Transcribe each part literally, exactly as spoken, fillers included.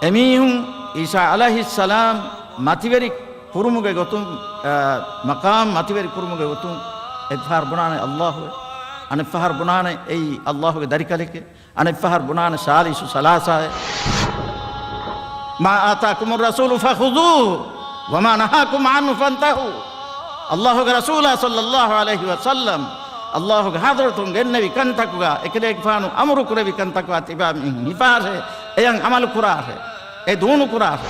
އެމީހުން ޢީސާ ޢަލައިހިއްސަލާމް މަތިވެރި ކުރުމުގެ ގޮތުން، އާ، މަޤާމް މަތިވެރި ކުރުމުގެ ގޮތުން އެއްފަހަރު ބުނާނެ ﷲ އޭ، އަނެއްފަހަރު ބުނާނެ އެއީ ﷲ ގެ ދަރިކަލެކޭ، އަނެއްފަހަރު ބުނާނެ ސާލިސު ސަލާސާއޭ. مَا آتَاكُمُ الرَّسُولُ فَخُذُوهُ وَمَا نَهَاكُمْ عَنْهُ فَانْتَهُوا. ﷲ ގެ ރަސޫލާ ޞައްލަﷲ ޢަލައިހި ވަސައްލަމް، ﷲ ގެ ޙަޟްރަތުން ގެންނެވި ކަންތަކުގަ، އެކަލޭގެފާނު އަމުރު ކުރެއްވި ކަންތަކުގަ ތިބާ މީހުން ހިފާށޭ، އެޔަށް ޢަމަލު ކުރާށޭ، އެ ދޫނު ކުރާށޭ.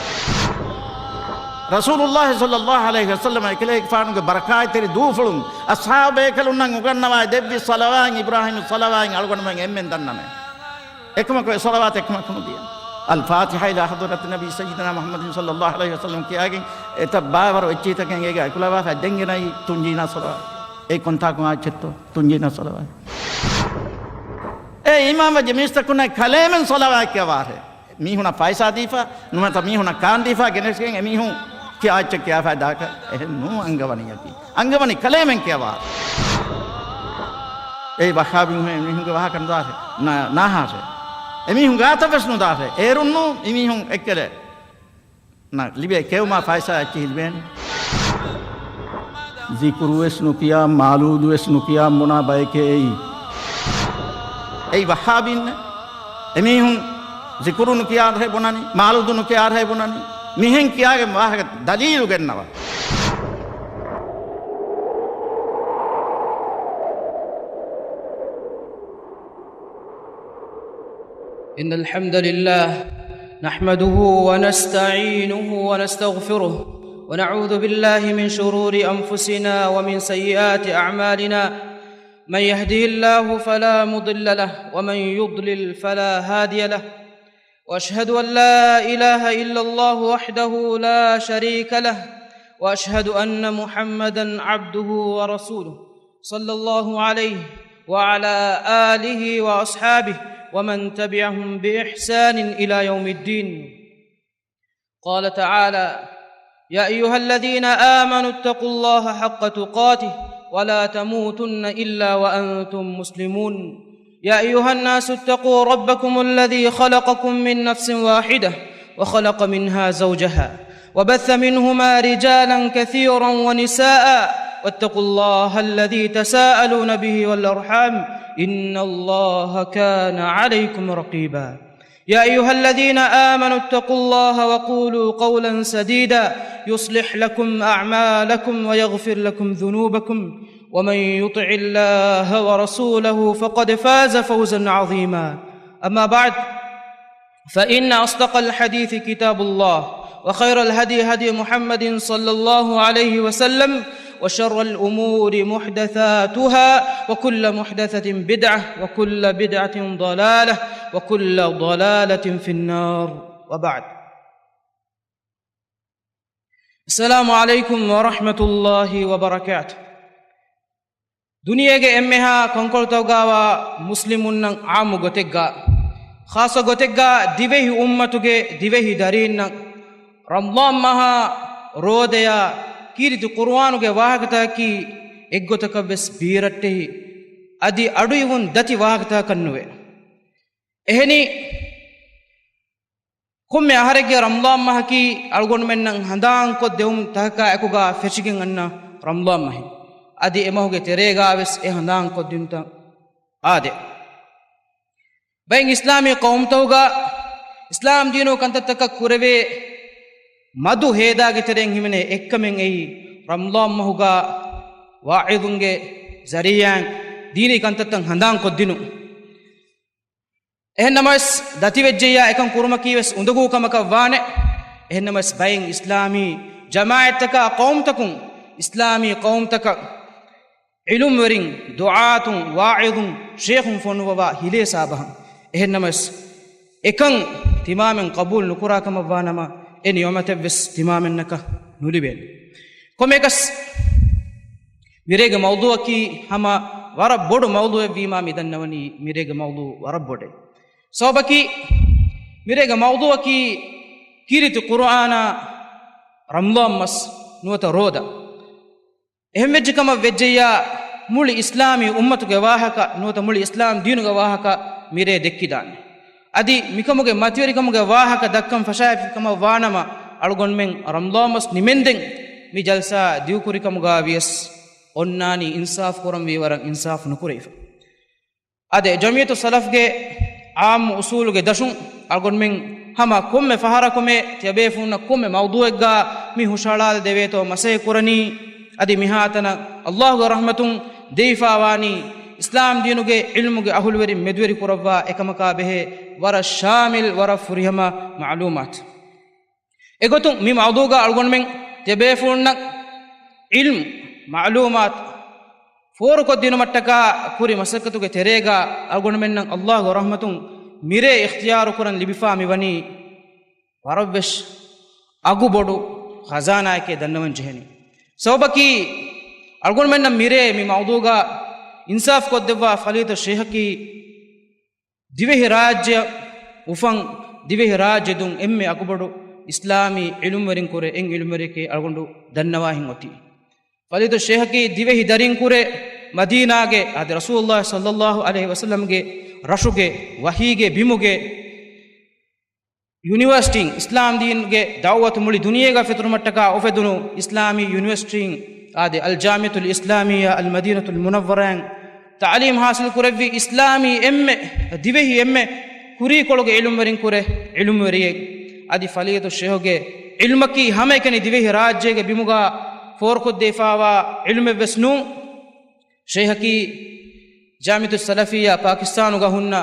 ރަސޫލުﷲ ޞައްލަﷲ ޢަލައިހި ވަސައްލަމަ އެކަލޭގެފާނުގެ ބަރަކާތްތެރި ދޫފުޅުން އަޞްޙާބު ބޭކަލުންނަށް އުނގަންނަވާ ދެއްވި ޞަލަވާތް، އިބްރާހީމް ޞަލަވާތް އަޅުގަނޑުމެން އެންމެން ދަންނަން. އެކަމަކު އެ ޞަލަވާތް އެކަމަކު ނުދިޔަ. الفاتحة إلى حضرة النبي سيدنا محمد صلى الله عليه وسلم ކިޔާގެން އެތައް ބާވަރު އެއްޗިހިތަކެއް އޭގަ އެކުލަވާފަ ދެންގެނައީ ތުންޖީނާ ޞަލަވާތް. އެ ކޮންތާކު އާއްޗެއްތޯ ތުންޖީނާ ޞަލަވާތް. އޭ އީމާންވެއްޖެ މީސްތަކުންނަށް ކަލޭމެން ޞަލަވާތް ކިޔަވާށޭ. މީހުނަށް ފައިސާ ދީފަ، ނުވަތަ މީހުންނަށް ކާން ދީފަ ގެނެސްގެން އެމީހުން ކިޔާ އެއްޗެއް ކިޔާފައި ދާކަށް އެހެން ނޫން އަންގަވަނީއަކީ. އަންގަވަނީ ކަލޭމެން ކިޔަވާ. އެއީ ވައްހާބީން އެމީހުންގެ ވާހަކަ ނުދާށޭ. ނާ-، ނާހާށޭ. އެމީހުން ގާތަށް ވެސް ނުދާށޭ. އޭރުން ނޫން އެމީހުން އެއްކެލޭ. ނަ، ލިބޭ ކެއުމާ ފައިސާ އެއްޗިހި ލިބޭނެ. ޒިކުރު ވެސް ނުކިޔާ، މައުލޫދު ވެސް ނުކިޔާ ބުނާ ބައެކޭ އެއީ. އެއީ ވައްހާބީންނޭ. އެމީހުން ޒިކުރު ނުކިޔާ އަދަހެ ބުނަނީ، މައުލޫދު ނުކިޔާ އަދަހެ ބުނަނީ. މިހެން ކިޔާގެން ވާހަކަ ދަލީލު ގެންނަވާ. إن الحمد لله نحمده ونستعينه ونستغفره، ونعوذ بالله من شرور أنفسنا ومن سيئات أعمالنا. من يهده الله فلا مضل له، ومن يضلل فلا هادي له. وأشهد أن لا إله إلا الله وحده لا شريك له، وأشهد أن محمدا عبده ورسوله، صلى الله عليه وعلى آله وأصحابه ومن تبعهم بإحسان إلى يوم الدين. قال تعالى: يا أيها الذين آمنوا اتقوا الله حق تقاته ولا تموتن إلا وأنتم مسلمون. يا أيها الناس اتقوا ربكم الذي خلقكم من نفس واحدة وخلق منها زوجها وبث منهما رجالا كثيرا ونساء واتقوا الله الذي تساءلون به والأرحام إن الله كان عليكم رقيبا. يا أيها الذين آمنوا اتقوا الله وقولوا قولا سديدا يصلح لكم أعمالكم ويغفر لكم ذنوبكم ومن يطع الله ورسوله فقد فاز فوزا عظيما. أما بعد، فإن أصدق الحديث كتاب الله، وخير الهدي هدي محمد صلى الله عليه وسلم، وشر الأمور محدثاتها، وكل محدثة بدعة، وكل بدعة ضلالة، وكل ضلالة في النار. وبعد. السلام عليكم ورحمة الله وبركاته. ދުނިޔޭގެ އެންމެހާ ކަންކޮޅުތަކުގައިވާ މުސްލިމުންނަށް ޢާއްމު ގޮތެއްގަ، ޚާއްޞަ ގޮތެއްގަ ދިވެހި އުއްމަތުގެ ދިވެހި ދަރީންނަށް ރަމަޟާން މަހާ ރޯދަޔާ ކީރިތި ޤުރުއާނުގެ ވާހަކަތަކަކީ އެއްގޮތަކަށްވެސް ބީރައްޓެހި، އަދި އަޑުއިވުން ދަތި ވާހަކަތަކަކަށްނުވޭ. އެހެނީ، ކޮންމެ އަހަރެއްގެ ރަމަޟާން މަހަކީ އަޅުގަނޑުމެންނަށް ހަނދާންކޮށްދެވުން ތަކަކާ އެކުގަ ފެށިގެން އަންނަ ރަމަޟާން މަހެއް. އަދި އެމަހުގެ ތެރޭގަވެސް އެ ހަނދާންކޮށްދިނުތަން އާދެ. ބައެއް އިސްލާމީ ޤައުމުތަކުގަ އިސްލާމް ދީނު ކަންތައްތަކަށް ކުރެވޭ މަދު ހޭދާގެ ތެރެއިން ހިމެނޭ އެއްކަމެއް އެއީ، ރަމަޟާން މަހުގަ ވާޢިޒުންގެ ޒަރީޢާއިން ދީނީ ކަންތައްތައް ހަނދާންކޮށްދިނުން. އެހެންނަމަވެސް، ދަތިވެއްޖެއްޔާ އެކަން ކުރުމަކީވެސް އުނދަގޫ ކަމަކަށް ވާނެ. އެހެންނަމަވެސް، ބައެއް އިސްލާމީ ޖަމާޢަތްތަކާ ޤައުމުތަކުން އިސްލާމީ ޤައުމުތަކަށް ޢިލްމުވެރިން، ދުޢާތުން، ވާޢިޒުން، ޝޭޚުން ފޮނުއްވަވާ ހިލޭ ސާބަހަށް. އެހެންނަމަވެސް، އެކަން ތިމާމެން ޤަބޫލު ނުކުރާ ކަމަށްވާނަމަ، އެ ނިޢުމަތެއްވެސް ތިމާމެންނަކަށް ނުލިބޭނެ. ކޮންމެއަކަސް، މިރޭގެ މައުޟޫޢަކީ ހަމަ ވަރަށް ބޮޑު މައުޟޫޢެއްވީމާ މި ދަންނަވަނީ މިރޭގެ މައުޟޫޢު ވަރަށް ބޮޑޭ. ސަބަބަކީ، މިރޭގެ މައުޟޫޢަކީ ކީރިތި ޤުރުއާނާ ރަމަޟާން މަސް ނުވަތަ ރޯދަ. އެހެންވެއްޖެ ކަމަށް ވެއްޖެއްޔާ، މުޅި އިސްލާމީ އުއްމަތުގެ ވާހަކަ ނުވަތަ މުޅި އިސްލާމް ދީނުގެ ވާހަކަ މިރޭ ދެއްކިދާނެ. އަދި މިކަމުގެ މަތިވެރިކަމުގެ ވާހަކަ ދައްކަން ފަށާފި ކަމަށް ވާނަމަ، އަޅުގަނޑުމެން ރަމަޟާން މަސް ނިމެންދެން މި ޖަލްސާ ދިގުކުރިކަމުގަ ވިޔަސް އޮންނާނީ އިންސާފު ކުރަންވީ ވަރަށް އިންސާފު ނުކުރެވިފަ. އާދެ، ޖަމްޢިއްޔަތު ސަލަފްގެ ޢާއްމު އުޞޫލުގެ ދަށުން އަޅުގަނޑުމެން ހަމަ ކޮންމެ ފަހަރަކުމެ ތިޔަބޭފުޅުންނަށް ކޮންމެ މައުޟޫޢެއްގަ މި ހުށަހަޅާލަ ދެވޭތޯ މަސައްކަތް ކުރަނީ. އަދި މިހާތަނަށް އައްލާހުގެ ރަޙްމަތުން ދެވިފަވާނީ އިސްލާމް ދީނުގެ ޢިލްމުގެ އަހުލުވެރިން މެދުވެރި ކުރައްވާ އެކަމަކާ ބެހޭ ވަރަށް ޝާމިލް، ވަރަށް ފުރިހަމަ މަޢުލޫމާތު. އެގޮތުން މި މައުޟޫޢުގަ އަޅުގަނޑުމެން ތިޔަބޭފުޅުންނަށް ޢިލްމު، މަޢުލޫމާތު ފޯރުކޮށްދިނުމަށްޓަކާ ކުރި މަސައްކަތުގެ ތެރޭގަ އަޅުގަނޑުމެންނަށް އައްލާހުގެ ރަޙްމަތުން މިރޭ އިޚްތިޔާރު ކުރަން ލިބިފާ މިވަނީ ވަރަށްވެސް އަގުބޮޑު ޚަޒާނާއެކޭ ދަންނަވަން ޖެހެނީ. ސަބަބަކީ، އަޅުގަނޑުމެންނަށް މިރޭ މި މައުޟޫޢުގަ އިންސާފު ކޮށްދެއްވާ ފަޟީލަތު ޝޭޚަކީ، ދިވެހި ރާއްޖެއަށް އުފަން، ދިވެހި ރާއްޖެ ދުން އެންމެ އަގުބޮޑު އިސްލާމީ ޢިލްމުވެރިން ކުރެ އެއް ޢިލްމުވެރިއެކޭ އަޅުގަނޑު ދަންނަވާހެން އޮތީ. ފަޟީލަތު ޝޭޚަކީ ދިވެހި ދަރިން ކުރެ މަދީނާގެ އާދެ، ރަސޫލުﷲ ޞައްލަﷲު ޢަލައިހި ވަސައްލަމްގެ ރަށުގެ ވަޙީގެ ބިމުގެ ޔުނިވަރސިޓީން، އިސްލާމް ދީންގެ ދަޢުވަތު މުޅި ދުނިޔޭގަ ފެތުރުމަށްޓަކާ އުފެދުނު އިސްލާމީ ޔުނިވަރސިޓީން އާދެ، އަލްޖާމިޢަތުލް އިސްލާމިއްޔާ އަލްމަދީނަތުލް މުނައްވަރާއިން ތަޢުލީމް ޙާޞިލް ކުރެއްވި އިސްލާމީ އެންމެ ދިވެހި އެންމެ ކުރީކޮޅުގެ ޢިލްމުވެރިން ކުރެ ޢިލްމުވެރިއެއް. އަދި ފަޟީލަތު ޝޭޚުގެ ޢިލްމަކީ ހަމައެކަނި ދިވެހި ރާއްޖޭގެ ބިމުގަ ފޯރުކޮށްދީފާވާ ޢިލްމެއްވެސް ނޫން. ޝޭޚަކީ ޖާމިޢަތު ސަލަފިއްޔާ، ޕާކިސްތާނުގަ ހުންނަ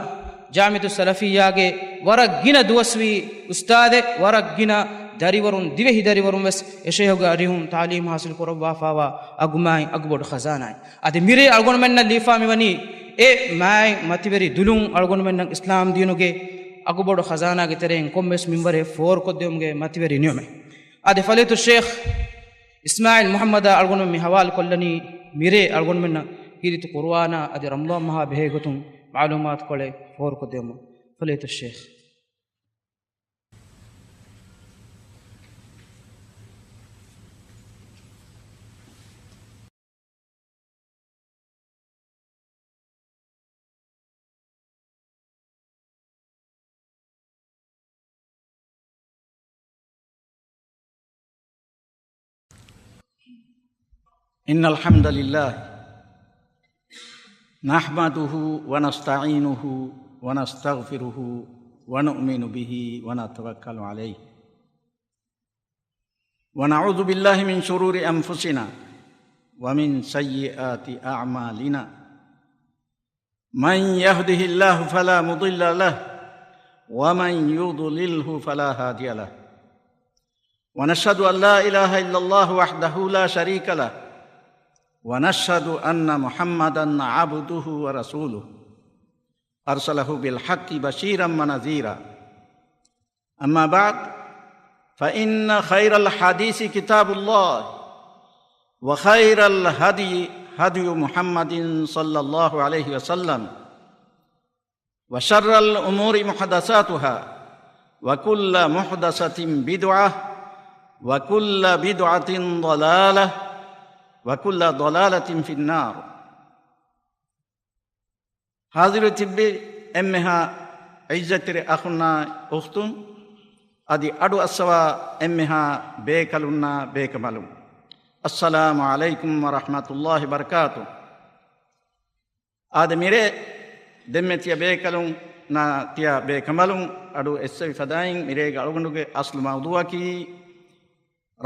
ޖާމިޢަތު ސަލަފިއްޔާގެ ވަރަށް ގިނަ ދުވަސްވީ އުސްތާޛެއް، ވަރަށް ގިނަ ދަރިވަރުން، ދިވެހި ދަރިވަރުން ވެސް އެ ޝޭޚުގެ އަރިހުން ތަޢުލީމް ޙާޞިލް ކުރައްވާފާވާ އަގުމާތް އަގުބޮޑު ޚަޒާނާއެއް. އަދި މިރޭ އަޅުގަނޑުމެންނަށް ލިބިފާ މިވަނީ އެ މާތް މަތިވެރި ދުލުން އަޅުގަނޑުމެންނަށް އިސްލާމް ދީނުގެ އަގުބޮޑު ޚަޒާނާގެ ތެރެއިން ކޮންމެވެސް މިންވަރެއް ފޯރުކޮށްދެވުމުގެ މަތިވެރި ނިޢުމަތް. އާދެ، ފަޟީލަތު ޝޭޚް އިސްމާޢީލް މުޙައްމަދާ އަޅުގަނޑު މި ޙަވާލު ކޮށްލަނީ މިރޭ އަޅުގަނޑުމެންނަށް ކީރިތި ޤުރުއާނާ އަދި ރަމަޟާން މަހާ ބެހޭ ގޮތުން މަޢުލޫމާތުކޮޅެއް ފޯރުކޮށްދެވުމަށް. ފަޟީލަތު ޝޭޚް. إن الحمد لله نحمده ونستعينه ونستغفره ونؤمن به ونتوكل عليه ونعوذ بالله من شرور أنفسنا ومن سيئات أعمالنا. من يهده الله فلا مضل له ومن يضلله فلا هادي له. ونشهد أن لا إله إلا الله وحده لا شريك له. ونشهد أن محمدا عبده ورسوله. أرسله بالحق بشيرا ونذيرا. أما بعد، فإن خير الحديث كتاب الله، وخير الهدي هدي محمد صلى الله عليه وسلم، وشر الأمور محدثاتها، وكل محدثة بدعة، وكل بدعة ضلالة، وكل ضلالة في النار. ޙާޟިރު ތިއްބި އެންމެހާ ޢިއްޒަތްތެރި އަޚުންނާ އުޚްތުން، އަދި އަޑު އައްސަވާ އެންމެހާ ބޭކަލުންނާ ބޭކަނބަލުން، އައްސަލާމު ޢަލައިކުމް ވަރަޙްމަތުﷲި ވަބަރަކާތު. އާދެ މިރޭ ދެންމެ ތިޔަ ބޭކަލުންނާ ތިޔަ ބޭކަނބަލުން އަޑު އެއްސެވި ފަދައިން، މިރޭގެ އަޅުގަނޑުގެ އަސްލު މައުޟޫޢަކީ،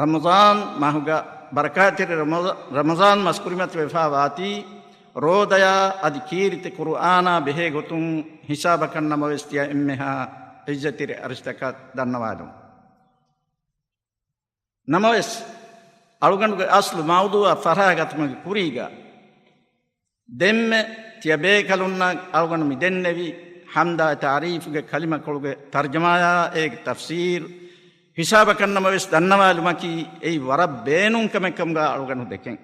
ރަމަޟާން މަހުގަ ބަރަކާތްތެރި ރަމަޟ-، ރަމަޟާން މަސް ކުރިމަތިވެފާ ވާތީ، ރޯދަޔާ އަދި ކީރިތި ޤުރުއާނާ ބެހޭ ގޮތުން ހިސާބަކަށް ނަމަވެސް ތިޔަ އެންމެހާ ޢިއްޒަތްތެރި އަރިސްތަކަށް ދަންނަވާލުން. ނަމަވެސް، އަޅުގަނޑުގެ އަސްލު މައުޟޫޢަށް ފަށާގަތުމުގެ ކުރީގަ، ދެންމެ ތިޔަ ބޭކަލުންނަށް އަޅުގަނޑު މި ދެންނެވި ޙަމްދާއި ތަޢުރީފުގެ ކަލިމަކޮޅުގެ ތަރްޖަމާޔާ އޭގެ ތަފްސީރު ހިސާބަކަށް ނަމަވެސް ދަންނަވާލުމަކީ އެއީ ވަރަށް ބޭނުން ކަމެއް ކަމުގަ އަޅުގަނޑު ދެކެން.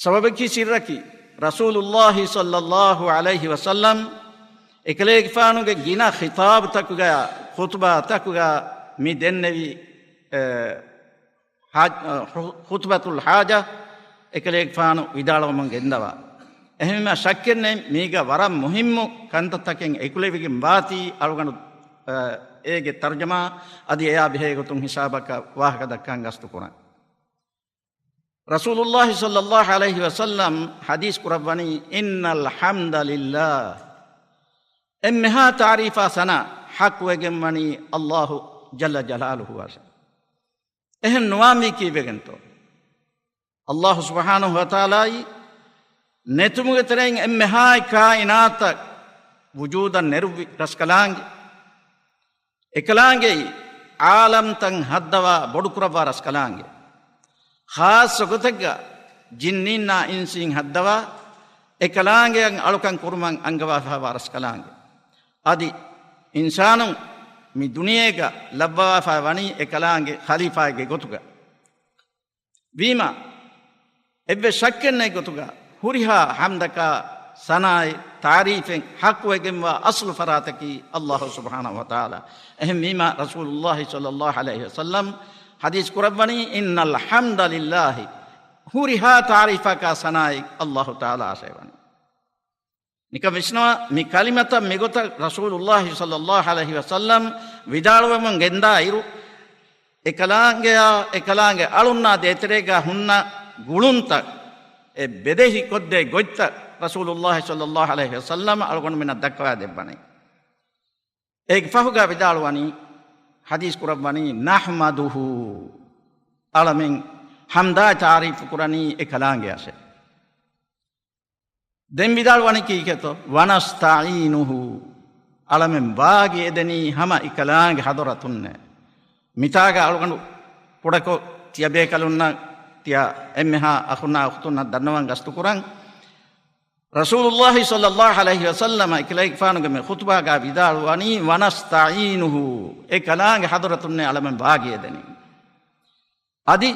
ސަބަބަކީ ސިއްރަކީ، ރަސޫލުﷲި ޞައްލަﷲު ޢަލައިހި ވަސައްލަމް އެކަލޭގެފާނުގެ ގިނަ ޚިޠާބުތަކުގަ، ޚުޠުބާތަކުގަ މި ދެންނެވި، އެ، ޙާ-، ޚު-، ޚުޠުބަތުލް ޙާޖާ އެކަލޭގެފާނު ވިދާޅުވަމުން ގެންދަވާ. އެހެންވީމާ ޝައްކެއް ނެތް، މީގަ ވަރަށް މުހިއްމު ކަންތައްތަކެއް އެކުލެވިގެން ވާތީ އަޅުގަނޑު، އަ، އޭގެ ތަރުޖަމާ އަދި އެއާ ބެހޭ ގޮތުން ހިސާބަކަށް ވާހަކަ ދައްކަން ގަސްތު ކުރަން. ރަސޫލުﷲ ޞައްލަﷲ ޢަލައިހި ވަސައްލަމް ޙަދީޘް ކުރައްވަނީ، "إن الحمد لله." އެންމެހާ ތާރީފާ ސަނާ ޙައްޤުވެގެން ވަނީ ﷲ ޖައްލަ ޖަލާލުހުއަށް. އެހެން ނުވާންވީ ކީއްވެގެންތޯ؟ ﷲ ސުބްޙާނަހޫ ވަތަޢާލާއީ ނެތުމުގެ ތެރެއިން އެންމެހާ ކާއިނާތަށް ވުޖޫދަށް ނެރުއްވި ރަސްކަލާނގެ. އެކަލާނގެއީ ޢާލަމްތައް ހައްދަވާ ބޮޑުކުރައްވާ ރަސްކަލާނގެ. ޚާއްޞަ ގޮތެއްގަ ޖިންނީންނާ އިންސީން ހައްދަވާ އެކަލާނގެއަށް އަޅުކަން ކުރުމަށް އަންގަވާފައިވާ ރަސްކަލާނގެ. އަދި އިންސާނުން މި ދުނިޔޭގަ ލައްވަވާފައި ވަނީ އެކަލާނގެ ޚަލީފާއެއްގެ ގޮތުގަ. ވީމާ، އެއްވެސް ޝައްކެއް ނެތް ގޮތުގަ، ހުރިހާ ޙަމްދަކާ ސަނާއެއް ތާރީފެއް ޙައްޤުވެގެންވާ އަޞްލު ފަރާތަކީ ﷲ ސުބްޙާނަހޫ ވަތަޢާލާ. އެހެންވީމާ، ރަސޫލުﷲ ޞައްލަﷲ ޢަލައިހި ވަސައްލަމް ޙަދީޘް ކުރައްވަނީ، "إن الحمد لله." ހުރިހާ ތާރީފަކާ ސަނާއެއް ﷲ ތަޢާލާއަށޭ ވަނީ. ނިކަން ވިސްނަވާ، މި ކަލިމަތައް މިގޮތަށް ރަސޫލުﷲ ޞައްލަﷲ ޢަލައިހި ވަސައްލަމް ވިދާޅުވެމުން ގެންދާ އިރު، އެކަލާނގެއާ، އެކަލާނގެ އަޅުންނާ ދޭތެރޭގާ ހުންނަ ގުޅުންތައް، އެ ބެދެހި ކޮށްދޭ ގޮތްތައް ރަސޫލުﷲ ޞައްލަﷲ ޢަލައިހި ވަސައްލަމް އަޅުގަނޑުމެންނަށް ދައްކަވާ ދެއްވަނީ. އޭގެ ފަހުގާ ވިދާޅުވަނީ، ޙަދީޘް ކުރައްވަނީ، "نحمده." އަޅަމެން ޙަމްދާ ތާރީފު ކުރަނީ އެކަލާނގެއަށޭ. ދެން ވިދާޅުވަނީ ކީކޭތޯ؟ "ونستعينه." އަޅަމެން ވާގި އެދެނީ ހަމަ އެކަލާނގެ ޙަޟްރަތުންނޭ. މިތާގަ އަޅުގަނޑު ކުޑަކޮށް ތިޔަބޭކަލުންނަށް، ތިޔަ އެންމެހާ އަޚުންނާ އުޚްތުންނަށް ދަންނަވަން ގަސްތުކުރަން. ރަސޫލުﷲ ޞައްލަﷲ ޢަލައިހި ވަސައްލަމަ އެކަލޭގެފާނުގެ މި ޚުޠުބާގާ ވިދާޅުވަނީ، "ونستعينه." އެކަލާނގެ ޙަޟްރަތުންނޭ އަޅަމެން ވާގި އެދެނީ. އަދި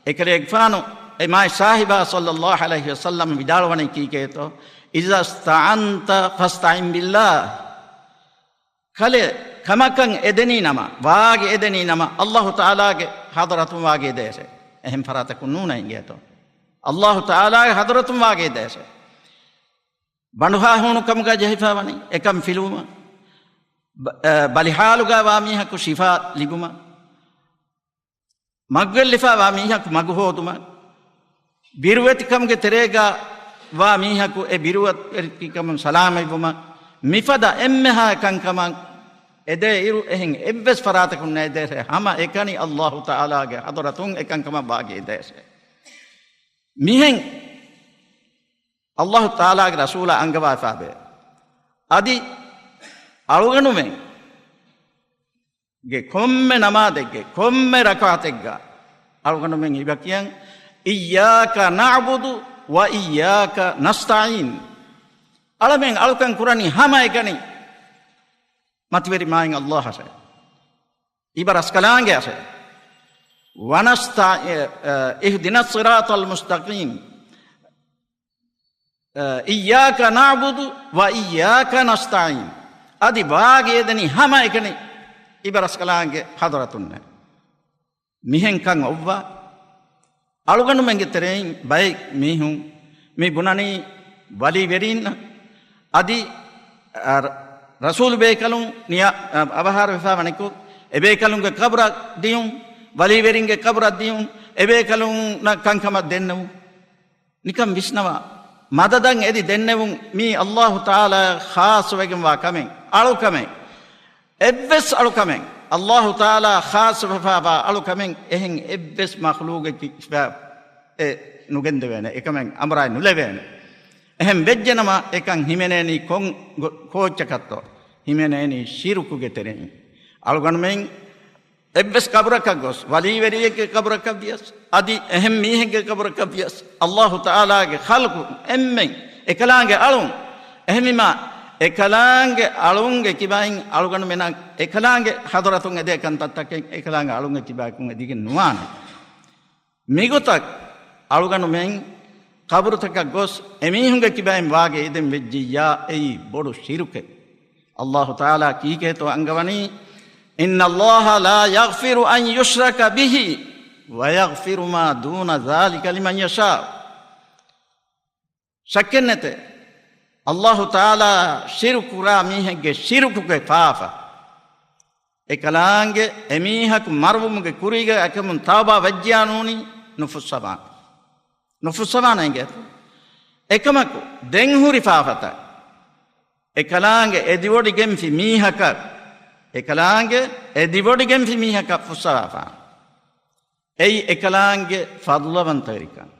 އެކަލޭގެފާނު އެ މާތް ސާހިބާ ޞައްލަﷲ ޢަލައިހި ވަސައްލަމަ ވިދާޅުވަނީ ކީކޭތޯ؟ "إذا استعنت فاستعن بالله." ކަލޭ ކަމަކަށް އެދެނީ ނަމަ، ވާގި އެދެނީ ނަމަ، ﷲ ތަޢާލާގެ ޙަޟްރަތުން ވާގި އެދޭށޭ. އެހެން ފަރާތަކުން ނޫނޭ އިނގޭތޯ. ﷲ ތަޢާލާގެ ޙަޟްރަތުން ވާގި އެދޭށޭ. ބަނޑުހާ ހޫނުކަމުގަ ޖެހިފަ ވަނީ އެކަން ފިލުވުމަށް، ބަ-، އަ، ބަލިހާލުގަ ވާ މީހަކު ޝިފާ ލިބުމަށް، މަގުގައި ލިފާވާ މީހަކު މަގު ހޯދުމަށް، ބިރުވެތިކަމުގެ ތެރޭގަ ވާ މީހަކު އެ ބިރުވެތިކަމުން ސަލާމަތްވުމަށް، މިފަދަ އެންމެހާ ކަންކަމަށް އެދޭ އިރު، އެހެން އެއްވެސް ފަރާތަކުން ނޭދޭށޭ، ހަމަ އެކަނި ﷲ ތަޢާލާގެ ޙަޟްރަތުން އެކަންކަމަށް ވާގި އެދޭށޭ. މިހެން ﷲ ތަޢާލާގެ ރަސޫލާ އަންގަވާފާވޭ. އަދި އަޅުގަނޑުމެން ގެ ކޮންމެ ނަމާދެއްގެ ކޮންމެ ރަކާތެއްގަ އަޅުގަނޑުމެން އިބަ ކިޔަން، "إياك نعبد وإياك نستعين." އަޅަމެން އަޅުކަން ކުރަނީ ހަމަ އެކަނި މަތިވެރި މާތް ﷲ އަށެ. އިބަ ރަސްކަލާނގެ އަށެ. ވަނަސްތަ-، އެ، އެ، اهدنا الصراط المستقيم. އަ، إياك نعبد وإياك نستعين. އަދި ވާގި އެދެނީ ހަމަ އެކަނި އިބަ ރަސްކަލާނގެ ޙަޟްރަތުންނޭ. މިހެން ކަން އޮއްވާ، އަޅުގަނޑުމެންގެ ތެރެއިން ބައެއް މީހުން މި ބުނަނީ ވަލީވެރީންނަށް އަދި، އަ، ރަ-، ރަސޫލު ބޭކަލުން ނިޔާ-، އަ، އަވަހާރަވެފަ ވަނިކޮށް، އެބޭކަލުންގެ ޤަބުރަށް ދިޔުން، ވަލީވެރިންގެ ޤަބުރަށް ދިޔުން، އެބޭކަލުންނަށް ކަންކަމަށް ދެންނެވުން. ނިކަން ވިސްނަވާ، މަދަދަށް އެދި ދެންނެވުން މީ ﷲ ތަޢާލާ ޚާއްޞަވެގެންވާ ކަމެއް، އަޅުކަމެއް. އެއްވެސް އަޅުކަމެއް، ﷲ ތަޢާލާ ޚާއްޞަވެފައިވާ އަޅުކަމެއް އެހެން އެއްވެސް މަޚްލޫޤެއް ކި-، ކިބަ އެ ނުގެންދެވޭނެ، އެކަމެއް އަމުރާއެއް ނުލެވޭނެ. އެހެން ވެއްޖެނަމަ އެކަން ހިމެނޭނީ ކޮން ގޮ-، ކޯއްޗަކަށްތޯ؟ ހިމެނޭނީ ޝިރުކުގެ ތެރެއިން. އަޅުގަނޑުމެން އެއްވެސް ޤަބުރަކަށް ގޮސް، ވަލީވެރިއެއްގެ ޤަބުރަކަށް ވިޔަސް، އަދި އެހެން މީހެއްގެ ޤަބުރަކަށް ވިޔަސް، ﷲ ތަޢާލާގެ ޚަލްޤު އެންމެން އެކަލާނގެ އަޅުން. އެހެންވީމާ، އެކަލާނގެ އަޅުންގެ ކިބައިން އަޅުގަނޑުމެންނަށް އެކަލާނގެ ޙަޟްރަތުން އެދޭ ކަންތައްތަކެއް އެކަލާނގެ އަޅުންގެ ކިބައަކުން އެދިގެން ނުވާނެ. މިގޮތަށް އަޅުގަނޑުމެން ޤަބުރުތަކަށް ގޮސް އެމީހުންގެ ކިބައިން ވާގި އެދެން ވެއްޖިއްޔާ، އެއީ ބޮޑު ޝިރުކެއް. ﷲ ތަޢާލާ ކީކޭތޯ އަންގަވަނީ، "إن الله لا يغفر أن يشرك به ويغفر ما دون ذلك لمن يشاء." ޝައްކެއްނެތެ، އައްލާހު ތަޢާލާ ޝިރުކު ކުރާ މީހެއްގެ ޝިރުކުގެ ފާފަ، އެކަލާނގެ އެމީހަކު މަރުވުމުގެ ކުރީގަ އެކަމުން ތައުބާ ވެއްޖިޔާ ނޫނީ ނުފުއްސަވާނެ. ނުފުއްސަވާނެ އިނގޭތޯ. އެކަމަކު، ދެން ހުރި ފާފަތައް އެކަލާނގެ އެދިވޮޑިގެންފި މީހަކަށް، އެކަލާނގެ އެދިވޮޑިގެންފި މީހަކަށް ފުއްސަވާފާނެ. އެއީ އެކަލާނގެ ފަޟުލަވަންތަވެރިކަން.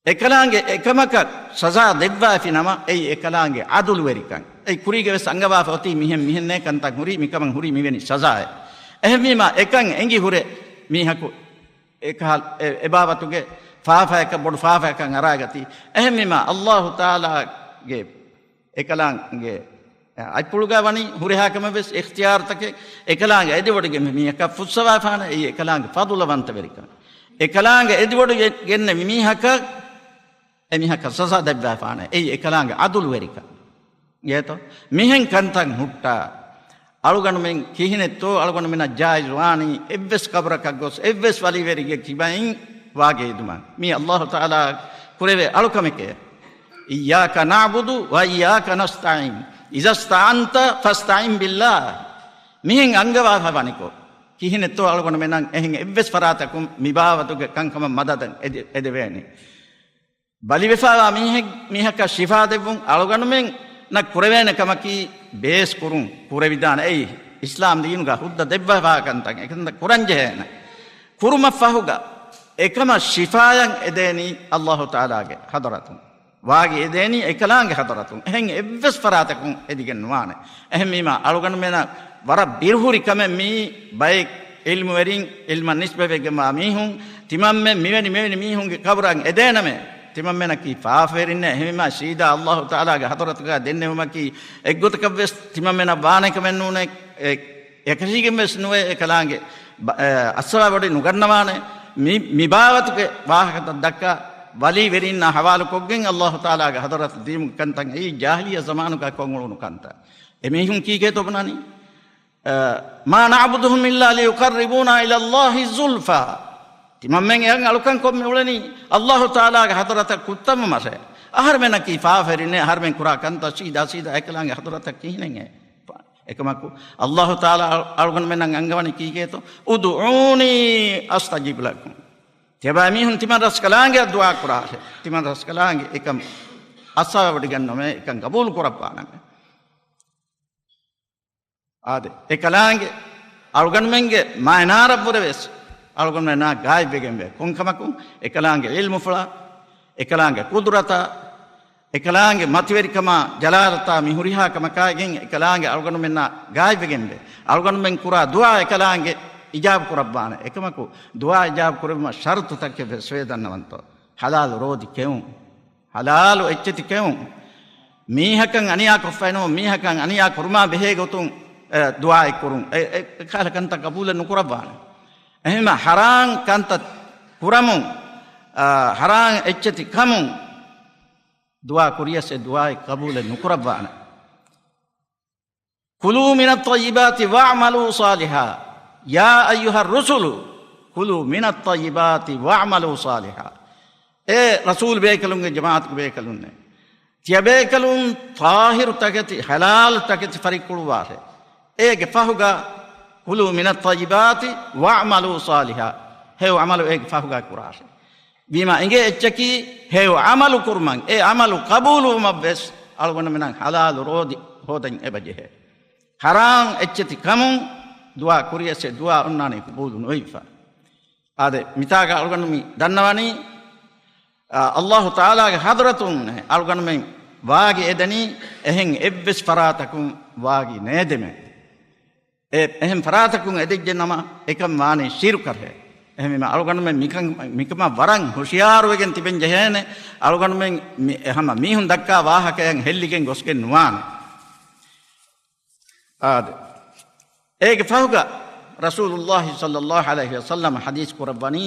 އެކަލާނގެ އެކަމަކަށް ސަޒާ ދެއްވާފި ނަމަ، އެއީ އެކަލާނގެ ޢަދުލުވެރިކަން. އެއީ ކުރީގަ ވެސް އަންގަވާފަ އޮތީ މިހެން މިހެންނޭ ކަންތައް ހުރީ، މިކަމަށް ހުރީ މިވެނި ސަޒާއެއް. އެހެންވީމާ، އެކަން އެނގި ހުރެ މީހަކު އެކަހަލަ، އެ، އެބާވަތުގެ ފާފައަކަށް ބޮޑު ފާފައަކަށް އަރާގަތީ. އެހެންވީމާ، އައްލާހު ތަޢާލާގެ އެކަލާނގެ އަތްޕުޅުގަ ވަނީ ހުރިހާ ކަމެއް ވެސް އިޚްތިޔާރުތަކެއް، އެކަލާނގެ އެދިވޮޑިގެން މީހަކަށް ފުއްސަވާފާނެ، އެއީ އެކަލާނގެ ފަޟުލަވަންތަވެރިކަން. އެކަލާނގެ އެދިވޮޑިގެންނެވި މީހަކަށް، އެމީހަކަށް ސަޒާ ދެއްވާފާނެ، އެއީ އެކަލާނގެ ޢަދުލުވެރިކަން. އިނގޭތޯ؟ މިހެން ކަންތައް ހުއްޓާ، އަޅުގަނޑުމެން ކިހިނެއްތޯ އަޅުގަނޑުމެންނަށް ޖާއިޒުވާނީ އެއްވެސް ޤަބުރަކަށް ގޮސް އެއްވެސް ވަލީވެރިއެއްގެ ކިބައިން ވާގި އެދުމަށް؟ މީ އައްލާހު ތަޢާލާ ކުރެވޭ އަޅުކަމެކޭ. إياك نعبد وإياك نستعين، إذا استعنت فاستعن بالله. މިހެން އަންގަވާފަ ވަނިކޮށް، ކިހިނެއްތޯ އަޅުގަނޑުމެންނަށް އެހެން އެއްވެސް ފަރާތަކުން މި ބާވަތުގެ ކަންކަމަށް މަދަދަށް އެދެ-، އެދެވޭނެ. ބަލިވެފައިވާ މީހެއް، މީހަކަށް ޝިފާ ދެއްވުން އަޅުގަނޑުމެންނަށް ކުރެވޭނެ ކަމަކީ، ބޭސް ކުރުން ކުރެވިދާނެ. އެއީ އިސްލާމް ދީނުގަ ހުއްދަ ދެއްވާފާ ކަންތައް، އެކަންތައް ކުރަން ޖެހޭނެ. ކުރުމަށްފަހުގަ އެކަމަށް ޝިފާޔަށް އެދޭނީ އައްލާހު ތަޢާލާގެ ޙަޟްރަތުން. ވާގި އެދޭނީ އެކަލާނގެ ޙަޟްރަތުން. އެހެން އެއްވެސް ފަރާތަކުން އެދިގެން ނުވާނެ. އެހެންވީމާ، އަޅުގަނޑުމެނަށް ވަރަށް ބިރުހުރި ކަމެއް މީ. ބައެއް ޢިލްމުވެރިން، ޢިލްމަށް ނިސްބަތްވެގެންވާ މީހުން، ތިމަންމެން މިވެނި މިވެނި މީހުންގެ ޤަބުރަށް އެދޭނަމޭ. ތިމަންމެނަކީ ފާފަވެރިންނޭ. އެހެންވީމާ، ސީދާ އައްލާހު ތަޢާލާގެ ޙަޟްރަތުގަ ދެންނެވުމަކީ އެއްގޮތަކަށްވެސް ތިމަންމެނަށް ވާނެ ކަމެއް ނޫނޭ. އެ، އެކަށީގެންވެސް ނުވޭ އެކަލާނގެ ބަ-، އެ، އައްސަވާވޮޑި ނުގަންނަވާނެ. މި، މި ބާވަތުގެ ވާހަކަތައް ދައްކާ ވަލީވެރިންނާ ޙަވާލުކޮށްގެން އައްލާހު ތަޢާލާގެ ޙަޟްރަތަށް ދިޔުމުގެ ކަންތައް އެއީ ޖާހިލިއްޔަ ޒަމާނުގަ ކޮށްއުޅުނު ކަންތައް. އެމީހުން ކީކޭތޯ ބުނަނީ؟ އަ، ما نعبدهم إلا ليقربونا إلى الله زلفى. ތިމަންމެން އެހެން އަޅުކަން ކޮށް މި އުޅެނީ އައްލާހު ތަޢާލާގެ ޙަޟްރަތަށް ކުއްތަންވުމަށޭ. އަހަރުމެނަކީ ފާފަވެރިންނޭ، އަހަރުމެން ކުރާ ކަންތައް ސީދާ ސީދާ އެކަލާނގެ ޙަޟްރަތަށް ކިހިނެއް އެ؟ އެކަމަކު، އައްލާހު ތަޢާލާ އަޅު-، އަޅުގަނޑުމެންނަށް އަންގަވަނީ ކީކޭތޯ؟ ادعوني أستجب لكم. ތިޔަބައިމީހުން ތިމަން ރަސްކަލާނގެއަށް ދުޢާ ކުރާށޭ. ތިމަން ރަސްކަލާނގެ އެކަން އައްސަވާވޮޑިގަންނަމޭ، އެކަން ގަބޫލު ކުރައްވާނަމޭ. އާދެ، އެކަލާނގެ އަޅުގަނޑުމެންގެ މައިނާރަށްވުރެ ވެސް އަޅުގަނޑުމެންނާ ގާތްވެގެންވޭ. ކޮންކަމަކުން؟ އެކަލާނގެ ޢިލްމުފުޅާ، އެކަލާނގެ ޤުދުރަތާ، އެކަލާނގެ މަތިވެރިކަމާ، ޖަލާލަތާ، މި ހުރިހާ ކަމަކާގެން އެކަލާނގެ އަޅުގަނޑުމެންނާ ގާތްވެގެންވޭ. އަޅުގަނޑުމެން ކުރާ ދުޢާ އެކަލާނގެ އިޖާބަ ކުރައްވާނެ. އެކަމަކު، ދުޢާ އިޖާބަ ކުރެއްވުމަށް ޝަރުޠުތަކެއް ވެސް ވޭ ދަންނަވަންތޯ؟ ޙަލާލު ރޯދި ކެއުން. ޙަލާލު އެއްޗެތި ކެއުން. މީހަކަށް އަނިޔާކޮށްފައިނުވަ، މީހަކަށް އަނިޔާ ކުރުމާ ބެހޭ ގޮތުން، އެ، ދުޢާއެއް ކުރުން. އެ، އެ، އެކަހަލަ ކަންތައް ޤަބޫލެއް ނުކުރައްވާނެ. އެހެންމަ ޙަރާން ކަންތައް ކުރަމުން، އާ، ޙަރާން އެއްޗެތި ކަމުން ދުޢާ ކުރިޔަސް އެ ދުޢާއެއް ޤަބޫލެއް ނުކުރައްވާނެ. كلوا من الطيبات واعملوا صالحا. يا أيها الرسل كلوا من الطيبات واعملوا صالحا. އޭ ރަސޫލު ބޭކަލުންގެ ޖަމާޢަތުގެ ބޭކަލުންނޭ! ތިޔަބޭކަލުން ޠާހިރު ތަކެތި، ޙަލާލު ތަކެތި ފަރިއްކުޅުއްވާށޭ. އޭގެ ފަހުގަ، كلوا من الطيبات واعملوا صالحا. ހެޔޮ ޢަމަލު އޭގެ ފަހުގަ ކުރާށޭ. ވީމާ އެނގޭ އެއްޗަކީ، ހެޔޮ ޢަމަލު ކުރުމަށް، އެ ޢަމަލު ޤަބޫލުވުމަށް ވެސް އަޅުގަނޑުމެންނަށް ޙަލާލު ރޯދި ހޯދަން އެބަޖެހޭ. ޙަރާން އެއްޗެތި ކަމުން ދުޢާ ކުރިޔަސް އެ ދުޢާ އޮންނާނީ ޤަބޫލު ނުވެފަ. އާދެ، މިތާގަ އަޅުގަނޑު މި ދަންނަވަނީ، އާ، އައްލާހު ތަޢާލާގެ ޙަޟްރަތުން އަޅުގަނޑުމެން ވާގި އެދެނީ، އެހެން އެއްވެސް ފަރާތަކުން ވާގި ނޭދެމޭ. އެ، އެހެން ފަރާތަކުން އެދެއްޖެ ނަމަ، އެކަން ވާނީ ޝިރުކަށޭ. އެހެންވީމަ، އަޅުގަނޑުމެން މިކަން، މިކަމަށް ވަރަށް ހުޝިޔާރުވެގެން ތިބެން ޖެހޭނެ. އަޅުގަނޑުމެން މި، ހަމަ މީހުން ދައްކާ ވާހަކައަށް ހެއްލިގެން ގޮސްގެން ނުވާނެ. އާދެ. އޭގެ ފަހުގަ ރަސޫލުﷲ ޞައްލަﷲ ޢަލައިހި ވަސައްލަމަ ޙަދީޘް ކުރައްވަނީ،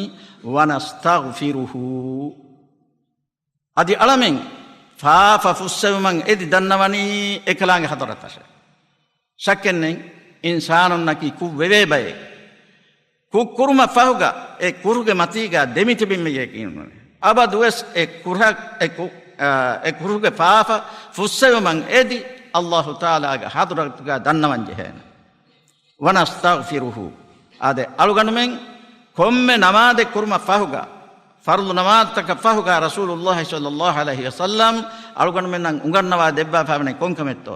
ونستغفره. އަދި އަޅަމެން ފާފަ ފުއްސެވުމަށް އެދި ދަންނަވަނީ އެކަލާނގެ ޙަޟްރަތަށޭ. ޝައްކެއްނެތް، އިންސާނުންނަކީ ކުށް ވެވޭ ބައެއް. ކުށް ކުރުމަށް ފަހުގަ އެ ކުށުގެ މަތީގަ ދެމިތިބެން ވެޔޭ ކީނުނެ. އަބަދުވެސް އެ ކުށަށް، އެ ކުށް އާ، އެ ކުރުހުގެ ފާފަ ފުއްސެވުމަށް އެދި، އައްލާހު ތަޢާލާގެ ޙަޟްރަތުގަ ދަންނަވަން ޖެހޭނެ. ވަނަސްތަޣްފިރުހު. އާދެ، އަޅުގަނޑުމެން ކޮންމެ ނަމާދެއް ކުރުމަށް ފަހުގަ، ފަރުޟު ނަމާދުތަކަށް ފަހުގަ ރަސޫލުއްލާހި ޞައްލައްލާހު ޢަލައިހި ވަސައްލަމް އަޅުގަނޑުމެންނަށް އުނގަންނަވާ ދެއްވާފަވަނީ ކޮންކަމެއްތޯ؟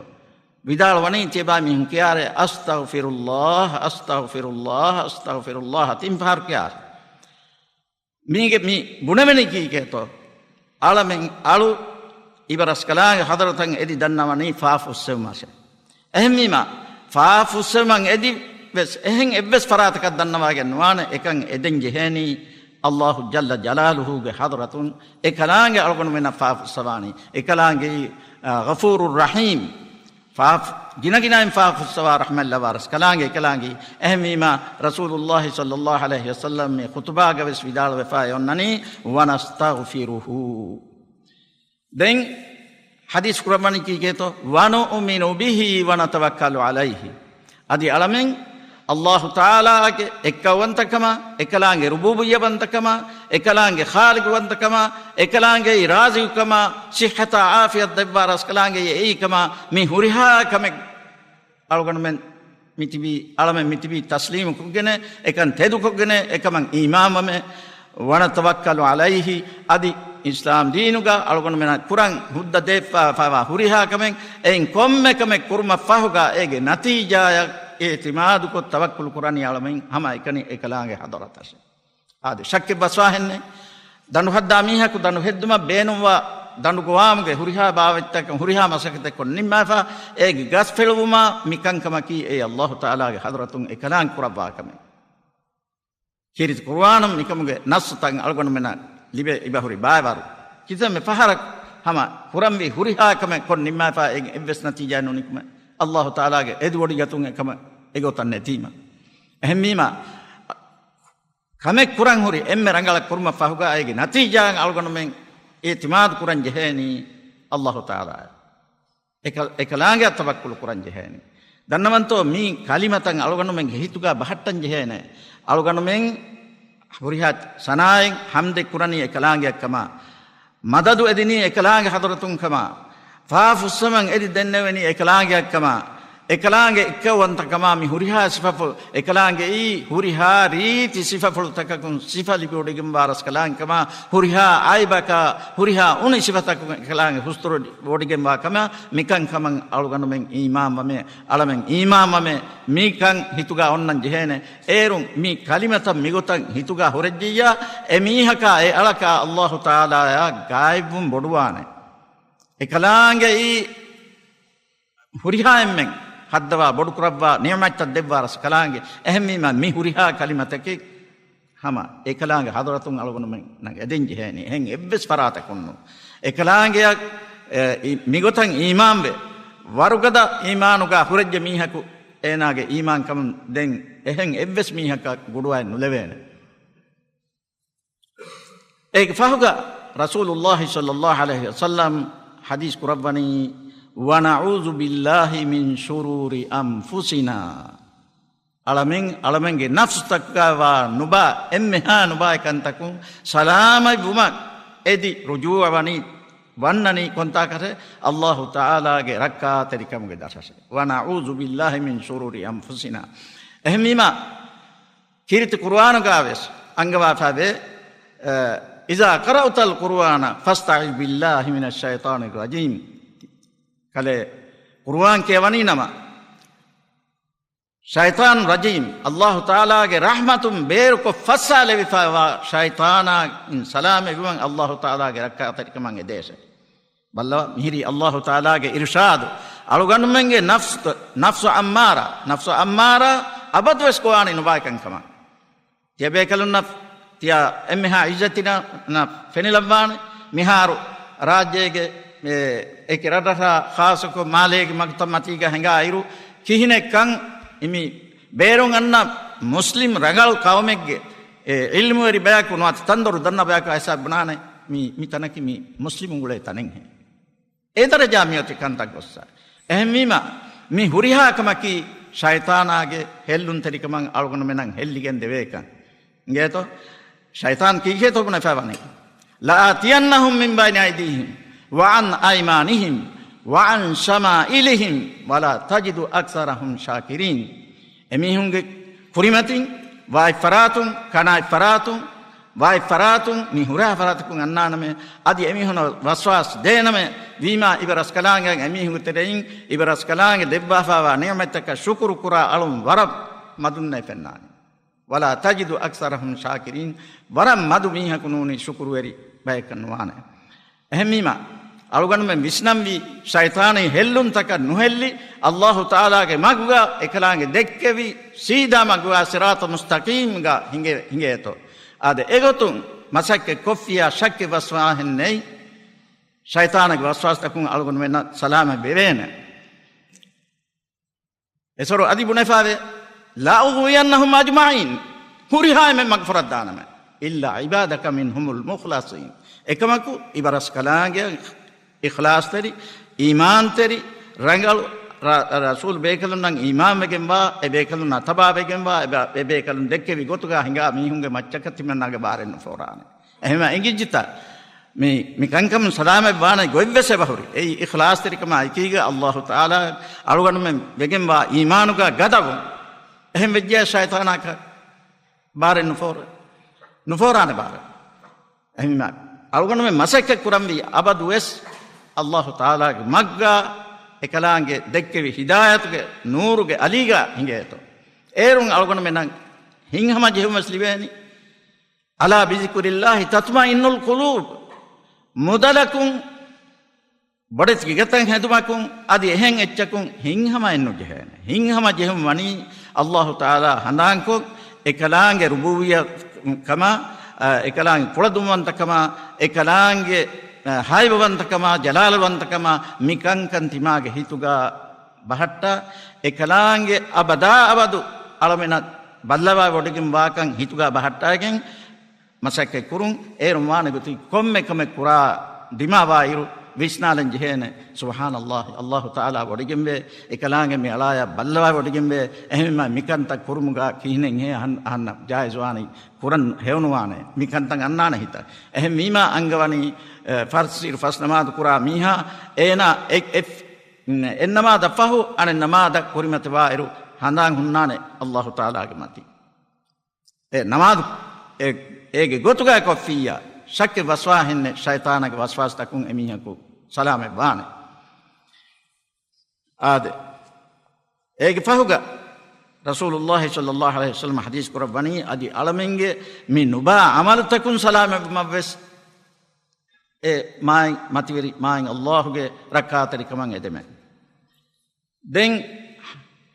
ވިދާޅުވަނީ، ތިޔަބާ މީހުން ކިޔާރޭ، އަސްތަޣްފިރުއްލާހަ، އަސްތަޣްފިރުއްލާހަ، އަސްތަޣްފިރުއްލާހަ، ތިން ފަހަރު ކިޔާރޭ. މީގެ މި ބުނެވެނީ ކީކޭތޯ؟ އަޅަމެން އަޅު އިބަރަސްކަލާނގެ ޙަޟްރަތަށް އެދި ދަންނަވަނީ ފާފުއްސެވުމަށޭ. އެހެންވީމަ، ފާފުއްސެވުމަށް އެދި ވެސް އެހެން އެއްވެސް ފަރާތަކަށް ދަންނަވާގެން ނުވާނެ، އެކަން އެދެން ޖެހޭނީ އައްލާހު ޖައްލަ ޖަލާލުހޫގެ ޙަޟްރަތުން. އެކަލާނގެ އަޅުގަނޑުމެންނަށް ފާފުއްސަވާނީ. އެކަލާނގެ، އާ، ޣަފޫރުއް ރަޙީމް. ފާފު، ގިނަގިނައިން ފާފުއްސަވާ ރަޙްމަތްލަވާ ރަސްކަލާނގެ އެކަލާނގެ. އެހެންވީމާ، ރަސޫލުއްލާހި ޞައްލައްލާހު ޢަލައިހި ވަސައްލަމް މި ޚުޠުބާގަ ވެސް ވިދާޅުވެފައި އޮންނަނީ، ވަނަސްތަޣްފިރުހު. ދެން ޙަދީޘް ކުރައްވަނީ ކީކޭތޯ؟ ވަނުއުމިނު ބިހި ވަނަތަވައްކަލު ޢަލައިހި. އަދި އަޅަމެން އައްލާހު ތަޢާލާގެ އެއްކައުވަންތަކަމާ، އެކަލާނގެ ރުބޫބިއްޔަވަންތަކަމާ، އެކަލާނގެ ޚާލިޤުވަންތަކަމާ، އެކަލާނގެ ރާޒިގުކަމާ، ޞިއްޙަތާ ޢާފިޔަތް ދެއްވާ ރަސްކަލާނގެ އެއީކަމާ، މި ހުރިހާ ކަމެއް އަޅުގަނޑުމެން މިތިބީ، އަޅަމެން މިތިބީ ތަސްލީމުކޮށްގެނެ، އެކަން ތެދުކޮށްގެނެ، އެކަމަށް އީމާންވަމެ، ވަނަތަވައްކަލު ޢަލައިހި، އަދި އިސްލާމް ދީނުގަ އަޅުގަނޑުމެންނަށް ކުރަން ހުއްދަ ދޭފަ، ފަވާ ހުރިހާ ކަމެއް، އެއިން ކޮންމެ ކަމެއް ކުރުމަށް ފަހުގަ އޭގެ ނަތީޖާއަށް އިޢްތިމާދުކޮށް ތަވައްކުލު ކުރަނީ އަޅަމެން ހަމައެކަނި އެކަލާނގެ ޙަޟްރަތަށެ. އާދެ، ޝައްކެއް ބަސްވާހެންނެއް. ދަނޑު ހައްދާ މީހަކު ދަނޑު ހެއްދުމަށް ބޭނުންވާ ދަނޑު ގޮވާމުގެ ހުރިހާ ބާވަތްތަކަށް ހުރިހާ މަސައްކަތެއް ކޮށް ނިންމާފަ، އޭގެ ގަސް ފެޅުވުމާ މި ކަންކަމަކީ އެ އައްލާހު ތަޢާލާގެ ޙަޟްރަތުން އެކަލާނގެ ކުރައްވާ ކަމެއް. ކީރިތި ޤުރުއާނުން މިކަމުގެ ނައްޞުތައް އަޅުގަނޑުމެންނަށް ލިބެ އިބަހުރި ބައިވަރު. ކިތަންމެ ފަހަރަކު ހަމަ ކުރަންވީ ހުރިހާ ކަމެއް ކޮށް ނިންމާފަ އެއް، އެއްވެސް ނަތީޖާއެއް ނުނިކުމެ. އައްލާހު ތަޢާލާގެ އެދުވޮޑިގަތުން އެކަމަށް އެގޮތަށް ނެތީމަ. އެހެންވީމަ، ކަމެއް ކުރަން ހުރި އެންމެ ރަނގަޅަށް ކުރުމަށް ފަހުގަ އޭގެ ނަތީޖާއަށް އަޅުގަނޑުމެން އިޢްތިމާދު ކުރަން ޖެހޭނީ އައްލާހު ތަޢާލާއަށް. އެކަ-، އެކަލާނގެއަށް ތަވައްކުލު ކުރަން ޖެހޭނީ. ދަންނަވަންތޯ މި ކަލިމަތައް އަޅުގަނޑުމެންގެ ހިތުގަ ބަހައްޓަން ޖެހޭނެ. އަޅުގަނޑުމެން ހުރިހާ ސަނާއެއް ޙަމްދެއް ކުރަނީ އެކަލާނގެއަށްކަމަށް. މަދަދު އެދިނީ އެކަލާނގެ ޙަޟްރަތުން ކަމަށް، ފާފުއްސަމަން އެދި ދެންނެވެނީ އެކަލާނގެއަށް ކަމަށް، އެކަލާނގެ އެއްކައުވަންތަކަމާ މި ހުރިހާ ސިފަފުޅު، އެކަލާނގެއީ ހުރިހާ ރީތި ސިފަފުޅުތަކަކުން ސިފަ ލިބިވޮޑިގެންވާ ރަސްކަލާނގެ ކަމާ، ހުރިހާ އައިބަކާ، ހުރިހާ އުނި ސިފަތަކުން އެކަލާނގެ ހުސްތުރު ވޮޑިގެންވާ ކަމާ، މިކަންކަމަށް އަޅުގަނޑުމެން އީމާންވަމޭ. އަޅަމެން އީމާންވަމޭ. މިކަން ހިތުގަ އޮންނަން ޖެހޭނެ. އޭރުން މި ކަލިމަތައް މިގޮތަށް ހިތުގަ ހުރެއްޖިއްޔާ، އެމީހަކާ އެ އަޅަކާ އައްލާހު ތަޢާލާއާ ގާތްވުން ބޮޑުވާނެ. އެކަލާނގެއީ ހުރިހާ އެންމެން ހައްދަވާ ބޮޑުކުރައްވާ ނިޢުމަތްތައް ދެއްވާ ރަސްކަލާނގެ. އެހެންވީމަ މި ހުރިހާ ކަލިމަތަކީ ހަމަ އެކަލާނގެ ޙަޟްރަތުން އަޅުގަނޑުމެންނަށް އެދެން ޖެހޭނީ. އެހެން އެއްވެސް ފަރާތަކުން ނޫން. އެކަލާނގެއަށް، އެ، އި-، މިގޮތަށް އީމާންވެ، ވަރުގަދަ އީމާނުގަ ހުރެއްޖެ މީހަކު އޭނާގެ އީމާންކަމުން ދެން އެހެން އެއްވެސް މީހަކަށް ގުޑުވައެއް ނުލެވޭނެ. އޭގެ ފަހުގަ ރަސޫލުއްލާހި ޞައްލައްލާހު ޢަލައިހި ވަސައްލަމް ޙަދީޘް ކުރައްވަނީ، "ވަނަޢޫޛު ބިއްލާހި މިން ޝުރޫރި އަންފުސިނާ." އަޅަމެން، އަޅަމެންގެ ނަފްސުތަކުގައިވާ ނުބާ، އެންމެހާ ނުބާ ކަންތަކުން ސަލާމަތްވުމަށް އެދި ރުޖޫޢަވަނީ، ވަންނަނީ ކޮންތާކަށެއް؟ އައްލާހު ތަޢާލާގެ ރައްކާތެރިކަމުގެ ދަށަށެއް. "ވަނަޢޫޛު ބިއްލާހި މިން ޝުރޫރި އަންފުސިނާ." އެހެންވީމާ، ކީރިތި ޤުރުއާނުގަވެސް އަންގަވާފައިވޭ، އަ، "إذا قرأت القرآن فاستعذ بالله من الشيطان الرجيم." ކަލޭ ޤުރުއާން ކިޔަވަނީ ނަމަ، ޝައިޠާނު ރަޖީމް، އައްލާހު ތަޢާލާގެ ރަޙްމަތުން ބޭރުކޮށް ފައްސާލެވިފައިވާ ޝައިޠާނާއިން ސަލާމަތްވުމަށް އައްލާހު ތަޢާލާގެ ރައްކާތެރިކަމަށް އެދޭށެ. ބައްލަވާ، މިހިރީ އައްލާހު ތަޢާލާގެ އިރުޝާދު. އަޅުގަނޑުމެންގެ ނަފްސު، ނަފްސު އައްމާރާ، ނަފްސު އައްމާރާ އަބަދުވެސް ގޮވާނެ ނުބާކަންކަމަށް. ތިޔަބޭކަލުންނަށް، ތިޔަ އެންމެހާ ޢިއްޒަތްތެރިންނަށް ފެނިލައްވާނެ. މިހާރު ރާއްޖޭގެ، އެ، އެކި ރަށްރަށާ ޚާއްޞަކޮށް މާލޭގެ މަގުތައް މަތީގަ ހިނގާ އިރު، ކިހިނެއްކަން މި ބޭރުން އަންނަ މުސްލިމް ރަނގަޅު ޤައުމެއްގެ، އެ، ޢިލްމުވެރި ބަޔަކު ނުވަތަ ތަންދޮރު ދަންނަ ބަޔަކު އައިސް ބުނާނެ، މި، މި ތަނަކީ މި މުސްލިމުން އުޅޭ ތަނެއްހޭ. އެ ދަރަޖާ މިއޮތީ ކަންތައް ގޮއްސަ. އެހެންވީމަ، މި ހުރިހާ ކަމަކީ ޝައިޠާނާގެ ހެއްލުންތެރިކަމަށް އަޅުގަނޑުމެންނަށް ހެއްލިގެން ދެވޭކަން. އިނގޭތޯ؟ ޝައިޠާން ކީކޭތޯ ބުނެފައިވަނީ؟ "لآتِيَنَّهُم مِّن بَيْنِ أَيْدِيهِمْ وعن أيمانهم وعن شمائلهم ولا تجد أكثرهم شاكرين. އެމީހުންގެ ކުރިމަތިން، ވާތް ފަރާތުން، ކަނާތް ފަރާތުން، ވާތް ފަރާތުން، މި ހުރިހާ ފަރާތަކުން އަންނާނަމޭ، އަދި އެމީހުންނަށް ވަސްވާސް ދޭނަމޭ، ވީމާ އިބަރަސްކަލާނގެ އެމީހުންގެ ތެރެއިން އިބަރަސްކަލާނގެ ދެއްވާފައިވާ ނިޢުމަތްތަކަށް ޝުކުރު ކުރާ އަޅުން ވަރަށް މަދުންނޭ ފެންނާނީ. ولا تجد أكثرهم شاكرين. ވަރަށް މަދު މީހަކު ނޫނީ ޝުކުރުވެރި ބަޔަކަށް ނުވާނެ. އެހެންވީމާ، އަޅުގަނޑުމެން ވިސްނަންވީ، ޝައިޠާނީ ހެއްލުންތަކަށް ނުހެއްލި، ﷲ ތަޢާލާގެ މަގުގަ އެކަލާނގެ ދެއްކެވި ސީދާ މަގުގަ، ޞިރާޠު މުސްތަޤީމްގަ ހިނގެ، ހިނގޭތޯ. އާދެ، އެގޮތުން މަސައްކަތް ކޮށްފިއްޔާ ޝައްކެއް ވަސްވާހެއް ނެތް، ޝައިޠާނާގެ ވަސްވާސްތަކުން އަޅުގަނޑުމެންނަށް ސަލާމަތް ވެވޭނެ. އެސޮރު އަދި ބުނެފާވޭ، لأغوينهم أجمعين. ހުރިހާ އެންމެން މަގުފުރައްދާނަމޭ. إلا عبادك منهم المخلصين. އެކަމަކު، އިބަރަސްކަލާނގެ އިޚްލާޞްތެރި، އީމާންތެރި، ރަނގަޅު ރަ-، ރަސޫލް ބޭކަލުންނަށް އީމާންވެގެންވާ، އެ ބޭކަލުންނާ ތަބާވެގެންވާ، އެ ބޭ-، އެ ބޭކަލުން ދެއްކެވި ގޮތުގަ ހިނގާ މީހުންގެ މައްޗަކަށް ތިމަންނާގެ ބާރެއް ނުފޯރާނެ. އެހެންވެ އެނގިއްޖިތަ؟ މި، މި ކަންކަމުން ސަލާމަތް ވާނެ ގޮތްވެސް އެބަހުރި. އެއީ އިޚްލާޞްތެރިކަމާ އެކީގަ ﷲ ތަޢާލާ އަޅުގަނޑުމެން ވެގެންވާ އީމާނުގަ ގަދަވުން. އެހެން ވެއްޖެޔާ ޝައިޠާނާ ކަ-، ބާރެއް ނުފޯރޭ. ނުފޯރާނެ ބާރެއް. އެހެންވީމާ، އަޅުގަނޑުމެން މަސައްކަތް ކުރަންވީ އަބަދުވެސް ﷲ ތަޢާލާގެ މަގްގާ، އެކަލާނގެ ދެއްކެވި ހިދާޔަތުގެ ނޫރުގެ އަލީގަ ހިނގޭތޯ. އޭރުން އަޅުގަނޑުމެންނަށް ހިތްހަމަޖެހުމެއް ވެސް ލިބޭނީ. ألا بذكر الله تطمئن القلوب. މުދަލަކުން، ބޮޑެތި ގިގަތައް ހެދުމަކުން، އަދި އެހެން އެއްޗަކުން ހިތްހަމައެއް ނުޖެހޭނެ. ހިތްހަމަ ޖެހުން ވަނީ ﷲ ތަޢާލާ ހަނދާންކޮށް، އެކަލާނގެ ރުބޫބިއްޔަތުކަމާ، އަ، އެކަލާނގެ ކުޅަދުންވަންތަކަމާ، އެކަލާނގެ، އަ، ހައިބަވަންތަކަމާ، ޖަލާލުވަންތަކަމާ، މިކަންކަން ތިމާގެ ހިތުގަ ބަހައްޓާ، އެކަލާނގެ އަބަދާ އަބަދު އަޅަމެނަށް ބައްލަވާވޮޑިގެން ވާކަން ހިތުގަ ބަހައްޓާގެން، މަސައްކަތް ކުރުން. އޭރުން ވާނެ ގޮތީ ކޮންމެ ކަމެއް ކުރާ ދިމާވާއިރު ވިސްނާލަން ޖެހޭނެ، ސުބްޙާނަﷲ، ﷲ ތަޢާލާ ވޮޑިގެންވޭ، އެކަލާނގެ މި އަޅާޔަށް ބައްލަވާ ވޮޑިގެންވޭ، އެހެންވީމާ މިކަންތައް ކުރުމުގަ ކިހިނެއްހޭ އަހަން، އަހަންނަށް ޖާއިޒުވާނީ، ކުރަން ހެޔޮނުވާނެ، މިކަންތައް އަންނާނެ ހިތަށް. އެހެންވީމާ އަންގަވަނީ، އެ، ފަރްޟު އިރު ފަސް ނަމާދު ކުރާ މީހާ، އޭނާ އެ-، އެ-، އެއް ނަމާދަށް ފަހު އަނެއް ނަމާދަށް ކުރިމަތިވާއިރު ހަނދާން ހުންނާނެ ﷲ ތަޢާލާގެ މަތިން. އެ ނަމާދު، އެ، އޭގެ ގޮތުގައި ކޮށްފިއްޔާ، ޝައްކެއް ވަސްވާހެންނެއް، ޝައިޠާނާގެ ވަސްވާސްތަކުން އެމީހަކު ސަލާމަތް ވާނެ. އާދެ، އޭގެ ފަހުގަ ރަސޫލުﷲ ޞައްލަﷲ ޢަލައިހި ވަސައްލަމަ ޙަދީޘް ކުރައްވަނީ، އަދި އަޅަމެންގެ މި ނުބާ ޢަމަލުތަކުން ސަލާމަތްވުމަށްވެސް އެ މާތް މަތިވެރި މާތް ﷲ ގެ ރައްކާތެރިކަމަށް އެދެމެ. ދެން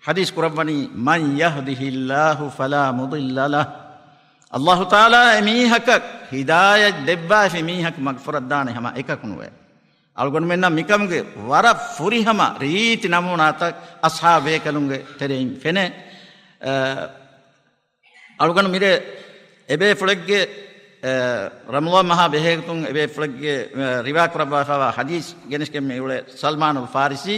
ޙަދީޘް ކުރައްވަނީ، مَن يَهْدِهِ اللَّهُ فَلَا مُضِلَّ لَهُ. ﷲ ތަޢާލާ އެ މީހަކަށް ހިދާޔަތް ދެއްވާފި މީހަކު މަގުފުރައްދާނެ ހަމަ އެކަކު ނުވޭ. އަޅުގަނޑުމެންނަށް މިކަމުގެ ވަރަށް ފުރިހަމަ ރީތި ނަމޫނާތައް އަޞްޙާބު ބޭކަލުންގެ ތެރެއިން ފެނޭ. އަ، އަޅުގަނޑު މިރޭ އެބޭފުޅެއްގެ، އެ، ރަމަޟާން މަހާ ބެހޭގޮތުން އެބޭފުޅެއްގެ، އެ، ރިވާ ކުރައްވާފައިވާ ޙަދީޘް ގެނެސްގެން މިއުޅޭ ސަލްމާނުލް ފާރިސީ،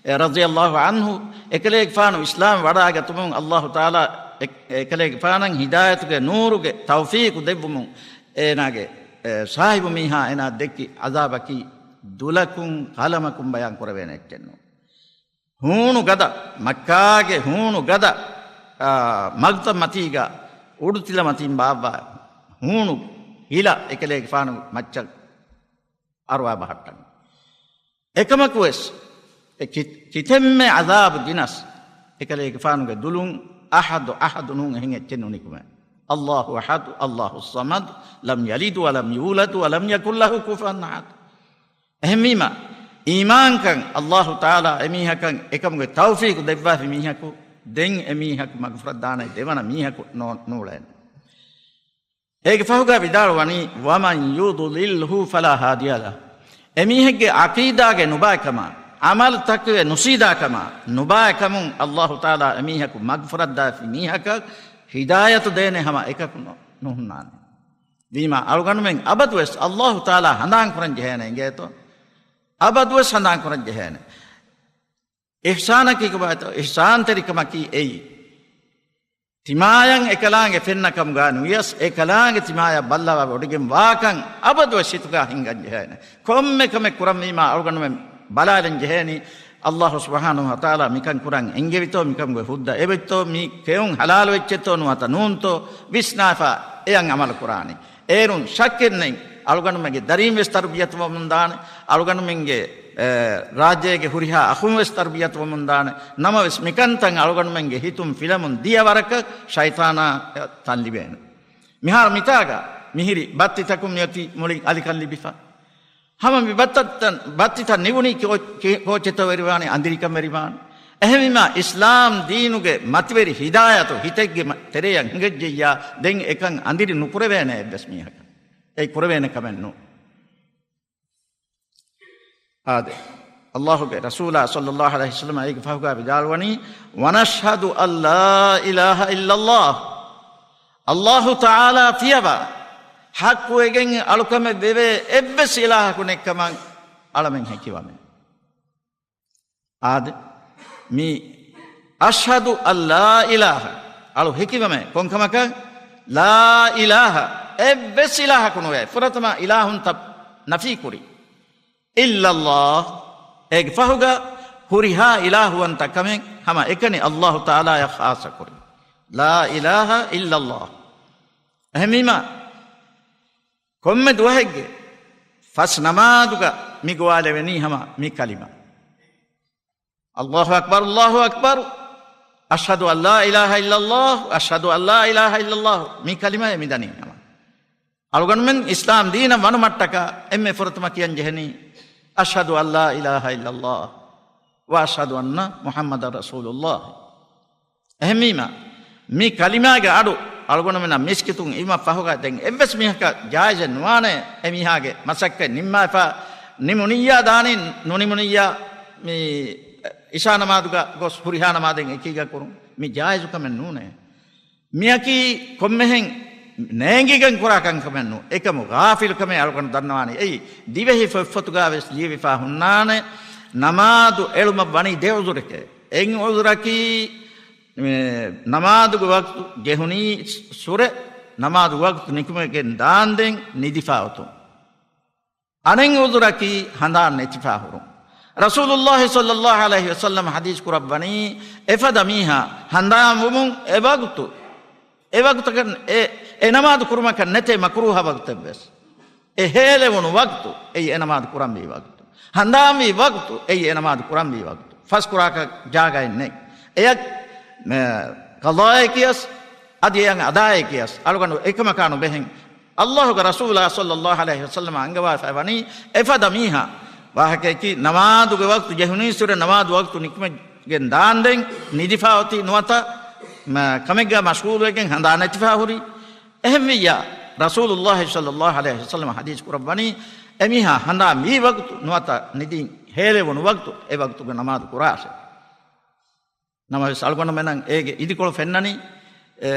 އެ، ރަޟިޔަﷲ ޢަންހު، އެކަލޭގެފާނު އިސްލާމް ވަޑައިގަތުމުން ﷲ ތަޢާލާ އެ-، އެކަލޭގެފާނަށް ހިދާޔަތުގެ ނޫރުގެ ތައުފީޤު ދެއްވުމުން އޭނާގެ، އެ، ޞާޙިބު މީހާ އޭނާ ދެއްކި ޢަޛާބަކީ ދުލަކުން ޤަލަމަކުން ބަޔާން ކުރެވޭނެ އެއްޗެއް ނޫން. ހޫނު ގަދަ، މައްކާގެ ހޫނު ގަދަ، އާ، މަގްތަ މަތީގަ އުޑުތިލަ މަތިން ބާއްވާ ހޫނު ހިލަ އެކަލޭގެފާނު މައްޗަށް އަރުވާ ބަހައްޓަން. އެކަމަކުވެސް އެ ކި-، ކިތެއްމެ ޢަޛާބު ގިނަސް އެކަލޭގެފާނުގެ ދުލުން އަޙަދު، އަޙަދު ނޫން އެހެން އެއްޗެއް ނުނިކުމެ. ﷲ أحد، الله الصمد، لم يلد ولم يولد ولم يكن له كفوا أحد. އެހެންވީމަ، އީމާންކަން ﷲ ތަޢާލާ އެމީހަކަށް އެކަމުގެ ތައުފީޤު ދެއްވާފި މީހަކު، ދެން އެމީހަކު މަގުފުރައްދާނެ ދެވަނަ މީހަކު ނޯ-، ނޫޅޭނެ. އޭގެ ފަހުގަ ވިދާޅުވަނީ، وَمَن يُضْلِلْهُ فَلَا هَادِيَ لَهُ. އެމީހެއްގެ ޢަޤީދާގެ ނުބައިކަމާ، ޢަމަލުތަކުގެ ނުސީދާކަމާ، ނުބައިކަމުން ﷲ ތަޢާލާ އެމީހަކު މަގުފުރައްދާފި މީހަކަށް ހިދާޔަތު ދޭނެ ހަމަ އެކަކު ނު-، ނުހުންނާނެ. ވީމާ އަޅުގަނޑުމެން އަބަދުވެސް ﷲ ތަޢާލާ ހަނދާން ކުރަން ޖެހޭނެ އިނގޭތޯ؟ އަބަދުވެސް ހަނދާން ކުރަން ޖެހޭނެ. އިޙްސާނަކީ ކޮބާތޯ؟ އިޙްސާންތެރިކަމަކީ އެއީ. ތިމާޔަށް އެކަލާނގެ ފެންނަ ކަމުގަ ނުވިޔަސް، އެކަލާނގެ ތިމާޔަށް ބައްލަވާ ވޮޑިގެން ވާކަން އަބަދުވެސް ހިތުގަ ހިނގަން ޖެހޭނެ. ކޮންމެ ކަމެއް ކުރަންވީމާ އަޅުގަނޑުމެން ބަލާލަން ޖެހޭނީ، ﷲ ސުބްޙާނަހޫ ވަތަޢާލާ މިކަން ކުރަން އެންގެވިތޯ، މިކަމުގެ ހުއްދަ އެބައޮތްތޯ، މި ކެއުން ޙަލާލު ވެއްޗެއްތޯ ނުވަތަ ނޫންތޯ ވިސްނާފަ އެޔަށް ޢަމަލު ކުރާނީ. އޭރުން ޝައްކެއް ނެތް، އަޅުގަނޑުމެންގެ ދަރީން ވެސް ތަރުބިޔަތުވަމުން ދާނެ، އަޅުގަނޑުމެންގެ، އެ، ރާއްޖޭގެ ހުރިހާ އަޚުން ވެސް ތަރުބިޔަތުވަމުން ދާނެ. ނަމަވެސް މިކަންތައް އަޅުގަނޑުމެންގެ ހިތުން ފިލަމުން ދިޔަ ވަރަކަށް ޝައިޠާނާ ތަން ލިބޭނެ. މިހާރު މިތާގަ މިހިރި ބައްތިތަކުން މިއޮތީ މުޅިން އަލިކަން ލިބިފަ. ހަމަ މި ބައްތަތަން، ބައްތިތައް ނިވުނީ ކޯ-، ކޭ-، ކޯޗެތޯ ވެރިވާނީ އަނދިރިކަން ވެރިވާނީ. އެހެންވީމާ އިސްލާމް ދީނުގެ މަތިވެރި ހިދާޔަތު ހިތެއްގެ މަ-، ތެރެޔަށް ހިނގައްޖެއްޔާ ދެން އެކަން އަނދިރި ނުކުރެވޭނެ އެއްވެސް މީހަކަށް. އެ ކުރެވޭނެ ކަމެއް ނޫން. އާދެ، ﷲ ގެ ރަސޫލާ ޞައްލަﷲ ޢަލައިހި ވަސައްލަމަ އޭގެ ފަހުގަ ވިދާޅުވަނީ، "ونشهد أن لا إله إلا الله." ﷲ ތަޢާލާ ފިޔަވާ، ޙައްޤުވެގެން އަޅުކަމެއް ވެވޭ އެއްވެސް އިލާހަކު ނެތްކަމަށް އަޅަމެން ހެކިވަމެ. އާދެ، މި "أشهد أن لا إله" އަޅު ހެކިވަމެ ކޮންކަމަކަށް؟ "لا إله" އެއްވެސް އިލާހަކު ނުވޭ. ފުރަތަމަ އިލާހުންތައް ނަފީކުރި. "إلا الله" އޭގެ ފަހުގަ ހުރިހާ އިލާހުވަންތަ ކަމެއް ހަމަ އެކަނި ﷲ ތަޢާލާޔަށް ޚާއްޞަކުރި. "لا إله إلا الله." އެހެންވީމަ، ކޮންމެ ދުވަހެއްގެ ފަސް ނަމާދުގަ މި ގޮވާލެވެނީ ހަމަ މި ކަލިމަ. "الله أكبر، الله أكبر، أشهد أن لا إله إلا الله، أشهد أن لا إله إلا الله" މި ކަލިމައެއް މި ދަނީ ހަމަ. އަޅުގަނޑުމެން އިސްލާމް ދީނަށް ވަނުމަށްޓަކާ އެންމެ ފުރަތަމަ ކިޔަން ޖެހެނީ، "أشهد أن لا إله إلا الله، وأشهد أن محمدا رسول الله." އެހެންވީމަ، މި ކަލިމާގެ އަޑު އަޅުގަނޑުމެންނަށް މިސްކިތުން އިވުމަށް ފަހުގަ ދެން އެއްވެސް މީހަކަށް ޖާއިޒެއް ނުވާނެ، އެމީހާގެ މަސައްކަތް ނިންމާފަ، ނިމުނިއްޔާ ދާނީ، ނުނިމުނިއްޔާ މި އިޝާ ނަމާދުގަ ގޮސް ހުރިހާ ނަމާދެއް އެކީގަ ކުރުން، މި ޖާއިޒު ކަމެއް ނޫނޭ. މިއަކީ ކޮންމެހެން ނޭނގިގެން ކުރާ ކަންކަމެއް ނޫން. އެކަމު ޣާފިލު ކަމެއް އަޅުގަނޑު ދަންނަވާނީ. އެއީ، ދިވެހި ފޮތްފޮތުގަ ވެސް ލިޔެވިފަ ހުންނާނެ، ނަމާދު އެޅުމަށް ވަނީ ދެ ޢުޛުރެކޭ. އެއް ޢުޛުރަކީ، މި ނަމާދުގެ ވަގުތު ޖެހުނީ ސުރެ، ނަމާދު ވަގުތު ނިކުމެގެން ދާންދެން ނިދިފަ އޮތުން. އަނެއް ޢުޛުރަކީ ހަނދާން ނެތިފަ ހުރުން. ރަސޫލުﷲ ޞައްލަﷲ ޢަލައިހި ވަސައްލަމަ ޙަދީޘް ކުރައްވަނީ، އެފަދަ މީހާ ހަނދާން ވުމުން އެ ވަގުތު، އެ ވަގުތަކަށް އެ، އެ ނަމާދު ކުރުމަކަށް ނެތޭ މަކުރޫހަ ވަގުތެއްވެސް. އެ ހޭލެވުނު ވަގުތު އެއީ އެ ނަމާދު ކުރަންވީ ވަގުތު. ހަނދާންވީ ވަގުތު އެއީ އެ ނަމާދު ކުރަންވީ ވަގުތު. ފަސްކުރާކަށް ޖާގައެއް ނެތް. އެޔަށް، މެ، ޤަޟާއެކިޔަސް، އަދި އެއަށް އަދާއެކިޔަސް، އަޅުގަނޑު އެކަމަކާ ނުބެހެން. ﷲ ގެ ރަސޫލާ ޞައްލަﷲ ޢަލައިހި ވަސައްލަމަ އަންގަވާފައި ވަނީ، އެފަދަ މީހާ ވާހަކައަކީ، ނަމާދުގެ ވަގުތު ޖެހުނީ ސުރެ، ނަމާދު ވަގުތު ނިކުމެގެން ދާންދެން ނިދިފަ އޮތީ ނުވަތަ، މަ، ކަމެއްގަ މަޝްޣޫލުވެގެން ހަނދާން ނެތިފަ ހުރީ. އެހެންވިއްޔާ، ރަސޫލުﷲ ޞައްލަﷲ ޢަލައިހި ވަސައްލަމަ ޙަދީޘް ކުރައްވަނީ، އެމީހާ ހަނދާން ވީ ވަގުތު ނުވަތަ ނިދިން ހޭލެވުނު ވަގުތު، އެ ވަގުތުގެ ނަމާދު ކުރާށޭ. ނަމަވެސް، އަޅުގަނޑުމެންނަށް އޭގެ އިދިކޮޅު ފެންނަނީ، އެ،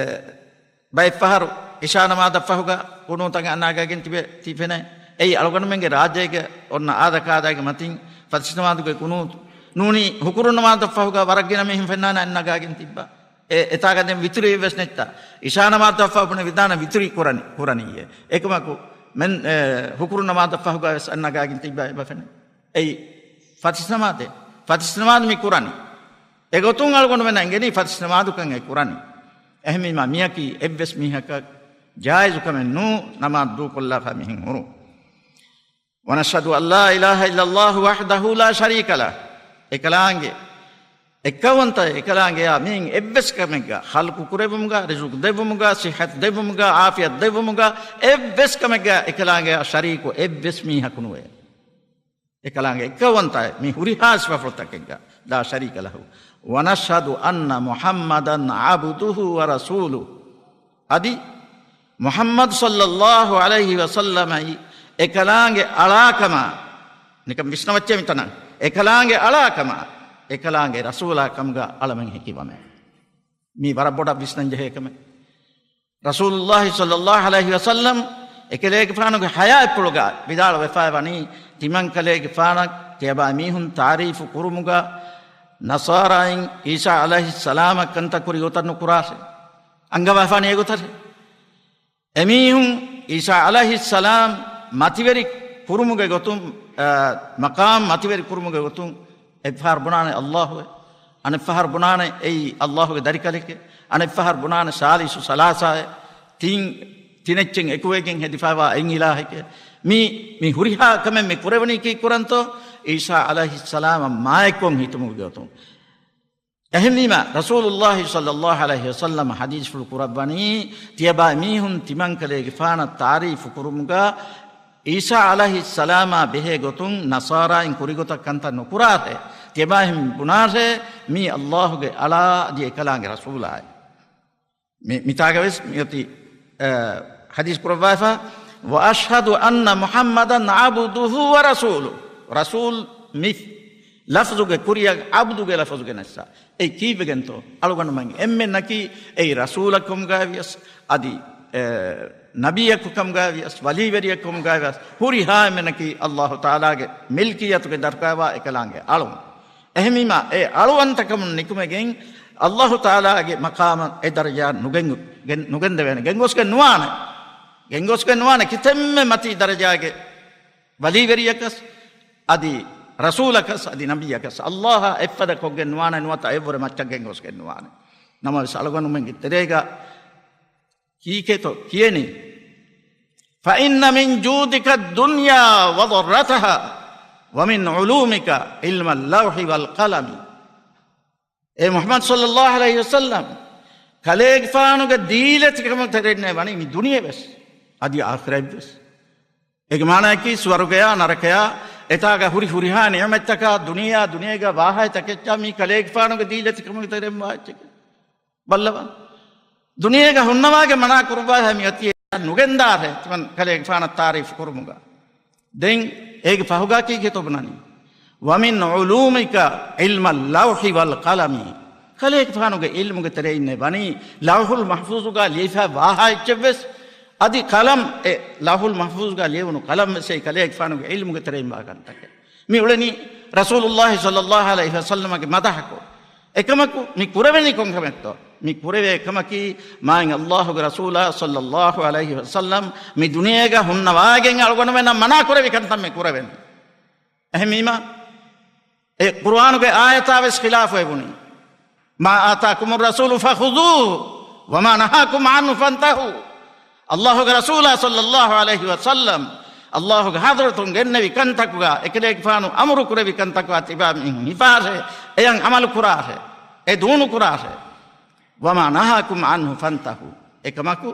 ބައެއްފަހަރު އިޝާ ނަމާދަށް ފަހުގަ ޤުނޫތަށް އަންނާގާގެން ތިބެ، ތި ފެނޭ. އެއީ އަޅުގަނޑުމެންގެ ރާއްޖޭގެ އޮންނަ އާދަ ކާދައިގެ މަތިން ފަތިސް ނަމާދުގެ ޤުނޫތު ނޫނީ، ހުކުރު ނަމާދަށް ފަހުގަ ވަރަށް ގިނަ މީހުން ފެންނާނެ އަންނާގާގެން ތިއްބާ. އެ، އެތާގަ ދެން ވިތުރީ ވެސް ނެތްތާ. އިޝާ ނަމާދަށް ފަހު ބުނެ ވިދާނެ ވިތުރީ ކުރަނީ، ކުރަނީއޭ. އެކަމަކު، މެން، އެ، ހުކުރު ނަމާދަށް ފަހުގަ ވެސް އަންނާގާގެން ތިއްބާ އެބަ ފެނޭ. އެއީ ފަތިސް ނަމާދޭ. ފަތިސް ނަމާދު މި ކުރަނީ. އެގޮތުން އަޅުގަނޑުމެން އެނގެނީ ފަތިސް ނަމާދުކަން އެ ކުރަނީ. އެހެންވީމާ، މިއަކީ އެއްވެސް މީހަކަށް ޖާއިޒު ކަމެއް ނޫ، ނަމާދު ދޫކޮށްލާފަ މިހެން ހުރުން. ونشهد أن لا إله إلا الله وحده لا شريك له. އެކަލާނގެ، އެއްކައުވަންތަ އެކަލާނގެއާ މިއިން އެއްވެސް ކަމެއްގަ، ޚަލްޤު ކުރެއްވުމުގަ، ރިޒުޤު ދެއްވުމުގަ، ޞިއްޙަތު ދެއްވުމުގަ، ޢާފިޔަތު ދެއްވުމުގަ، އެއްވެސް ކަމެއްގަ އެކަލާނގެއާ ޝަރީކު އެއްވެސް މީހަކު ނުވޭ. އެކަލާނގެ އެއްކައުވަންތައެއް މި ހުރިހާ ސިފަފުޅުތަކެއްގަ، لا شريك له. ونشهد أن محمدا عبده ورسوله. އަދި މުޙައްމަދު ޞައްލަﷲ ޢަލައިހި ވަސައްލަމައީ އެކަލާނގެ އަޅާކަމާ، ނިކަން ވިސްނަވައްޗޭ މިތަނަށް، އެކަލާނގެ އަޅާކަމާ، އެކަލާނގެ ރަސޫލާ ކަމުގަ އަޅަމެން ހެކިވަމޭ. މީ ވަރަށް ބޮޑަށް ވިސްނަން ޖެހޭ ކަމެއް. ރަސޫލުﷲ ޞައްލަﷲ ޢަލައިހި ވަސައްލަމް އެކަލޭގެފާނުގެ ޙަޔާތްޕުޅުގަ ވިދާޅުވެފައި ވަނީ، ތިމަން ކަލޭގެފާނަށް ތިޔަބާ މީހުން ތާރީފު ކުރުމުގަ ނަޞާރާއިން އީސާ ޢަލައިހިއްސަލާމަށް ކަންތައް ކުރި ގޮތަށް ނުކުރާށޭ. އަންގަވާފާނީ އެގޮތަށް. އެމީހުން އީސާ ޢަލައިހިއްސަލާމް މަތިވެރި ކުރުމުގެ ގޮތުން، އާ، މަޤާމް މަތިވެރި ކުރުމުގެ ގޮތުން އެއްފަހަރު ބުނާނެ އައްލާހުއޭ، އަނެއްފަހަރު ބުނާނެ އެއީ އައްލާހުގެ ދަރިކަލެކޭ، އަނެއްފަހަރު ބުނާނެ ސާލިސު ސަލާސާއޭ، ތިން، ތިނެއްޗެއް އެކުވެގެން ހެދިފައިވާ އެއް އިލާހެކޭ. މި، މި ހުރިހާ ކަމެއް މި ކުރެވުނީ ކީއްކުރަންތޯ؟ ޢީސާ ޢަލައިހިއްސަލާމަށް މާތްކޮށް ހިތުމުގެ ގޮތުން. އެހެންވީމަ، ރަސޫލުﷲ ޞައްލަﷲ ޢަލައިހި ވަސައްލަމަ ޙަދީޘްފުޅު ކުރައްވަނީ، ތިޔަބައިމީހުން ތިމަންކަލޭގެފާނަށް ތާރީފު ކުރުމުގަ، ޢީސާ ޢަލައިހިއްސަލާމާ ބެހޭ ގޮތުން ނަޞާރާއިން ކުރިގޮތަށް ކަންތައް ނުކުރާށޭ. ތިޔަބައިމީހުން ބުނާށޭ، މީ އައްލާހުގެ އަޅާ އަދި އެކަލާނގެ ރަސޫލާއޭ. މި، މިތާގަވެސް މިއޮތީ، އަ، ޙަދީޘް ކުރައްވާފަ، "وأشهد أن محمدا عبده ورسوله." ރަސޫލް މި ލަފްޒުގެ ކުރިއަށް ޢަބްދުގެ ލަފްޒު ގެނެއްސާ. އެއީ ކީއްވެގެންތޯ؟ އަޅުގަނޑުމެން އެންމެންނަކީ އެއީ ރަސޫލަކު ކަމުގައިވިޔަސް، އަދި، އެ، ނަބިއްޔަކު ކަމުގައިވިޔަސް، ވަލީވެރިޔަކު ކަމުގައިވިޔަސް، ހުރިހާ އެންމެންނަކީ އައްލާހު ތަޢާލާގެ މިލްކިއްޔަތުގެ ދަރުގައިވާ އެކަލާނގެ އަޅުން. އެހެންވީމާ، އެ އަޅުވަންތަކަމުން ނިކުމެގެން އައްލާހު ތަޢާލާގެ މަޤާމަށް އެ ދަރަޖާ ނުގެން-، ގެން-، ނުގެންދެވޭނެ. ގެންގޮސްގެން ނުވާނެ. ގެންގޮސްގެން ނުވާނެ. ކިތަންމެ މަތީ ދަރަޖާގެ ވަލީވެރިޔަކަސް، އަދި ރަސޫލަކަސް، އަދި ނަބިއްޔަކަސް، އައްލާހަށް އެއްފަދަ ކޮށްގެން ނުވާނެ، ނުވަތަ އެއްވުރެ މައްޗަށް ގެންގޮސްގެން ނުވާނެ. ނަމަވެސް އަޅުގަނޑުމެންގެ ތެރޭގަ ކީކޭތޯ ކިޔެނީ؟ "فإن من جودك الدنيا وضرتها، ومن علومك علم اللوح والقلم." އޭ މުޙައްމަދު ޞައްލަﷲ ޢަލައިހި ވަސައްލަމް، ކަލޭގެފާނުގެ ދީލަތިކަމުގެ ތެރެއިންނޭ ވަނީ މި ދުނިޔެވެސް، އަދި އާޚިރަތްވެސް. އޭގެ މާނައަކީ ސުވަރުގެޔާ ނަރަކަޔާ، އެތާގަ ހުރި ހުރިހާ ނިޢުމަތްތަކާ، ދުނިޔެއާ ދުނިޔޭގަ ވާހައިތަކެއްޗާ މީ ކަލޭގެފާނުގެ ދީލަތިކަމުގެ ތެރެއިން ވާ އެއްޗެކޭ. ބައްލަވާ. ދުނިޔޭގަ ހުންނަވާގެ މަނާ ކުރުއްވާހައި މިއޮތީ ނުގެންދާށޭ ތިމަން ކަލޭގެފާނަށް ތާރީފު ކުރުމުގަ. ދެން އޭގެ ފަހުގަ ކީކޭތޯ ބުނަނީ؟ "ومن علومك علم اللوح والقلم." ކަލޭގެފާނުގެ ޢިލްމުގެ ތެރެއިންނޭ ވަނީ ލައުޙުލް މަޙްފޫޒުގަ ލިޔެފައި ވާހާ އެއްޗެއްވެސް، އަދި ޤަލަމް، އެ ލައުޙުލް މަޙްފޫޒުގަ ލިޔެވުނު ޤަލަމް ވެސް އެއީ ކަލޭގެފާނުގެ ޢިލްމުގެ ތެރެއިން ވާ ކަންތަކެއް. މި އުޅެނީ ރަސޫލުﷲ ޞައްލަﷲ ޢަލައިހި ވަސައްލަމަގެ މަދަޙަކު. އެކަމަކު މި ކުރެވެނީ ކޮންކަމެއްތޯ؟ މި ކުރެވޭ އެކަމަކީ މާތް އައްލާހުގެ ރަސޫލާ ޞައްލަﷲ ޢަލައިހި ވަސައްލަމް މި ދުނިޔޭގަ ހުންނަވާގެން އަޅުގަނޑުމެންނަށް މަނާ ކުރެވި ކަންތައް މި ކުރެވެނީ. އެހެންވީމާ، އެ ޤުރުއާނުގެ އާޔަތާ ވެސް ޚިލާފުވެވުނީ. "ما آتاكم الرسول فخذوه وما نهاكم عنه فانتهوا." އައްލާހުގެ ރަސޫލާ ޞައްލަﷲ ޢަލައިހި ވަސައްލަމް، އައްލާހުގެ ޙަޟްރަތުން ގެންނެވި ކަންތަކުގަ، އެކަލޭގެފާނު އަމުރު ކުރެވި ކަންތަކުގަ ތިބާ މީހުން ހިފާށޭ، އެޔަށް ޢަމަލު ކުރާށޭ، އެ ދޫނު ކުރާށޭ. "وما نهاكم عنه فانتهوا." އެކަމަކު،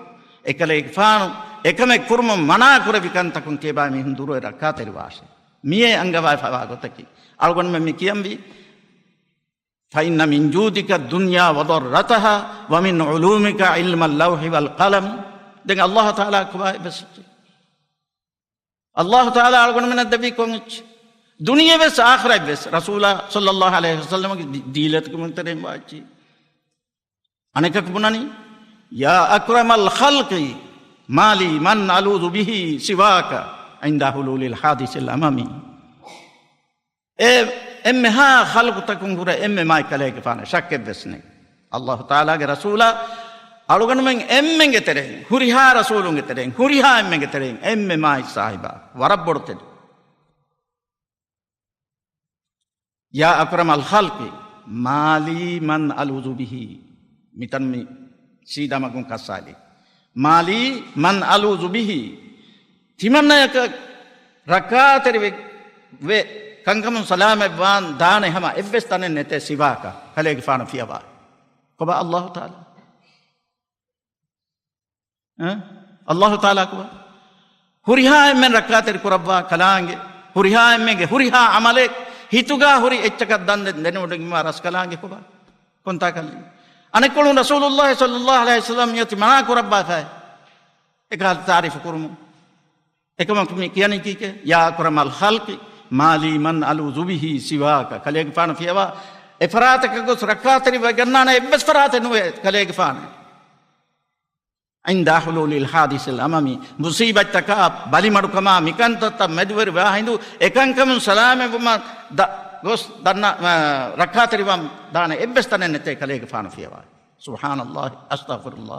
އެކަލޭގެފާނު އެކަމެއް ކުރުމުން މަނާ ކުރެވި ކަންތަކުން ތިބާ މީހުން ދުރުވެ ރައްކާތެރިވާށޭ. މިއޭ އަންގަވާފައިވާ ގޮތަކީ. އަޅުގަނޑުމެން މި ކިޔަންވީ، "فإن من جودك الدنيا وضرتها، ومن علومك علم اللوح والقلم." ދެން އައްލާހު ތަޢާލާ ކޮބާ އެއްވެސް އެއްޗެއް؟ އައްލާހު ތަޢާލާ އަޅުގަނޑުމެންނަށް ދެއްވީ ކޮން އެއްޗެއް؟ ދުނިޔެވެސް އާޚިރަތްވެސް ރަސޫލާ ޞައްލަﷲ ޢަލައިހި ވަސައްލަމަގެ ދީ-، ދީލަތިކަމުގެ ތެރެއިން ވާ އެއްޗެއް. އަނެކަކު ބުނަނީ، "يا أكرم الخلق، ما لي من ألوذ به سواك عند حلول الحادث الأمم." އޭ އެންމެހާ ޚަލްޤުތަކުން ހުރެ އެންމެ މާތް ކަލޭގެފާނެއް، ޝައްކެއްވެސް ނެތް. އައްލާހު ތަޢާލާގެ ރަސޫލާ، އަޅުގަނޑުމެން އެންމެންގެ ތެރެއިން، ހުރިހާ ރަސޫލުންގެ ތެރެއިން، ހުރިހާ އެންމެންގެ ތެރެއިން އެންމެ މާތް ސާހިބާ، ވަރަށް ބޮޑު ތެދު. "يا أكرم الخلق، ما لي من ألوذ به." މިތަން މި ސީދާ މަގުން ކައްސާލި. "ما لي من ألوذ به." ތިމަންނަޔަކަށް ރައްކާތެރިވެ، ވެ، ކަންކަމުން ސަލާމަތްވާން ދާނެ ހަމަ އެއްވެސް ތަނެއް ނެތޭ ސިވާކަ، ކަލޭގެފާނު ފިޔަވާ. ކޮބާ އައްލާހު ތަޢާލާ؟ އަ؟ އައްލާހު ތަޢާލާ ކޮބާ؟ ހުރިހާ އެންމެން ރައްކާތެރި ކުރައްވާ ކަލާނގެ، ހުރިހާ އެންމެންގެ ހުރިހާ ޢަމަލެއް ހިތުގަ ހުރި އެއްޗަކަށް ދަން ދެ-، ދެނެވޮޑިގެންވާ ރަސްކަލާނގެ ކޮބާ؟ ކޮންތާކަށް؟ އަނެއްކޮޅުން ރަސޫލުﷲ ޞައްލަﷲ ޢަލައިހި ވަސައްލަމް މިއޮތީ މަނާ ކުރައްވާފައި. އެކަހަލަ ތާރީފު ކުރުމުން. އެކަމަކު މި ކިޔަނީ ކީކޭ؟ "يا أكرم الخلق، ما لي من ألوذ به سواك." ކަލޭގެފާނު ފިޔަވާ، އެފަރާތަކަށް ގޮސް ރައްކާތެރިވެގަންނާނެ އެއްވެސް ފަރާތެއް ނުވޭ ކަލޭގެފާނެއް. "عند حلول الحادث الأمم." މުޞީބަތްތަކާ، ބަލިމަޑުކަމާ، މިކަންތައްތައް މެދުވެރިވާ ހިނދު އެކަންކަމުން ސަލާމަތްވުމަށް ދަ-، ގޮސް ދަންނަ-، އަ، ރައްކާތެރިވާން ދާނެ އެއްވެސް ތަނެއް ނެތޭ ކަލޭގެފާނު ފިޔަވާ. ސުބްޙާނަﷲ، އަސްތަޣްފިރުﷲ،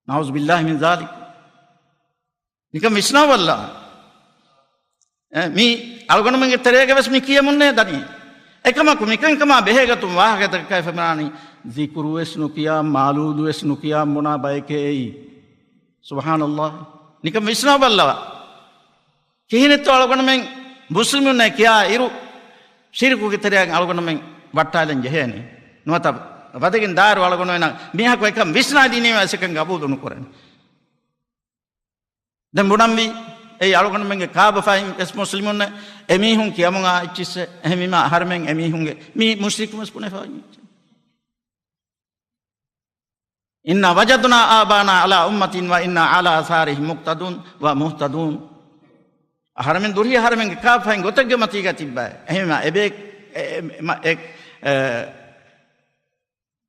ނަޢޫޛު ބިﷲ މިން ޛާލިކް. ނިކަން ވިސްނާބަލަ. އެ، މީ އަޅުގަނޑުމެންގެ ތެރޭގަ ވެސް މި ކިޔަމުންނޭ ދަނީ. އެކަމަކު މިކަންކަމާ ބެހޭގޮތުން ވާހަކަ ދައްކައިފަ މިވާނީ، ޒިކުރު ވެސް ނުކިޔާ، މައުލޫދު ވެސް ނުކިޔާ ބުނާ ބައެކޭ އެއީ. ސުބްޙާނަﷲ. ނިކަން ވިސްނާބައްލަވާ. ކިހިނެއްތޯ އަޅުގަނޑުމެން މުސްލިމުންނޭ ކިޔާ އިރު، ޝިރުކުގެ ތެރެއަށް އަޅުގަނޑުމެން ވައްޓާލަން ޖެހޭނެ. ނުވަތަ ވަދެގެން ދާއިރު އަޅުގަނޑުމެންނަށް މީހަކު އެކަން ވިސްނާދިނީމަ ވެސް އެކަން ގަބޫލު ނުކުރަނީ. ދެން ބުނަންވީ، އެއީ އަޅުގަނޑުމެންގެ ކާބަފައިން ވެސް މުސްލިމުންނެއް އެމީހުން ކިޔަމުން އާ އެއްޗިއްސެއް. އެހެންވީމާ އަހަރެމެން އެމީހުންގެ މީ މުޝްރިކުން ވެސް ބުނެފައި އެއްޗެއް. إنا وجدنا آباءنا على أمة وإنا على آثارهم مقتدون ومهتدون. އަހަރެމެން ދުރިހި އަހަރެމެންގެ ކާފައިން ގޮތެއްގެ މަތީގަ ތިއްބައި. އެހެންވީމާ އެބޭ، އެ، އެ، މަ، އެ، އެ،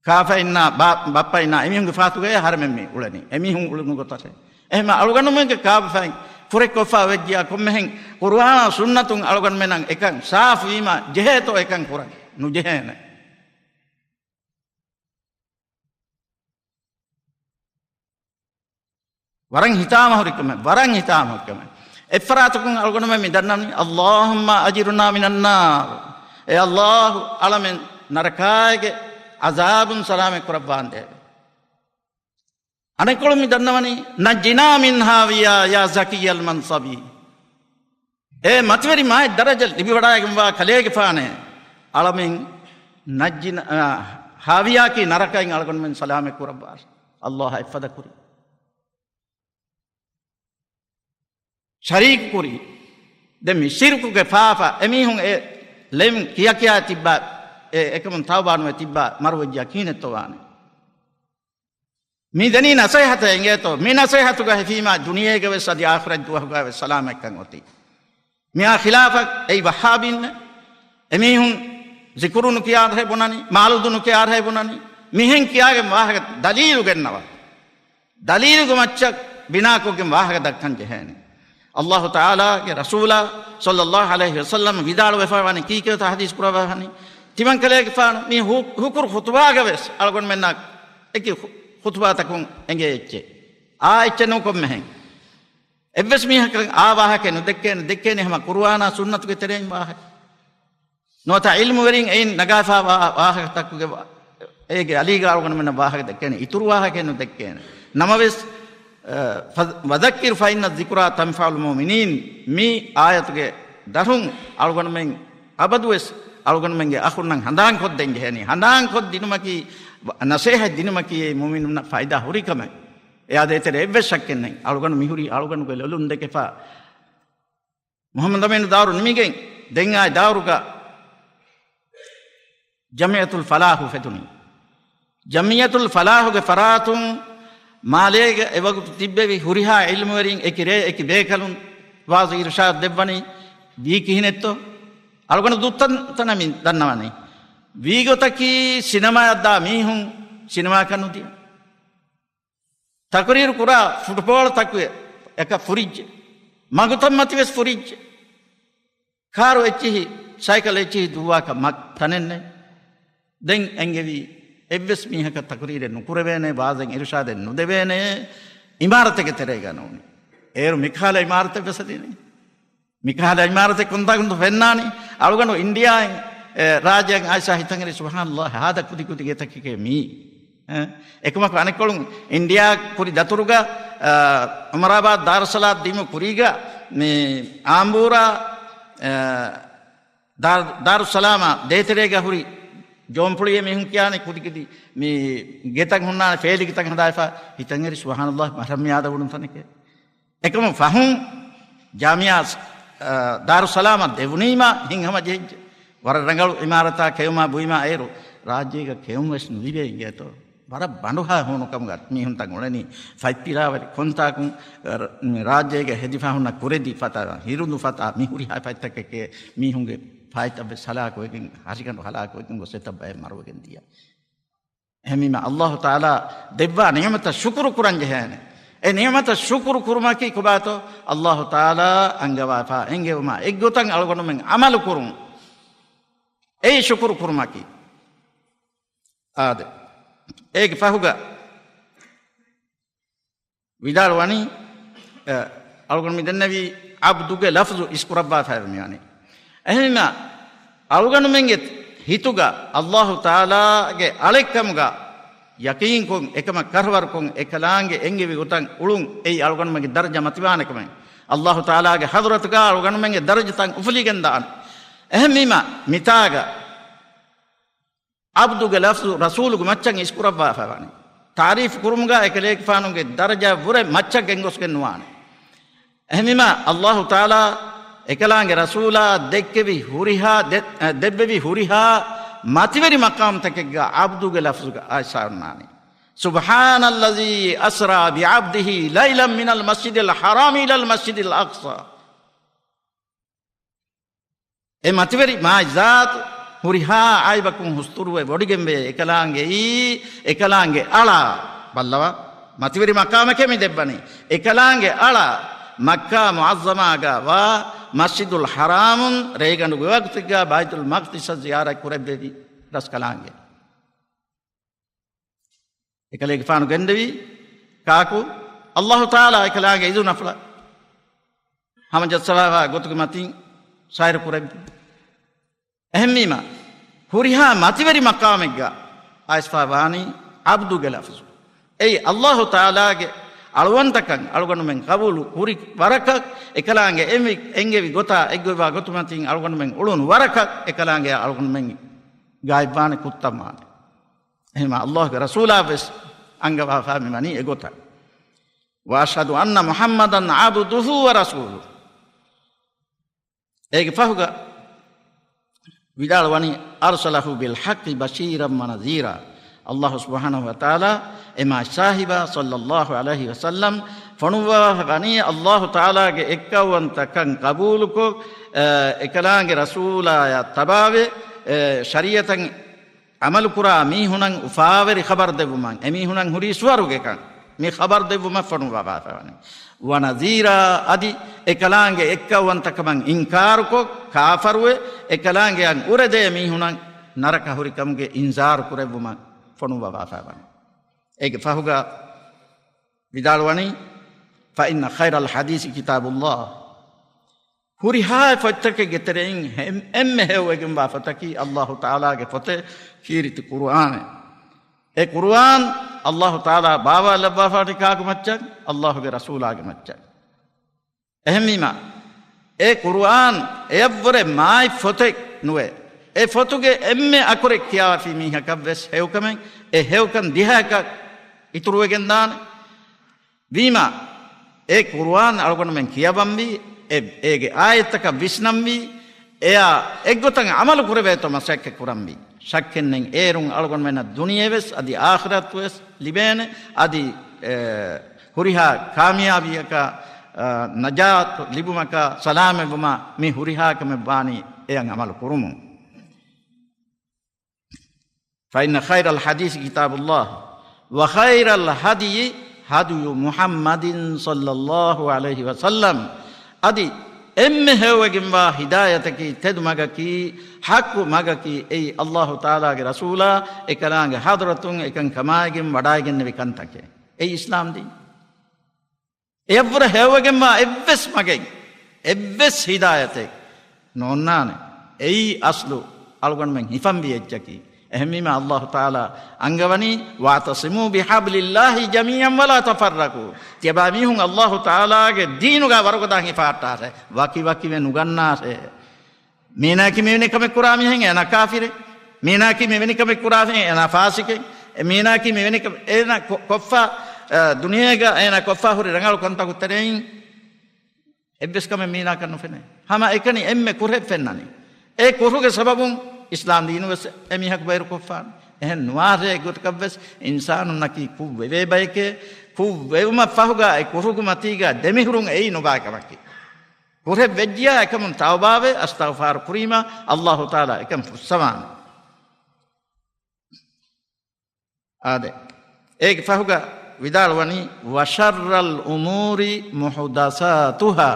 ކާފައިންނާ، ބާ، ބައްޕައިންނާ އެމީހުންގެ ފާތުގައޭ އަހަރެމެން މި އުޅެނީ. އެމީހުން އުޅުނު ގޮތަށޭ. އެހެންމަ އަޅުގަނޑުމެންގެ ކާބަފައިން ފުރެ ކޮށްފަ ވެއްޖިޔާ ކޮންމެހެން ޤުރުއާނާ ސުންނަތުން އަޅުގަނޑުމެންނަށް އެކަން ސާފު ވީމަ ޖެހޭތޯ އެކަން ކުރަން؟ ނުޖެހޭނެ. ވަރަށް ހިތާމަހުރި ކަމެއް، ވަރަށް ހިތާމަހުރި ކަމެއް. އެއްފަރާތަކުން އަޅުގަނޑުމެން މި ދަންނަވަނީ، اللهم أجرنا من النار. އޭ ﷲ، އަޅަމެން ނަރަކާގެ ޢަޒާބުން ސަލާމަތް ކުރައްވާނދޭވެ. އަނެއްކޮޅުން މި ދަންނަވަނީ، نجنا من هاوية يا زكي المنصب. އޭ މަތިވެރި މާތް ދަރަޖަ ލިބިވަޑައިގެންވާ ކަލޭގެފާނޭ، އަޅަމެން ނައްޖިނާ، އާ، ހާވިޔާކީ ނަރަކައިން އަޅުގަނޑުމެން ސަލާމަތް ކުރައްވާށި. ﷲ އަށް އެއްފަދަ ކުރި. ޝަރީކު ކުރި. ދެން މި ޝިރުކުގެ ފާފަ އެމީހުން އެ ލެމް ކިޔަކިޔާ ތިއްބާ، އެ އެކަމުން ތައުބާ ނުވެ ތިއްބާ މަރުވެއްޖިޔާ ކިހިނެއްތޯ ވާނެ؟ މި ދެނީ ނަސޭހަތެއް އެނގޭތޯ؟ މި ނަސޭހަތުގަ ހިފީމާ ދުނިޔޭގަ ވެސް އަދި އާޚިރަތް ދުވަހުގަ ވެސް ސަލާމަތްކަން އޮތީ. މިއާ ޚިލާފަށް އެއީ ވައްހާބީންނެއް. އެމީހުން ޒިކުރު ނުކިޔާ އަރަހެއް ބުނަނީ، މައުލޫދު ނުކިޔާ އަރަހެއް ބުނަނީ. މިހެން ކިޔާގެން ވާހަކަ ދަލީލު ގެންނަވާ. ދަލީލުގެ މައްޗަށް ބިނާކޮށްގެން ވާހަކަ ދައްކަން ޖެހޭނެ. ﷲ ތަޢާލާގެ ރަސޫލާ ޞައްލައްލާހު ޢަލައިހި ވަސައްލަމް ވިދާޅުވެފަ ވަނީ ކީކޭތޯ ޙަދީޘް ކުރައްވާފަ ވަނީ؟ ތިމަންކަލޭގެފާނު މި ހު-، ހުކުރު ޚުޠުބާގަ ވެސް އަޅުގަނޑުމެންނަށް އެކި ޚު-، ޚުޠުބާތަކުން އެނގޭ އެއްޗެއް. އާ އެއްޗެއް ނޫން ކޮންމެހެން. އެއްވެސް މީހަކަށް އާ ވާހަކައެއް ނުދެއްކޭނެ، ދެއްކޭނެ ހަމަ ޤުރުއާނާ ސުންނަތުގެ ތެރެއިން ވާހަކަ. ނުވަތަ ޢިލްމުވެރިން އެއިން ނަގާފާ ވާ-، ވާހަކަތަކުގެ ވާ-، އޭގެ އަލީގަ އަޅުގަނޑުމެންނަށް ވާހަކަ ދެއްކޭނެ، އިތުރު ވާހަކައެއް ނުދެއްކޭނެ. ނަމަވެސް، އަ، ފަ-، وذكر فإن الذكرى تنفع المؤمنين، މި އާޔަތުގެ ދަށުން އަޅުގަނޑުމެން އަބަދުވެސް އަޅުގަނޑުމެންގެ އަޚުންނަށް ހަނދާން ކޮށްދޭން ޖެހޭނީ. ހަނދާން ކޮށްދިނުމަކީ، ނަސޭހަތް ދިނުމަކީ މުއުމިނުންނަށް ފައިދާ ހުރި ކަމެއް. އެއާ ދޭތެރޭ އެއްވެސް ޝައްކެއް ނެތް. އަޅުގަނޑު މިހުރީ އަޅުގަނޑުގެ ލޮލުން ދެކެފަ. މުޙައްމަދު އަމީނު ދާއިރު ނިމިގެން ދެން އާއި ދާއިރުގަ ޖަމިއްޔަތުލް ފަލާޙު ފެދުނީ. ޖަމިއްޔަތުލް ފަލާޙުގެ ފަރާތުން މާލޭގަ އެވަގުތު ތިއްބެވި ހުރިހާ ޢިލްމުވެރިން އެކި ރޭ އެކި ބޭކަލުން ވާޒު އިރުޝާދު ދެއްވަނީ ވީ ކިހިނެއްތޯ؟ އަޅުގަނޑު ދުއްތަން ތަނަށް މި ދަންނަވަނީ. ވީގޮތަކީ ސިނަމާއަށް ދާ މީހުން ސިނަމާއަކަށް ނުދިޔަ. ތަޤުރީރު ކުރާ ފުޓްބޯޅަ ތަކުގެ އެކަށް ފުރިއްޖެ. މަގުތައް މަތިވެސް ފުރިއްޖެ. ކާރު އެއްޗިހި، ސައިކަލް އެއްޗިހި ދުއްވާކަށް މަ-، ތަނެއް ނެތް. ދެން އެނގެވީ އެއްވެސް މީހަކަށް ތަޤުރީރެއް ނުކުރެވޭނެ، ވާޒެއް އިރުޝާދެއް ނުދެވޭނެ، އިމާރަތެއްގެ ތެރޭގަ ނޫނީ. އޭރު މިކަހަލަ އިމާރަތެއް ވެސް އަދި ނެތް. މިކަހަލަ އިމާރަތެއް ކޮންތާކުންތޯ ފެންނާނީ؟ އަޅުގަނޑު އިންޑިޔާއިން، އެ، ރާއްޖެއަށް އައިސާ ހިތަށް އެރި، ސުބްޙާނަﷲ، ހާދަ ކުދި ކުދި ގެތަކެކޭ މީ. އެ، އެކަމަކު އަނެއްކޮޅުން އިންޑިޔާ ކުރި ދަތުރުގަ، އަ، އުމަރާބާދް ދާރުއްސަލާމް ދިމު ކުރީގަ، މި އާނބޫރާ، އަ، ދާރު-، ދާރުއްސަލާމާ ދޭތެރޭގަ ހުރި ޖޯންޕުޅިއެއް މީހުން ކިޔާނެ ކުދި ކުދި މި ގެތައް ހުންނާނެ، ފޭލިގެތައް ހަދާފަ ހިތަށް އެރި، ސުބްޙާނަﷲ، މަށަށް މި އާދަ އުޅުން ތަނެކޭ. އެކަމު ފަހުން ޖާމިއާ، އަ، ދާރުއްސަލާމަށް ދެވުނީމާ ހިތްހަމަ ޖެހިއްޖެ. ވަރަށް ރަނގަޅު އިމާރަތާ ކެއުމާ ބުއިމާ އޭރު ރާއްޖޭގަ ކެއުން ވެސް ނުލިބޭ އިނގޭތޯ. ވަރަށް ބަނޑުހާ ހޫނުކަމުގަ މީހުންތައް އުޅެނީ. ފަތްޕިލާވަރި ކޮންތާކުން، އަ، ރަ-، މި ރާއްޖޭގަ ހެދިފަ ހުންނަ ކުރެދި ފަތާ، ހިރުނު ފަތާ، މި ހުރިހާ ފަތްތަކެކޭ މީހުންގެ ފަތްތައް ވެސް ހަލާކުވެގެން، ހަށިގަނޑު ހަލާކުވެގެން ގޮސް އެތައް ބައެއް މަރުވެގެން ދިޔަ. އެހެންވީމަ، ﷲ ތަޢާލާ ދެއްވާ ނިޢުމަތަށް ޝުކުރު ކުރަން ޖެހޭނެ. އެ ނިޢުމަތަށް ޝުކުރު ކުރުމަކީ ކޮބާތޯ؟ ﷲ ތަޢާލާ އަންގަވާފާ އެންގެވުމާ އެއްގޮތަށް އަޅުގަނޑުމެން ޢަމަލު ކުރުން. އެއީ ޝުކުރު ކުރުމަކީ. އާދެ. އޭގެ ފަހުގަ ވިދާޅުވަނީ، އަ، އަޅުގަނޑު މި ދެންނެވީ ޢަބްދުގެ ލަފްޒު އިސްކުރައްވާފައި މިވަނީ. އެހެންވީމަ، އަޅުގަނޑުމެންގެ ހިތުގަ އައްލާހު ތަޢާލާގެ އަޅެއްކަމުގަ ޔަޤީންކޮށް، އެކަމަށް ކަށަވަރުކޮށް، އެކަލާނގެ އެންގެވި ގޮތަށް އުޅުން، އެއީ އަޅުގަނޑުމެންގެ ދަރަޖަ މަތިވާނެ ކަމެއް. އައްލާހު ތަޢާލާގެ ޙަޟްރަތުގަ އަޅުގަނޑުމެންގެ ދަރަޖަތައް އުފުލިގެންދާނެ. އެހެންވީމަ، މިތާގަ ޢަބްދުގެ ލަފްޒު ރަސޫލުގެ މައްޗަށް އިސްކުރައްވާފައިވާނެ. ތަޢުރީފު ކުރުމުގަ އެކަލޭގެފާނުގެ ދަރަޖަ ވުރެ މައްޗަށް ގެންގޮސްގެން ނުވާނެ. އެހެންވީމަ، އައްލާހު ތަޢާލާ އެކަލާނގެ ރަސޫލާ ދެއްކެވި ހުރިހާ ދެ-، ދެއްވެވި ހުރިހާ މަތިވެރި މަޤާމްތަކެއްގަ ޢަބްދުގެ ލަފްޒުގަ އައިސްފައި އޮންނާނީ. سبحان الذي أسرى بعبده ليلا من المسجد الحرام إلى المسجد الأقصى. އެ މަތިވެރި މާތް ޒާތު ހުރިހާ ޢައިބަކުން ހުސްތުރުވެ ވޮޑިގެންވޭ. އެކަލާނގެއީ، އެކަލާނގެ އަޅާ، ބައްލަވާ، މަތިވެރި މަޤާމެކޭ މި ދެއްވަނީ. އެކަލާނގެ އަޅާ މައްކާ މުޢައްޒަމާގަ ވާ މަސްޖިދުލް ޙަރާމުން ރޭގަނޑުގެ ވަގުތެއްގަ ބައިތުލް މަޤްދިސަށް ޒިޔާރަތް ކުރެއްވެވި ރަސްކަލާނގެ. އެކަލޭގެފާނު ގެންދެވީ ކާކު؟ އައްލާހު ތަޢާލާ އެކަލާނގެ އިޒުނަފުޅަށް ހަމަޖައްސަވާފާ ގޮތުގެ މަތިން ސައިރު ކުރެއްވި. އެހެންވީމަ، ހުރިހާ މަތިވެރި މަޤާމެއްގަ އައިސްފައި ވާނީ ޢަބްދުގެ ލަފްޒު. އެއީ އައްލާހު ތަޢާލާގެ އަޅުވަންތަކަން އަޅުގަނޑުމެން ޤަބޫލު ކުރި ވަރަކަށް، އެކަލާނގެ އެންވި-، އެންގެވި ގޮތާ އެއްގޮތްވާ ގޮތުމަތިން އަޅުގަނޑުމެން އުޅުނު ވަރަކަށް، އެކަލާނގެ އަޅުގަނޑުމެން ޣާއިބްވާނެ، ކުއްތަންވާނެ. އެހެންވީމަ އައްލާހުގެ ރަސޫލާ ވެސް އަންގަވާފައި މިވަނީ އެގޮތަށް. وأشهد أن محمدا عبده ورسوله. އޭގެ ފަހުގަ ވިދާޅުވަނީ، أرسله بالحق بشيرا ونذيرا. އައްލާހު ސުބްޙާނަހު ވަތަޢާލާ އެ މާތް ސާހިބާ ޞައްލައްލާހު ޢަލައިހި ވަސައްލަމް ފޮނުއްވާފަ ވަނީ އައްލާހު ތަޢާލާގެ އެއްކައުވަންތަކަން ޤަބޫލުކޮށް، އެކަލާނގެ ރަސޫލާޔަށް ތަބާވެ، ޝަރީޢަތަށް ޢަމަލުކުރާ މީހުނަށް އުފާވެރި ޚަބަރު ދެއްވުމަށް، އެމީހުނަށް ހުރީ ސުވަރުގެކަން މި ޚަބަރު ދެއްވުމަށް ފޮނުއްވާފައިވަނީ. ވަނަޛީރާ، އަދި އެކަލާނގެ އެއްކައުވަންތަކަމަށް އިންކާރުކޮށް، ކާފަރުވެ، އެކަލާނގެއަށް އުރެދޭ މީހުނަށް ނަރަކަ ހުރިކަމުގެ އިންޒާރު ކުރެއްވުމަށް ފޮނުއްވާފައިވަނީ. އޭގެ ފަހުގަ ވިދާޅުވަނީ، فإن خير الحديث كتاب الله. ހުރިހާ ފޮތްތަކެއްގެ ތެރެއިން އެން-، އެންމެ ހެޔޮވެގެންވާ ފޮތަކީ އައްލާހު ތަޢާލާގެ ފޮތެއް، ކީރިތި ޤުރުއާނެއް. އެ ޤުރުއާން އައްލާހު ތަޢާލާ ބާވާލައްވާފާނެ ކާކު މައްޗަށް؟ އައްލާހުގެ ރަސޫލާގެ މައްޗަށް. އެހެންވީމަ، އެ ޤުރުއާން އެޔަށްވުރެ މާތް ފޮތެއް ނުވޭ. އެ ފޮތުގެ އެންމެ އަކުރެއް ކިޔާފި މީހަކަށް ވެސް ހެޔޮކަމެއް، އެ ހެޔޮކަން ދިހައަކަށް އިތުރުވެގެންދާނެ. ވީމާ، އެ ޤުރުއާން އަޅުގަނޑުމެން ކިޔަވަންވީ، އެ-، އޭގެ އާޔަތްތަކަށް ވިސްނަންވީ، އެޔާ އެއްގޮތަށް ޢަމަލު ކުރެވޭތޯ މަސައްކަތް ކުރަންވީ. ޝައްކެއްނެތް އޭރުން އަޅުގަނޑުމެންނަށް ދުނިޔެ ވެސް އަދި އާޚިރަތު ވެސް ލިބޭނެ، އަދި، އެ، ހުރިހާ ކާމިޔާބީއަކާ، އަ، ނަޖާތު ލިބުމަކާ، ސަލާމަތްވުމާ މި ހުރިހާ ކަމެއް ވާނީ އެޔަށް ޢަމަލު ކުރުމުން. فإن خير الحديث كتاب الله وخير الهدي هدي محمد صلى الله عليه وسلم. އަދި އެންމެ ހެޔޮވެގެންވާ ހިދާޔަތަކީ، ތެދު މަގަކީ، ޙައްޤު މަގަކީ، އެއީ އައްލާހު ތަޢާލާގެ ރަސޫލާ އެކަލާނގެ ޙަޟްރަތުން އެކަން ކަމާއިގެން ވަޑައިގެންނެވި ކަންތަކެއް. އެއީ އިސްލާމް ދީން. އެޔަށްވުރެ ހެޔޮވެގެންވާ އެއްވެސް މަގެއް، އެއްވެސް ހިދާޔަތެއް ނޯންނާނެ. އެއީ އަސްލު އަޅުގަނޑުމެން ހިފަންވި އެއްޗަކީ. އެހެންވީމަ އައްލާހު ތަޢާލާ އަންގަވަނީ، واعتصموا بحبل الله جميعا ولا تفرقوا. ތިޔަބައިމީހުން އައްލާހު ތަޢާލާގެ ދީނުގަ ވަރުގަދަ ހިފާއްޓާށޭ، ވަކިވަކިވެ ނުގަންނާށޭ. މީނާއަކީ މިވެނި ކަމެއް ކުރާ މީހެއް، އޭނާ ކާފިރެއް. މީނާއަކީ މިވެނި ކަމެއް ކުރާ މީހެއް، އޭނާ ފާސިޤެއް. އެ މީނާއަކީ މިވެނި ކަމެއް، އޭނާ ކޮ-، ކޮށްފަ، އަ، ދުނިޔޭގަ އޭނާ ކޮށްފަ ހުރި ރަނގަޅު ކަންތަކު ތެރެއިން އެއްވެސް ކަމެއް މީނާއަކަށް ނުފެނޭ. ހަމަ އެކަނި އެންމެ ކުށެއް ފެންނަނީ. އެ ކުށުގެ ސަބަބުން އިސްލާމް ދީނު ވެސް އެމީހަކު ބައިރު ކޮށްފާނެ. އެހެން ނުވާށޭ، އެއްގޮތަކަށް ވެސް އިންސާނުންނަކީ ކުށްވެވޭ ބައެކޭ. ކުށްވެވުމަށް ފަހުގަ އެ ކުށުގެ މަތީގަ ދެމިހުރުން އެއީ ނުބައި ކަމަކީ. ކުށެއް ވެއްޖިޔާ އެކަމުން ތައުބާވެ، އަސްތަޣުފާރު ކުރީމަ، އައްލާހު ތަޢާލާ އެކަން ފުއްސަވާނެ. އާދެ، އޭގެ ފަހުގަ ވިދާޅުވަނީ، وشر الأمور محدثاتها.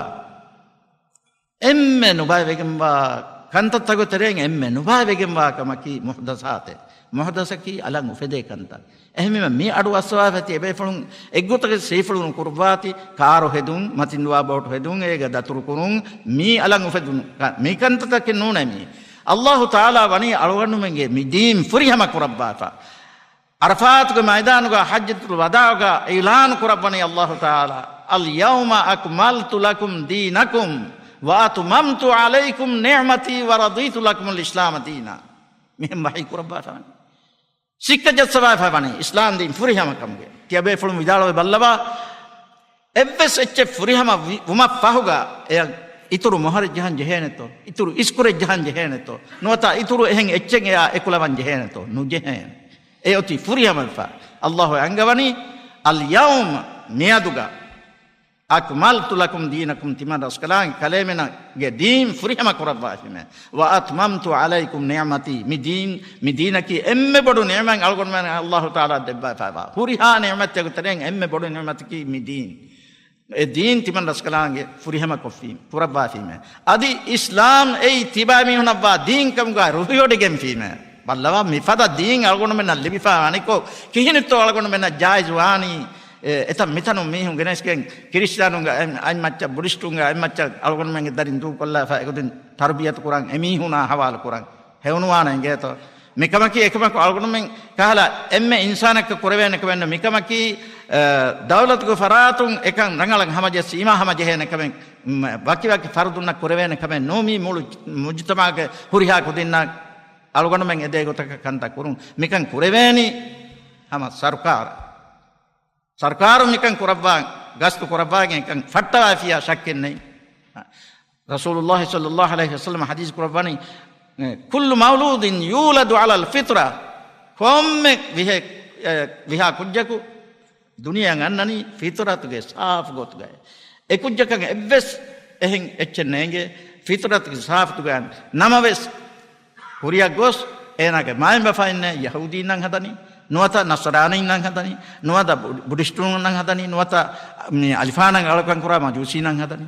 އެންމެ ނުބައިވެގެންވާ ކަންތައްތަކުގެ ތެރެއިން އެންމެ ނުބައިވެގެންވާ ކަމަކީ މުޙްދަސާތެއް. މުޙްދަޘަކީ އަލަށް އުފެދޭ ކަންތައް. އެހެންވީމަ މި އަޑު އައްސަވާފަ ތިޔަބޭފުޅުން އެއްގޮތަކަށް ސީފުޅު ނުކުރައްވާތި، ކާރު ހެދުން، މަތިންދުވާ ބޯޓު ހެދުން، އޭގަ ދަތުރު ކުރުން، މީ އަލަށް އުފެދުނު ކަ-، މި ކަންތައްތަކެއް ނޫނޭ މީ. އައްލާހު ތަޢާލާ ވަނީ އަޅުގަނޑުމެންގެ މި ދީން ފުރިހަމަ ކުރައްވާފަ. ޢަރަފާތުގެ މައިދާނުގަ ޙައްޖަތުލް ވަދާޢުގަ އިޢުލާނު ކުރައްވަނީ އައްލާހު ތަޢާލާ، "اليوم أكملت لكم دينكم وأتممت عليكم نعمتي ورضيت لكم الإسلام دينا." މިހެން ވަޙީ ކުރައްވާފަ ވަނީ. ސިއްކަ ޖައްސަވާފަ ވަނީ އިސްލާމް ދީން ފުރިހަމަ ކަމުގެ. ތިޔަބޭފުޅުން ވިދާޅުވެ ބައްލަވާ، އެއްވެސް އެއްޗެއް ފުރިހަމަ ވި-، ވުމަށް ފަހުގަ އެޔަށް އިތުރު މޮހަރެއް ޖަހަން ޖެހޭނެތޯ؟ އިތުރު އިސްކުރެއް ޖަހަން ޖެހޭނެތޯ؟ ނުވަތަ އިތުރު އެހެން އެއްޗެއް އެޔާ އެކުލަވަން ޖެހޭނެތޯ؟ ނުޖެހޭނެ. އެ އޮތީ ފުރިހަމަވެފަ. އައްލާހު އަންގަވަނީ، "اليوم" މިއަދުގަ، "أكملت لكم دينكم" ތިމަން ރަސްކަލާނގެ ކަލޭމެންގެ ދީން ފުރިހަމަ ކުރައްވާފީމޭ. "وأتممت عليكم نعمتي" މި ދީން، މި ދީނަކީ އެންމެ ބޮޑު ނިޢުމަތް އަޅުގަނޑުމެން އައްލާހު ތަޢާލާ ދެއްވާފައިވާ. ހުރިހާ ނިޢުމަތްތަކުގެ ތެރެއިން އެންމެ ބޮޑު ނިޢުމަތަކީ މި ދީން. އެ ދީން ތިމަން ރަސްކަލާނގެ ފުރިހަމަ ކޮށްފީ، ކުރައްވާފީމޭ. އަދި އިސްލާމް އެއީ ތިބާ މީހުނަށްވާ ދީން ކަމުގަ ރުހިވޮޑިގެންފީމޭ. ބައްލަވާ، މިފަދަ ދީން އަޅުގަނޑުމެންނަށް ލިބިފަ ވަނިކޮށް، ކިހިނެއްތޯ އަޅުގަނޑުމެންނަށް ޖާއިޒު ވާނީ؟ އެ، އެތައް މިތަނުން މީހުން ގެނެސްގެން، ކްރިސްޓިއާނުންގެ އަތް-، އަތްމައްޗަށް، ބުޑިސްޓުންގެ އަތްމައްޗަށް އަޅުގަނޑުމެންގެ ދަރިން ދޫކޮށްލާފަ، އެގޮތުން ތަރުބިޔަތު ކުރަން އެމީހުނާ ހަވާލު ކުރަން ހެޔޮނުވާނެ އިނގޭތޯ؟ މިކަމަކީ އެކަމަކު އަޅުގަނޑުމެން ކަހަލަ އެންމެ އިންސާނަކަށް ކުރެވޭނެ ކަމެއް ނޫން. މިކަމަކީ، އަ، ދައުލަތުގެ ފަރާތުން އެކަން ރަނގަޅަށް ހަމަޖެއްސި، އީމާ ހަމަޖެހޭނެ ކަމެއް، މް، ވަކިވަކި ފަރުދުންނަށް ކުރެވޭނެ ކަމެއް ނޫން. މީ މުޅު މުޖުތަމަޢުގެ ހުރިހާ ކުދިންނަށް އަޅުގަނޑުމެން އެދޭ ގޮތަކަށް ކަންތައް ކުރުން. މިކަން ކުރެވޭނީ ހަމަ ސަރުކާރަށް. ސަރުކާރު މިކަން ކުރައްވާ، ގަސްތު ކުރައްވާގެން އެކަން ފައްޓަވާފިޔާ ޝައްކެއް ނެތް. ރަސޫލުﷲ ޞައްލަﷲ ޢަލައިހި ވަސައްލަމަ ޙަދީޘް ކުރައްވަނީ، "كل مولود يولد على الفطرة." ކޮންމެ ވިހެ-، އެ، ވިހާ ކުއްޖަކު ދުނިޔެއަށް އަންނަނީ ފިޠުރަތުގެ ސާފު ގޮތުގައި. އެ ކުއްޖަކަށް އެއްވެސް އެހެން އެއްޗެއް ނޭނގޭ، ފިޠުރަތުގެ ސާފު ގޮތުގައި. ނަމަވެސް، ކުރިއަށް ގޮސް އޭނާގެ މައިންބަފައިންނޭ ޔަހޫދީންނަށް ހަދަނީ، ނުވަތަ ނަޞްރާނީންނަށް ހަދަނީ، ނުވަތަ ބު-، ބުޑިސްޓުންނަށް ހަދަނީ، ނުވަތަ މި އަލިފާނަށް އަޅުކަން ކުރާ މަޖޫސީންނަށް ހަދަނީ.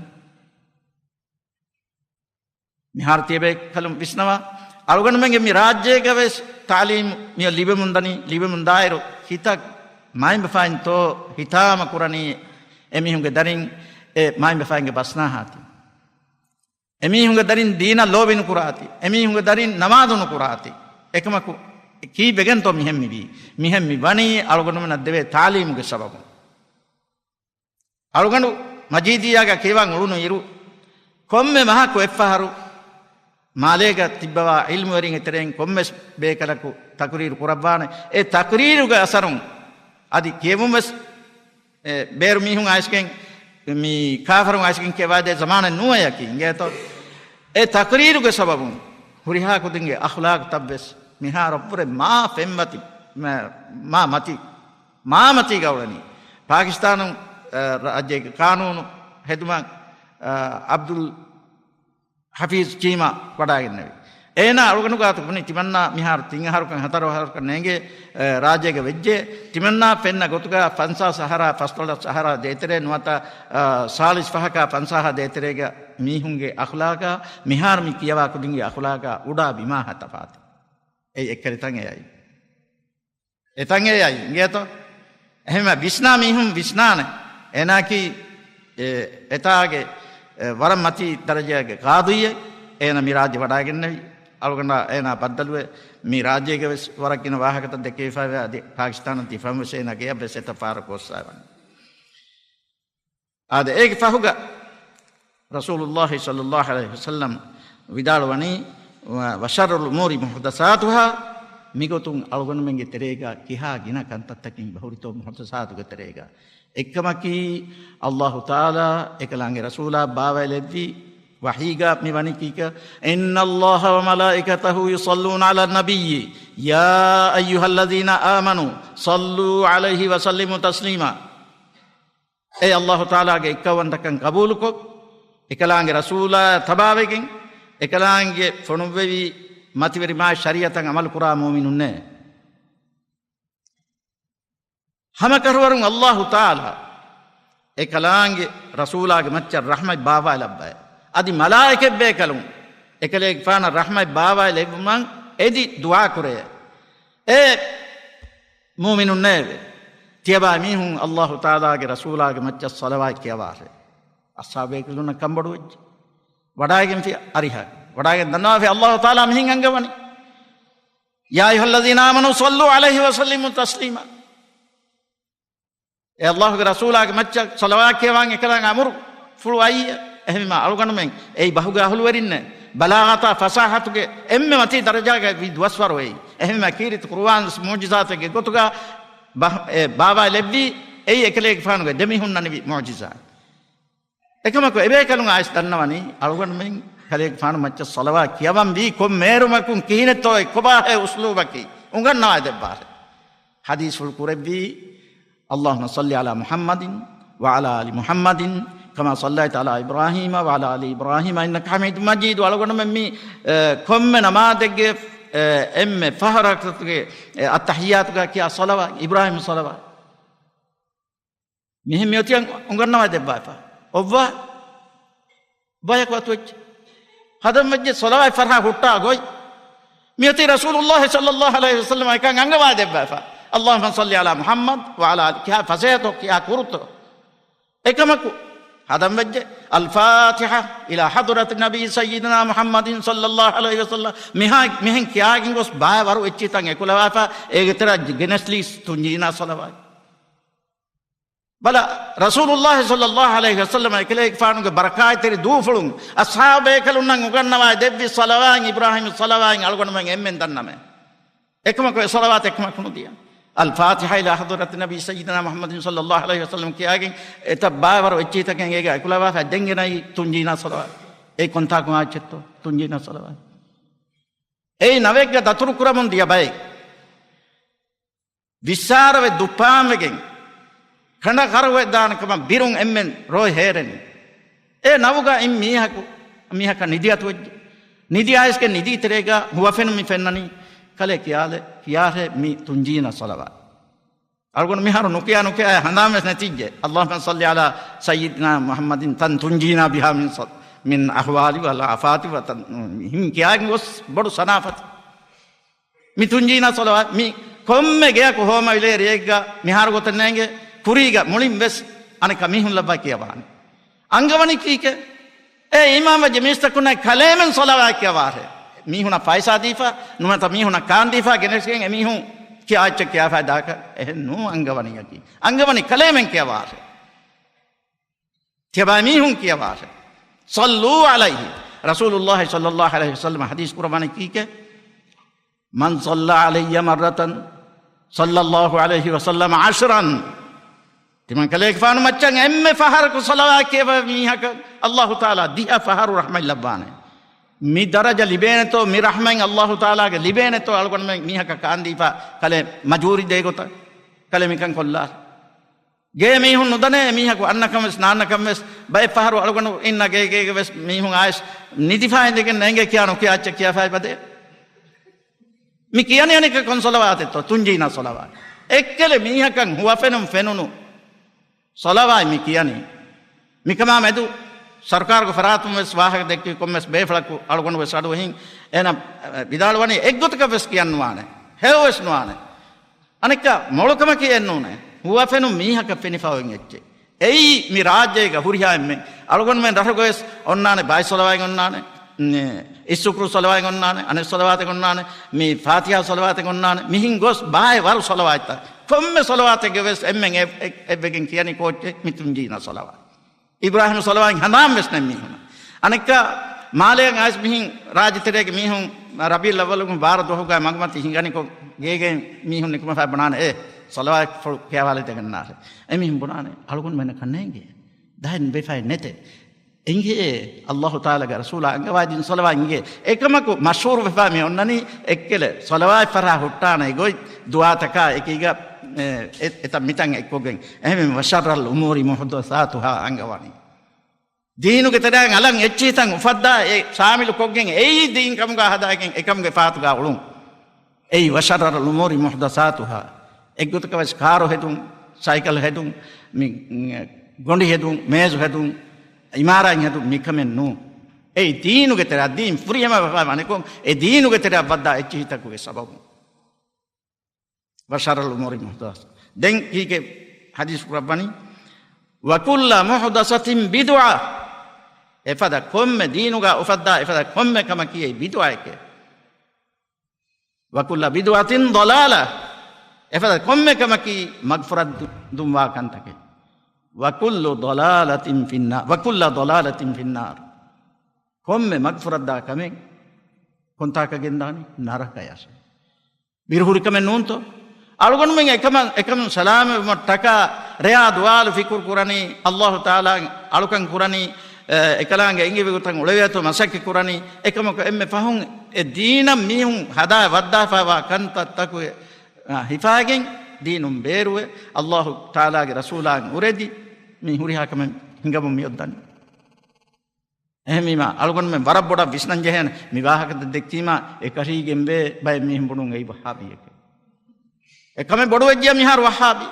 މިހާރު ތިޔަބޭކަލުން ވިސްނަވާ، އަޅުގަނޑުމެންގެ މި ރާއްޖޭގަ ވެސް ތަޢުލީމު މިއަށް ލިބެމުންދަނީ، ލިބެމުންދާއިރު ހިތަށް މައިންބަފައިންތޯ ހިތާމަ ކުރަނީ އެމީހުންގެ ދަރިން އެ މައިންބަފައިންގެ ބަސްނާހާތި. އެމީހުންގެ ދަރިން ދީނަށް ލޯބި ނުކުރާތި. އެމީހުންގެ ދަރިން ނަމާދު ނުކުރާތި. އެކަމަކު ކީއްވެގެންތޯ މިހެން މިވީ؟ މިހެން މި ވަނީ އަޅުގަނޑުމެންނަށް ދެވޭ ތަޢުލީމުގެ ސަބަބުން. އަޅުގަނޑު މަޖީދިއްޔާގަ ކިޔަވަން އުޅުނު އިރު، ކޮންމެ މަހަކު އެއްފަހަރު މާލޭގަ ތިއްބަވާ ޢިލްމުވެރިންގެ ތެރެއިން ކޮންމެސް ބޭކަލަކު ތަޤުރީރު ކުރައްވާނެ. އެ ތަޤުރީރުގެ އަސަރުން އަދި ކިޔެވުން ވެސް، އެ، ބޭރު މީހުން އައިސްގެން، މި ކާފަރުން އައިސްގެން ކިޔަވާދޭ ޒަމާނެއް ނޫން އެއަކީ އިނގޭތޯ. އެ ތަޤުރީރުގެ ސަބަބުން ހުރިހާ ކުދިންގެ އަޚްލާޤުތައް ވެސް މިހާރަށްވުރެ މާ ފެންމަތި، މާ، މާ މަތި، މާ މަތީގަ އުޅެނީ. ޕާކިސްތާނު، އަ، ރާއްޖޭގެ ޤާނޫނު ހެދުމަށް، އަ، ޢަބްދުލް ޙަފީޒް ޗީމާ ވަޑައިގެންނެވި. އޭނާ އަޅުގަނޑު ގާތު ބުނި ތިމަންނާ މިހާރު ތިން އަހަރުކަން ހަތަރު އަހަރުކަން ނޭނގޭ، އެ، ރާއްޖޭގަ ވެއްޖެ. ތިމަންނާ ފެންނަ ގޮތުގަ ފަންސާސް އަހަރާ ފަސްދޮޅަސް އަހަރާ ދޭތެރޭ ނުވަތަ، އަ، ސާޅީސް ފަހަކާ ފަންސާހާ ދޭތެރޭގަ މީހުންގެ އަޚްލާޤާ މިހާރު މި ކިޔަވާ ކުދިންގެ އަޚްލާޤާ އުޑާ ބިމާ ހާ ތަފާތު. އެއީ އެއްކަލިތައް އެއައީ. އެތަން އެއައީ އިނގޭތޯ؟ އެހެންވެ ވިސްނާ މީހުން ވިސްނާނެ. އޭނާއަކީ، އެ، އެތާގެ، އެ، ވަރަށް މަތީ ދަރަޖައިގެ ޤާޟީއެއް. އޭނާ މި ރާއްޖެ ވަޑައިގެންނެވި. އަޅުގަނޑާ އޭނާ ބައްދަލުވެ، މި ރާއްޖޭގެ ވެސް ވަރަށް ގިނަ ވާހަކަތައް ދެކެވިފައިވެ، އަދި ޕާކިސްތާނަށް ދިފަން ވެސް އޭނާ ގެޔަށް ވެސް އެތައް ފަހަރަކު ގޮސްފައިވަނީ. އާދެ، އޭގެ ފަހުގަ ރަސޫލުﷲ ޞައްލަﷲ ޢަލައިހި ވަސައްލަމް ވިދާޅުވަނީ، "وَ-، وَشَرُّ الْأُمُورِ مُحْدَثَاتُهَا." މިގޮތުން އަޅުގަނޑުމެންގެ ތެރޭގަ ކިހާ ގިނަ ކަންތައްތަކެއް ބަހުރިތޯ މުޙްދަސާތުގެ ތެރޭގަ. އެއްކަމަކީ، އައްލާހު ތަޢާލާ އެކަލާނގެ ރަސޫލާ ބާވައިލެއްވި ވަޙީގަ މި ވަނީ ކީކޭ؟ "إِنَّ اللَّهَ وَمَلَائِكَتَهُ يُصَلُّونَ عَلَى النَّبِيِّ، يَا أَيُّهَا الَّذِينَ آمَنُوا صَلُّوا عَلَيْهِ وَسَلِّمُوا تَسْلِيمًا." އޭ އައްލާހު ތަޢާލާގެ އެއްކައުވަންތަކަން ޤަބޫލުކޮށް، އެކަލާނގެ ރަސޫލާ ތަބާވެގެން، އެކަލާނގެ ފޮނުއްވެވި މަތިވެރި މާތް ޝަރީޢަތަށް ޢަމަލުކުރާ މުއުމިނުންނޭ. ހަމަ ކަށަވަރުން އައްލާހު ތަޢާލާ އެކަލާނގެ ރަސޫލާގެ މައްޗަށް ރަޙްމަތް ބާވާލައްވައޭ. އަދި މަލާއިކަތްބޭކަލުން އެކަލޭގެފާނަށް ރަޙްމަތް ބާވާލެއްވުމަށް އެދި ދުޢާ ކުރޭ. އޭ މުއުމިނުންނޭވެ! ތިޔަބާ މީހުން އައްލާހު ތަޢާލާގެ ރަސޫލާގެ މައްޗަށް ޞަލަވާތް ކިޔަވާށޭ. އަޞްޙާބޭކަލުންނަށް ކަންބޮޑުވެއްޖެ. ވަޑާގެންފި އަރިހަށް. ވަޑާގެން ދަންނަވާފި އައްލާހު ތަޢާލާ މިހެން އަންގަވަނީ، "يا أيها الذين آمنوا صلوا عليه وسلموا تسليما." އޭ އައްލާހުގެ ރަސޫލާގެ މައްޗަށް ޞަލަވާތް ކިޔަވާން އެކަލާނގެ އަމުރު ފުޅު އައީ. އެހެންވީމާ އަޅުގަނޑުމެން އެއީ ބަހުގެ އަހުލުވެރިންނޭ. ބަލާޣަތާ ފަޞާޙަތުގެ އެންމެ މަތީ ދަރަޖާގައި ވީ ދުވަސްވަރު އެއީ. އެހެންވީމާ ކީރިތި ޤުރުއާން ވެސް މުޢުޖިޒާތެއްގެ ގޮތުގަ ބަ-، އެ ބާވާލެއްވީ. އެއީ އެކަލޭގެފާނުގެ ދެމިހުންނަނިވި މުޢުޖިޒާ. އެކަމަކު އެބޭކަލުން އައިސް ދަންނަވަނީ އަޅުގަނޑުމެން ކަލޭގެފާނު މައްޗަށް ޞަލަވާތް ކިޔަވަން ވީ ކޮން މޭރުމަކުން ކިހިނެއްތޯ އެ ކޮބާހޭ އުސްލޫބަކީ އުނގަންނަވާ ދެއްވާށޭ. ޙަދީޘްފުޅު ކުރެއްވީ، "اللهم صل على محمد وعلى آل محمد كما صليت على إبراهيم وعلى آل إبراهيم إنك حميد مجيد." އަޅުގަނޑުމެން މި، އެ، ކޮންމެ ނަމާދެއްގެ، އެ، އެންމެ ފަހަރު ރަކްޢަތުގެ، އެ، އައްތަޙިއްޔާތުގަ ކިޔާ ޞަލަވާތް، އިބްރާހީމް ޞަލަވާތް. މިހެން މިއޮތީ އަން-، އުނގަންނަވާ ދެއްވާފަ. އޮއްވާ ބަޔަކު އަތުވެއްޖެ. ހަދަން ވެއްޖެ ޞަލަވާތް ފަރާ ހުއްޓާ ގޮތް. މިއޮތީ ރަސޫލުﷲ ޞައްލައްލާހު ޢަލައިހި ވަސައްލަމަށް އެކަން އަންގަވާ ދެއްވާފަ. "اللهم صل على محمد وعلى آل" ކިހާ ފަސޭހަތޯ ކިހާ ކުރުތޯ. އެކަމަކު ހަދަން ވެއްޖެ، "الفاتحة إلى حضرة النبي سيدنا محمد صلى الله عليه وسلم" މިހާ، މިހެން ކިޔާގެން ގޮސް ބާވަރު އެއްޗިތަން އެކުލަވާފަ، އޭގެ ތެރެއަށް ގެނެސްލީސް ތުންޖީނާ ޞަލަވާތް. ބަލަ، ރަސޫލުﷲ ޞައްލައްލާހު ޢަލައިހި ވަސައްލަމަ އެކަލޭގެފާނުގެ ބަރަކާތްތެރި ދޫފުޅުން އަޞްޙާބޭކަލުންނަށް އުނގަންނަވާ ދެއްވި ޞަލަވާތް، އިބްރާހީމް ޞަލަވާތް އަޅުގަނޑުމެން އެންމެން ދަންނަމޭ. އެކަމަކު އެ ޞަލަވާތް އެކަމަކު ނުދިޔަ. "الفاتحة إلى حضرة النبي سيدنا محمد صلى الله عليه وسلم" ކިޔާގެން އެތައް ބާވަރު އެއްޗިތަކެއް އޭގަ އެކުލަވާފަ ދެންގެނައީ ތުންޖީނާ ޞަލަވާތް. އެ ކޮންތާކު އާއްޗެއްތޯ ތުންޖީނާ ޞަލަވާތް. އެއީ ނަވެއްގަ ދަތުރު ކުރަމުން ދިޔަ ބައެއް. ވިއްސާރަވެ ދުއްޕާންވެގެން ކަނޑަ ކަރުވެދާނެ ކަމަށް ބިރުން އެންމެން ރޯތް ހޭރެނީ. އެ ނަވުގަ އިން މީހަކު، މީހަކަށް ނިދި އަތުވެއްޖެ. ނިދި އައިސްގެން ނިދީ ތެރޭގަ ހުވަފެނުން މި ފެންނަނީ. ކަލޭ ކިޔާލެ، ކިޔާހޭ މި ތުންޖީނަ ޞަލަވާތް. އަޅުގަނޑު މިހާރު ނުކިޔާ ނުކިޔާ ހަނދާން ވެސް ނެތިއްޖެ. "اللهم صل على سيدنا محمد" ތަން ތުންޖީނާ ބިހާ މިން ޞަ-، މިން އަޙްވާލި ވަލް އާފާތި ވަތަން ހިން ކިޔާގެން ގޮސް ބޮޑު ސަނާފަތެއް. މި ތުންޖީނާ ޞަލަވާތް މި ކޮންމެ ގެއަކު ހޯމަވިލޭ ރެއެއްގަ މިހާރު ގޮތެއް ނޭނގެ، ކުރީގަ މުޅިން ވެސް އަނެއްކާ މީހުން ލައްވާ ކިޔަވާނެ. އަންގަވަނީ ކީކޭ؟ އޭ އީމާންވެއްޖެ މީސްތަކުންނާ ކަލޭމެން ޞަލަވާތް ކިޔަވާށޭ. މީހުނަށް ފައިސާ ދީފަ، ނުވަތަ މީހުނަށް ކާން ދީފަ ގެނެސްގެން އެމީހުން ކިޔާ އެއްޗެއް ކިޔާފައި ދާކަށް އެހެން ނޫން އަންގަވަނީއަކީ. އަންގަވަނީ ކަލޭމެން ކިޔަވާށޭ. ތިޔަބައިމީހުން ކިޔަވާށޭ. "صلوا عليه." ރަސޫލުﷲ ޞައްލައްލާހު ޢަލައިހި ވަސައްލަމަ ޙަދީޘް ކުރައްވާނީ ކީކޭ؟ "من صلى علي مرة صلى الله عليه وسلم عشرا." ތިމަން ކަލޭގެފާނު މައްޗަށް އެންމެ ފަހަރަކު ޞަލަވާތް ކިޔަވަ މީހަކަށް ﷲ ތަޢާލާ ދިހަ ފަހަރު ރަޙްމަތް ލައްވާނެ. މި ދަރަޖަ ލިބޭނެތޯ، މި ރަޙްމަތް ﷲ ތަޢާލާގެ ލިބޭނެތޯ، އަޅުގަނޑުމެން މީހަކަށް ކާންދީފަ ކަލޭ މަޖޫރި ދޭ ގޮތަށް ކަލޭ މިކަން ކޮށްލާށޭ. ގޭ މީހުން ނުދަނޭ މީހަކު އަންނަކަން ވެސް ނާންނަކަން ވެސް، ބައެއް ފަހަރު އަޅުގަނޑު އިންނަ ގޭގޭގެ ވެސް މީހުން އައިސް ނިދިފަ އިނދެގެން ނޭނގޭ ކިޔާ ނުކިޔާ އެއްޗެއް ކިޔާފައި ބަދޭ. މި ކިޔަނީ އަނެއްކާ ކޮން ޞަލަވާތެއްތޯ؟ ތުންޖީނާ ޞަލަވާތް. އެއްކަލެ މީހަކަށް ހުވަފެނުން ފެނުނު ޞަލަވާތް މި ކިޔަނީ. މިކަމާ މެދު ސަރުކާރުގެ ފަރާތުން ވެސް ވާހަކަ ދެއްކި ކޮންމެސް ބޭފުޅަކު އަޅުގަނޑު ވެސް އަޑުއެހިން އޭނަ ވިދާޅުވަނީ އެއްގޮތަކަށް ވެސް ކިޔަން ނުވާނެ، ހެޔޮ ވެސް ނުވާނެ. އަނެއްކާ މޮޅުކަމަކީ އެއްނޫނޭ. ހުވަފެނުން މީހަކަށް ފެނިފަ އޮތް އެއްޗެއް. އެއީ މި ރާއްޖޭގަ ހުރިހާ އެންމެ އަޅުގަނޑުމެން ރަށުގަވެސް އޮންނާނެ ބާތް ޞަލަވާތް އޮންނާނެ، އިސް ޝުކުރު ޞަލަވާތް އޮންނާނެ، އަނެއް ޞަލަވާތެއް އޮންނާނެ، މި ފާތިޙާ ޞަލަވާތެއް އޮންނާނެ. މިހިން ގޮސް ބާއެއް ވަރު ޞަލަވާތްތައް. ކޮންމެ ޞަލަވާތެއްގަ ވެސް އެންމެން އެ-، އެ-، އެއްވެގެން ކިޔަނީ ކޯއްޗެއް؟ މި ތުންޖީނާ ޞަލަވާތް. އިބްރާހީމް ޞަލަވާތް ހަނދާން ވެސް ނެތް މީހުން. އަނެއްކާ މާލެއަށް އައިސް މިހިން ރާއްޖެތެރޭގެ މީހުން ރަބީޢުލް އައްވަލުގެ ބާރަ ދުވަހުގަ މަގުމަތި ހިނގަނިކޮށް ގޭގެ މީހުން ނިކުމެފައި ބުނާނެ އޭ ޞަލަވާތްފުޅު ކިޔަވާލައްވާލައްވާ. އެމީހުން ބުނާނެ އަޅުގަނޑުމެންނަކަށް ނޭނގޭ. ދާއިން ވެފައެއް ނެތޭ. އެނގޭ ﷲ ތަޢާލާގެ ރަސޫލާ އަންގަވާދިން ޞަލަވާތް އިނގޭ. އެކަމަކު މަޝްހޫރު ވެފަ މި އޮންނަނީ އެއްކަލެ ޞަލަވާތް ފަރާ ހުއްޓާނެ ގޮތް ދުޢާތަކާ އެކީގަ، އެ، އެ، އެތައް މިތަން އެއްކޮށްގެން. އެހެންވެ، "وشر الأمور محدثاتها" އަންގަވަނީ. ދީނުގެ ތެރެއަށް އަލަށް އެއްޗިހިތައް އުފައްދާ އެ ޝާމިލު ކޮށްގެން އެއީ ދީން ކަމުގަ ހަދާގެން އެކަމުގެ ފާތުގަ އުޅުން. އެއީ "وشر الأمور محدثاتها". އެއްގޮތަކަށް ވެސް ކާރު ހެދުން، ސައިކަލް ހެދުން، މި، ގޮނޑި ހެދުން، މޭޒު ހެދުން، އިމާރާތް ހެދުން މިކަމެއް ނޫން. އެއީ ދީނުގެ ތެރެއަށް ދީން ފުރިހަމަ ވެފަ ވަނިކޮށް އެ ދީނުގެ ތެރެއަށް ވައްދާ އެއްޗިހިތަކުގެ ސަބަބުން. وشر الأمور محدثاتها. ދެން ކީކޭ ޙަދީޘް ކުރައްވަނީ؟ وكل محدثة بدعة. އެފަދަ ކޮންމެ ދީނުގަ އުފައްދާ އެފަދަ ކޮންމެ ކަމަކީ އެއީ ބިދުޢައެކޭ. وكل بدعة ضلالة. އެފަދަ ކޮންމެ ކަމަކީ މަގުފުރައްދުންވާ ކަންތަކެއް. وكل ضلالة في النار، وكل ضلالة في النار. ކޮންމެ މަގުފުރައްދާ ކަމެއް ކޮންތާކަށް ގެންދާނީ؟ ނަރަކަޔަށޭ. ބިރުހުރި ކަމެއް ނޫންތޯ؟ އަޅުގަނޑުމެން އެކަމަށް، އެކަމުން ސަލާމަތްވުމަށްޓަކާ ރެޔާ ދުވާލު ފިކުރު ކުރަނީ، އައްލާހު ތަޢާލާ އަޅުކަން ކުރަނީ، އެ، އެކަލާނގެ އެނގިވި ގޮތަށް އުޅެވޭތޯ މަސައްކަތް ކުރަނީ. އެކަމަކު އެންމެ ފަހުން އެ ދީނަށް މީހުން ހަދާ ވައްދާފައިވާ ކަންތައްތަކުގެ، އާ، ހިފާގެން ދީނުން ބޭރުވެ، އައްލާހު ތަޢާލާގެ ރަސޫލާއަށް އުރެދި، މި ހުރިހާ ކަމެއް ހިނގަމުން މިއޮއްދަނީ. އެހެންވީމާ، އަޅުގަނޑުމެން ވަރަށް ބޮޑަށް ވިސްނަން ޖެހޭނެ، މި ވާހަކަތައް ދެއްކީމާ، އެކަށީގެންވޭ ބައެއް މީހުން ބުނުން އެއީ ވައްހާބީއެކޭ. އެކަމެއް ބޮޑުވެއްޖިޔާ މިހާރު ވައްހާބީ.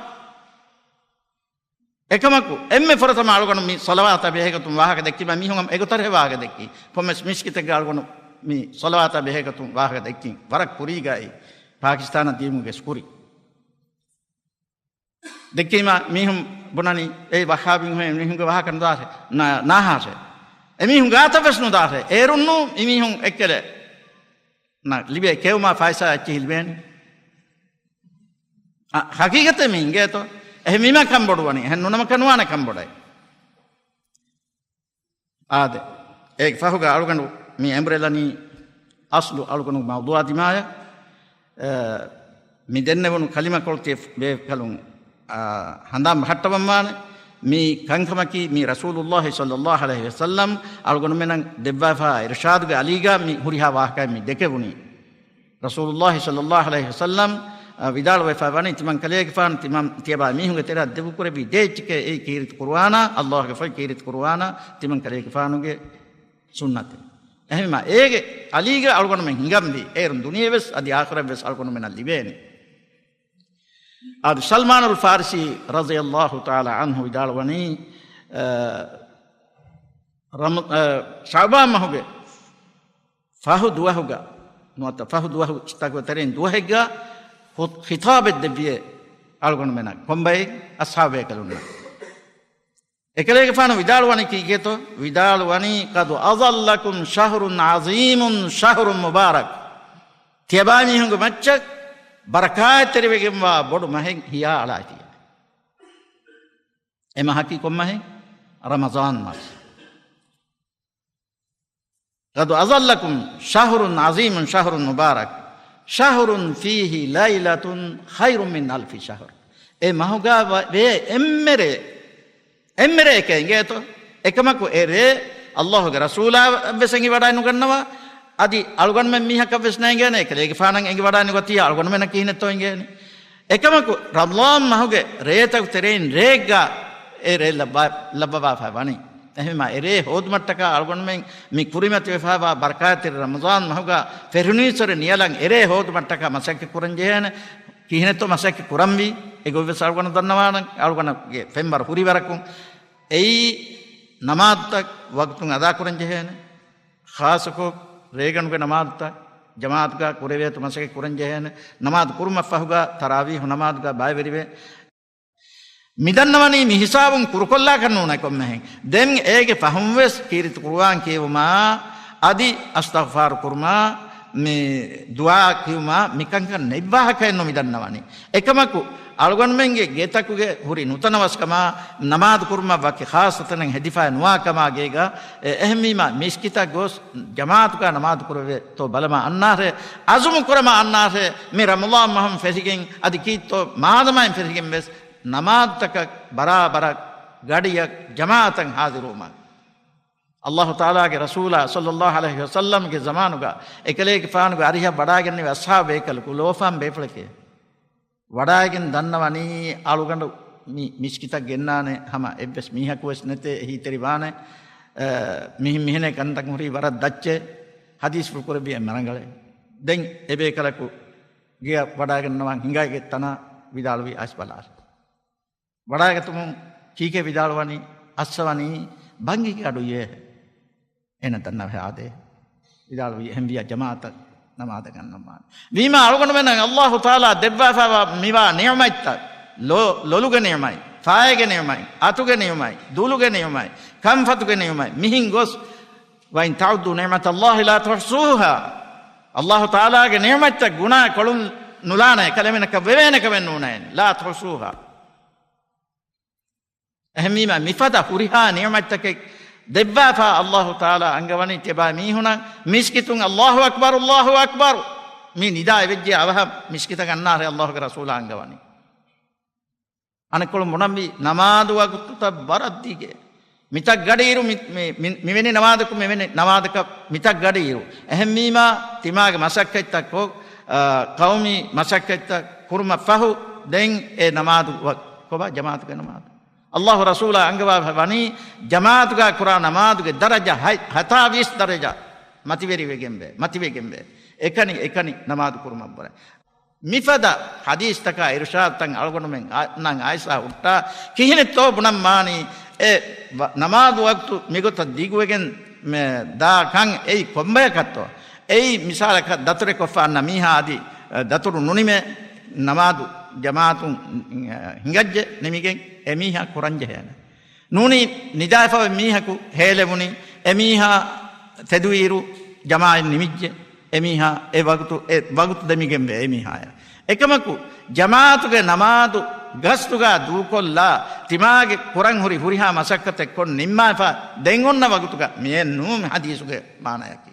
އެކަމަކު، އެންމެ ފުރަތަމަ އަޅުގަނޑު މި ޞަލަވާތާ ބެހޭގޮތުން ވާހަކަ ދެއްކީމާ، މީހުން އެގޮތަށް ވާހަކަ ދެއްކީ. ކޮންމެސް މިސްކިތެއްގަ އަޅުގަނޑު މި ޞަލަވާތާ ބެހޭގޮތުން ވާހަކަ ދެއްކީ. ވަރަށް ކުރީގައި ޕާކިސްތާނަށް ދިޔުމުގެ ކުރި. ދެއްކީމާ މީހުން ބުނަނީ، އެއީ ވައްހާބީން ހޮއެ މީހުންގެ ވާހަކަ ނުދާށޭ، ނާ-، ނާހާށޭ. އެމީހުން ގާތަށް ވެސް ނުދާށޭ. އޭރުންނޫ އެމީހުން އެއްކެލެ ނާ، ލިބޭ ކެއުމާ ފައިސާ އެއްޗިހި ލިބޭނެ. އަ، ހަގީގަތެއް މި އިނގޭތޯ. އެހެންވީމާ ކަންބޮޑުވަނީ. އެހެން ނުނަމަކަށް ނުވާނެ ކަންބޮޑައެއް. އާދެ. އޭގެ ފަހުގަ އަޅުގަނޑު މި އެނބުރެލަނީ އަސްލު އަޅުގަނޑު މައުޟޫޢާ ދިމާޔަށް، އަ، މި ދެންނެވުނު ކަލިމަކޮޅު ތިޔަ ބޭކަލުން، އަ، ހަނދާން ބަހައްޓަވަންވާނެ. މި ކަންކަމަކީ މި ރަސޫލުﷲ ޞައްލައްލާހު ޢަލައިހި ވަސައްލަމް އަޅުގަނޑުމެނަށް ދެއްވާފާ އިރުޝާދުގެ އަލީގަ މި ހުރިހާ ވާހަކައެއް މި ދެކެވުނީ. ރަސޫލުﷲ ޞައްލައްލާހު ޢަލައިހި ވަސައްލަމް، އަ، ވިދާޅުވެފަ ވަނީ ތިމަން ކަލޭގެފާނު ތިމަން ތިޔަބާ މީހުންގެ ތެރެއަށް ދެބުކުރެއްވި ދޭއްޗެކޭ އެއީ ކީރިތި ޤުރުއާނާ، ﷲގެ ފޮތް ކީރިތި ޤުރުއާނާ، ތިމަން ކަލޭގެފާނުގެ ސުންނަތެއް. އެހެންވީމާ، އޭގެ އަލީގަ އަޅުގަނޑުމެން ހިނގަންވީ، އޭރުން ދުނިޔެވެސް އަދި އާޚިރަތްވެސް އަޅުގަނޑުމެންނަށް ލިބޭނެ. އާދެ، ސަލްމާނުލް ފާރިސީ ރަޟިޔަﷲ ތަޢާލާ ޢަންހު ވިދާޅުވަނީ، އަ، ރަމަ-، އަ، ޝަޢުބާން މަހުގެ ފަހު ދުވަހުގަ، ނުވަތަ ފަހު ދުވަހު ތަކުގެ ތެރެއިން ދުވަހެއްގަ ހު-، ޚިޠާބެއް ދެއްވިއޭ އަޅުގަނޑުމެނަށް ކޮންބައެއް؟ އަޞްޙާބު ބޭކަލުންނަށް. އެކަލޭގެފާނު ވިދާޅުވަނީ ކީކޭތޯ؟ ވިދާޅުވަނީ، قد أظلكم شهر عظيم شهر مبارك. ތިޔަބާމީހުންގެ މައްޗަށް ބަރަކާތްތެރިވެގެންވާ ބޮޑު މަހެއް ހިޔާ އަޅާފިޔޭ. އެ މަހަކީ ކޮންމަހެއް؟ ރަމަޟާން މަސް. قد أظلكم شهر عظيم شهر مبارك شهر فيه ليلة خير من ألف شهر. އެ މަހުގަ ވަ-، ވޭ އެންމެ ރޭ، އެންމެ ރެއެކޭ އިނގޭތޯ. އެކަމަކު އެ ރޭ އައްލާހުގެ ރަސޫލާ ވެސް އެނގިވަޑައި ނުގަންނަވާ. އަދި އަޅުގަނޑުމެން މީހަކަށް ވެސް ނޭނގޭނެ، އެކަލޭގެފާނަށް އެނގިވަޑައި ނުގަތީ އަޅުގަނޑުމެންނަށް ކިހިނެއްތޯ އިނގޭނެ. އެކަމަކު ރަމަޟާން މަހުގެ ރޭތަކު ތެރެއިން ރެއެއްގަ އެ ރޭ ލައްވާ، ލައްވަވާފައި ވަނީ. އެހެންވީމާ އެ ރޭ ހޯދުމަށްޓަކާ އަޅުގަނޑުމެން މި ކުރިމަތިވެފައިވާ ބަރަކާތްތެރި ރަމަޟާން މަހުގަ ފެށުނީއްސުރެ ނިޔަލަން އެ ރޭ ހޯދުމަށްޓަކާ މަސައްކަތް ކުރަން ޖެހޭނެ. ކިހިނެއްތޯ މަސައްކަތް ކުރަންވީ؟ އެގޮތްވެސް އަޅުގަނޑު ދަންނަވާނަން. އަޅުގަނޑުގެ ފެންވަރު ހުރި ވަރަކުން އެއީ ނަމާދުތައް ވަގުތުން އަދާކުރަން ޖެހޭނެ. ޚާއްޞަކޮށް ރޭގަނޑުގެ ނަމާދުތައް ޖަމާޢަތުގަ ކުރެވޭތޯ މަސައްކަތް ކުރަން ޖެހޭނެ. ނަމާދު ކުރުމަށްފަހުގަ ތަރާވީޙު ނަމާދުގަ ބައިވެރިވެ. މިދަންނަވަނީ މި ހިސާބުން ކުރުކޮށްލާކަށް ނޫނޭ ކޮންމެހެން. ދެން އޭގެ ފަހުންވެސް ކީރިތި ޤުރުއާން ކިޔެވުމާ، އަދި އަސްތަޣްފާރު ކުރުމާ، މި ދުޢާ ކިޔުމާ، މިކަންކަން ނެތް ވާހަކައެއްނު މިދަންނަވަނީ. އެކަމަކު، އަޅުގަނޑުމެންގެ ގެތަކުގެ ހުރި ނުތަނަވަސްކަމާ، ނަމާދު ކުރުމަށް ވަކި ޚާއްޞަ ތަނެއް ހެދިފައި ނުވާ ކަމާ ގޭގަ، އެ، އެހެންވީމާ، މިސްކިތަށް ގޮސް ޖަމާޢަތުގަ ނަމާދު ކުރެވޭތޯ ބަލަމާ އަންނާށޭ، ޢަޒުމު ކުރަމާ އަންނާށޭ، މި ރަމަޟާން މަހުން ފެށިގެން އަދި ކީއްތޯ މާދަމާއިން ފެށިގެން ވެސް، ނަމާދުތަކަށް ބަރާބަރަށް ގަޑިއަށް ޖަމާޢަތަށް ޙާޟިރުވުމަށް. އައްލާހު ތަޢާލާގެ ރަސޫލާ ޞައްލައްލާހު ޢަލައިހި ވަސައްލަމްގެ ޒަމާނުގަ އެކަލޭގެފާނުގެ އަރިހަށް ވަޑާގެންނެވި އަޞްޙާބު ބޭކަލަކު ލޯފާން ބޭފުޅެކޭ. ވަޑާގެން ދަންނަވަނީ އަޅުގަނޑު މި މިސްކިތަށް ގެންނާނެ ހަމަ އެއްވެސް މީހަކުވެސް ނެތޭ އެހީތެރިވާނެ. އަ، މިހެން މިހެނޭ ކަންތައް ހުރީ ވަރަށް ދައްޗޭ. ޙަދީޘްފުޅު ކުރެއްވި އެންމެ ރަނގަޅޭ. ދެން އެބޭކަލަކު ގެއަށް ވަޑާގަންނަވާން ހިނގައިގެން ތަނާ ވިދާޅުވީ އައިސް ބަލާށޭ. ވަޑާގަތުމުން ކީކޭ ވިދާޅުވަނީ؟ އައްސަވަނީ ބަންގިގެ އަޑުއިވޭ. އޭނަ ދަންނަވަހެއް އާދޭ. ވިދާޅުވީ އެހެންވިއްޔާ ޖަމާޢަތަށް ނަމާދަށް ގަންނަންވާނެ. ވީމާ އަޅުގަނޑުމެންނަށް އައްލާހު ތަޢާލާ ދެއްވާފައިވާ މިވާ ނިޢުމަތްތައް، ލޯ-، ލޮލުގެ ނިޢުމަތް، ފާޔޭގެ ނިޢުމަތް، އަތުގެ ނިޢުމަތް، ދުލުގެ ނިޢުމަތް، ކަންފަތުގެ ނިޢުމަތް، މިހިން ގޮސް، وَإِن تَعُدُّوا نِعْمَتَ اللَّهِ لَا تُحْصُوهَا. އައްލާހު ތަޢާލާގެ ނިޢުމަތްތައް ގުނާ ކޮޅުން ނުލާނެ، އެކަލޭމެނަކަށް ވެވޭނެ ކަމެއް ނޫނޭ. لَا تُحْصُوهَا. އެހެންވީމަ، މިފަދަ ހުރިހާ ނިޢުމަތްތަކެއް ދެއްވާފަ އައްލާހު ތަޢާލާ އަންގަވަނީ ތިޔަބައިމީހުނަށް މިސްކިތުން އައްލާހު އަކްބަރު، އައްލާހު އަކްބަރު މި ނިދާ އެވެއްޖެ އަވަހަށް މިސްކިތަށް އަންނާހެ އައްލާހުގެ ރަސޫލާ އަންގަވަނީ. އަނެއްކޮޅުން ބުނަންވީ ނަމާދު ވަގުތުތައް ވަރަށް ދިގޭ. މިތައް ގަޑިއިރު މި، މި، މި، މިވެނި ނަމާދަކު މިވެނި ނަމާދަކަށް މިތައް ގަޑިއިރު. އެހެންވީމާ، ތިމާގެ މަސައްކަތްތައް ކޮށް، އާ، ޤައުމީ މަސައްކަތްތައް ކުރުމަށް ފަހު، ދެން އެ ނަމާދު ވަ-، ކޮބާ ޖަމާޢަތުގެ ނަމާދު؟ އައްލާހު ރަސޫލާ އަންގަވާފަ ވަނީ، ޖަމާޢަތުގާ ކުރާ ނަމާދުގެ ދަރަޖަ ހަތް، ހަތާވީސް ދަރަޖަ މަތިވެރިވެގެންވޭ، މަތިވެގެންވޭ. އެކަނި، އެކަނި ނަމާދު ކުރުމަށްވުރެ. މިފަދަ ޙަދީޘްތަކާ އިރުޝާދުތައް އަޅުގަނޑުމެން އަ-، ނަން އައިސާ ހުއްޓާ، ކިހިނެއްތޯ ބުނަން މާނީ އެ ވަ-، ނަމާދު ވަގުތު މިގޮތަށް ދިގުވެގެން މެ ދާ ކަން އެއީ ކޮންބަޔަކަށްތޯ؟ އެއީ މިސާލަކަށް ދަތުރެއް ކޮށްފަ އަންނަ މީހާ އަދި، އަ، ދަތުރު ނުނިމޭ ނަމާދު ޖަމާޢަތުން ހިނގައްޖެ ނިމިގެން އެ މީހާ ކުރަންޖެހޭނެ. ނޫނީ ނިދާފަވެ މީހަކު ހޭލެވުނީ، އެމީހާ ތެދުވިއިރު ޖަމާޢަތް ނިމިއްޖެ، އެމީހާ އެ ވަގުތު، އެ ވަގުތު ދެމިގެންވޭ އެމީހާޔަށް. އެކަމަކު، ޖަމާޢަތުގެ ނަމާދު ގަސްތުގާ ދޫކޮށްލާ، ތިމާގެ ކުރަން ހުރި ހުރިހާ މަސައްކަތެއް ކޮށް ނިންމާފަ ދެން އޮންނަ ވަގުތުގަ މިއެއް ނޫން ޙަދީޘުގެ މާނަޔަކީ.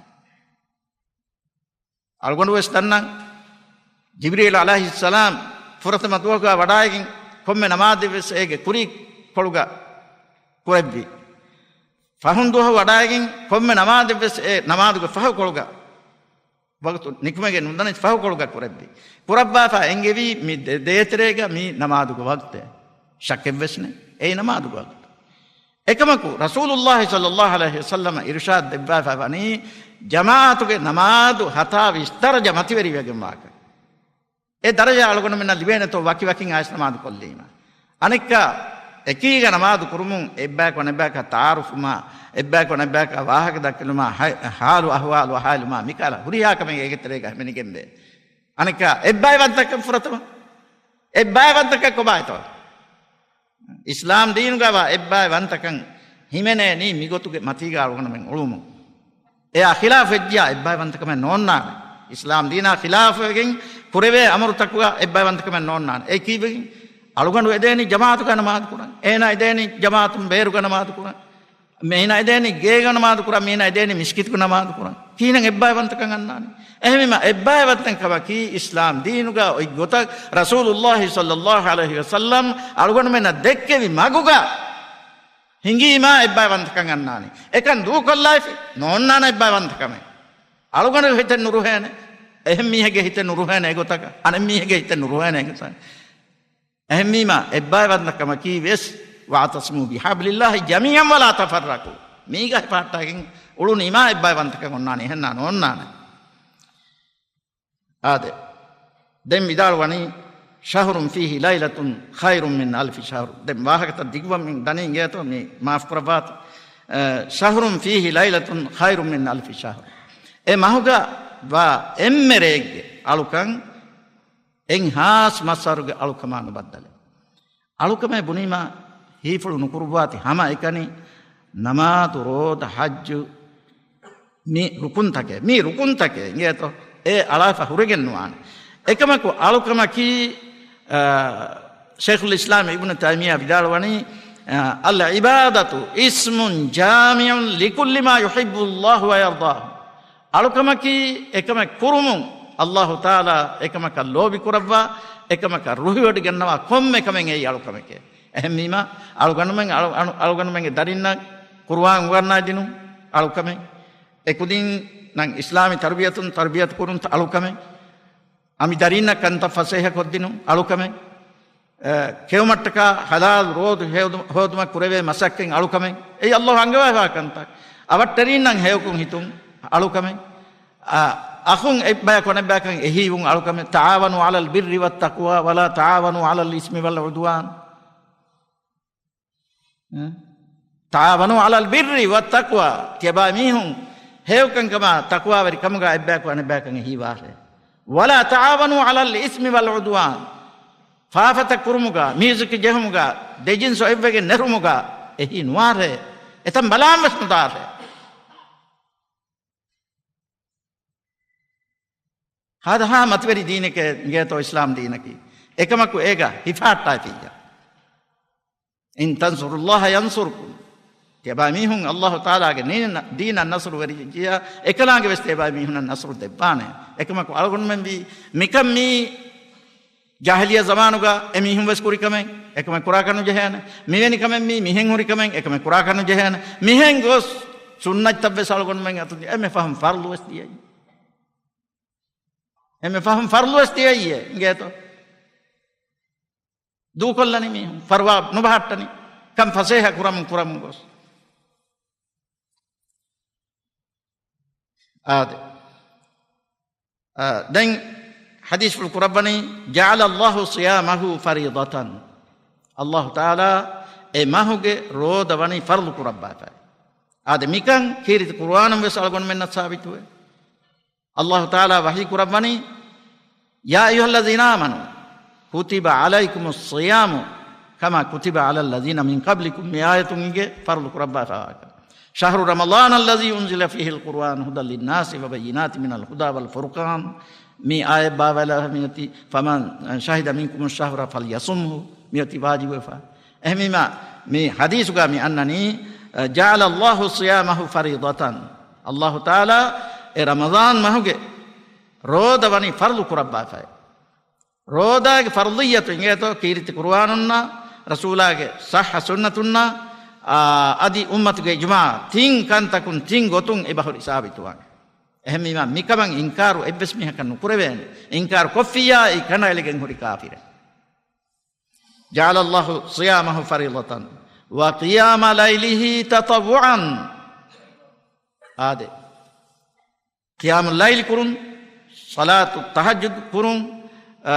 އަޅުގަނޑު ވެސް ދަންނަން، ޖިބްރީލް ޢަލައިހިއްސަލާމް ފުރަތަމަ ދުވަހުގާ ވަޑާއިގެން ކޮންމެ ނަމާދެއް ވެސް އޭގެ ކުރީ ކޮޅުގަ ކުރެއްވި. ފަހުން ދުވަހު ވަޑާއިގެން ކޮންމެ ނަމާދެއް ވެސް އެ ނަމާދުގެ ފަހު ކޮޅުގަ، ވަގުތު ނިކުމެގެން ނުދަނެސް ފަހު ކޮޅުގަ ކުރެއްވި. ކުރައްވާފަ އެންގެވީ މި ދެ-، ދޭތެރޭގަ މީ ނަމާދުގެ ވަގުތޭ. ޝައްކެއް ވެސް ނެތް. އެއީ ނަމާދުގެ ވަގުތު. އެކަމަކު، ރަސޫލުﷲ ޞައްލަﷲ ޢަލައިހި ވަސައްލަމަ އިރުޝާދު ދެއްވާފަ ވަނީ، ޖަމާޢަތުގެ ނަމާދު ހަތާވީސް ދަރަޖަ މަތިވެރިވެގެންވާކަން. އެ ދަރަޖަ އަޅުގަނޑުމެންނަށް ލިބޭނެތޯ ވަކިވަކިން އައިސް ނަމާދު ކޮށްލީމަ. އަނެއްކާ، އެކީގަ ނަމާދު ކުރުމުން އެއްބަޔަކު އަނެއްބަޔަކާ ތަޢާރުފުމާ، އެއްބަޔަކު އަނެއްބަޔަކާ ވާހަކަ ދައްކެލުމާ، ހަ-، ހާލު އަހުވާލު އަހާލުމާ، މިކަހަލަ ހުރިހާ ކަމެއް އޭގެ ތެރޭގަ ހިމެނިގެންވޭ. އަނެއްކާ، އެއްބައިވަންތަކަން ފުރަތަމަ. އެއްބައިވަންތަކަން ކޮބާތޯ؟ އިސްލާމް ދީނުގަވާ އެއްބައިވަންތަކަން ހިމެނޭނީ މިގޮތުގެ މަތީގަ އަޅުގަނޑުމެން އުޅުމުން. އެއާ ޚިލާފު ވެއްޖިޔާ އެއްބައިވަންތަކަމެއް ނޯންނާނެ. އިސްލާމް ދީނާ ޚިލާފުވެގެން ކުރެވޭ އަމުރުތަކުގަ އެއްބައިވަންތަކަމެއް ނޯންނާނެ. އެ ކީއްވެގެން؟ އަޅުގަނޑު އެދޭނީ ޖަމާޢަތުގަ ނަމާދު ކުރަން. އޭނާ އެދޭނީ ޖަމާޢަތުން ބޭރުގަ ނަމާދު ކުރަން. މީނާ އެދޭނީ ގޭގަ ނަމާދު ކުރަން، މީނާ އެދޭނީ މިސްކިތުގަ ނަމާދު ކުރަން. ކިހިނެއް އެއްބައިވަންތަކަން އަންނާނީ؟ އެހެންވީމަ، އެއްބައިވަންތަކަން ކަމަކީ އިސްލާމް ދީނުގަ އޮތް ގޮތަށް ރަސޫލުﷲ ޞައްލަﷲ ޢަލައިހި ވަސައްލަމް އަޅުގަނޑުމެންނަށް ދެއްކެވި މަގުގަ ހިނގީމާ އެއްބައިވަންތަކަން އަންނާނީ. އެކަން ދޫކޮށްލާފި ނޯންނާނެ އެއްބައިވަންތަކަމެއް. އަޅުގަނޑު ހިތެއް ނުރުހޭނެ. އެހެން މީހެއްގެ ހިތެއް ނުރުހޭނެ އެގޮތަކަށް. އަނެއް މީހެއްގެ ހިތެއް ނުރުހޭނެ އެގޮތަކަށް. އެހެންވީމާ، އެއްބައިވަންތަކަމަކީ ވެސް، "وَاعْتَصِمُوا بِحَبْلِ اللَّهِ جَمِيعًا وَلَا تَفَرَّقُوا." މީގަ ހިފަހައްޓާގެން އުޅުނީމާ އެއްބައިވަންތަކަން އޮންނާނެ، އެހެންނާ ނޯންނާނެ. އާދެ. ދެން ވިދާޅުވަނީ، "شَهْرٌ فِيهِ لَيْلَةٌ خَيْرٌ مِنْ أَلْفِ شَهْرٍ." ދެން ވާހަކަތައް ދިގުވަމިން ދަނީ އިނގޭތޯ، މި މާފު ކުރައްވާތި. އަ، "شَهْرٌ فِيهِ لَيْلَةٌ خَيْرٌ مِنْ أَلْفِ شَهْرٍ." އެ މަހުގަ ވާ އެންމެ ރެއެއްގެ އަޅުކަން އެއްހާސް މަސްވަރުގެ އަޅުކަމާ ނުބައްދަލޭ. އަޅުކަމެއް ބުނީމާ ހީފުޅު ނުކުރުއްވާތި ހަމަ އެކަނި ނަމާދު، ރޯދަ، ޙައްޖު، މި ރުކުންތަކެއް، މި ރުކުންތަކެއް އިނގޭތޯ، އެ އަޅާފަ ހުރެގެން ނުވާނެ. އެކަމަކު އަޅުކަމަކީ، އާ، ޝައިޚުލް އިސްލާމް އިބްނު ތައިމިއްޔާ ވިދާޅުވަނީ، އާ، "العبادة اسم جامع لكل ما يحب الله ويرضاه." އަޅުކަމަކީ އެކަމެއް ކުރުމުން އައްލާހު ތަޢާލާ އެކަމަކަށް ލޯބި ކުރައްވާ، އެކަމަކަށް ރުހިވޮޑިގަންނަވާ ކޮންމެ ކަމެއް އެއީ އަޅުކަމެކޭ. އެހެންވީމާ، އަޅުގަނޑުމެން، އަޅު-، އަޅު-، އަޅުގަނޑުމެންގެ ދަރިންނަށް ޤުރުއާން އުނގަންނާ ދިނުން އަޅުކަމެއް. އެކުދިންނަށް އިސްލާމީ ތަރުބިޔަތުން ތަރުބިޔަތު ކުރުން އަޅުކަމެއް. އަނބި ދަރިންނަށް ކަންތައް ފަސޭހަ ކޮށްދިނުން އަޅުކަމެއް. އެ، ކެއުމަށްޓަކާ ޙަލާލު ރޯދު ހެޔޮދު-، ހޯދުމަށް ކުރެވޭ މަސައްކަތް އަޅުކަމެއް. އެއީ އައްލާހު އަންގަވާފާ ކަންތައް. އަވަށްޓެރީންނަށް ހެޔޮކޮށް ހިތުން އަޅުކަމެއް. އަ، އަޚުން އެއްބަޔަކު އަނެއްބަޔަކަށް އެހީވުން އަޅުކަމެއް. "تعاونوا على البر والتقوى ولا تعاونوا على الإثم والعدوان." އެ؟ "تعاونوا على البر والتقوى." ތިޔަބައިމީހުން ހެޔޮކަންކަމާ ތަޤްވާވެރިކަމުގަ އެއްބަޔަކު އަނެއްބަޔަކަށް އެހީވާށޭ. ولا تعاونوا على الإثم والعدوان. ފާފަތައް ކުރުމުގަ، މިއުޒިކް ޖެހުމުގަ، ދެޖިންސު އެއްވެގެން ނެރުމުގަ އެހީ ނުވާށޭ. އެތަން ބަލާން ވެސް ނުދާށޭ. ހާދަހާ މަތިވެރި ދީނެކޭ އިނގޭތޯ އިސްލާމް ދީނަކީ. އެކަމަކު އޭގަ ހިފާއްޓާފިއްޔާ. إن تنصروا الله ينصركم. ތިޔަބައިމީހުން އައްލާހު ތަޢާލާގެ ނީނަ-، ދީނަށް ނަޞްރު ވެރިއްޖިޔާ، އެކަލާނގެ ވެސް ތިޔަބައިމީހުންނަށް ނަޞްރު ދެއްވާނެ. އެކަމަކު އަޅުގަނޑުމެން ވީ މިކަން މީ ޖާހިލިއްޔަ ޒަމާނުގަ އެމީހުން ވެސް ކުރި ކަމެއް، އެކަމެއް ކުރާކަށް ނުޖެހޭނެ. މިވެނި ކަމެއް މީ މިހެން ހުރި ކަމެއް، އެކަމެއް ކުރާކަށް ނުޖެހޭނެ. މިހެން ގޮސް ސުންނަތްތައް ވެސް އަޅުގަނޑުމެން އަތުން ދިޔަ. އެންމެ ފަހުން ފަރުޟު ވެސް ދިޔައީ. އެންމެ ފަހުން ފަރުޟު ވެސް ދިޔައީ އިނގޭތޯ. ދޫކޮށްލަނީ މީހުން. ފަރުވާ ނުބަހައްޓަނީ. ކަން ފަސޭހަ ކުރަމުން ކުރަމުން ގޮސް. އާދެ. އާ، ދެން ޙަދީޘްފުޅު ކުރައްވަނީ، جعل الله صيامه فريضة. އައްލާހު ތަޢާލާ އެ މަހުގެ ރޯދަ ވަނީ ފަރުޟު ކުރައްވާފައި. އާދެ، މިކަން ކީރިތި ޤުރުއާނުން ވެސް އަޅުގަނޑުމެންނަށް ސާބިތުވޭ. އައްލާހު ތަޢާލާ ވަޙީ ކުރައްވަނީ، يا أيها الذين آمنوا كتب عليكم الصيام كما كتب على الذين من قبلكم، މި އާޔަތުން އިނގޭ ފަރުޟު ކުރައްވާފައިވާކަން. شهر رمضان الذي أنزل فيه القرآن هدى للناس وبينات من الهدى والفرقان، މި އާޔަތް ބާވައިލާ މިއޮތީ، فمن شهد منكم الشهر فليصمه، މިއޮތީ ވާޖިބުވެފަ. އެހެންވީމާ، މި ޙަދީޘުގަ މި އަންނަނީ، جعل الله صيامه فريضة، އައްލާހު ތަޢާލާ އެ ރަމަޟާން މަހުގެ ރޯދަ ވަނީ ފަރުޟު ކުރައްވާފައި. ރޯދާގެ ފަރުޟިއްޔަތު އިނގޭތޯ ކީރިތި ޤުރުއާނުންނާ، ރަސޫލާގެ ޞައްޙަ ސުންނަތުންނާ، އާ، އަދި އުއްމަތުގެ އިޖުމާޢަށް ތިން ކަންތަކުން ތިން ގޮތުން އެ ބަހުރި ސާބިތުވާނެ. އެހެންވީމާ، މިކަމަށް އިންކާރު އެއްވެސް މީހަކަށް ނުކުރެވޭނެ. އިންކާރު ކޮށްފިއްޔާ، އެއީ ކަނޑައެޅިގެން ހުރި ކާފިރެއް. جعل الله صيامه فريضة وقيام ليله تطوعا. އާދެ. ޤިޔާމުލް ލައިލް ކުރުން، ޞަލާތު ތަހައްޖުދު ކުރުން، އަ،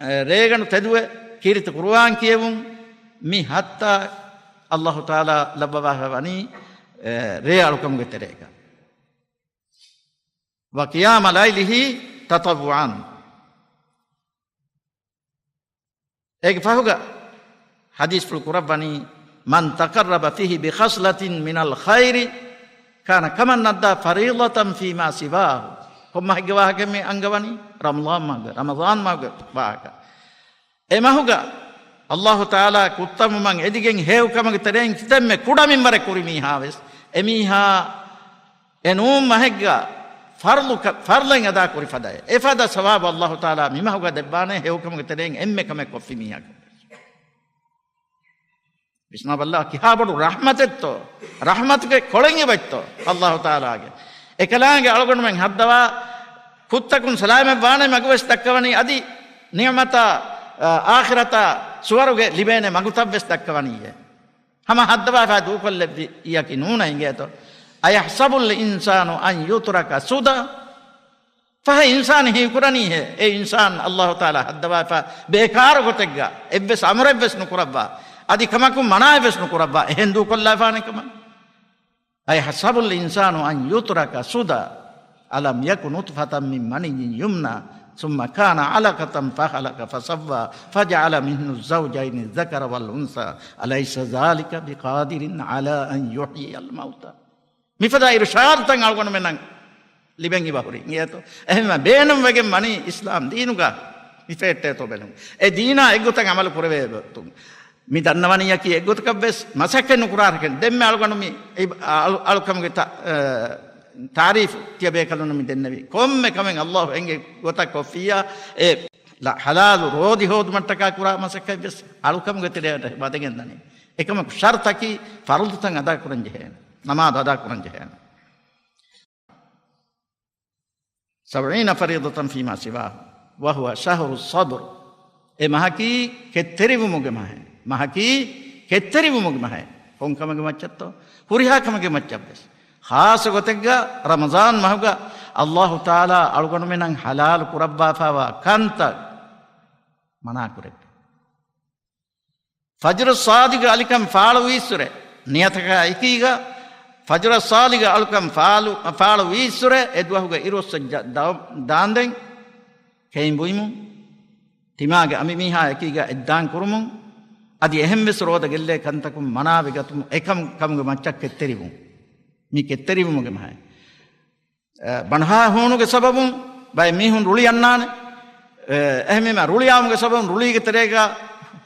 އަ، ރޭގަނޑު ތެދުވެ ކީރިތި ޤުރުއާން ކިޔެވުން، މި ހައްތާ އައްލާހު ތަޢާލާ ލައްވަވާފަ ވަނީ، އެ، ރޭ އަޅުކަމުގެ ތެރޭގަ. وقيام ليله تطوعا. އޭގެ ފަހުގަ ޙަދީޘްފުޅު ކުރައްވަނީ، من تقرب فيه بخصلة من الخير كان كمن أدى فريضة فيما سواه. ކޮންމަހެއްގެ ވާހަކަ މި އަންގަވަނީ؟ ރަމަޟާން މަހުގެ، ރަމަޟާން މަހުގެ ވާހަކަ. އެ މަހުގަ އައްލާހު ތަޢާލާ ކުއްތަމުމަން އެދިގެން ހެޔޮކަމުގެ ތެރެއިން ކިތަންމެ ކުޑަ މިންވަރެއް ކުރި މީހާ ވެސް، އެ މީހާ އެ ނޫން މަހެއްގަ ފަރްޟު ކަ-، ފަރްޟެއް އަދާ ކުރި ފަދައެއް. އެފަދަ ސަވާބު އައްލާހު ތަޢާލާ މި މަހުގަ ދެއްވާނެ ހެޔޮކަމުގެ ތެރެއިން އެންމެ ކަމެއް ކޮށްފި މީހަކަށް. ވިސްނާބަލަ، ކިހާ ބޮޑު ރަޙްމަތެއްތޯ، ރަޙްމަތުގެ ކޮޅެއް އެބައްތޯ އައްލާހު ތަޢާލާގެ. އެކަލާނގެ އަޅުގަނޑުމެން ހައްދަވާ ކުއްތަކުން ސަލާމަތް ވާނެ މަގުވެސް ދައްކަވަނީ، އަދި ނިޢުމަތާ، އާ، އާޚިރަތާ ސުވަރުގެ ލިބޭނެ މަގުތައްވެސް ދައްކަވަނީއޭ. ހަމަ ހައްދަވާފަ ދޫކޮށްލެއްވިއްޔަކީ ނޫނަ އިނގޭތޯ. أيحسب الإنسان أن يترك سدى؟ ފަހެ އިންސާން ހީކުރަނީހޭ؟ އެ އިންސާން އައްލާހު ތަޢާލާ ހައްދަވާފަ ބޭކާރު ގޮތެއްގަ އެއްވެސް އަމުރެއްވެސް ނުކުރައްވާ، އަދި ކަމަކުން މަނާއެއްވެސް ނުކުރައްވާ، އެހެން ދޫކޮށްލާފާނެ ކަމަށް. أيحسب الإنسان أن يترك سدى؟ ألم يك نطفة من مني يمنى ثم كان علقة فخلق فسوى فجعل منه الزوجين الذكر والأنثى أليس ذلك بقادر على أن يحيي الموتى؟ މިފަދަ އިރުޝާދުތައް އަޅުގަނޑުމެންނަށް ލިބެން އިބަހުރި އިނގޭތޯ. އެހެންވެ ބޭނުންވެގެން ވަނީ އިސްލާމް ދީނުގަ މިފެއްޓޭތޯ ބެލުން. އެ ދީނާ އެއްގޮތަށް އަމަލު ކުރެވޭ ގޮތުން. މި ދަންނަވަނީއަކީ އެއްގޮތަކަށްވެސް މަސައްކަތް ނުކުރާކަށް. ދެންމެ އަޅުގަނޑު މި އެ އަޅު-، އަޅުކަމުގެ ތަ-، އަ، ތާރީފު ތިޔަ ބޭކަލުންނަށް މި ދެންނެވި. ކޮންމެ ކަމެއް އައްލާހު އެނގޭ ގޮތަށް ކޮށްފިއްޔާ، އެ ލަ-، ޙަލާލު ރޯދި ހޯދުމަށްޓަކާ ކުރާ މަސައްކަތްވެސް އަޅުކަމުގެ ތެރެއަށް ވަދެގެން ދަނީ. އެކަމަކު ޝަރުތަކީ ފަރުޟުތައް އަދާ ކުރަން ޖެހޭނެ. ނަމާދު އަދާ ކުރަން ޖެހޭނެ. سبعين فريضة فيما سواه وهو شهر الصبر. އެ މަހަކީ ކެތްތެރިވުމުގެ މަހެއް. މަހަކީ ކެތްތެރިވުމުގެ މަހެއް. ކޮންކަމެއްގެ މައްޗަށްތޯ؟ ހުރިހާ ކަމެއްގެ މައްޗަށްވެސް. ޚާއްޞަ ގޮތެއްގަ ރަމަޟާން މަހުގަ އައްލާހު ތަޢާލާ އަޅުގަނޑުމެންނަށް ޙަލާލު ކުރައްވާފައިވާ ކަންތައް މަނާކުރެއްވި. ފަޖުރު ޞާދިޤުގެ އަލިކަން ފާޅުވީއްސުރެ، ނިޔަތަކާ އެކީގަ ފަޖުރަށް ސާލިގަ އަޅުކަން ފާޅު، ފާޅުވީއްސުރެ އެ ދުވަހުގެ އިރުއޮއްސަ ޖަ-، ދަ-، ދާންދެން ކެއިން ބުއިމުން، ތިމާގެ އަނބިމީހާ އެކީގަ އެއްދާން ކުރުމުން، އަދި އެހެންވެސް ރޯދަ ގެއްލޭ ކަންތަކުން މަނާވެގަތުމުން އެކަމު، ކަމުގެ މައްޗަށް ކެތްތެރިވުން. މި ކެތްތެރިވުމުގެ މަހެއް. އަ، ބަނޑުހާ ހޫނުގެ ސަބަބުން ބައެއް މީހުން ރުޅި އަންނާނެ. އެ، އެހެންވީމަ ރުޅިއާމުގެ ސަބަބުން ރުޅީގެ ތެރޭގަ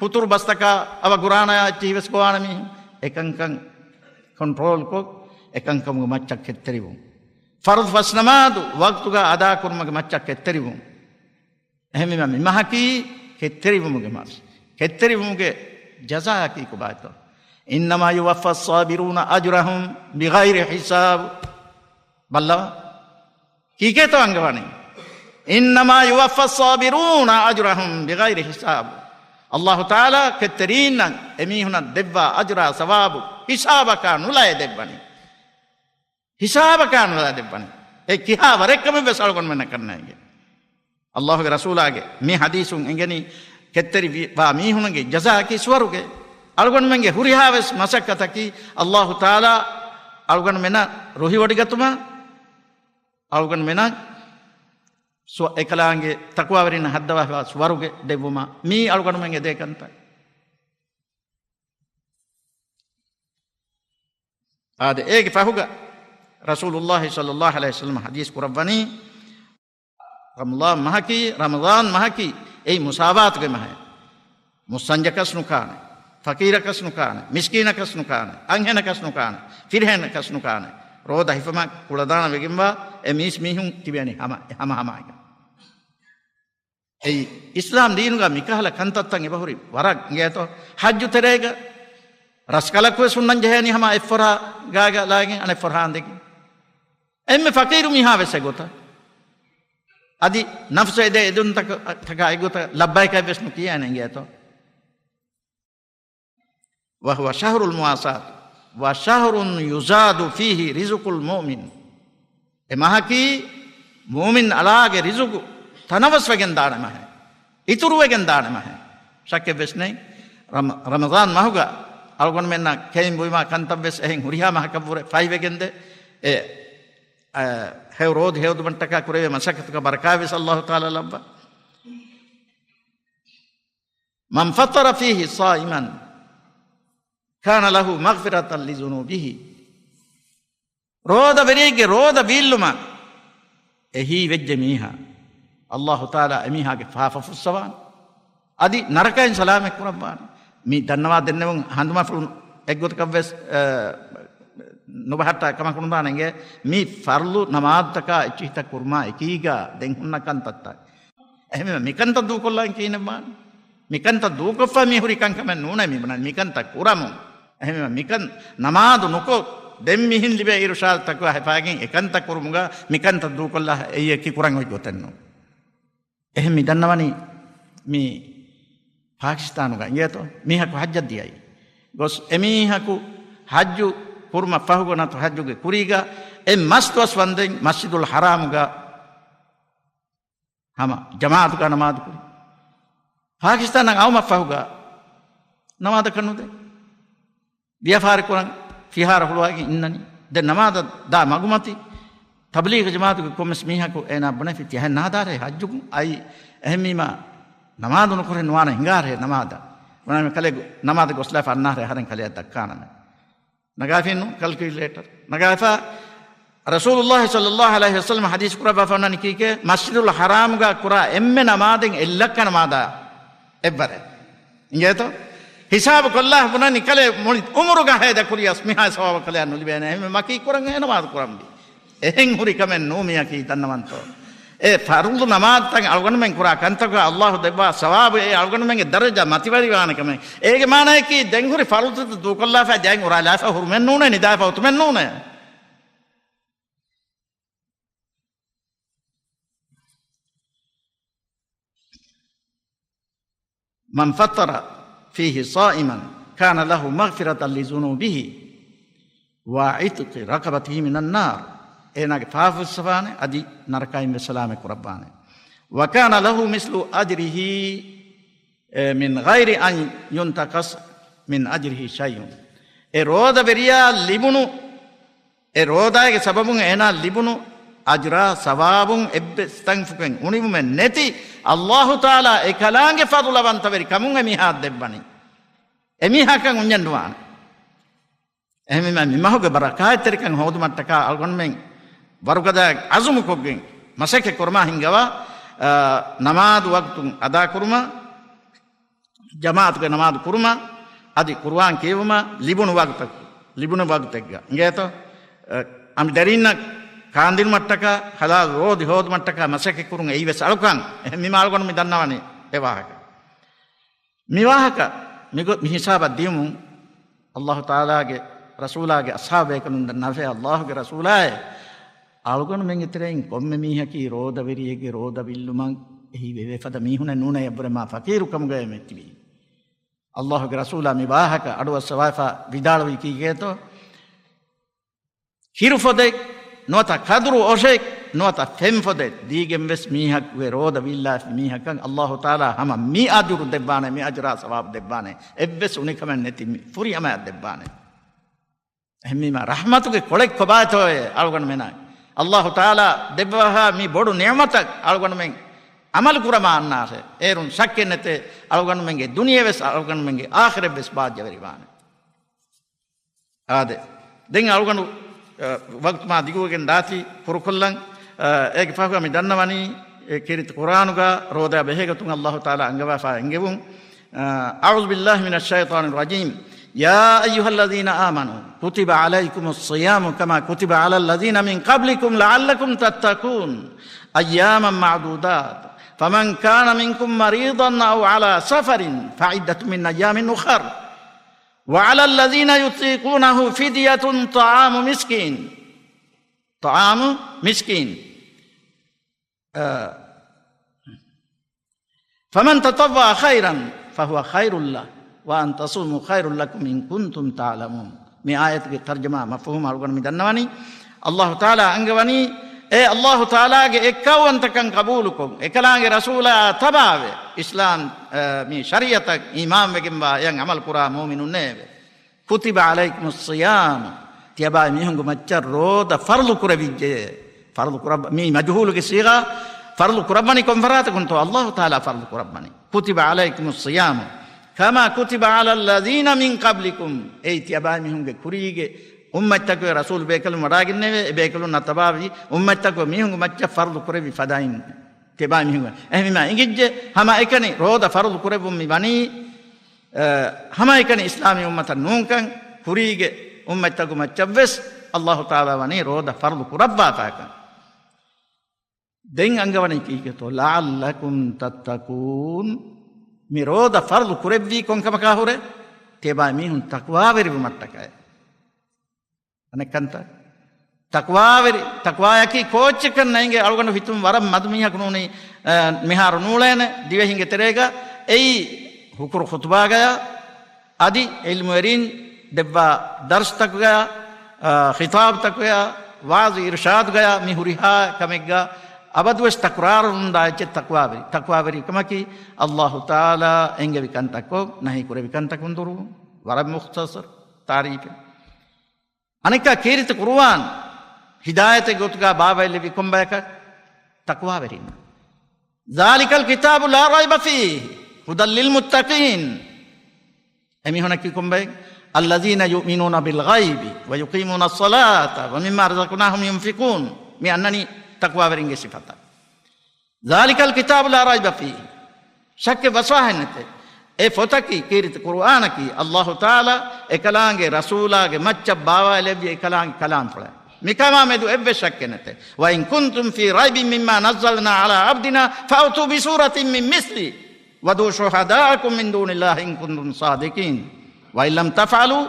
ފުތުރު ބަސްތަކާ އަވަ ގުރާނަޔާ އެއްޗިހި ވެސް ގޮވާނެ މީހުން. އެކަންކަން ކޮންޓްރޯލް ކޮށް، އެކަންކަމުގެ މައްޗަށް ކެތްތެރިވުން. ފަރުޟު ފަސް ނަމާދު ވަގުތުގަ އަދާކުރުމުގެ މައްޗަށް ކެތްތެރިވުން. އެހެންވީމަ މި މަހަކީ ކެތްތެރިވުމުގެ މަސް. ކެތްތެރިވުމުގެ ޖަޒާއަކީ ކޮބާތޯ؟ إنما يوفى الصابرون أجرهم بغير حساب. ބައްލަވާ. ކީކޭތޯ އަންގަވަނީ؟ إنما يوفى الصابرون أجرهم بغير حساب. އައްލާހު ތަޢާލާ ކެތްތެރީންނަށް އެމީހުނަށް ދެއްވާ އަޖުރާ ސަވާބު ހިސާބަކާ ނުލައި ދެއްވަނީ. ހިސާބަކާ ނުލައި ދެއްވަނީ. އެ ކިހާ ވަރެއްކަމެއް ވެސް އަޅުގަނޑުމެންނަށް ކަންނޭނގެ. އައްލާހުގެ ރަސޫލާގެ މި ޙަދީޘުން އެނގެނީ ކެތްތެރިވާ މީހުންގެ ޖަޒާއަކީ ސުވަރުގެ. އަޅުގަނޑުމެންގެ ހުރިހާ ވެސް މަސައްކަތަކީ އައްލާހު ތަޢާލާ އަޅުގަނޑުމެންނަށް ރުހިވޮޑިގަތުމަށް، އަޅުގަނޑުމެންނަށް ސުވަ-، އެކަލާނގެ ތަޤްވާވެރިންނަށް ހައްދަވާފައިވާ ސުވަރުގެ ދެއްވުމަށް. މީ އަޅުގަނޑުމެންގެ ދޭ ކަންތައް. އާދެ، އޭގެ ފަހުގަ ރަސޫލުﷲ ޞައްލަﷲ ޢަލައިހި ވަސައްލަމަ ޙަދީޘް ކުރައްވަނީ، ރަމަޟާން މަހަކީ، ރަމަޟާން މަހަކީ އެއީ މުސާވާތުގެ މަހެއް. މުއްސަންޖަކަސް ނުކާނެ، ފަޤީރަކަސް ނުކާނެ، މިސްކީނަކަސް ނުކާނެ، އަންހެނަކަސް ނުކާނެ، ފިރިހެނަކަސް ނުކާނެ. ރޯދަ ހިފަމަ ކުޅަދާނަ ވެގެންވާ އެ މީސް މީހުން ތިބޭނީ ހަމަ، ހަމަ ހަމައިގަ. އެއީ އިސްލާމް ދީނުގަ މިކަހަލަ ކަންތައްތައް އެބަހުރި ވަރަށް އިނގޭތޯ. ޙައްޖު ތެރޭގަ ރަސްކަލަކުވެސް ހުންނަން ޖެހޭނީ ހަމަ އެއްފަރާ ގާގަ ލާގެން އަނެއްފަރާ އަނދެގެން. އެންމެ ފަޤީރު މީހާ ވެސް އެގޮތަށް. އަދި ނަފްސު އެދޭ އެދުންތަކަކާ އެގޮތަށް ލައްބައިކަށް ވެސް ނުކިޔާނެ އިނގޭތޯ. وهو شهر المواساة وشهر يزاد فيه رزق المؤمن. އެ މަހަކީ މުއުމިން އަޅާގެ ރިޒުގު ތަނަވަސްވެގެން ދާނެ މަހެއް، އިތުރުވެގެން ދާނެ މަހެއް. ޝައްކެއް ވެސް ނެތް. ރަމަ-، ރަމަޟާން މަހުގަ އަޅުގަނޑުމެންނަށް ކެއިން ބުއިމާ ކަންތައް ވެސް އެހެން ހުރިހާ މަހަކަށްވުރެ ފަހިވެގެންދޭ. އެ، އަ، ހެޔޮ ރޯދު ހެޔޮދުމަށްޓަކާ ކުރެވޭ މަސައްކަތުގަ ބަރަކާތް ވެސް އައްލާހު ތަޢާލާ ލައްވާ. من فطر فيه صائما كان له مغفرة لذنوبه. ރޯދަވެރިއެއްގެ ރޯދަ ބީއްލުމަށް އެހީވެއްޖެ މީހާ، އައްލާހު ތަޢާލާ އެމީހާގެ ފާފަ ފުއްސަވާނެ. އަދި ނަރަކައިން ސަލާމަތް ކުރައްވާނެ. މި ދަންނަވާ ދެންނެވުން ހަނދުމަފުޅު އެއްގޮތަކަށްވެސް، އަ، ނުބަހައްޓާ ކަމަކު ނުދާނެ އިނގޭ. މި ފަރުޟު ނަމާދުތަކާ އެއްޗިހިތައް ކުރުމާ އެކީގަ ދެން ހުންނަ ކަންތައްތައް. އެހެންވީމަ މިކަންތައް ދޫކޮށްލާން ކިހިނެއްވާނެ؟ މިކަންތައް ދޫކޮށްފަ މި ހުރި ކަންކަމެއް ނޫނޭ މި ބުނަން މިކަންތައް ކުރަމުން. އެހެންވީމަ މިކަން ނަމާދު ނުކޮށް، ދެން މިހިން ލިބޭ އިރުޝާދުތަކުގަ ހިފާގެން އެކަންތައް ކުރުމުގަ މިކަންތައް ދޫކޮށްލާ އެއީ އެކި ކުރަން އޮތް ގޮތެއް ނޫން. އެހެން މި ދަންނަވަނީ މި ޕާކިސްތާނުގަ އިނގޭތޯ މީހަކު ޙައްޖަށް ދިޔައީ. ގޮސް އެމީހަކު ޙައްޖު ކުރުމަށް ފަހުގަ ނަތު ޙައްޖުގެ ކުރީގަ އެ މަސް ދުވަސް ވަންދެން މަސްޖިދުލް ޙަރާމުގަ ހަމަ ޖަމާޢަތުގަ ނަމާދު ކުރި. ޕާކިސްތާނަށް އައުމަށްފަހުގަ ނަމާދަކަށް ނުދޭ. ވިޔަފާރި ކުރަން ފިހާރަ ހުޅުވައިގެން އިންނަނީ. ދެން ނަމާދަށް ދާ މަގުމަތި ތަބްލީޣު ޖަމާޢަތުގެ ކޮންމެސް މީހަކު އޭނާ ބުނެފި ތިހެން ނާދާރޭ ޙައްޖުގު އައި އެހެންވީމަ ނަމާދު ނުކުރެ ނުވާނެ ހިނގާރޭ ނަމާދަށް. ބުނާމެ ކަލޭގެ ނަމާދަށް ގޮސްލާފަ އަންނާރޭ އަހަރެން ކަލެއަށް ދައްކާނަމޭ. ނަގާފިންނު ކަލްކިއުލޭޓަރ. ނަގާފަ ރަސޫލުﷲ ޞައްލަﷲ ޢަލައިހި ވަސައްލަމަ ޙަދީޘް ކުރައްވާފަ އޮންނަނީ ކީކޭ؟ މަސްޖިދުލް ޙަރާމުގަ ކުރާ އެންމެ ނަމާދެއް އެއްލައްކަ ނަމާދާ އެއްވަރެއް. އިނގޭތޯ؟ ހިސާބު ކޮށްލާ ބުނަނީ ކަލޭ މުޅި އުމުރުގަ ހޭދަ ކުރިޔަސް މިހާ ސަވާބު ކަލެއަށް ނުލިބޭނެ. އެހެން މަކީ ކުރަން އެ ނަމާދު ކުރަންވީ. އެހެން ހުރި ކަމެއް ނޫމިޔަކީ ދަންނަވަންތޯ. އެ ފަރުޟު ނަމާދުތައް އަޅުގަނޑުމެން ކުރާ ކަންތަކަށް އައްލާހު ދެއްވާ ސަވާބު އެ އަޅުގަނޑުމެންގެ ދަރަޖަ މަތިވެރިވާނެ ކަމެއް. އޭގެ މާނަޔަކީ ދެން ހުރި ފަރުޟުތައް ދޫކޮށްލާފަ ދެން އުރާލާފަ ހުރުމެއް ނޫނޭ، ނިދާފަ އުތުމެއް ނޫނޭ. من فطر فيه صائما كان له مغفرة لذنوبه وعتق رقبته من النار. އޭނާގެ ފާފަ ފުއްސަވާނެ، އަދި ނަރަކައިން ވެސް ސަލާމަތް ކުރައްވާނެ. وكان له مثل أجره من غير أن ينتقص من أجره شيء. އެ ރޯދަވެރިޔާ ލިބުނު އެ ރޯދާގެ ސަބަބުން އޭނާ ލިބުނު އަޖުރާ ސަވާބުން އެއްވެސް ތަންފުކެއް އުނިވުމެއް ނެތި، އައްލާހު ތަޢާލާ އެކަލާނގެ ފަޟުލަވަންތަވެރި ކަމުން އެމީހާ ދެއްވަނީ. އެމީހާކަން އުންޏެއް ނުވާނެ. އެހެންވީމަ، މި މަހުގެ ބަރަކާތްތެރިކަން ހޯދުމަށްޓަކާ އަޅުގަނޑުމެން ވަރުގަދަ އަޒުމުކޮށްގެން މަސައްކަތް ކުރުމާ ހިންގަވާ، އާ، ނަމާދު ވަގުތުން އަދާކުރުމަށް، ޖަމާޢަތުގެ ނަމާދު ކުރުމަށް، އަދި ޤުރުއާން ކިޔެވުމަށް ލިބުނު ވަގުތަކު، ލިބުނު ވަގުތެއްގަ އިނގޭތޯ، އަ، އަނބިދަރީންނަށް ކާންދިނުމަށްޓަކާ، ޙަލާލު ރޯދި ހޯދުމަށްޓަކާ މަސައްކަތް ކުރުން އެއީވެސް އަޅުކަން. އެހެން މި މާ އަޅުގަނޑު މި ދަންނަވަނީ އެ ވާހަކަ. މި ވާހަކަ، މި ގޮ-، މި ހިސާބަށް ދިޔުމުން، އައްލާހު ތަޢާލާގެ ރަސޫލާގެ އަޞްޙާބު ބޭކަލުން ދަންނަވޭ، އައްލާހުގެ ރަސޫލާއޭ، އަޅުގަނޑުމެންގެ ތެރެއިން ކޮންމެ މީހަކީ ރޯދަވެރިއެއްގެ ރޯދަ ވިއްލުމަށް އެހީ ވެވޭ ފަދަ މީހުންނެއް ނޫނޭ، އެއަށްވުރެ މާ ފަޤީރު ކަމުގައޭ މި ތިބީ. އައްލާހުގެ ރަސޫލާ މި ވާހަކަ އަޑުއައްސަވާފަ ވިދާޅުވީ ކީކޭތޯ؟ ކިރުފޮދެއް ނުވަތަ ކަދުރު އޮށެއް ނުވަތަ ފެންފޮދެއް ދީގެން ވެސް މީހަކުގެ ރޯދަ ވިއްލާފި މީހަކަށް އައްލާހު ތަޢާލާ ހަމަ މި އަޖުރު ދެއްވާނެ، މި އަޖުރާ ސަވާބު ދެއްވާނެ. އެއްވެސް އުނިކަމެއް ނެތި މި ފުރިހަމަޔަށް ދެއްވާނެ. އެހެންވީމަ، ރަޙްމަތުގެ ކޮޅެއް ކޮބާތޯއޭ އަޅުގަނޑުމެންނަށް އައްލާހު ތަޢާލާ ދެއްވާހާ މި ބޮޑު ނިޢުމަތަށް އަޅުގަނޑުމެން ޢަމަލު ކުރަމާ އަންނާށޭ. އޭރުން ޝައްކެއް ނެތޭ، އަޅުގަނޑުމެންގެ ދުނިޔެވެސް އަޅުގަނޑުމެންގެ އާޚިރަތްވެސް ބާއްޖަވެރިވާނެ. އާދެ. ދެން އަޅުގަނޑު، އަ، ވަގުތު މާ ދިގުވެގެން ދާތީ ކުރުކޮށްލަން. އަ، އޭގެ ފަހުގަ މި ދަންނަވަނީ، އެ ކީރިތި ޤުރްއާނުގަ ރޯދައާ ބެހޭގޮތުން އައްލާހު ތަޢާލާ އަންގަވާފަ އެންގެވުން. އަ، أعوذ بالله من الشيطان الرجيم. يا أيها الذين آمنوا كتب عليكم الصيام كما كتب على الذين من قبلكم لعلكم تتقون. أياما معدودات. فمن كان منكم مريضا أو على سفر فعدة من أيام أخر. وعلى الذين يطيقونه فدية طعام مسكين. طعام مسكين. އަ، فمن تطوع خيرا فهو خير له وأن تصوموا خير لكم إن كنتم تعلمون. މި އާޔަތުގެ ތަރްޖަމާ މަފްހޫމް އަޅުގަނޑު މި ދަންނަވަނީ. އައްލާހު ތަޢާލާ އަންގަވަނީ، އޭ އައްލާހު ތަޢާލާގެ އެއްކައުވަންތަކަން ޤަބޫލުކޮށް، އެކަލާނގެ ރަސޫލާ ތަބާވެ، އިސްލާމް، އަ، މި ޝަރީޢަތަށް އީމާންވެގެންވާ އެޔަށް ޢަމަލުކުރާ މުއުމިނުންނޭވެ. كتب عليكم الصيام. ތިޔަބާއި މީހުންގެ މައްޗަށް ރޯދަ ފަރުޟު ކުރެވިއްޖެ. ފަރުޟު ކުރައް-، މީ މަޖުހޫލުގެ ޞީޣާ. ފަރުޟު ކުރައްވަނީ ކޮން ފަރާތަކުންތޯ؟ އައްލާހު ތަޢާލާ ފަރުޟު ކުރައްވަނީ. كتب عليكم الصيام كما كتب على الذين من قبلكم. އެއީ ތިޔަބާއި މީހުންގެ ކުރީގެ އުއްމަތްތަކުގެ ރަސޫލު ބޭކަލުން ވަޑާގެންނެވެ. އެ ބޭކަލުންނަށް ތަބާވީ އުއްމަތްތަކުގެ މީހުންގެ މައްޗަށް ފަރުޟު ކުރެއްވި ފަދައިން. ތިޔަބާއި މީހުން އެހެންވީމާ އިނގިއްޖެ، ހަމަ އެކަނި ރޯދަ ފަރުޟު ކުރެއްވުން މި ވަނީ، އަ، ހަމައެކަނި އިސްލާމީ އުއްމަތަށް ނޫންކަން، ކުރީގެ އުއްމަތްތަކު މައްޗަށްވެސް އައްލާހު ތަޢާލާ ވަނީ ރޯދަ ފަރުޟު ކުރައްވާފަކަން. ދެން އަންގަވަނީ ކީކޭތޯ؟ لعلكم تتقون. މި ރޯދަ ފަރުޟު ކުރެއްވީ ކޮންކަމަކާ ހުރެ؟ ތިޔަބާއި މީހުން ތަޤްވާވެރިވުމަށްޓަކައި. އަނެއްކަންތައް. ތަޤްވާވެރި، ތަޤްވާޔަކީ ކޯއްޗެއްކަން ނޭނގެ. އަޅުގަނޑު ހިތުން ވަރަށް މަދު މީހަކު ނޫނީ، އަ، މިހާރު ނޫޅޭނެ ދިވެހިންގެ ތެރޭގަ. އެއީ ހުކުރު ޚުޠުބާގަޔާ، އަދި ޢިލްމުވެރިން ދެއްވާ ދަރުސްތަކުގަޔާ، އަ، ޚިޠާބުތަކުގަޔާ، ވާޒު އިރުޝާދުގަޔާ މި ހުރިހާ ކަމެއްގަ އަބަދުވެސް ތަކުރާރުވަމުންދާ އެއްޗެއް ތަޤްވާވެރި. ތަޤްވާވެރިކަމަކީ އައްލާހު ތަޢާލާ އެންގެވި ކަންތައްކޮށް، ނަހީ ކުރެވި ކަންތަކުން ދުރުވުން. ވަރަށް މުޚްތަޞަރު ތާރީފެއް. އަނެއްކާ ކީރިތި ޤުރުއާން ހިދާޔަތެއްގެ ގޮތުގަ ބާވައިލެއްވި ކޮންބަޔަކަށް؟ ތަޤްވާވެރިން. ذلك الكتاب لا ريب فيه هدى للمتقين. އެމީހުނަކީ ކޮންބައެއް؟ الذين يؤمنون بالغيب ويقيمون الصلاة ومما رزقناهم ينفقون. މި އަންނަނީ ތަޤްވާވެރިންގެ ސިފަތައް. ذلك الكتاب لا ريب فيه. ޝައްކެއް ވަސްވާހެއް ނެތޭ. އެ ފޮތަކީ، ކީރިތި ޤުރުއާނަކީ، އައްލާހު ތަޢާލާ އެކަލާނގެ ރަސޫލާގެ މައްޗަށް ބާވާލެއްވި އެކަލާނގެ ކަލާމްފުޅެއް. މިކަމާ މެދު އެއްވެސް ޝައްކެއް ނެތޭ. وإن كنتم في ريب مما نزلنا على عبدنا فأتوا بسورة من مثله وادعوا شهداءكم من دون الله إن كنتم صادقين. وإن لم تفعلوا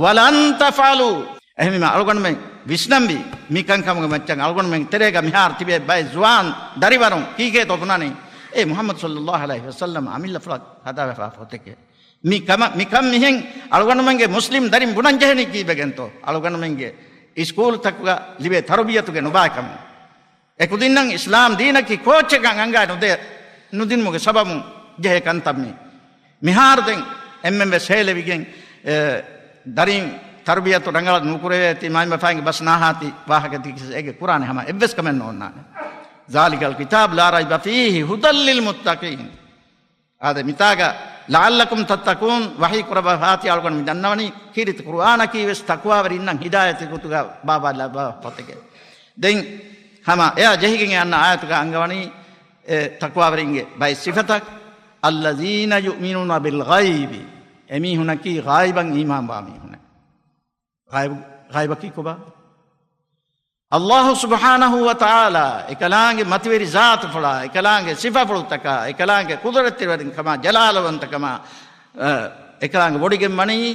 ولن تفعلوا. އެހެންވީމާ، އަޅުގަނޑުމެން ވިސްނަންވީ، މި ކަންކަމުގެ މައްޗަށް އަޅުގަނޑުމެން ތެރޭގަ މިހާރު ތިބޭ ބައެއް ޒުވާން ދަރިވަރުން ކީކޭތޯ ބުނަނީ؟ އޭ މުޙައްމަދު ޞައްލައްލާހު ޢަލައިހި ވަސައްލަމަ އަމިއްލަފުޅަށް ހަދާފަ ފޮތެކޭ. މި ކަމަ-، މި ކަން މިހެން އަޅުގަނޑުމެންގެ މުސްލިމް ދަރިން ބުނަން ޖެހެނީ ކީއްވެގެންތޯ؟ އަޅުގަނޑުމެންގެ އިސްކޫލުތަކުގަ ލިބޭ ތަރުބިޔަތުގެ ނުބާކަމުން. އެކުދިންނަށް އިސްލާމް ދީނަކީ ކޯއްޗެއްކަން އަނގައި ނުދޭ، ނުދިނުމުގެ ސަބަބުން ޖެހޭ ކަންތައް މީ. މިހާރު ދެން އެންމެން ވެސް ހޭލެވިގެން، އެ، ދަރިން ތަރުބިޔަތު ރަނގަޅަށް ނުކުރެވޭތީ، މާތް ބަފާއިންގެ ބަސް ނާހާތީ ވާހަކަ ތިކިސް އޭގެ ކުރާނެ ހަމަ އެއްވެސް ކަމެއް ނޯންނާނެ. ذَٰلِكَ الْكِتَابُ لَا رَيْبَ فِيهِ هُدًى لِّلْمُتَّقِينَ. އާދެ، މިތާގަ لَعَلَّكُمْ تَتَّقُونَ ވަޙީ ކުރައްވާފަ އާތީ އަޅުގަނޑު މި ދަންނަވަނީ، ކީރިތި ޤުރުއާނަކީ ވެސް ތަޤްވާވެރިންނަށް ހިދާޔަތެއް ގޮތުގަ ބާވާލައްވާ ފޮތެކޭ. ދެން ހަމަ އެއާ ޖެހިގެން އަންނަ އާޔަތުގަ އަންގަވަނީ، އެ، ތަޤްވާވެރިންގެ ބައެއް ސިފަތައް، الَّذِينَ يُؤْمِنُونَ بِالْغَيْبِ، އެމީހުނަކީ ޣައިބަށް އީމާންވާ މީހުނެއް. ޣައިބު، ޣައިބަކީ ކޮބާ؟ ﷲ ސުބްޙާނަހޫ ވަތަޢާލާ، އެކަލާނގެ މަތިވެރި ޒާތުފުޅާ، އެކަލާނގެ ސިފަފުޅުތަކާ، އެކަލާނގެ ޤުދުރަތްތެރިވެރިންކަމާ، ޖަލާލަވަންތަކަމާ، އެކަލާނގެ ވޮޑިގެން ވަނީ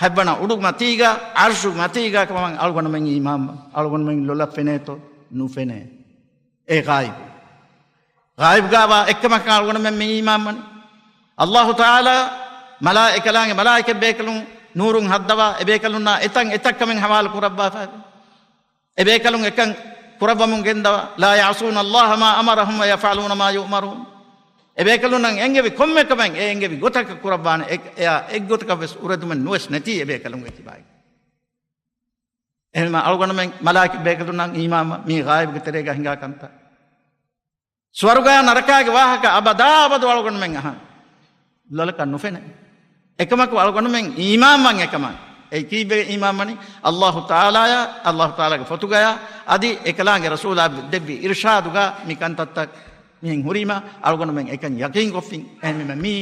ހަތްވަނަ އުޑު މަތީގަ، ޢަރްޝު މަތީގަ ކަމަށް އަޅުގަނޑުމެން އީމާން، އަޅުގަނޑުމެން ލޮލަށް ފެނޭތޯ؟ ނުފެނޭ. އެ ޣައިބު. ޣައިބުގަވާ އެއްކަމަކަށް އަޅުގަނޑުމެން މި އީމާންވަނީ. ﷲ ތަޢާލާ މަލާ، އެކަލާނގެ މަލާއިކަ ބޭކަލުން ނޫރުން ހައްދަވާ، އެބޭކަލުންނާ އެތަން އެތައް ކަމެއް ހަވާލު ކުރައްވާފައި. އެބޭކަލުން އެކަން ކުރައްވަމުން ގެންދަވާ، لَا يَعْصُونَ اللَّهَ مَا أَمَرَهُمْ وَيَفْعَلُونَ مَا يُؤْمَرُونَ. އެބޭކަލުންނަށް އެންގެވި ކޮންމެ ކަމެއް އެ އެންގެވި ގޮތަކަށް ކުރައްވާނެ، އެ، އެއާ އެއްގޮތަކަށް ވެސް އުރެދުމެއް ނުވެސް ނެތީ އެބޭކަލުންގެ ކިބާގަ. އެހެންމަ އަޅުގަނޑުމެން މަލާއިކަ ބޭކަލުންނަށް އީމާންވާ މީ ޣައިބުގެ ތެރޭގަ ހިނގާ ކަންތައް. ސުވަރުގާ ނަރަކާގެ ވާހަކަ އަބަދާ އަބަދު އަޅުގަނޑުމެން އަހަން. ލޮލަކަށް ނުފެނޭ. އެކަމަކު އަޅުގަނޑުމެން އީމާންވަން އެކަމަށް. އެއީ ކީއްވެ އީމާންވަނީ؟ ﷲ ތަޢާލާޔާ، ﷲ ތަޢާލާގެ ފޮތުގަޔާ، އަދި އެކަލާނގެ ރަސޫލާ ދެއްވި އިރުޝާދުގަ މި ކަންތައްތައް މިހެން ހުރީމަ، އަޅުގަނޑުމެން އެކަން ޔަޤީންކޮށްފިން. އެހެންވީމަ މީ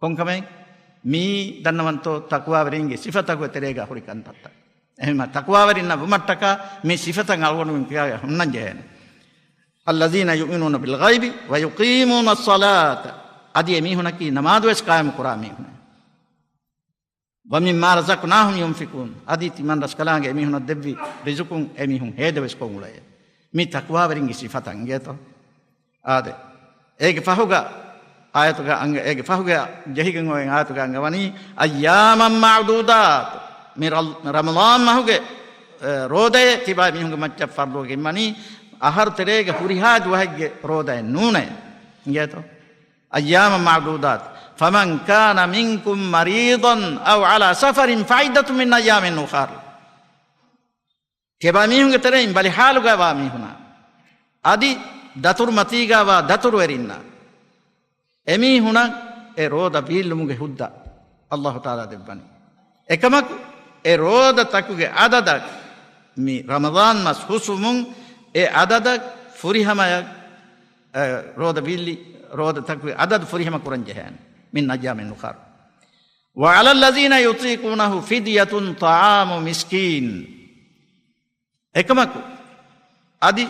ކޮންކަމެއް؟ މީ ދަންނަވަންތޯ ތަޤްވާވެރިންގެ ސިފަތަކުގެ ތެރޭގަ ހުރި ކަންތައްތައް. އެހެންމަ ތަޤްވާވެރިންނަށް ވުމަށްޓަކާ މި ސިފަތައް އަޅުގަނޑުމެން ކިޔާ ހުންނަން ޖެހޭނެ. الَّذِينَ يُؤْمِنُونَ بِالْغَيْبِ وَيُقِيمُونَ الصَّلَاةَ، އަދި އެމީހުނަކީ ނަމާދުވެސް ޤާއިމު ކުރާ މީހުން. وَمِمَّا رَزَقْنَاهُمْ يُنْفِقُونَ، އަދި ތިމަން ރަސްކަލާނގެ އެމީހުނަށް ދެއްވި ރިޒުޤުން އެމީހުން ހޭދަވެސް ކޮށް އުޅޭ. މި ތަޤްވާވެރިންގެ ސިފަތައް އިނގޭތޯ؟ އާދެ. އޭގެ ފަހުގަ އާޔަތުގަ އަންގަ-، އޭގެ ފަހުގަ ޖެހިގެން އޮތް އާޔަތުގަ އަންގަވަނީ، أَيَّامًا مَّعْدُودَاتٍ، މި ރަ-، ރަމަޟާން މަހުގެ، އެ، ރޯދައެއް ތިބާ މީހުންގެ މައްޗަށް ފަރުޟުވެގެންވަނީ، އަހަރު ތެރޭގެ ހުރިހާ ދުވަހެއްގެ ރޯދައެއް ނޫނޭ. އިނގޭތޯ؟ أَيَّامًا مَّعْدُودَاتٍ، فَمَنْ كَانَ مِنْكُمْ مَرِيضًا أَوْ عَلَىٰ سَفَرٍ فَعِدَّةٌ مِّنْ أَيَّامٍ أُخَرَ. ތިޔަބައިމީހުންގެ ތެރެއިން ބަލިހާލުގައިވާ މީހުންނާ، އަދި ދަތުރުމަތީގައިވާ ދަތުރުވެރިންނާ، އެމީހުނަށް އެ ރޯދަ ބީއްލުމުގެ ހުއްދަ ﷲ ތަޢާލާ ދެއްވަނީ. އެކަމަކު، އެ ރޯދަތަކުގެ އަދަދަށް، މި ރަމަޟާން މަސް ހުސްވުމުން އެ އަދަދަށް ފުރިހަމަޔަށް، އެ، ރޯދަ ބީއްލި، ރޯދަތަކުގެ އަދަދު ފުރިހަމަ ކުރަން ޖެހޭނެ. مِّنْ أَيَّامٍ أُخَرَ. وَعَلَى الَّذِينَ يُطِيقُونَهُ فِدْيَةٌ طَعَامُ مِسْكِينٍ. އެކަމަކު، އަދި،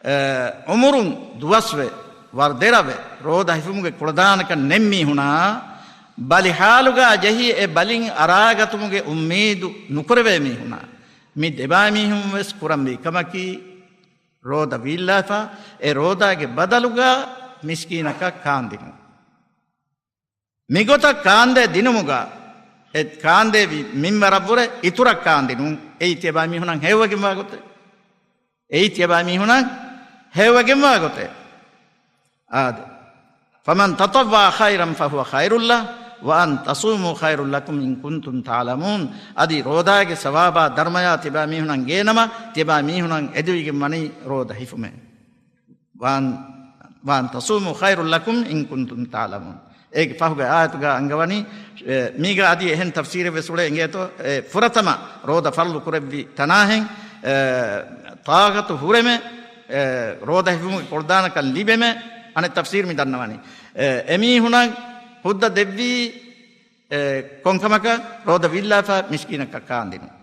އެ، އުމުރުން ދުވަސްވެ، ވަރު ދެރަވެ، ރޯދަ ހިފުމުގެ ކުޅަދާނަކަން ނެތް މީހުނާ، ބަލިހާލުގަ ޖެހި އެ ބަލިން އަރާގަތުމުގެ އުއްމީދު ނުކުރެވޭ މީހުނާ، މި ދެބައިމީހުން ވެސް ކުރަންވީ ކަމަކީ، ރޯދަ ވީއްލާފަ، އެ ރޯދާގެ ބަދަލުގަ މިސްކީނަކަށް ކާންދިނުން. މިގޮތަށް ކާންދޭ ދިނުމުގަ، އެ ކާންދޭވި މިންވަރަށްވުރެ އިތުރަށް ކާންދިނުން. އެއީ ތިޔަބައިމީހުނަށް ހެޔޮވެގެންވާ ގޮތެއް. އެއީ ތިޔަބައިމީހުނަށް ހެޔޮވެގެންވާ ގޮތެއް. އާދެ. فَمَنْ تَطَوَّعَ خَيْرًا فَهُوَ خَيْرٌ لَهُ وَأَنْ تَصُومُوا خَيْرٌ لَكُمْ إِنْ كُنْتُمْ تَعْلَمُونَ. އަދި ރޯދާގެ ސަވާބާ ދަރުމަޔާ ތިބާމީހުނަށް ގޭނަމަ، ތިބާމީހުނަށް އެދެވިގެން ވަނީ ރޯދަ ހިފުމޭ. وَأَنْ، وَأَنْ تَصُومُوا خَيْرٌ لَكُمْ إِنْ كُنْتُمْ تَعْلَمُونَ. އޭގެ ފަހުގެ އާޔަތުގަ އަންގަވަނީ، އެ، މީގަ އަދި އެހެން ތަފްސީރެއް ވެސް އުޅޭ އިނގޭތޯ، އެ، ފުރަތަމަ ރޯދަ ފަރުޟު ކުރެއްވި ތަނާހެން، އެ، ޠާޤަތު ހުރެމެ، އެ، ރޯދަ ހިފުމުގެ ކުޅަދާނަކަން ލިބެމެ، އަނެއް ތަފްސީރު މި ދަންނަވަނީ. އެ، އެމީހުނަށް ހުއްދަ ދެއްވީ، އެ، ކޮންކަމަކަށް؟ ރޯދަ ވީއްލާފަ މިސްކީނަކަށް ކާންދިނުން.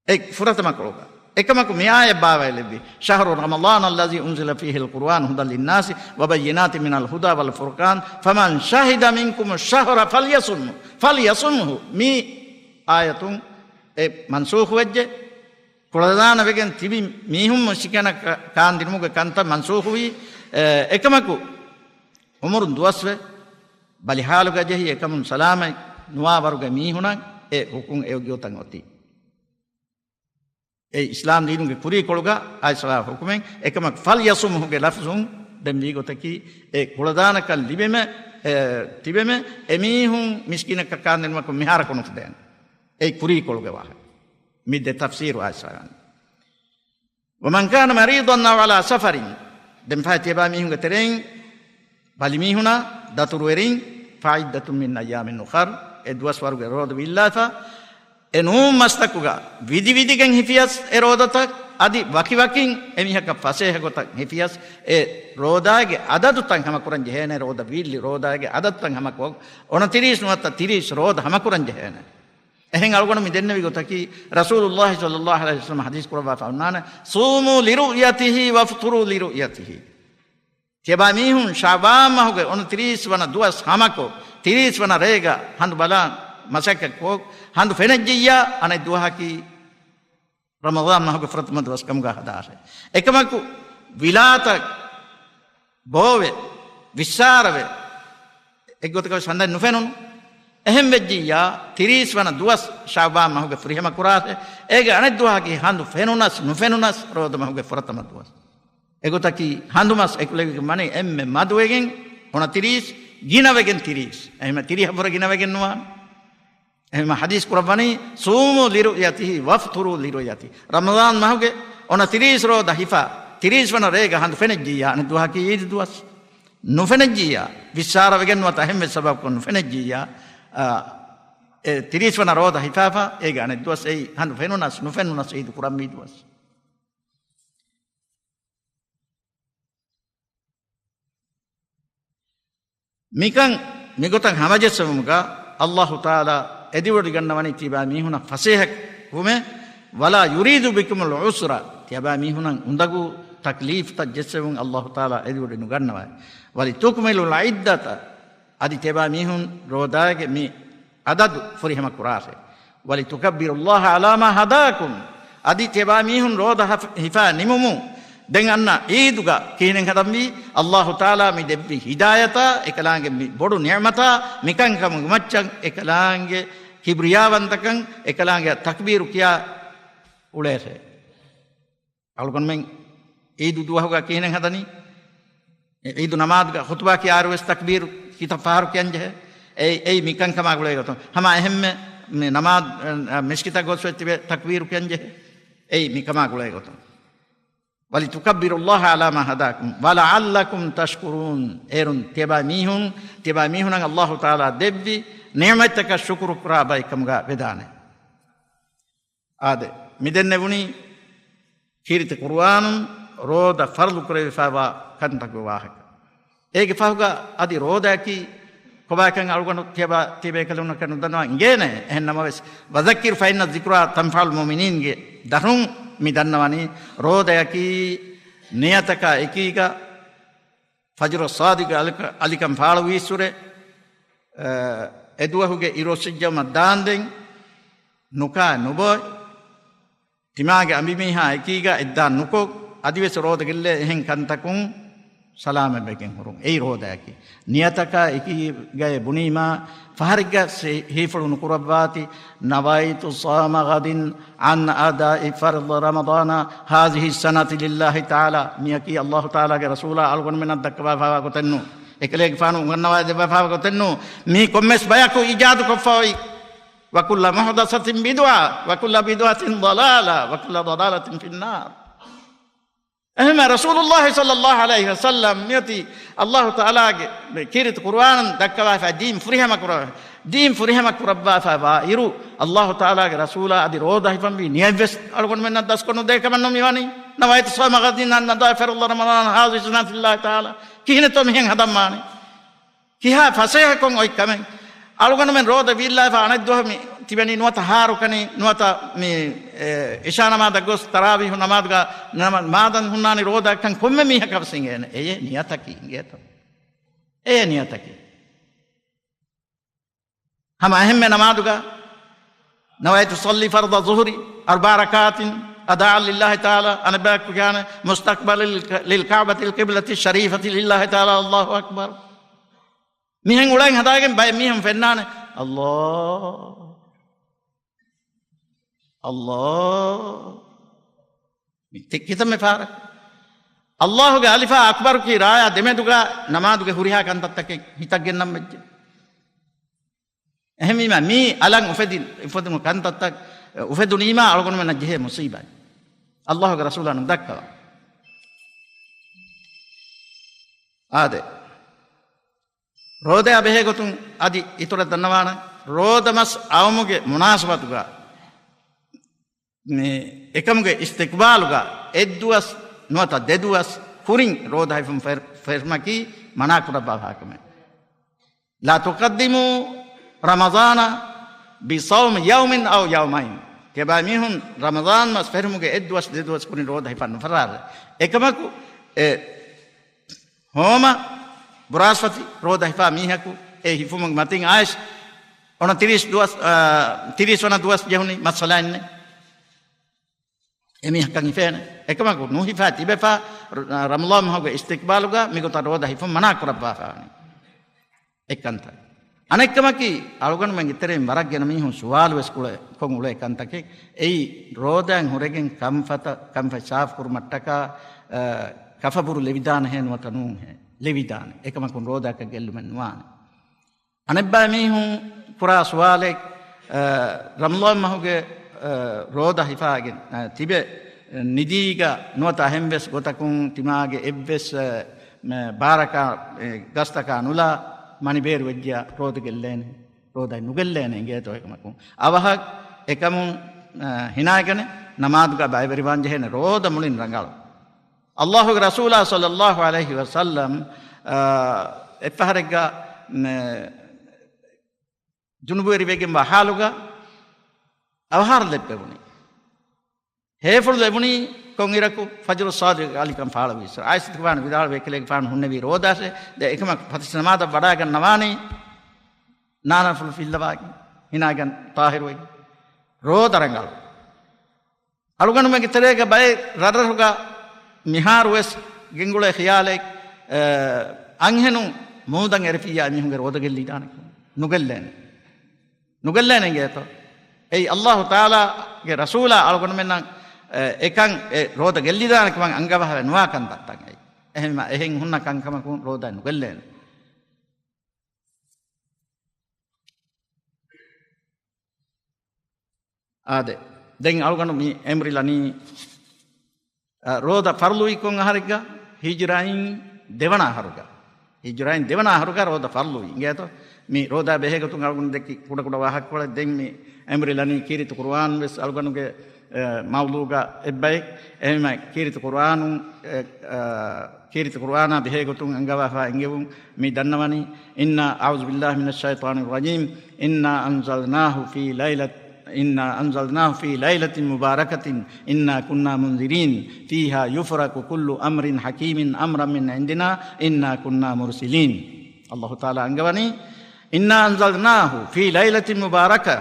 އެ ފުރަތަމަ ކޮޅުގަ. އެކަމަކު މި އާޔަތް ބާވައިލެއްވި، شَهْرُ رَمَضَانَ الَّذِي أُنْزِلَ فِيهِ الْقُرْآنُ هُدًى لِلنَّاسِ وَبَيِّنَاتٍ مِنَ الْهُدَى وَالْفُرْقَانِ فَمَنْ شَهِدَ مِنْكُمُ الشَّهْرَ فَلْيَصُمْهُ، فَلْيَصُمْهُ. މި އާޔަތުން އެ މަންސޫޚު ވެއްޖެ. ކުޅަދާނަ ވެގެން ތިބި މީހުން މިސްކީނަކަށް ކާންދިނުމުގެ ކަންތައް މަންސޫޚުވީ، އެ، އެކަމަކު އުމުރުން ދުވަސްވެ، ބަލިހާލުގަ ޖެހި އެކަމުން ސަލާމަތް ނުވާ ވަރުގެ މީހުނަށް އެ ހުކުމް އެއޮތްގޮތަށް އޮތީ. އެ އިސްލާމް ދީނުގެ ކުރީކޮޅުގަ އާއި ސަލާ ހުކުމެއް. އެކަމަކު ފަލްޔަޞުމްހުގެ ލަފްޒުން ދެން ވީގޮތަކީ، އެ ކުޅަދާނަކަން ލިބެމެ، އެ، ތިބެމެ، އެމީހުން މިސްކީނަކަށް ކާންދިނުމަކު މިހާރަކު ނުފުދޭނެ. އެއީ ކުރީކޮޅުގެ ވާހަކަ. މި ދެ ތަފްސީރު އައިސްފަވާނެ. ومن كان مريضا أو على سفر، ދެން ފަހެ ތިޔަބާ މީހުންގެ ތެރެއިން ބަލިމީހުނާ ދަތުރުވެރިން، فعدة من أيام أخر، އެ ދުވަސްވަރުގެ ރޯދަ ވީއްލާފަ، އެ ނޫން މަސްތަކުގަ ވިދި ވިދިގެން ހިފިޔަސް އެ ރޯދަތައް އަދި ވަކި ވަކިން އެމީހަކަށް ފަސޭހަ ގޮތަށް ހިފިޔަސް އެ ރޯދާގެ އަދަދުތައް ހަމަކުރަން ޖެހޭނެ، ރޯދަ ވީއްލި ރޯދާގެ އަދަދުތައް ހަމަކޮށް، އޮނަތިރީސް ނުވަތަ ތިރީސް ރޯދަ ހަމަކުރަން ޖެހޭނެ. އެހެން އަޅުގަނޑު މި ދެންނެވި ގޮތަކީ، ރަސޫލުﷲ ޞައްލަﷲ ޢަލައިހި ވަސައްލަމަ ޙަދީޘް ކުރައްވާފަ އޮންނާނެ، صوموا لرؤيته وافطروا لرؤيته. ތިޔަބާ މީހުން ޝަޢުބާން މަހުގެ އޮނަތިރީސް ވަނަ ދުވަސް ހަމަކޮށް، ތިރީސް ވަނަ ރޭގަ ހަނދު ބަލާ މަސައްކަތްކޮށް، ހަނދު ފެނެއްޖިއްޔާ އަނެއް ދުވަހަކީ ރަމަޟާން މަހުގެ ފުރަތަމަ ދުވަސް ކަމުގަ ހަދާށޭ. އެކަމަކު ވިލާތައް ބޯވެ، ވިއްސާރަވެ، އެއްގޮތަކަށް ހަނދެއް ނުފެނުނު. އެހެން ވެއްޖިއްޔާ، ތިރީސް ވަނަ ދުވަސް ޝަޢުބާން މަހުގެ ފުރިހަމަ ކުރާށޭ. އޭގެ އަނެއް ދުވަހަކީ ހަނދު ފެނުނަސް ނުފެނުނަސް ރޯދަ މަހުގެ ފުރަތަމަ ދުވަސް. އެގޮތަކީ ހަނދުމަސް އެކުލެވިގެން ވަނީ އެންމެ މަދުވެގެން އޮނަތިރީސް، ގިނަވެގެން ތިރީސް. އެހެންމެ ތިރީހަށްވުރެ ގިނަވެގެން ނުވާނެ. އެހެންމެ ޙަދީޘް ކުރައްވަނީ، صوموا لرؤيته وافطروا لرؤيته. ރަމަޟާން މަހުގެ އޮނަތިރީސް ރޯދަ ހިފާ، ތިރީސް ވަނަ ރޭގަ ހަނދު ފެނެއްޖިއްޔާ، އަނެއް ދުވަހަކީ ޢީދު ދުވަސް. ނުފެނެއްޖިއްޔާ، ވިއްސާރަވެގެން ނުވަތަ އެހެންވެ ސަބަބަކުން ނުފެނެއްޖިއްޔާ، އާ، އެ ތިރީސް ވަނަ ރޯދަ ހިފާފަ، އޭގެ އަނެއް ދުވަސް އެއީ ހަނދު ފެނުނަސް ނުފެނުނަސް ޢީދު ކުރަންވީ ދުވަސް. މިކަން މިގޮތަށް ހަމަޖެއްސެވުމުގަ ﷲ ތަޢާލާ އެދިވޮޑިގަންނަވަނީ ތިޔަބާ މީހުނަށް ފަސޭހަ ވުމެއް، ولا يريد بكم العسر، ތިޔަބާ މީހުނަށް އުނދަގޫ ތަކްލީފްތައް ޖެއްސެވުން ﷲ ތަޢާލާ އެދިވޮޑި ނުގަންނަވައި. ولتكملوا العدة، އަދި ތިޔަބާ މީހުން ރޯދާގެ މި އަދަދު ފުރިހަމަ ކުރާށޭ. ولتكبروا الله على ما هداكم، އަދި ތިޔަބާ މީހުން ރޯދަ ހަފ-، ހިފާ ނިމުމުން ދެން އަންނަ ޢީދުގަ ކިހިނެއް ހަދަންވީ؟ ﷲ ތަޢާލާ މި ދެއްވި ހިދާޔަތާ އެކަލާނގެ މި ބޮޑު ނިޢުމަތާ މިކަންކަމުގެ މައްޗަށް އެކަލާނގެ ކިބްރިޔާވަންތަކަން އެކަލާނގެ ތަކްބީރު ކިޔާ އުޅޭށޭ. އަޅުގަނޑުމެން ޢީދު ދުވަހުގަ ކިހިނެއް ހަދަނީ؟ ޢީދު ނަމާދުގަ ޚުޠުބާ ކިޔާއިރު ވެސް ތަކްބީރު ކިތައް ފަހަރު ކިޔަން ޖެހޭ؟ އެއީ، އެއީ މިކަންކަމާ ގުޅޭ ގޮތުން. ހަމަ އެހެންމެ މި ނަމާދު، އަ، މިސްކިތަށް ގޮސް ވެސް ތިބެ ތަކްބީރު ކިޔަން ޖެހޭ؟ އެއީ މިކަމާ ގުޅޭ ގޮތުން. ولتكبروا الله على ما هداكم ولعلكم تشكرون. އޭރުން ތިޔަބާ މީހުން، ތިޔަބާ މީހުނަށް ﷲ ތަޢާލާ ދެއްވި ނިޢުމަތްތަކަށް ޝުކުރު ކުރާ ބައެއްކަމުގަ ވެދާނެ. އާދެ، މިދެންނެވުނީ ކީރިތި ޤުރުއާނުން ރޯދަ ފަރުޟު ކުރެވިފައިވާ ކަންތަކުގެ ވާހަކަ. އޭގެ ފަހުގަ އަދި ރޯދައަކީ ކޮބާކަން އަޅުގަނޑު ތިޔަބަ-، ތިބޭކަލުންނަކަށް ނުދަންނަވާ އިނގޭނެ. އެހެން ނަމަވެސް، وذكر فإن الذكرى تنفع المؤمنين ގެ ދަށުން މި ދަންނަވަނީ، ރޯދައަކީ ނިޔަތަކާ އެކީގަ ފަޖުރު ޞާދިޤު އަލިކަ-، އަލިކަން ފާޅުވީއްސުރެ، އަ، އެދުވަހުގެ އިރުއޮއްސިއްޖައުމަށް ދާންދެން ނުކާ ނުބޮއި، ތިމާގެ އަނބިމީހާ އެކީގަ އެއްދާން ނުކޮށް، އަދިވެސް ރޯދަ ގެއްލޭ އެހެން ކަންތަކުން ސަލާމަތްވެގެން ހުރުން. އެއީ ރޯދައަކީ. ނިޔަތަކާ އެކީގައޭ ބުނީމާ، ފަހަރެއްގަ ސި-، ހީފުޅު ނުކުރައްވާތި، نويت صوم غد عن أداء فرض رمضان هذه السنة لله تعالى. މިއަކީ ﷲ ތަޢާލާގެ ރަސޫލާ އަޅުގަނޑުމެންނަށް ދައްކަވާފައިވާ ގޮތެއް ނޫން. އެކަލޭގެފާނު އުނގަންނަވާ ދެއްވާފައިވާ ގޮތެއް ނޫން. މީ ކޮންމެސް ބަޔަކު އީޖާދު ކޮށްފައި. وكل محدثة بدعة، وكل بدعة ضلالة، وكل ضلالة في النار. އެހެންމެ ރަސޫލުﷲ ޞައްލަﷲ ޢަލައިހި ވަސައްލަމް މިއޮތީ ﷲ ތަޢާލާގެ ކީރިތި ޤުރުއާނުން ދައްކަވާފައި ދީން ފުރިހަމަ ކުރަ-، ދީން ފުރިހަމަ ކުރައްވާފައިވާ އިރު، ﷲ ތަޢާލާގެ ރަސޫލާ އަދި ރޯދަ ހިފަންވީ ނިޔަތްވެސް އަޅުގަނޑުމެންނަށް ދަސްކޮށް ނުދޭ ކަމަށް ނޫން މިވަނީ. نويت صوم غد عن أداء فرض رمضان هذه السنة لله تعالى. ކިހިނެއްތޯ މިހެން ހަދަންވާނީ؟ ކިހާ ފަސޭހަކޮށް އޮތް ކަމެއް؟ އަޅުގަނޑުމެން ރޯދަ ވީއްލާފަ އަނެއް ދުވަހު މި ތިބެނީ ނުވަތަ ހާރުކަނީ، ނުވަތަ މި، އެ، އިޝާ ނަމާދަށް ގޮސް ތަރާވީހު ނަމާދުގަ ނަމަ-، މާދަން ހުންނާނީ ރޯދައަށްކަން ކޮންމެ މީހަކަށް ވެސް އިނގޭނެ. އެޔޭ ނިޔަތަކީ އިނގޭތޯ؟ އެޔޭ ނިޔަތަކީ. ހަމަ އެހެންމެ ނަމާދުގަ نويت أصلي فرض الظهر أربع ركعات أداء لله تعالى، އަނެއްބަޔަކު ކިޔާނެ مستقبلا للكعبة القبلة الشريفة لله تعالى، الله أكبر. މިހެން އުޅެން ހަދާގެން ބައެއް މީހުން ފެންނާނެ، ﷲ، ﷲ. މި ތި-، ކިތަންމެ ފަހަރަކަށް؟ ﷲ ގެ އަލިފާ އަކްބަރު ކީ ރާޔާ ދެމެދުގަ ނަމާދުގެ ހުރިހާ ކަންތައްތަކެއް ހިތަށް ގެންނަން ވެއްޖެ. އެހެންވީމާ، މީ އަލަށް އުފެދި، އުފެދުނު ކަންތައްތައް އުފެދުނީމާ، އަޅުގަނޑުމެންނަށް ޖެހޭ މުސީބާތް. އައްލާހުގެ ރަސޫލާ ނުދައްކަވާ. އާދެ، ރޯދަޔާ ބެހޭ ގޮތުން އަދި އިތުރަށް ދަންނަވާނަން. ރޯދަ މަސް އައުމުގެ މުނާސަބަތުގަ މި އެކަމުގެ އިސްތިޤްބާލުގަ އެއްދުވަސް ނުވަތަ ދެދުވަސް ކުރިން ރޯދަ ހިފުން ފެރ-، ފެށުމަކީ މަނާކުރައްވާފާ ކަމެއް. لا تقدموا رمضان بصوم يوم أو يومين. ކިބާ މީހުން ރަމަޟާން މަސް ފެށުމުގެ އެއްދުވަސް ދެދުވަސް ކުރިން ރޯދަ ހިފަން ނުފަށާށޭ. އެކަމަކު އެ ހޯމަ ބުރާސްފަތި ރޯދަ ހިފާ މީހަކު އެ ހިފުމުގެ މަތިން އައިސް އޮނަތިރީސް ދުވަސް، އާ، ތިރީސް ވަނަ ދުވަސް ޖެހުނީ މައްސަލައެއް ނެތް. އެމީހަކަށް ހިފޭނެ. އެކަމަކު ނުހިފާ ތިބެފާ، ރަ-، ރަމަޟާން މަހުގެ އިސްތިޤްބާލުގަ މިގޮތަށް ރޯދަ ހިފުން މަނާ ކުރައްވާފާވަނީ. އެއްކަންތައް. އަނެއްކަމަކީ، އަޅުގަނޑުމެންގެ ތެރެއިން ވަރަށް ގިނަ މީހުން ސުވާލު ވެސް ކުޅެ-، ކޮށް އުޅޭ ކަންތަކެއް. އެއީ، ރޯދައިން ހުރެގެން ކަންފަތަށް، ކަންފަތް ސާފު ކުރުމަށްޓަކާ، އަ، ކަފަބުރު ލެވިދާނެހޭ ނުވަތަ ނޫންހޭ؟ ލެވިދާނެ. އެކަމަކުން ރޯދައަކަށް ގެއްލުމެއް ނުވާނެ. އަނެއްބައި މީހުން ކުރާ ސުވާލެއް، އަ، ރަމަޟާން މަހުގެ، އަ، ރޯދަ ހިފާގެން، އަ، ތިބެ ނިދީގަ ނުވަތަ އެހެންވެސް ގޮތަކުން ތިމާގެ އެއްވެސް، އަ، މަ-، ބާރަކާ، އެ، ގަސްތަކާ ނުލާ މަނިބޭރު ވެއްޖިޔާ ރޯދަ ގެއްލޭނެ، ރޯދައެއް ނުގެއްލޭނެ އިނގޭތޯ އެކަމަކުން. އަވަހަށް އެކަމުން، އަ، ހިނާގަނެ ނަމާދުގަ ބައިވެރިވާން ޖެހޭނެ ރޯދަ މުޅިން ރަނގަޅު. އައްލާހުގެ ރަސޫލާ ޞައްލައްލާހު ޢަލައިހި ވަސައްލަމް، އާ، އެއްފަހަރެއްގަ، މެ، ޖުނުބުވެރިވެގެންވާ ހާލުގަ އަވަހާރަ ލެއްވެވުނީ. ހޭފުޅު ލެވުނީ ކޮންއިރަކު؟ ފަޖުރު ޞާދިޤު އަލިކަން ފާޅުވި އިސްރަ. ޢާއިޝަތުގެފާނު ވިދާޅުވޭ، ކަލޭގެފާނު ހުންނެވީ ރޯދާށޭ. ދެ އެކަމަކު ފަތިސް ނަމާދަށް ވަޑާގަންނަވާނީ ނާނާފުޅު ފިއްލަވާގެން، ހިނާގަން ޠާހިރުވެގެން. ރޯދަ ރަނގަޅު. އަޅުގަނޑުމެންގެ ތެރޭގަ ބައެއް ރަށްރަށުގަ މިހާރުވެސް ގެންގުޅޭ ޚިޔާލެއް، އަ، އަންހެނުން މޫދަށް އެރިފިއްޔާ މީހުންގެ ރޯދަ ގެއްލިދާނެ. ނުގެއްލޭނެ. ނުގެއްލޭނެ އިނގޭތޯ. އެއީ އައްލާހު ތަޢާލާގެ ރަސޫލާ އަޅުގަނޑުމެންނަށް، އަ، އެކަން އެ ރޯދަ ގެއްލިދާނެ ކަމަށް އަންގަވާފައި ނުވާ ކަންތައްތައް އެއީ. އެހެންވީމާ އެހެން ހުންނަ ކަންކަމަކުން ރޯދަ ނުގެއްލޭނެ. އާދެ، ދެން އަޅުގަނޑު މި އެނބުރިލަނީ، އަ، ރޯދަ ފަރުޟުވީ ކޮން އަހަރެއްގަ؟ ހިޖުރައިން ދެވަނަ އަހަރުގަ. ހިޖުރައިން ދެވަނަ އަހަރުގަ ރޯދަ ފަރުޟުވީ. އިނގޭތޯ؟ މި ރޯދަ ބެހޭ ގޮތުން އަޅުގަނޑު ދެއްކި ކުޑަކުޑަ ވާހަކަކޮޅެއް. ދެން މި އެނބުރިލަނީ ކީރިތި ޤުރުއާން ވެސް އަޅުގަނޑުގެ، އަ، މައުޟޫޢުގަ އެއްބައެއް. އެހެންވީމާ ކީރިތި ޤުރުއާނު، އެ، އަ، ކީރިތި ޤުރުއާނާ ބެހޭ ގޮތުން އަންގަވާފާ އެނގެވުން މި ދަންނަވަނީ، إنا، أعوذ بالله من الشيطان الرجيم، إنا أنزلناه في ليلة، إنا أنزلناه في ليلة مباركة إنا كنا منذرين فيها يفرق كل أمر حكيم أمرا من عندنا إنا كنا مرسلين. އައްލާހު ތަޢާލާ އަންގަވަނީ، إنا أنزلناه في ليلة مباركة،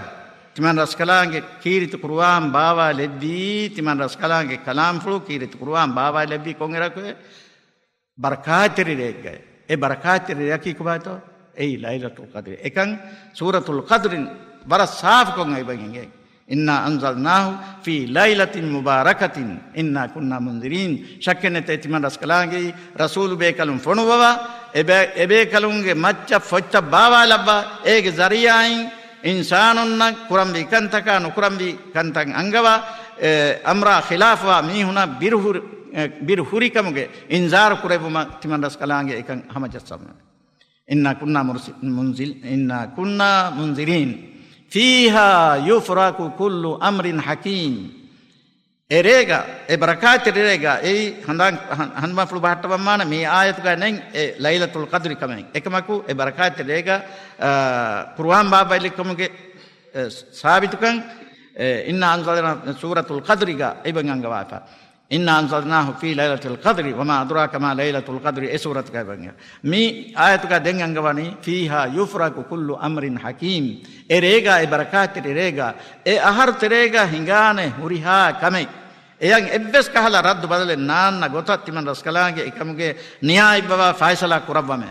ތިމަން ރަސްކަލާނގެ ކީރިތި ޤުރުއާން ބާވާލެއްވީ، ތިމަން ރަސްކަލާނގެ ކަލާމްފުޅު ކީރިތި ޤުރުއާން ބާވާލެއްވީ ކޮންއިރަކު؟ ބަރަކާތްތެރި ރެއެއްގައި. އެ ބަރަކާތްތެރި ރެއަކީ ކޮބާތޯ؟ އެއީ ލައިލަތުލް ޤަދްރި. އެކަން ސޫރަތުލް ޤަދްރިން ވަރަށް ސާފުކޮށް އެބަ އެނގޭ، إنا أنزلناه في ليلة مباركة إنا كنا منذرين. ޝައްކެއް ނެތޭ ތިމަން ރަސްކަލާނގެ ރަސޫލު ބޭކަލުން ފޮނުއްވަވާ، އެބޭ-، އެބޭކަލުންގެ މައްޗަށް ފޮތްތައް ބާވާލައްވާ، އޭގެ ޒަރީޢާއިން އިންސާނުންނަށް ކުރަންވީ ކަންތަކާ ނުކުރަންވީ ކަންތައް އަންގަވާ، އެ، އަމްރާ ޚިލާފުވާ މީހުނަށް ބިރު ހުރި-، އެ، ބިރު ހުރިކަމުގެ އިންޒާރު ކުރެއްވުމަށް ތިމަން ރަސްކަލާނގެ އެކަން ހަމަޖައްސަވަން. إنا كنا مرس-، منزل-، إنا كنا منذرين فيها يفرق كل أمر حكيم. އެ ރޭގަ، އެ ބަރަކާތްތެރި ރޭގަ، އެއީ ހަނދާން، ހަން-، ހަނދުމަފުޅު ބަހައްޓަވަންވާނެ މި އާޔަތުގަ ނެތް އެ ލައިލަތުލް ޤަދްރި ކަމެއް. އެކަމަކު އެ ބަރަކާތްތެރި ރޭގަ، އާ، ޤުރުއާން ބާއްވައިލެއްކަމުގެ، އެ، ސާބިތުކަން، އެ، إنا أنزلنا ސޫރަތުލް ޤަދްރިގަ އެބަ އަންގަވާފަ. إنا أنزلناه في ليلة القدر وما أدراك ما ليلة القدر އެ ސޫރަތުގަ އެބަ އަންގަ-، މި އާޔަތުގަ ދެން އަންގަވަނީ، فيها يفرق كل أمر حكيم. އެ ރޭގަ، އެ ބަރަކާތްތެރި ރޭގަ، އެ އަހަރު ތެރޭގަ ހިނގާނެ ހުރިހާ ކަމެއް. އެޔަށް އެއްވެސް ކަހަލަ ރައްދު ބަދަލެއް ނާންނަ ގޮތަށް ތިމަން ރަސްކަލާނގެ އެކަމުގެ ނިޔާއިބްވާ ފައިސަލާ ކުރައްވަމޭ.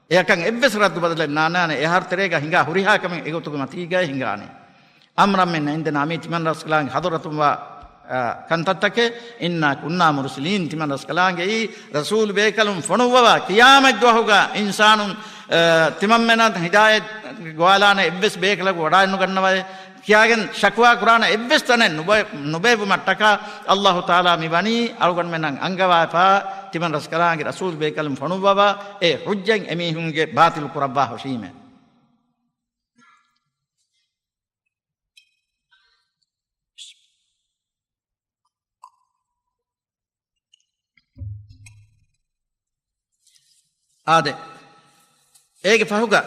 އެޔަކަށް އެއްވެސް ރައްދު ބަދަލެއް ނާންނާނެ، އެ އަހަރު ތެރޭގަ ހިނގާ ހުރިހާ ކަމެއް އެގޮތުގެ މަތީގައި ހިނގާނެ. أمرا من عندنا، މީ ތިމަން ރަސްކަލާނގެ ޙަޟުރަތުންވާ އާ، ކަންތައްތަކެއް. إنا كنا مرسلين، ތިމަން ރަސްކަލާނގެއީ ރަސޫލު ބޭކަލުން ފޮނުއްވަވާ، ޤިޔާމަތްދުވަހުގަ އިންސާނުން، އާ، ތިމަންމެނަށް ހިދާޔަތް ގޮވާލާނެ އެއްވެސް ބޭކަލަކު ވަޑާނުގަންނަވައޭ ކިޔާގެން ޝަކުވާ ކުރާނެ އެއްވެސް ތަނެއް ނުބަ-، ނުބޭއްވުމަށްޓަކާ، އައްލާހު ތަޢާލާ މި ވަނީ އަޅުގަނޑުމެންނަށް އަންގަވާފާ، ތިމަން ރަސްކަލާނގެ ރަސޫލު ބޭކަލުން ފޮނުއްވަވާ އެ ޙުއްޖަތް އެމީހުންގެ ބާޠިލު ކުރައްވާ ހުށީމޭ. އާދެ، އޭގެ ފަހުގަ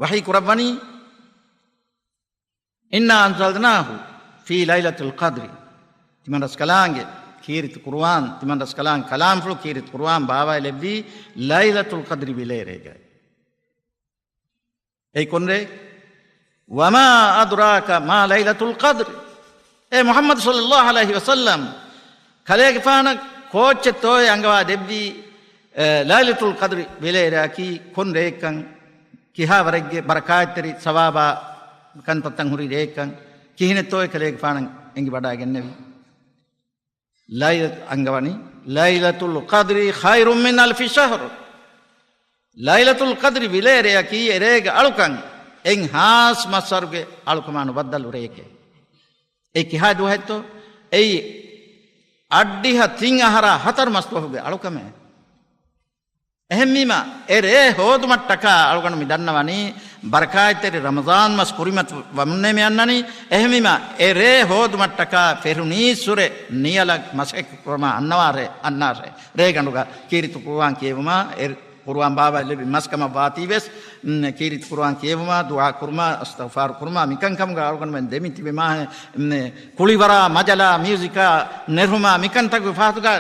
ވަޙީ ކުރައްވަނީ، إنا أنزلناه في ليلة القدر. ތިމަން ރަސްކަލާނގެ ކީރިތި ޤުރުއާން، ތިމަން ރަސްކަލާނގެ ކަލާމްފުޅު ކީރިތި ޤުރުއާން ބާވާލެއްވީ ލައިލަތުލް ޤަދްރި ވިލޭރޭގައި. އެއީ ކޮންރޭ؟ وما أدراك ما ليلة القدر. އޭ މުޙައްމަދު ޞައްލައްލާހު ޢަލައިހި ވަސައްލަމް، ކަލޭގެފާނަށް ކޯއްޗެއްތޯއޭ އަންގަވާ ދެއްވީ، އެ، ލައިލަތުލް ޤަދްރި ވިލޭރެއަކީ ކޮން ރެއެއްކަން، ކިހާވަރެއްގެ ބަރަކާތްތެރި ސަވާބާ ކަންތައްތައް ހުރި ރެއެއްކަން، ކިހިނެއްތޯއޭ ކަލޭގެފާނަށް އެނގިވަޑައިގެންނެވީ؟ ލައިލަ-، އަންގަވަނީ، ليلة القدر خير من ألف شهر. ލައިލަތުލް ޤަދްރި ވިލޭރެއަކީ އެރޭގެ އަޅުކަން އެއްހާސް މައްސަރުގެ އަޅުކަމާ ނުބައްދަލު ރެއެކޭ. އެއީ ކިހާ ދުވަހެއްތޯ؟ އެއީ އަށްޑިހަ ތިން އަހަރާ ހަތަރު މަސްދުވަހުގެ އަޅުކަމޭ. އެހެންވީމަ، އެ ރޭ ހޯދުމަށްޓަކާ އަޅުގަނޑު މި ދަންނަވަނީ، ބަރަކާތްތެރި ރަމަޟާން މަސް ކުރިމަތި ވަމުންނޭ މި އަންނަނީ. އެހެންވީމަ، އެ ރޭ ހޯދުމަށްޓަކާ ފެރުނީއްސުރެ ނިޔަލަށް މަސައްކަތް ކުރަމާ އަންނަވާށޭ، އަންނާށޭ. ރޭގަނޑުގަ ކީރިތި ޤުރުއާން ކިޔެވުމާ، އެ ޤުރުއާން ބާވާލެއްވި މަސްކަމަށް ވާތީވެސް، ކީރިތި ޤުރުއާން ކިޔެވުމާ، ދުޢާ ކުރުމާ، އިސްތިޣްފާރު ކުރުމާ، މިކަންކަމުގަ އަޅުގަނޑުމެން ދެމިތިބި މާހެ، ކުޅިވަރާ، މަޖަލާ، މިއުޒިކާ ނެރުމާ، މިކަންތަކުގެ ފަހަތުގަ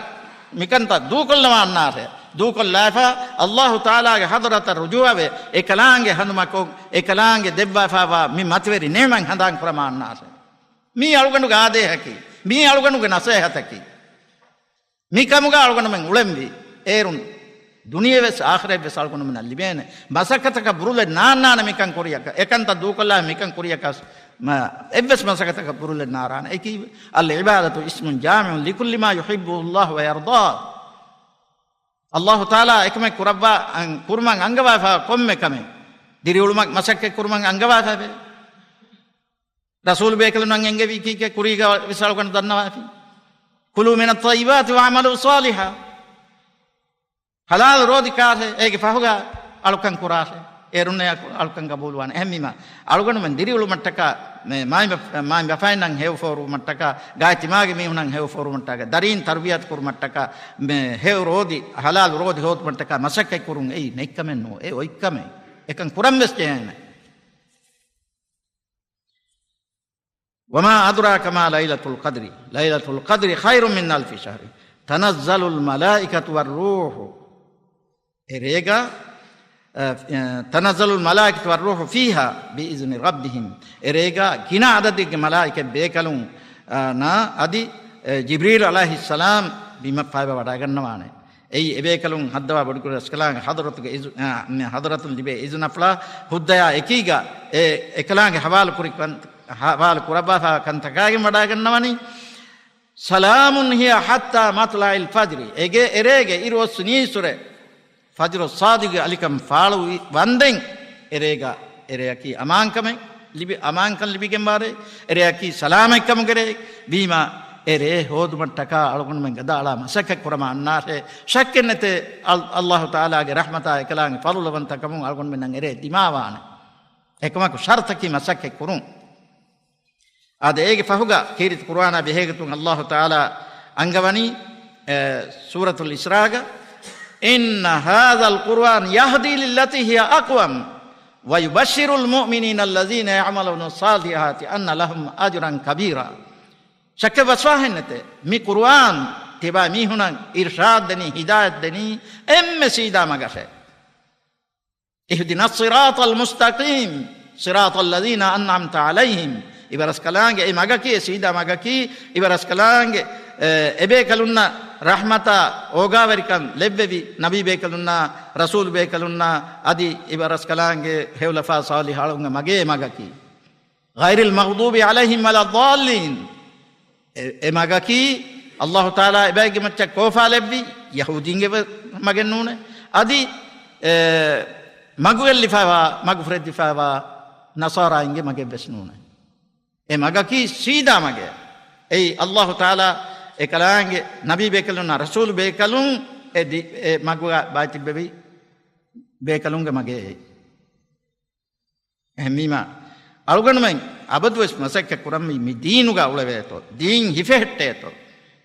މިކަންތައް ދޫކޮށްލަމާ އަންނާށޭ. ދޫކޮށްލާފަ، އައްލާހު ތަޢާލާގެ ޙަޟްރަތަށް ރުޖޫޢަވެ، އެކަލާނގެ ހަނދުމަކޮށް، އެކަލާނގެ ދެއްވާފާވާ މި މަތިވެރި ނިޢުމަތް ހަނދާން ކުރަމާ އަންނާށޭ. މީ އަޅުގަނޑުގެ އާދޭހަކީ، މީ އަޅުގަނޑުގެ ނަޞޭޙަތަކީ. މިކަމުގަ އަޅުގަނޑުމެން އުޅެންވީ. އޭރުން ދުނިޔެވެސް އާޚިރަތްވެސް އަޅުގަނޑުމެންނަށް ލިބޭނެ. މަސައްކަތަކަށް ބުރުލެއް ނާންނާނެ މިކަން ކުރިޔަކަށް. އެކަންތައް ދޫކޮށްލާ މިކަން ކުރިޔަކަށް މަ-، އެއްވެސް މަސައްކަތަކަށް ބުރުލެއް ނާރާނެ. އެކީ، العبادة اسم جامع لكل ما يحبه الله ويرضاه. އައްލާހު ތަޢާލާ އެކަމެއް ކުރައްވާ، އަން-، ކުރުމަށް އަންގަވާފާ ކޮންމެ ކަމެއް. ދިރިއުޅުމަށް މަސައްކަތް ކުރުމަށް އަންގަވާފައެވެ. ރަސޫލު ބޭކަލުންނަށް އެންގެވީ ކީކޭ؟ ކުރީގަ ވިސް އަޅުގަނޑު ދަންނަވާފި. كلوا من الطيبات واعملوا صالحا. ޙަލާލު ރޯދި ކާށޭ، އޭގެ ފަހުގަ އަޅުކަން ކުރާށޭ. އޭރުންނޭ އަޅުކަން ގަބޫލުވާނެ. އެހެންވީމަ، އަޅުގަނޑުމެން ދިރިއުޅުމަށްޓަކާ މެ-، މާތް ބަ-، މާތް ބަފައިންނަށް ހެޔޮ ފޯރުވުމަށްޓަކާ، ގާތް ތިމާގެ މީހުނަށް ހެޔޮ ފޯރުވުމަށްޓަކާ، ދަރީން ތަރުބިޔަތު ކުރުމަށްޓަކާ، މެ ހެޔޮ ރޯދި، ޙަލާލު ރޯދި ހޯދުމަށްޓަކާ މަސައްކަތް ކުރުން އެއީ ނެތްކަމެއް ނޫ. އެ އޮތްކަމެއް. އެކަން ކުރަން ވެސް ޖެހޭނެ. وما أدراك ما ليلة القدر، ليلة القدر خير من ألف شهر، تنزل الملائكة والروح. އެރޭގަ، އަ، އަ، تنزل الملائكة والروح فيها بإذن ربهم. އެރޭގަ ގިނަ އަދަދެއްގެ މަލާއިކަތް ބޭކަލުން، އަ، ނާ އަދި، އެ، ޖިބްރީލް ޢަލައިހިއްސަލާމް ބިމަށް ފައިބަ ވަޑައިގަންނަވާނެ. އެއީ އެބޭކަލުން ހައްދަވާ ބޮޑުކުރި ރަސްކަލާނގެ ޙަޟްރަތުގެ އިޒު-، އާ، މި ޙަޟްރަތުން ލިބޭ އިޒުނަފުޅާ ހުއްދަޔާ އެކީގަ އެ އެކަލާނގެ ޙަވާލު ކުރި ކަން-، ޙަވާލު ކުރައްވާފާ ކަންތަކާގެން ވަޑައިގަންނަވަނީ. سلام هي حتى مطلع الفجر. އޭގެ އެރޭގެ އިރު އޮއްސުނީއްސުރެ ފަޖުރު ޞާދިޤުގެ އަލިކަން ފާޅުވި ވަންދެން އެރޭގަ އެރެއަކީ އަމާންކަމެއް ލިބި، އަމާންކަން ލިބިގެންވާރޭ، އެރެއަކީ ސަލާމަތްކަމުގެ ރެއެއް ވީމާ، އެ ރޭ ހޯދުމަށްޓަކާ އަޅުގަނޑުމެން ގަދައަޅާ މަސައްކަތް ކުރަމާ އަންނާށޭ. ޝައްކެއް ނެތޭ، އަލް-، އައްލާހު ތަޢާލާގެ ރަޙްމަތާ އެކަލާނގެ ފަޟުލުވަންތަކަމުން އަޅުގަނޑުމެންނަށް އެ ރޭ ދިމާވާނެ. އެކަމަކު ޝަރުޠަކީ މަސައްކަތް ކުރުން. އާދެ، އޭގެ ފަހުގަ ކީރިތި ޤުރުއާނާ ބެހޭގޮތުން އައްލާހު ތަޢާލާ އަންގަވަނީ، އެ، ސޫރަތުލް އިސްރާގަ، إن هذا القرآن يهدي للتي هي أقوم ويبشر المؤمنين الذين يعملون الصالحات أن لهم أجرا كبيرا. ޝައްކެއް ވަސްވާހެއް ނެތޭ، މި ޤުރުއާން ތިބާ މީހުނަށް އިރްޝާދް ދެނީ، ހިދާޔަތް ދެނީ އެންމެ ސީދާ މަގަށޭ. اهدنا الصراط المستقيم صراط الذين أنعمت عليهم. އިބަރަސްކަލާނގެ އެ މަގަކީ، އެ ސީދާ މަގަކީ، އިބަރަސްކަލާނގެ، އެ، އެބޭކަލުންނަށް ރަޙްމަތާ އޯގާވެރިކަން ލެއްވެވި ނަބީ ބޭކަލުންނާ، ރަސޫލު ބޭކަލުންނާ، އަދި އިބަރަސްކަލާނގެ ހެޔޮލަފާ ޞާލިޙު އަޅުންގެ މަގޭ މަގަކީ. غير المغضوب عليهم ولا الضالين. އެ، އެ މަގަކީ ﷲ ތަޢާލާ އެބައެއްގެ މައްޗަށް ކޯފާލެއްވި ޔަހޫދީންގެ ވެ-، މަގެއް ނޫނޭ. އަދި، އެ، މަގު އެއްލިފައިވާ، މަގު ފުރެދިފައިވާ ނަޞާރާއިންގެ މަގެއް ވެސް ނޫނޭ. އެ މަގަކީ ސީދާ މަގެއް. އެއީ ﷲ ތަޢާލާ އެ ކަލާނގެ ނަބީ ބޭކަލުންނާ ރަސޫލު ބޭކަލުން އެ ދި-، އެ މަގުގަ ބާތިއްބެވި ބޭކަލުންގެ މަގެއް. އެހެންވީމަ، އަޅުގަނޑުމެން އަބަދުވެސް މަސައްކަތް ކުރަންވީ މި ދީނުގަ އުޅެވޭތޯ، ދީން ހިފެހެއްޓޭތޯ،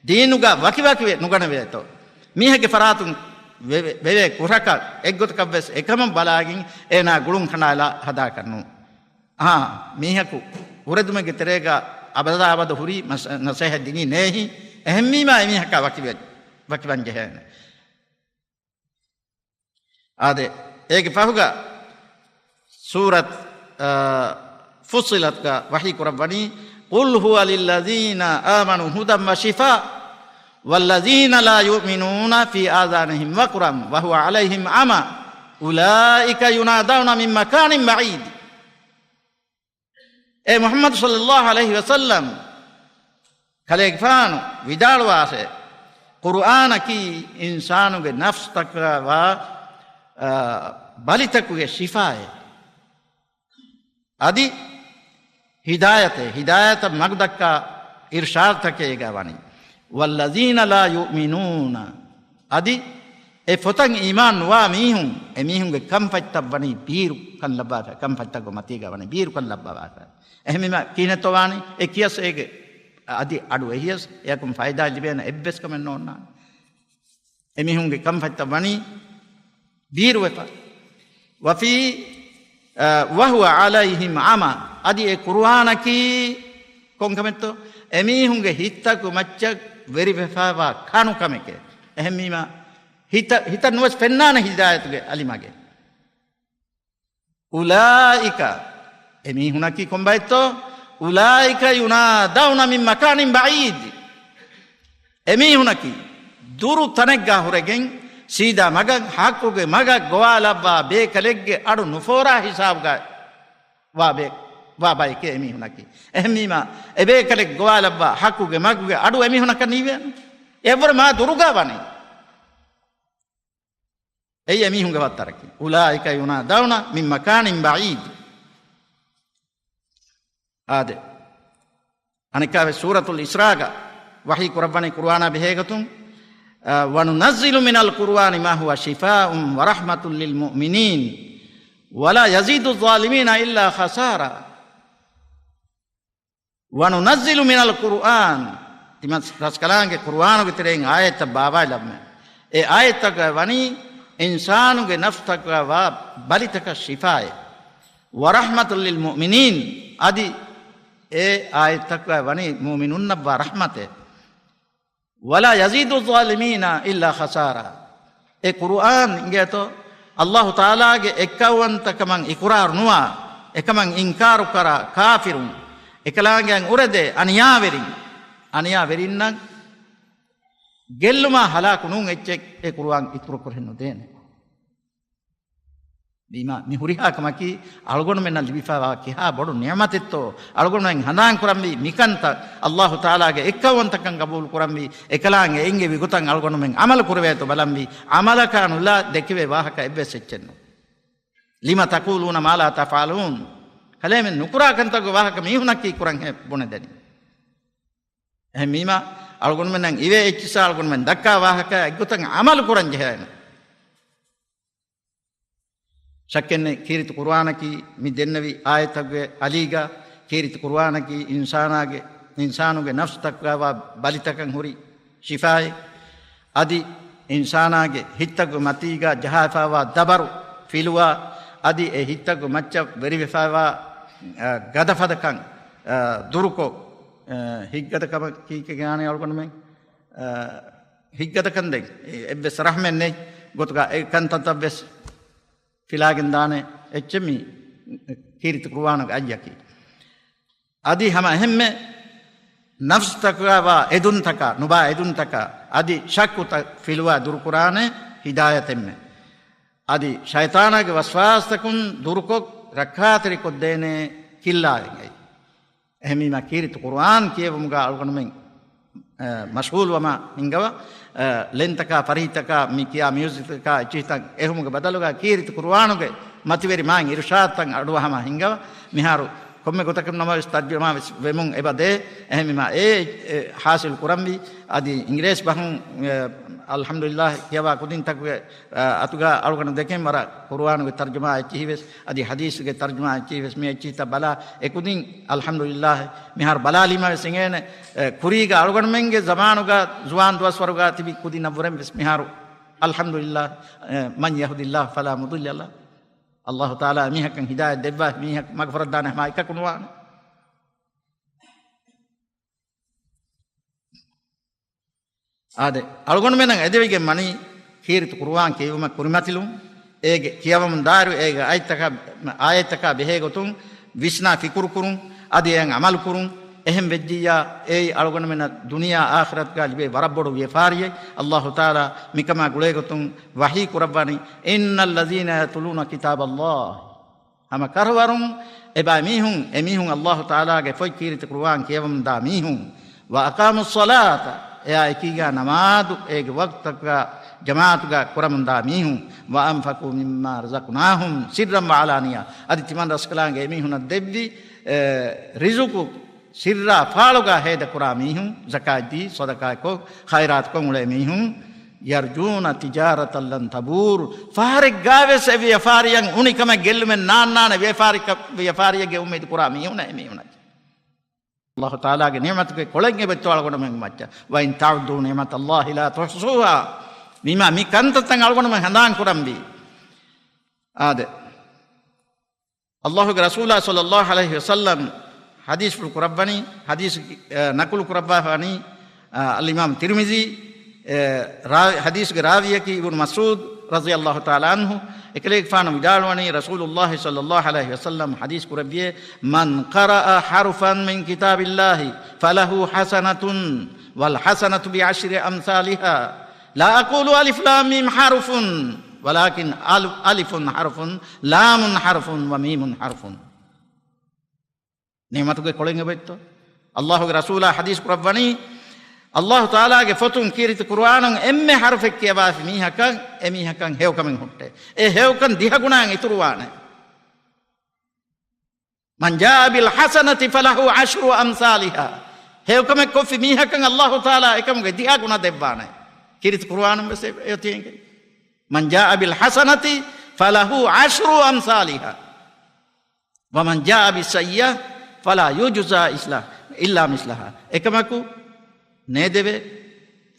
ދީނުގަ ވަކިވަކިވެ ނުގަނެވޭތޯ. މީހެއްގެ ފަރާތުން ވެ-، ވެ-، ވެވޭ ކުށަކަށް އެއްގޮތަކަށްވެސް އެކަމަށް ބަލާގެން އޭނާ ގުޅުން ކަނޑާލާ ހަދާކަށް ނޫން. އާ، މީހަކު އުރެދުމެއްގެ ތެރޭގަ އަބަދާ އަބަދު ހުރީ މަސް-، ނަސޭހަތް ދިނީ ނޭހި. އެހެންވީމާ އެމީހަކާ ވަކިވެ-، ވަކިވަން ޖެހޭނެ. އާދެ، އޭގެ ފަހުގަ ސޫރަތް، އާ، ފުއްޞިލަތްގަ ވަޙީ ކުރައްވަނީ، قل هو للذين آمنوا هدى وشفاء والذين لا يؤمنون في آذانهم وقر وهو عليهم عمى أولئك ينادون من مكان بعيد. އޭ މުޙައްމަދު ޞައްލައްލާހު ޢަލައިހި ވަސައްލަމް، ކަލޭގެފާނު ވިދާޅުވާށޭ، ޤުރުއާނަކީ އިންސާނުގެ ނަފްސުތަކަށް ވާ، އާ، ބަލިތަކުގެ ޝިފާއެއް. އަދި ހިދާޔަތެއް، ހިދާޔަތަށް މަގުދައްކާ އިރްޝާދުތަކެއް އޭގަ ވަނީ. والذين لا يؤمنون، އަދި އެ ފޮތަށް އީމާން ނުވާ މީހުން، އެ މީހުންގެ ކަންފަތްތައް ވަނީ ބީރު ކަން ލައްވާފަ، ކަންފަތްތަކުގެ މަތީގަ ވަނީ ބީރު ކަން ލައްވާފަ. އެހެންވީމަ ކިހިނެއްތޯ ވާނީ؟ އެ ކިޔަސް އޭގެ އަދި އަޑު އެހިޔަސް އެއަކުން ފައިދާ ލިބޭނެ އެއްވެސް ކަމެއް ނޯންނާނެ. އެމީހުންގެ ކަންފަތްތައް ވަނީ ބީރުވެފަ. وفي، އަ، وهو عليهم عمى، އަދި އެ ޤުރުއާނަކީ ކޮންކަމެއްތޯ؟ އެމީހުންގެ ހިތްތަކު މައްޗަށް ވެރިވެފައިވާ ކަނު ކަމެކޭ. އެހެންވީމަ ހިތަ-، ހިތަށް ނުވެސް ފެންނާނެ ހިދާޔަތުގެ އަލިމަގެއް. أولئك، އެމީހުނަކީ ކޮންބައެއްތޯ؟ أولئك ينادون من مكان بعيد. އެމީހުނަކީ ދުރު ތަނެއްގާ ހުރެގެން ސީދާ މަގަށް، ޙައްޤުގެ މަގަށް ގޮވާލައްވާ ބޭކަލެއްގެ އަޑު ނުފޯރާ ހިސާބުގަ ވާ ބޭ-، ވާ ބައެކޭ އެމީހުނަކީ. އެހެންވީމާ، އެބޭކަލެއް ގޮވާލައްވާ ޙައްޤުގެ މަގުގެ އަޑު އެމީހުނަކަށް ނީވޭނެ. އެއަށްވުރެ މާ ދުރުގަ ވަނީ. އެއީ އެމީހުންގެ ވައްތަރަކީ. أولئك ينادون من مكان بعيد. އާދެ، އަނެއްކާވެސް ސޫރަތުލް އިސްރާގަ ވަޙީ ކުރައްވަނީ ޤުރުއާނާ ބެހޭގޮތުން، އަ، وننزل من القرآن ما هو شفاء ورحمة للمؤمنين ولا يزيد الظالمين إلا خسارا. وننزل من القرآن، ތިމަން ރަސްކަލާނގެ ޤުރުއާނުގެ ތެރެއިން އާޔަތްތައް ބާވާލައްވަމެ. އެ އާޔަތްތަކަށް ވަނީ އިންސާނުގެ ނަފްސުތަކަށް ވާ ބަލިތަކަށް ޝިފާއެއް. ورحمة للمؤمنين، އަދި އެ އާޔަތްތަކަށް ވަނީ މުއުމިނުންނަށް ވާ ރަޙްމަތެއް. ولا يزيد الظالمين إلا خسارا. އެ ޤުރުއާން އިނގޭތޯ، ﷲ ތަޢާލާގެ އެއްކައުވަންތަކަމަށް އިޤުރާރު ނުވާ، އެކަމަށް އިންކާރު ކަރާ ކާފިރުން، އެކަލާނގެއަށް އުރެދޭ އަނިޔާވެރިން، އަނިޔާވެރިންނަށް ގެއްލުމާ ހަލާކު ނޫން އެއްޗެއް އެ ޤުރުއާން އިތުރުކުރެއް ނުދޭނެ. ވީމާ، މި ހުރިހާ ކަމަކީ އަޅުގަނޑުމެންނަށް ލިބިފައިވާ ކިހާ ބޮޑު ނިޢުމަތެއްތޯ؟ އަޅުގަނޑުމެން ހަނދާން ކުރަންވީ މިކަންތައް، ﷲ ތަޢާލާގެ އެއްކައުވަންތަކަން ގަބޫލު ކުރަންވީ، އެކަލާނގެ އެންގެވި ގޮތަށް އަޅުގަނޑުމެން ޢަމަލު ކުރެވޭތޯ ބަލަންވީ، ޢަމަލަކާ ނުލާ ދެކެވޭ ވާހަކަ އެއްވެސް އެއްޗެއް ނޫން. لم تقولون ما لا تفعلون. ކަލޭމެން ނުކުރާ ކަންތަކުގެ ވާހަކަ މީހުނަކީ ކުރަން ހޭ ބުނެދެނީ. އެހެންވީމާ، އަޅުގަނޑުމެންނަށް އިވޭ އެއްޗިއްސާ އަޅުގަނޑުމެން ދައްކާ ވާހަކަ އެއްގޮތަށް ޢަމަލު ކުރަން ޖެހޭނެ. ޝައްކެއްނެތް، ކީރިތި ޤުރުއާނަކީ މި ދެންނެވި އާޔަތްތަކުގެ އަލީގަ، ކީރިތި ޤުރުއާނަކީ އިންސާނާގެ، އިންސާނުގެ ނަފްސުތަކުގައިވާ ބަލިތަކަށް ހުރި ޝިފާއެއް. އަދި އިންސާނާގެ ހިތްތަކުގެ މަތީގަ ޖަހާފައިވާ ދަބަރު ފިލުވާ، އަދި އެ ހިތްތަކުގެ މައްޗަށް ވެރިވެފައިވާ، އަ، ގަދަފަދަކަން، އަ، ދުރުކޮށް، އަ، ހިތްގަދަކަމަކީ ކިޔާނީ އަޅުގަނޑުމެން، އަ، ހިތްގަދަކަން ދެން އެއްވެސް ރަޙްމެއް ނެތް ގޮތުގަ އެ ކަންތައްތައްވެސް ފިލާގެން ދާނެ އެއްޗެއް މި ކީރިތި ޤުރުއާނުގެ އައްޔަކީ. އަދި ހަމަ އެހެންމެ ނަފްސުތަކުގައިވާ އެދުންތަކާ، ނުބާ އެދުންތަކާ، އަދި ޝައްކުތައް ފިލުވާ ދުރުކުރާނެ ހިދާޔަތެއްމެ. އަދި ޝައިޠާނާގެ ވަސްވާސްތަކުން ދުރުކޮށް ރައްކާތެރިކޮށްދޭނެ ކިއްލާއެއް އެއީ. އެހެންވީމާ ކީރިތި ޤުރުއާން ކިޔެވުމުގަ އަޅުގަނޑުމެން އަ، މަޝްޣޫލުވަމާ ހިންގަވާ، އަ، ޅެންތަކާ، ފަރިހިތަކާ، މި ކިޔާ މިއުޒިކްތަކާ އެއްޗިހިތައް އެހުމުގެ ބަދަލުގަ ކީރިތި ޤުރުއާނުގެ މަތިވެރި މާތް އިރުޝާދުތައް އަޑުއަހަމާ ހިންގަވާ. މިހާރު ކޮންމެ ގޮތަކަށް ނަމަވެސް ތަރްޖަމާ ވެސް ވެމުން އެބަ ދޭ. އެހެންވީމާ އެ، އެ ޙާޞިލު ކުރަންވީ. އަދި އިނގިރޭސި ބަހުން، އެ، އަލްޙަމްދުލިއްލާހް ކިޔަވާ ކުދިންތަކުގެ، އަ، އަތުގަ އަޅުގަނޑު ދެކެން ވަރަށް ޤުރުއާނުގެ ތަރްޖަމާ އެއްޗިހި ވެސް، އަދި ޙަދީޘްގެ ތަރްޖަމާ އެއްޗިހި ވެސް މި އެއްޗިހިތައް ބަލާ އެކުދިން އަލްޙަމްދުލިއްލާހް މިހާރު ބަލާލީމަ ވެސް އިނގޭނެ. އެ، ކުރީގަ އަޅުގަނޑުމެންގެ ޒަމާނުގަ ޒުވާން ދުވަސްވަރުގަ ތިބި ކުދިންނަށްވުރެން ވެސް މިހާރު އަލްޙަމްދުލިއްލާހް، އެ، مَن يَهْدِ اللَّهُ فَلَا مُضِلَّ لَهُ. އަލްލާހު ތަޢާލާ އެމީހަކަށް ހިދާޔަތް ދެއްވާ، އެމީހަކު މަގުފުރައްދާނެ ހަމަ އެކަކު ނުވާނެ. އާދެ، އަޅުގަނޑުމެންނަށް އެދެވިގެން ވަނީ ކީރިތި ޤުރުއާން ކިޔެވުމަށް ކުރިމަތިލުން، އޭގެ ކިޔަވަމުން ދާއިރު އޭގެ އާޔަތްތަކާ، އާޔަތްތަކާ ބެހޭ ގޮތުން ވިސްނާ ފިކުރު ކުރުން، އަދި އެއަށް ޢަމަލު ކުރުން. އެހެން ވެއްޖިއްޔާ، އެއީ އަޅުގަނޑުމެންނަށް ދުނިޔެ އާޚިރަތުގަ ލިބޭ ވަރަށް ބޮޑު ވިޔަފާރިއެއް. އަލްލާހު ތަޢާލާ މިކަމާ ގުޅޭ ގޮތުން ވަޙީ ކުރައްވަނީ، إِنَّ الَّذِينَ يَتْلُونَ كِتَابَ اللَّهِ. ހަމަ ކަށަވަރުން އެބައިމީހުން، އެމީހުން އަލްލާހު ތަޢާލާގެ ފޮތް ކީރިތި ޤުރުއާން ކިޔަވަމުންދާ މީހުން، وَأَقَامُوا الصَّلَاةَ، އެއާ އެކީގާ ނަމާދު އޭގެ ވަގުތުތަކުގަ ޖަމާޢަތުގަ ކުރަމުންދާ މީހުން، وَأَنفَقُوا مِمَّا رَزَقْنَاهُمْ سِرًّا وَعَلَانِيَةً، އަދި ތިމަން ރަސްކަލާނގެ އެމީހުނަށް ދެއްވި، އެ، ރިޒުޤު ސިއްރާ ފާޅުގަ ހޭދަކުރާ މީހުން، ޒަކާތްދީ، ޞަދަޤާތްކޮށް، ޚައިރާތުކޮށް އުޅޭ މީހުން، يَرْجُونَ تِجَارَةً لَنْ تَبُورَ، ފަހަރެއްގާވެސް އެ ވިޔަފާރިއަށް އުނިކަމެއް ގެއްލުމެއް ނާންނާނެ ވިޔަފާރިކަ-، ވިޔަފާރިއެއްގެ އުއްމީދު ކުރާ މީހުންނަށް އެމީހުންނަށް. އަލްލާހު ތަޢާލާގެ ނިޢުމަތުގެ ކޮޅެއް އެބައޮތްތޯ އަޅުގަނޑުމެން މައްޗަށް؟ وَإِنْ تَعُدُّوا نِعْمَةَ اللَّهِ لَا تُحْصُوهَا. ވީމާ މި ކަންތައްތައް އަޅުގަނޑުމެން ހަނދާން ކުރަންވީ. އާދެ. އަލްލާހުގެ ރަސޫލާ ޞައްލައްލާހު ޢަލައިހި ވަސައްލަމް ޙަދީޘްފުޅު ކުރައްވަނީ، ޙަދީޘް، އަ، ނަޤުލު ކުރައްވާފަވަނީ، އަ، އަލްއިމާމް ތިރްމިޒީ، އެ، ރާ-، ޙަދީޘްގެ ރާވީއަކީ އިބްނު މަސްޢޫދު ރަޟިޔައްލާހު ތަޢާލާ ޢަންހު. އެކަލޭގެފާނު ވިދާޅުވަނީ، ރަސޫލުއްލާހި ޞައްލައްލާހު ޢަލައިހި ވަސައްލަމް ޙަދީޘް ކުރެއްވިއޭ، مَنْ قَرَأَ حَرْفًا مِنْ كِتَابِ اللَّهِ فَلَهُ حَسَنَةٌ وَالْحَسَنَةُ بِعَشْرِ أَمْثَالِهَا. لَا أَقُولُ أَلِفْ لَامْ مِيمْ حَرْفٌ وَلَٰكِنْ أَلِفٌ حَرْفٌ لَامٌ حَرْفٌ وَمِيمٌ حَرْفٌ. ނިޢުމަތުގެ ކޮޅެއް އެބައޮތްތޯ؟ އަލްލާހުގެ ރަސޫލާ ޙަދީޘް ކުރައްވަނީ، އަލްލާހު ތަޢާލާގެ ފޮތުން ކީރިތި ޤުރުއާނުން އެންމެ ޙަރުފެއް ކިޔަވާފި މީހަކަށް، އެމީހަކަށް ހެޔޮކަމެއް ހުއްޓޭ. އެ ހެޔޮކަން ދިހަ ގުނައިން އިތުރުވާނެ. مَنْ جَاءَ بِالْحَسَنَةِ فَلَهُ عَشْرُ أَمْثَالِهَا. ހެޔޮކަމެއް ކޮށްފި މީހަކަށް އަލްލާހު ތަޢާލާ އެކަމުގެ ދިހަ ގުނަ ދެއްވާނެ. ކީރިތި ޤުރުއާނުން ވެސް އެ-، އެއޮތީ އެނގޭ. مَنْ جَاءَ بِالْحَسَنَةِ فَلَهُ عَشْرُ أَمْثَالِهَا وَمَنْ جَاءَ بِالسَّيِّئَةِ فَلَا يُجْزَى إِلَّا مِثْلَهَا. އެކަމަކު ނޭދެވޭ،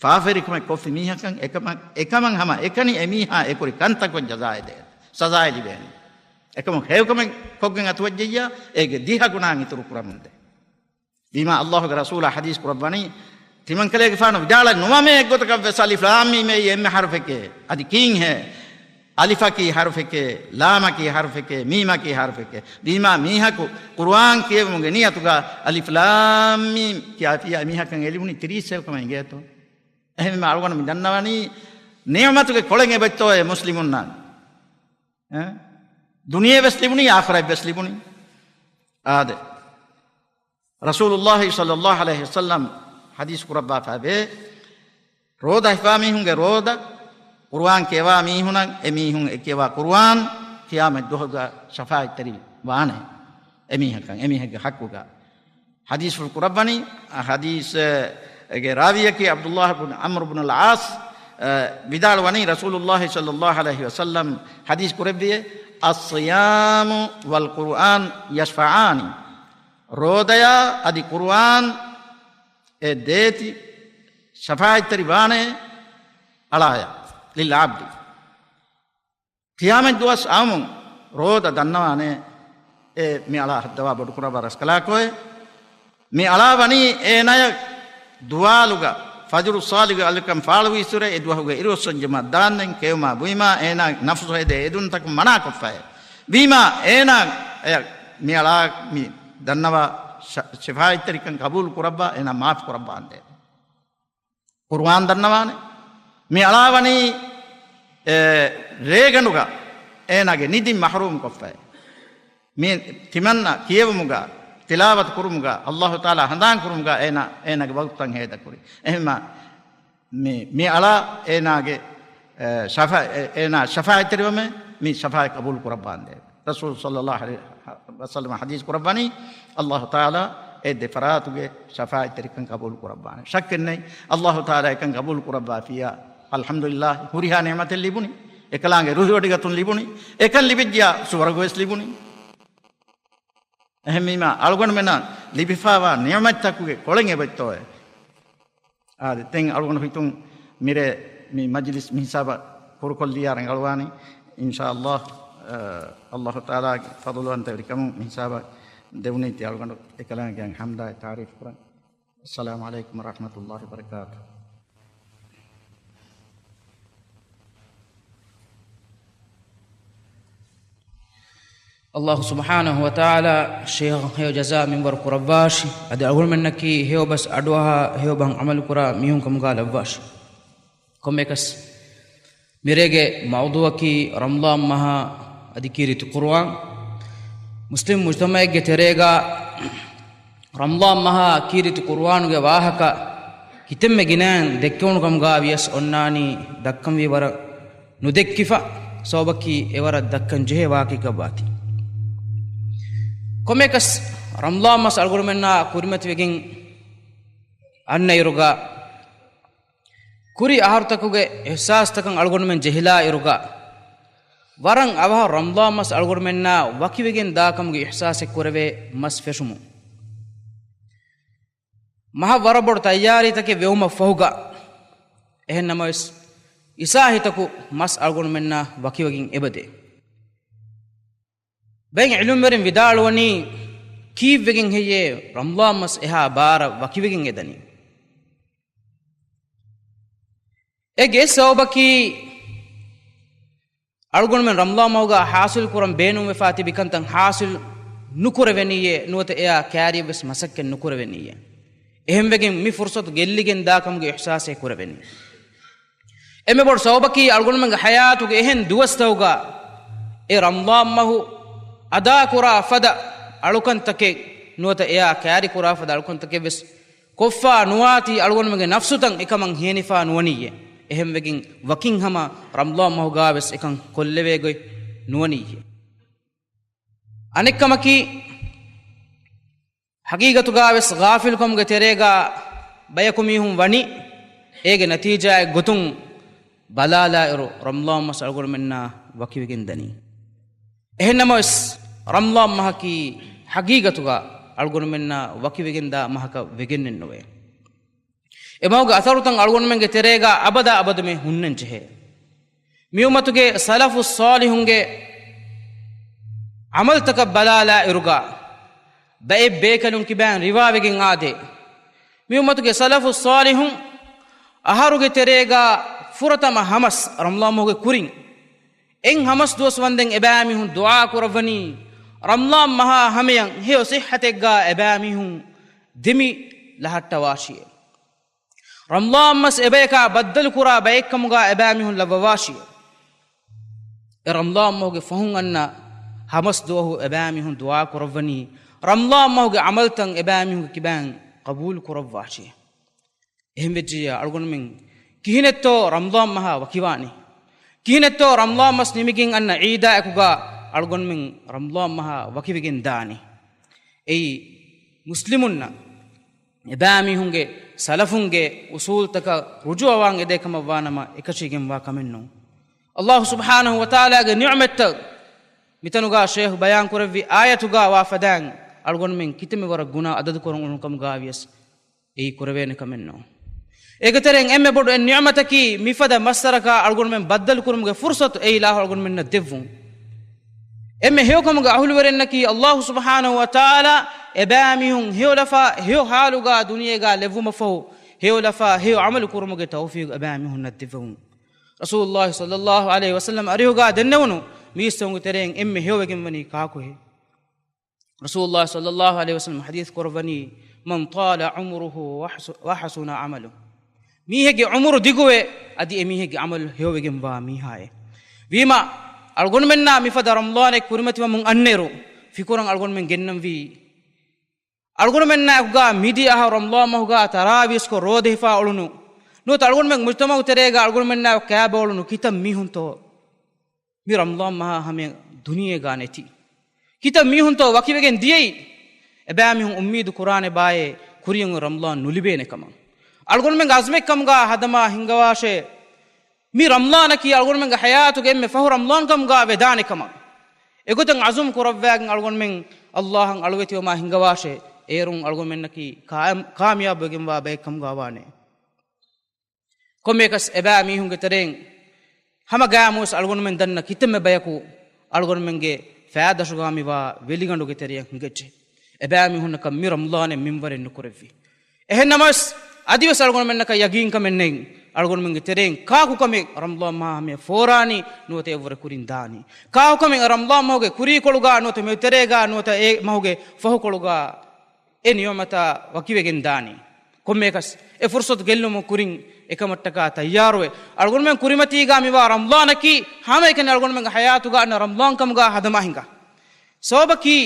ފާފަވެރިކަމެއް ކޮށްފި މީހަކަށް އެކަމަށް، އެކަމަށް ހަމަ އެކަނި އެމީހާ އެކުރި ކަންތަކުން ޖަޒާއެއް ދޭ، ސަޒާއެއް ލިބޭނެ. އެކަމަކު ހެޔޮކަމެއް ކޮށްގެން އަތުވެއްޖެއްޔާ، އޭގެ ދިހަ ގުނައިން އިތުރު ކުރަމުންދޭ. ވީމާ އަލްލާހުގެ ރަސޫލާ ޙަދީޘް ކުރައްވަނީ، ތިމަންކަލޭގެފާނު ވިދާޅަން ނުވަމޭ އެއްގޮތަކަށް ވެސް އަލިފް ލާމް މީމް އެއީ އެންމެ ޙަރުފެކޭ. އަދި ކީންހޭ؟ އަލިފަކީ ޙަރުފެކޭ، ލާމަކީ ޙަރުފެކޭ، މީމަކީ ޙަރުފެކޭ. ވީމާ މީހަކު ޤުރުއާން ކިޔެވުމުގެ ނިޔަތުގަ އަލިފް ލާމް މީމް ކިޔާފިއްޔާ އެމީހަކަށް އެ ލިބުނީ ތިރީސް ހެޔޮކަމެއް އިނގޭތޯ؟ އެހެންވީމާ އަޅުގަނޑު މި ދަންނަވަނީ ނިޢުމަތުގެ ކޮޅެއް އެބައޮތްތޯއޭ މުސްލިމުންނަށް؟ އެ؟ ދުނިޔެ ވެސް ލިބުނީ، އާޚިރަތް ވެސް ލިބުނީ. އާދެ. ރަސޫލުއްލާހި ޞައްލައްލާހު ޢަލައިހި ވަސައްލަމް ޙަދީޘް ކުރައްވާފައިވޭ، ރޯދަ ހިފާ މީހުންގެ ރޯދަ، ޤުރުއާން ކިޔަވާ މީހުނަށް އެމީހުން އެ ކިޔަވާ ޤުރުއާން ޤިޔާމަތް ދުވަހުގަ ޝަފާޢަތްތެރި ވާނެ އެމީހަކަށް، އެމީހެއްގެ ޙައްޤުގަ. ޙަދީޘްފުޅު ކުރައްވަނީ، އަ، ޙަދީޘް، އެ، ގެ ރާވީއަކީ ޢަބްދުއްލާހި ބުން ޢަމްރު ބުނުލް ޢާޞް، އަ، ވިދާޅުވަނީ، ރަސޫލުއްލާހި ޞައްލައްލާހު ޢަލައިހި ވަސައްލަމް ޙަދީޘް ކުރެއްވިއޭ، الصيام والقرآن يشفعان. ރޯދަޔާ އަދި ޤުރުއާން އެ ދޭތި ޝަފާޢަތްތެރި ވާނެ އަޅާޔަށް، للعبد. ޤިޔާމަތް ދުވަސް އައުމުން ރޯދަ ދަންނަވާނެ އެ މި އަޅާ ހައްދަވާ ބޮޑުކުރައްވާ ރަސްކަލާކޮއެ. މި އަޅާ ވަނީ އޭނާޔަށް ދުވާލުގަ ފަޖުރު ޞާދިޤު އަލިކަން ފާޅުވީއްސުރެ އެ ދުވަހުގެ އިރުއޮއްސަން ޖަމާ ދާންދެން ކެއުމާ ބުއިމާ އޭނާ ނަފުސު ހެދޭ އެދުންތަކުން މަނާކޮށްފައެ. ވީމާ އޭނާ އެ މި އަޅާ މި ދަންނަވާ ޝަ-، ޝަފާޢަތްތެރިކަން ޤަބޫލު ކުރައްވާ އޭނާ މާފު ކުރައްވާންދޭ. ޤުރުއާން ދަންނަވާނެ. މި އަޅާ ވަނީ، އެ، ރޭގަނޑުގަ އޭނާގެ ނިދިން މަޙްރޫމް ކޮށްފައި. މި ތިމަންނަ ކިޔެވުމުގަ ތިލާވަތު ކުރުމުގަ، އައްލާހު ތަޢާލާ ހަނދާން ކުރުމުގަ އޭނާ، އޭނާގެ ވަގުތުތައް ހޭދަކުރި. އެހެންމަ މި، މި އަޅާ އޭނާގެ، އެ، ޝަފާ-، އެ، އޭނާ ޝަފާޢަތްތެރިވަމެ މި ޝަފާޢަތް ޤަބޫލު ކުރައްވާނދޭ. ރަސޫލު ޞައްލައްލާހު ޢަލައިހި ވަސައްލަމަ ޙަދީޘް ކުރައްވަނީ، އައްލާހު ތަޢާލާ އެ ދެ ފަރާތުގެ ޝަފާޢަތްތެރިކަން ޤަބޫލު ކުރައްވާނެ. ޝައްކެއް ނެތް، އައްލާހު ތަޢާލާ އެކަން ޤަބޫލު ކުރައްވާފިއްޔާ، އަލްޙަމްދުލިއްލާހި، ހުރިހާ ނިޢުމަތެއް ލިބުނީ، އެކަލާނގެ ރުހިވޮޑިގަތުން ލިބުނީ، އެކަން ލިބިއްޖިޔާ ސުވަރުގަވެސް ލިބުނީ. އެހެންވީމާ، އަޅުގަނޑުމެންނަށް ލިބިފާވާ ނިޢުމަތްތަކުގެ ކޮޅެއް އެބައޮތްތޯއޭ؟ އާދެ، ދެން އަޅުގަނޑު ހިތުން މިރޭ މި މަޖިލިސް މި ހިސާބަށް ކުރުކޮށްލިޔާ ރަނގަޅުވާނީ. އިންޝާﷲ، އަ، އައްލާހު ތަޢާލާގެ ފަޟުލުވަންތަވެރިކަމުން މި ހިސާބަށް ދެވުނީތީ އަޅުގަނޑު އެކަލާނގެ ޙަމްދާއި ތަޢުރީފު ކުރަން. އައްސަލާމު ޢަލައިކުމް ވަރަޙްމަތުﷲ ވަބަރަކާތުހު. އައްލާހު ސުބްޙާނަހު ވަތަޢާލާ ޝޭޚަށް ހެޔޮ ޖަޒާ މިންވަރު ކުރައްވާށި. އަދި އަޅުގަނޑުމެންނަކީ ހެޔޮ ބަސް އަޑުއަހާ ހެޔޮ ބަސް ޢަމަލުކުރާ މީހުން ކަމުގަ ލައްވާށި. ކޮންމެއަކަސް މިރޭގެ މައުޟޫޢަކީ ރަމަޟާން މަހާ އަދި ކީރިތި ޤުރުއާން. މުސްލިމް މުޖްތަމަޢެއްގެ ތެރޭގަ ރަމަޟާން މަހާ ކީރިތި ޤުރުއާނުގެ ވާހަކަ ކިތަންމެ ގިނައިން ދެއްކެވުނު ކަމުގަ ވިޔަސް އޮންނާނީ ދައްކަންވީ ވަރަށް ނުދެއްކިފަ، ސަބަބަކީ އެވަރަށް ދައްކަން ޖެހޭ ވާހަކައެއްގަ ވާތީ. ކޮންމެއަކަސް ރަމަޟާން މަސް އަޅުގަނޑުމެންނާ ކުރިމަތިވެގެން އަންނައިރުގަ، ކުރި އަހަރުތަކުގެ އިޙްސާސްތަކަށް އަޅުގަނޑުމެން ޖެހިލާ އިރުގަ، ވަރަށް އަވަހަށް ރަމަޟާން މަސް އަޅުގަނޑުމެންނާ ވަކިވެގެން ދާކަމުގެ އިޙްސާސެއް ކުރެވޭ މަސް ފެށުމުން. މަހަށް ވަރަށް ބޮޑު ތައްޔާރީތަކެއް ވެވުމަށް ފަހުގަ، އެހެން ނަމަވެސް، އިސާހިތަކު މަސް އަޅުގަނޑުމެންނާ ވަކިވެގެން އެބަދޭ. ބައެއް ޢިލްމުވެރިން ވިދާޅުވަނީ، ކީއްވެގެން ހެއްޔޭ ރަމަޟާން މަސް އެހާ ބާރަށް ވަކިވެގެން އެދަނީ؟ އޭގެ ސަބަބަކީ، އަޅުގަނޑުމެން ރަމަޟާން މަހުގަ ޙާޞިލް ކުރަން ބޭނުންވެފާ ތިބި ކަންތައް ޙާޞިލް ނުކުރެވެނީއޭ، ނުވަތަ އެއާ ކައިރިއަށްވެސް މަސައްކަތް ނުކުރެވެނީއޭ. އެހެންވެގެން މި ފުރުޞަތު ގެއްލިގެން ދާކަމުގެ އިޙްސާސެއް ކުރެވެނީ. އެންމެ ބޮޑު ސަބަބަކީ އަޅުގަނޑުމެންގެ ޙަޔާތުގެ އެހެން ދުވަސްތަކުގަ އެ ރަމަޟާން މަހު އަދާކުރާ ފަދަ އަޅުކަންތަކެއް ނުވަތަ އެއާ ކައިރިކުރާ ފަދަ އަޅުކަންތަކެއް ވެސް ކޮށްފާ ނުވާތީ އަޅުގަނޑުމެންގެ ނަފްސުތައް އެކަމަށް ހޭނިފާ ނުވަނީއޭ. އެހެންވެގެން ވަކިން ހަމަ ރަމަޟާން މަހުގަ ވެސް އެކަން ކޮށްލެވޭ ގޮތް ނުވަނީއޭ. އަނެއްކަމަކީ، ޙަޤީޤަތުގަ ވެސް ޣާފިލުކަމުގެ ތެރޭގަ ބަޔަކު މީހުން ވަނީ، އޭގެ ނަތީޖާއެއް ގޮތުން ބަލާލާއިރު، ރަމަޟާން މަސް އަޅުގަނޑުމެންނާ ވަކިވެގެން ދަނީ. އެހެން ނަމަވެސް، ރަމަޟާން މަހަކީ ޙަޤީޤަތުގަ އަޅުގަނޑުމެންނާ ވަކިވެގެންދާ މަހަކަށް ވެގެންނެއްނުވޭ. އެ މަހުގެ އަސަރުތައް އަޅުގަނޑުމެންގެ ތެރޭގަ އަބަދާ އަބަދުމެ ހުންނަން ޖެހޭ. މި އުއްމަތުގެ ސަލަފު ޞާލިޙުންގެ ޢަމަލުތަކަށް ބަލާލާ އިރުގަ، ބައެއް ބޭކަލުން ކިބައިން ރިވާވެގެން އާދޭ، މި އުއްމަތުގެ ސަލަފު ޞާލިޙުން އަހަރުގެ ތެރޭގަ ފުރަތަމަ ހަމަސް ރަމަޟާން މަހުގެ ކުރިން އެއް ހަމަސް ދުވަސް ވަންދެން އެބައިމީހުން ދުޢާ ކުރައްވަނީ، ރަމަޟާން މަހާ ހަމަޔަށް ހެޔޮ ޞިއްޙަތެއްގަ އެބައިމީހުން ދެމި ލަހައްޓަވާށިއޭ. ރަމަޟާން މަސް އެބަޔަކާ ބައްދަލުކުރާ ބައެއްކަމުގަ އެބައިމީހުން ލައްވަވާށި. އެ ރަމަޟާން މަހުގެ ފަހުން އަންނަ ހަމަސް ދުވަހު އެބައިމީހުން ދުޢާ ކުރައްވަނީ، ރަމަޟާން މަހުގެ ޢަމަލުތައް އެބައިމީހުންގެ ކިބައިން ޤަބޫލު ކުރައްވާށި. އެހެން ވެއްޖިއްޔާ އަޅުގަނޑުމެން ކިހިނެއްތޯ ރަމަޟާން މަހާ ވަކިވާނީ؟ ކިހިނެއްތޯ ރަމަޟާން މަސް ނިމިގެން އަންނަ ޢީދާއެކުގަ އަޅުގަނޑުމެން ރަމަޟާން މަހާ ވަކިވެގެން ދާނީ؟ އެއީ މުސްލިމުންނަށް އެބައިމީހުންގެ ސަލަފުންގެ އުޞޫލުތަކަށް ރުޖޫޢަވާން އެދޭ ކަމަށް ވާނަމަ، އެކަށީގެންވާ ކަމެއް ނޫން. އައްލާހު ސުބްޙާނަހު ވަތަޢާލާގެ ނިޢުމަތްތައް މިތަނުގަ ޝޭޚް ބަޔާން ކުރެއްވި އާޔަތުގަ ވާ ފަދައިން އަޅުގަނޑުމެން ކިތަންމެ ވަރަށް ގުނަ އަދަދު ކުރަން އުޅުނު ކަމުގަ ވިޔަސް އެއީ ކުރެވޭނެ ކަމެއް ނޫން. އޭގެ ތެރެއިން އެންމެ ބޮޑު އެއް ނިޢުމަތަކީ މިފަދަ މައްސަރަކަށް އަޅުގަނޑުމެން ބައްދަލު ކުރުމުގެ ފުރުޞަތު އެ އިލާހު އަޅުގަނޑުމެންނަށް ދެއްވުން. އެންމެ ހެޔޮކަމުގެ އަހުލުވެރިންނަކީ އައްލާހު ސުބްޙާނަހު ވަތަޢާލާ އެބައިމީހުން ހެޔޮލަފާ ހެޔޮ ޙާލުގަ ދުނިޔޭގަ ލެއްވުމަށްފަހު، ހެޔޮލަފާ ހެޔޮ ޢަމަލު ކުރުމުގެ ތައުފީޤު އެބައިމީހުންނަށް ދެއްވެވުން. ރަސޫލުﷲ ޞައްލައްލާހު ޢަލައިހި ވަސައްލަމް އަރިހުގަ ދެންނެވުނު މީސްތަކުންގެ ތެރެއިން އެންމެ ހެޔޮވެގެންވަނީ ކާކުހޭ؟ ރަސޫލުﷲ ޞައްލައްލާހު ޢަލައިހި ވަސައްލަމް ޙަދީޘް ކުރައްވަނީ، "مَنْ طَالَ عُمُرُهُ وَحَسُ-، وَحَسُنَ عَمَلُهُ." މީހެއްގެ ޢުމުރު ދިގުވެ، އަދި އެ މީހެއްގެ ޢަމަލު ހެޔޮވެގެންވާ މީހާއޭ. ވީމާ، އަޅުގަނޑުމެންނާ މިފަދަ ރަމަޟާނެއް ކުރިމަތިވަމުން އަންނައިރު، ފިކުރަން އަޅުގަނޑުމެން ގެންނަންވީ، އަޅުގަނޑުމެންނާއެކުގާ މިދިޔަ އަހަރު ރަމަޟާން މަހުގާ ތަރާވީސްކޮށް ރޯދަ ހިފާ އުޅުނު، ނުވަތަ އަޅުގަނޑުމެން މުޖްތަމަޢު ތެރޭގާ އަޅުގަނޑުމެންނާއެކު ކާބަ އުޅުނު ކިތައް މީހުންތޯ މި ރަމަޟާން މަހާ ހަމަޔަށް ދުނިޔޭގާ ނެތި؟ ކިތައް މީހުންތޯ ވަކިވެގެން ދިޔައީ؟ އެބައިމީހުން އުއްމީދު ކުރާނެ ބާއޭ ކުރިއަށް ރަމަޟާން ނުލިބޭނެ ކަމަށް. އަޅުގަނޑުމެންގެ އަޒްމެއް ކަމުގާ ހަދަމާ ހިންގަވާށޭ، މި ރަމަޟާނަކީ އަޅުގަނޑުމެންގެ ޙަޔާތުގެ އެންމެ ފަހު ރަމަޟާން ކަމުގާ ވެދާނެ ކަމަށް. އެގޮތަށް އަޒުމް ކުރައްވާގެން އަޅުގަނޑުމެން ﷲ އަށް އަޅުވެތިވަމާ ހިންގަވާށޭ، އޭރުން އަޅުގަނޑުމެންނަކީ ކާ-، ކާމިޔާބުވެގެންވާ ބައެއް ކަމުގާ ވާނެ. ކޮންމެއަކަސް އެބައިމީހުންގެ ތެރެއިން ހަމަ ގައިމުވެސް އަޅުގަނޑުމެން ދަންނަ ކިތަންމެ ބަޔަކު އަޅުގަނޑުމެންގެ ފައިދަށުގާ މިވާ ވެލިގަނޑުގެ ތެރެއަށް ހިނގައްޖެ. އެބައިމީހުންނަކަށް މި ރަމަޟާނެއް މިންވަރެއް ނުކުރެއްވި. އެހެންނަމަވެސް، އަދިވެސް އަޅުގަނޑުމެންނަކަށް ޔަގީންކަމެއް ނެތް، އަޅުގަނޑުމެންގެ ތެރެއިން ކާކު ކަމެއް ރަމަޟާން މަހާ ހަމަޔަށް ފޯރާނީ ނުވަތަ އެއަށްވުރެ ކުރިން ދާނީ؟ ކާކު ކަމެއް ރަމަޟާން މަހުގެ ކުރީކޮޅުގާ ނުވަތަ މި ތެރޭގާ ނުވަތަ އެ މަހުގެ ފަހުކޮޅުގާ އެ ނިޢުމަތާ ވަކިވެގެން ދާނީ؟ ކޮންމެއަކަސް އެ ފުރުޞަތު ގެއްލުމުން ކުރިން އެކަމަށްޓަކާ ތައްޔާރުވެ، އަޅުގަނޑުމެން ކުރިމަތީގާ މިވާ ރަމަޟާނަކީ ހަމައެކަނި އަޅުގަނޑުމެންގެ ޙަޔާތުގަ އަންނަ ރަމަޟާން ކަމުގާ ހަދަމާ ހިނގާ. ސަބަބަކީ،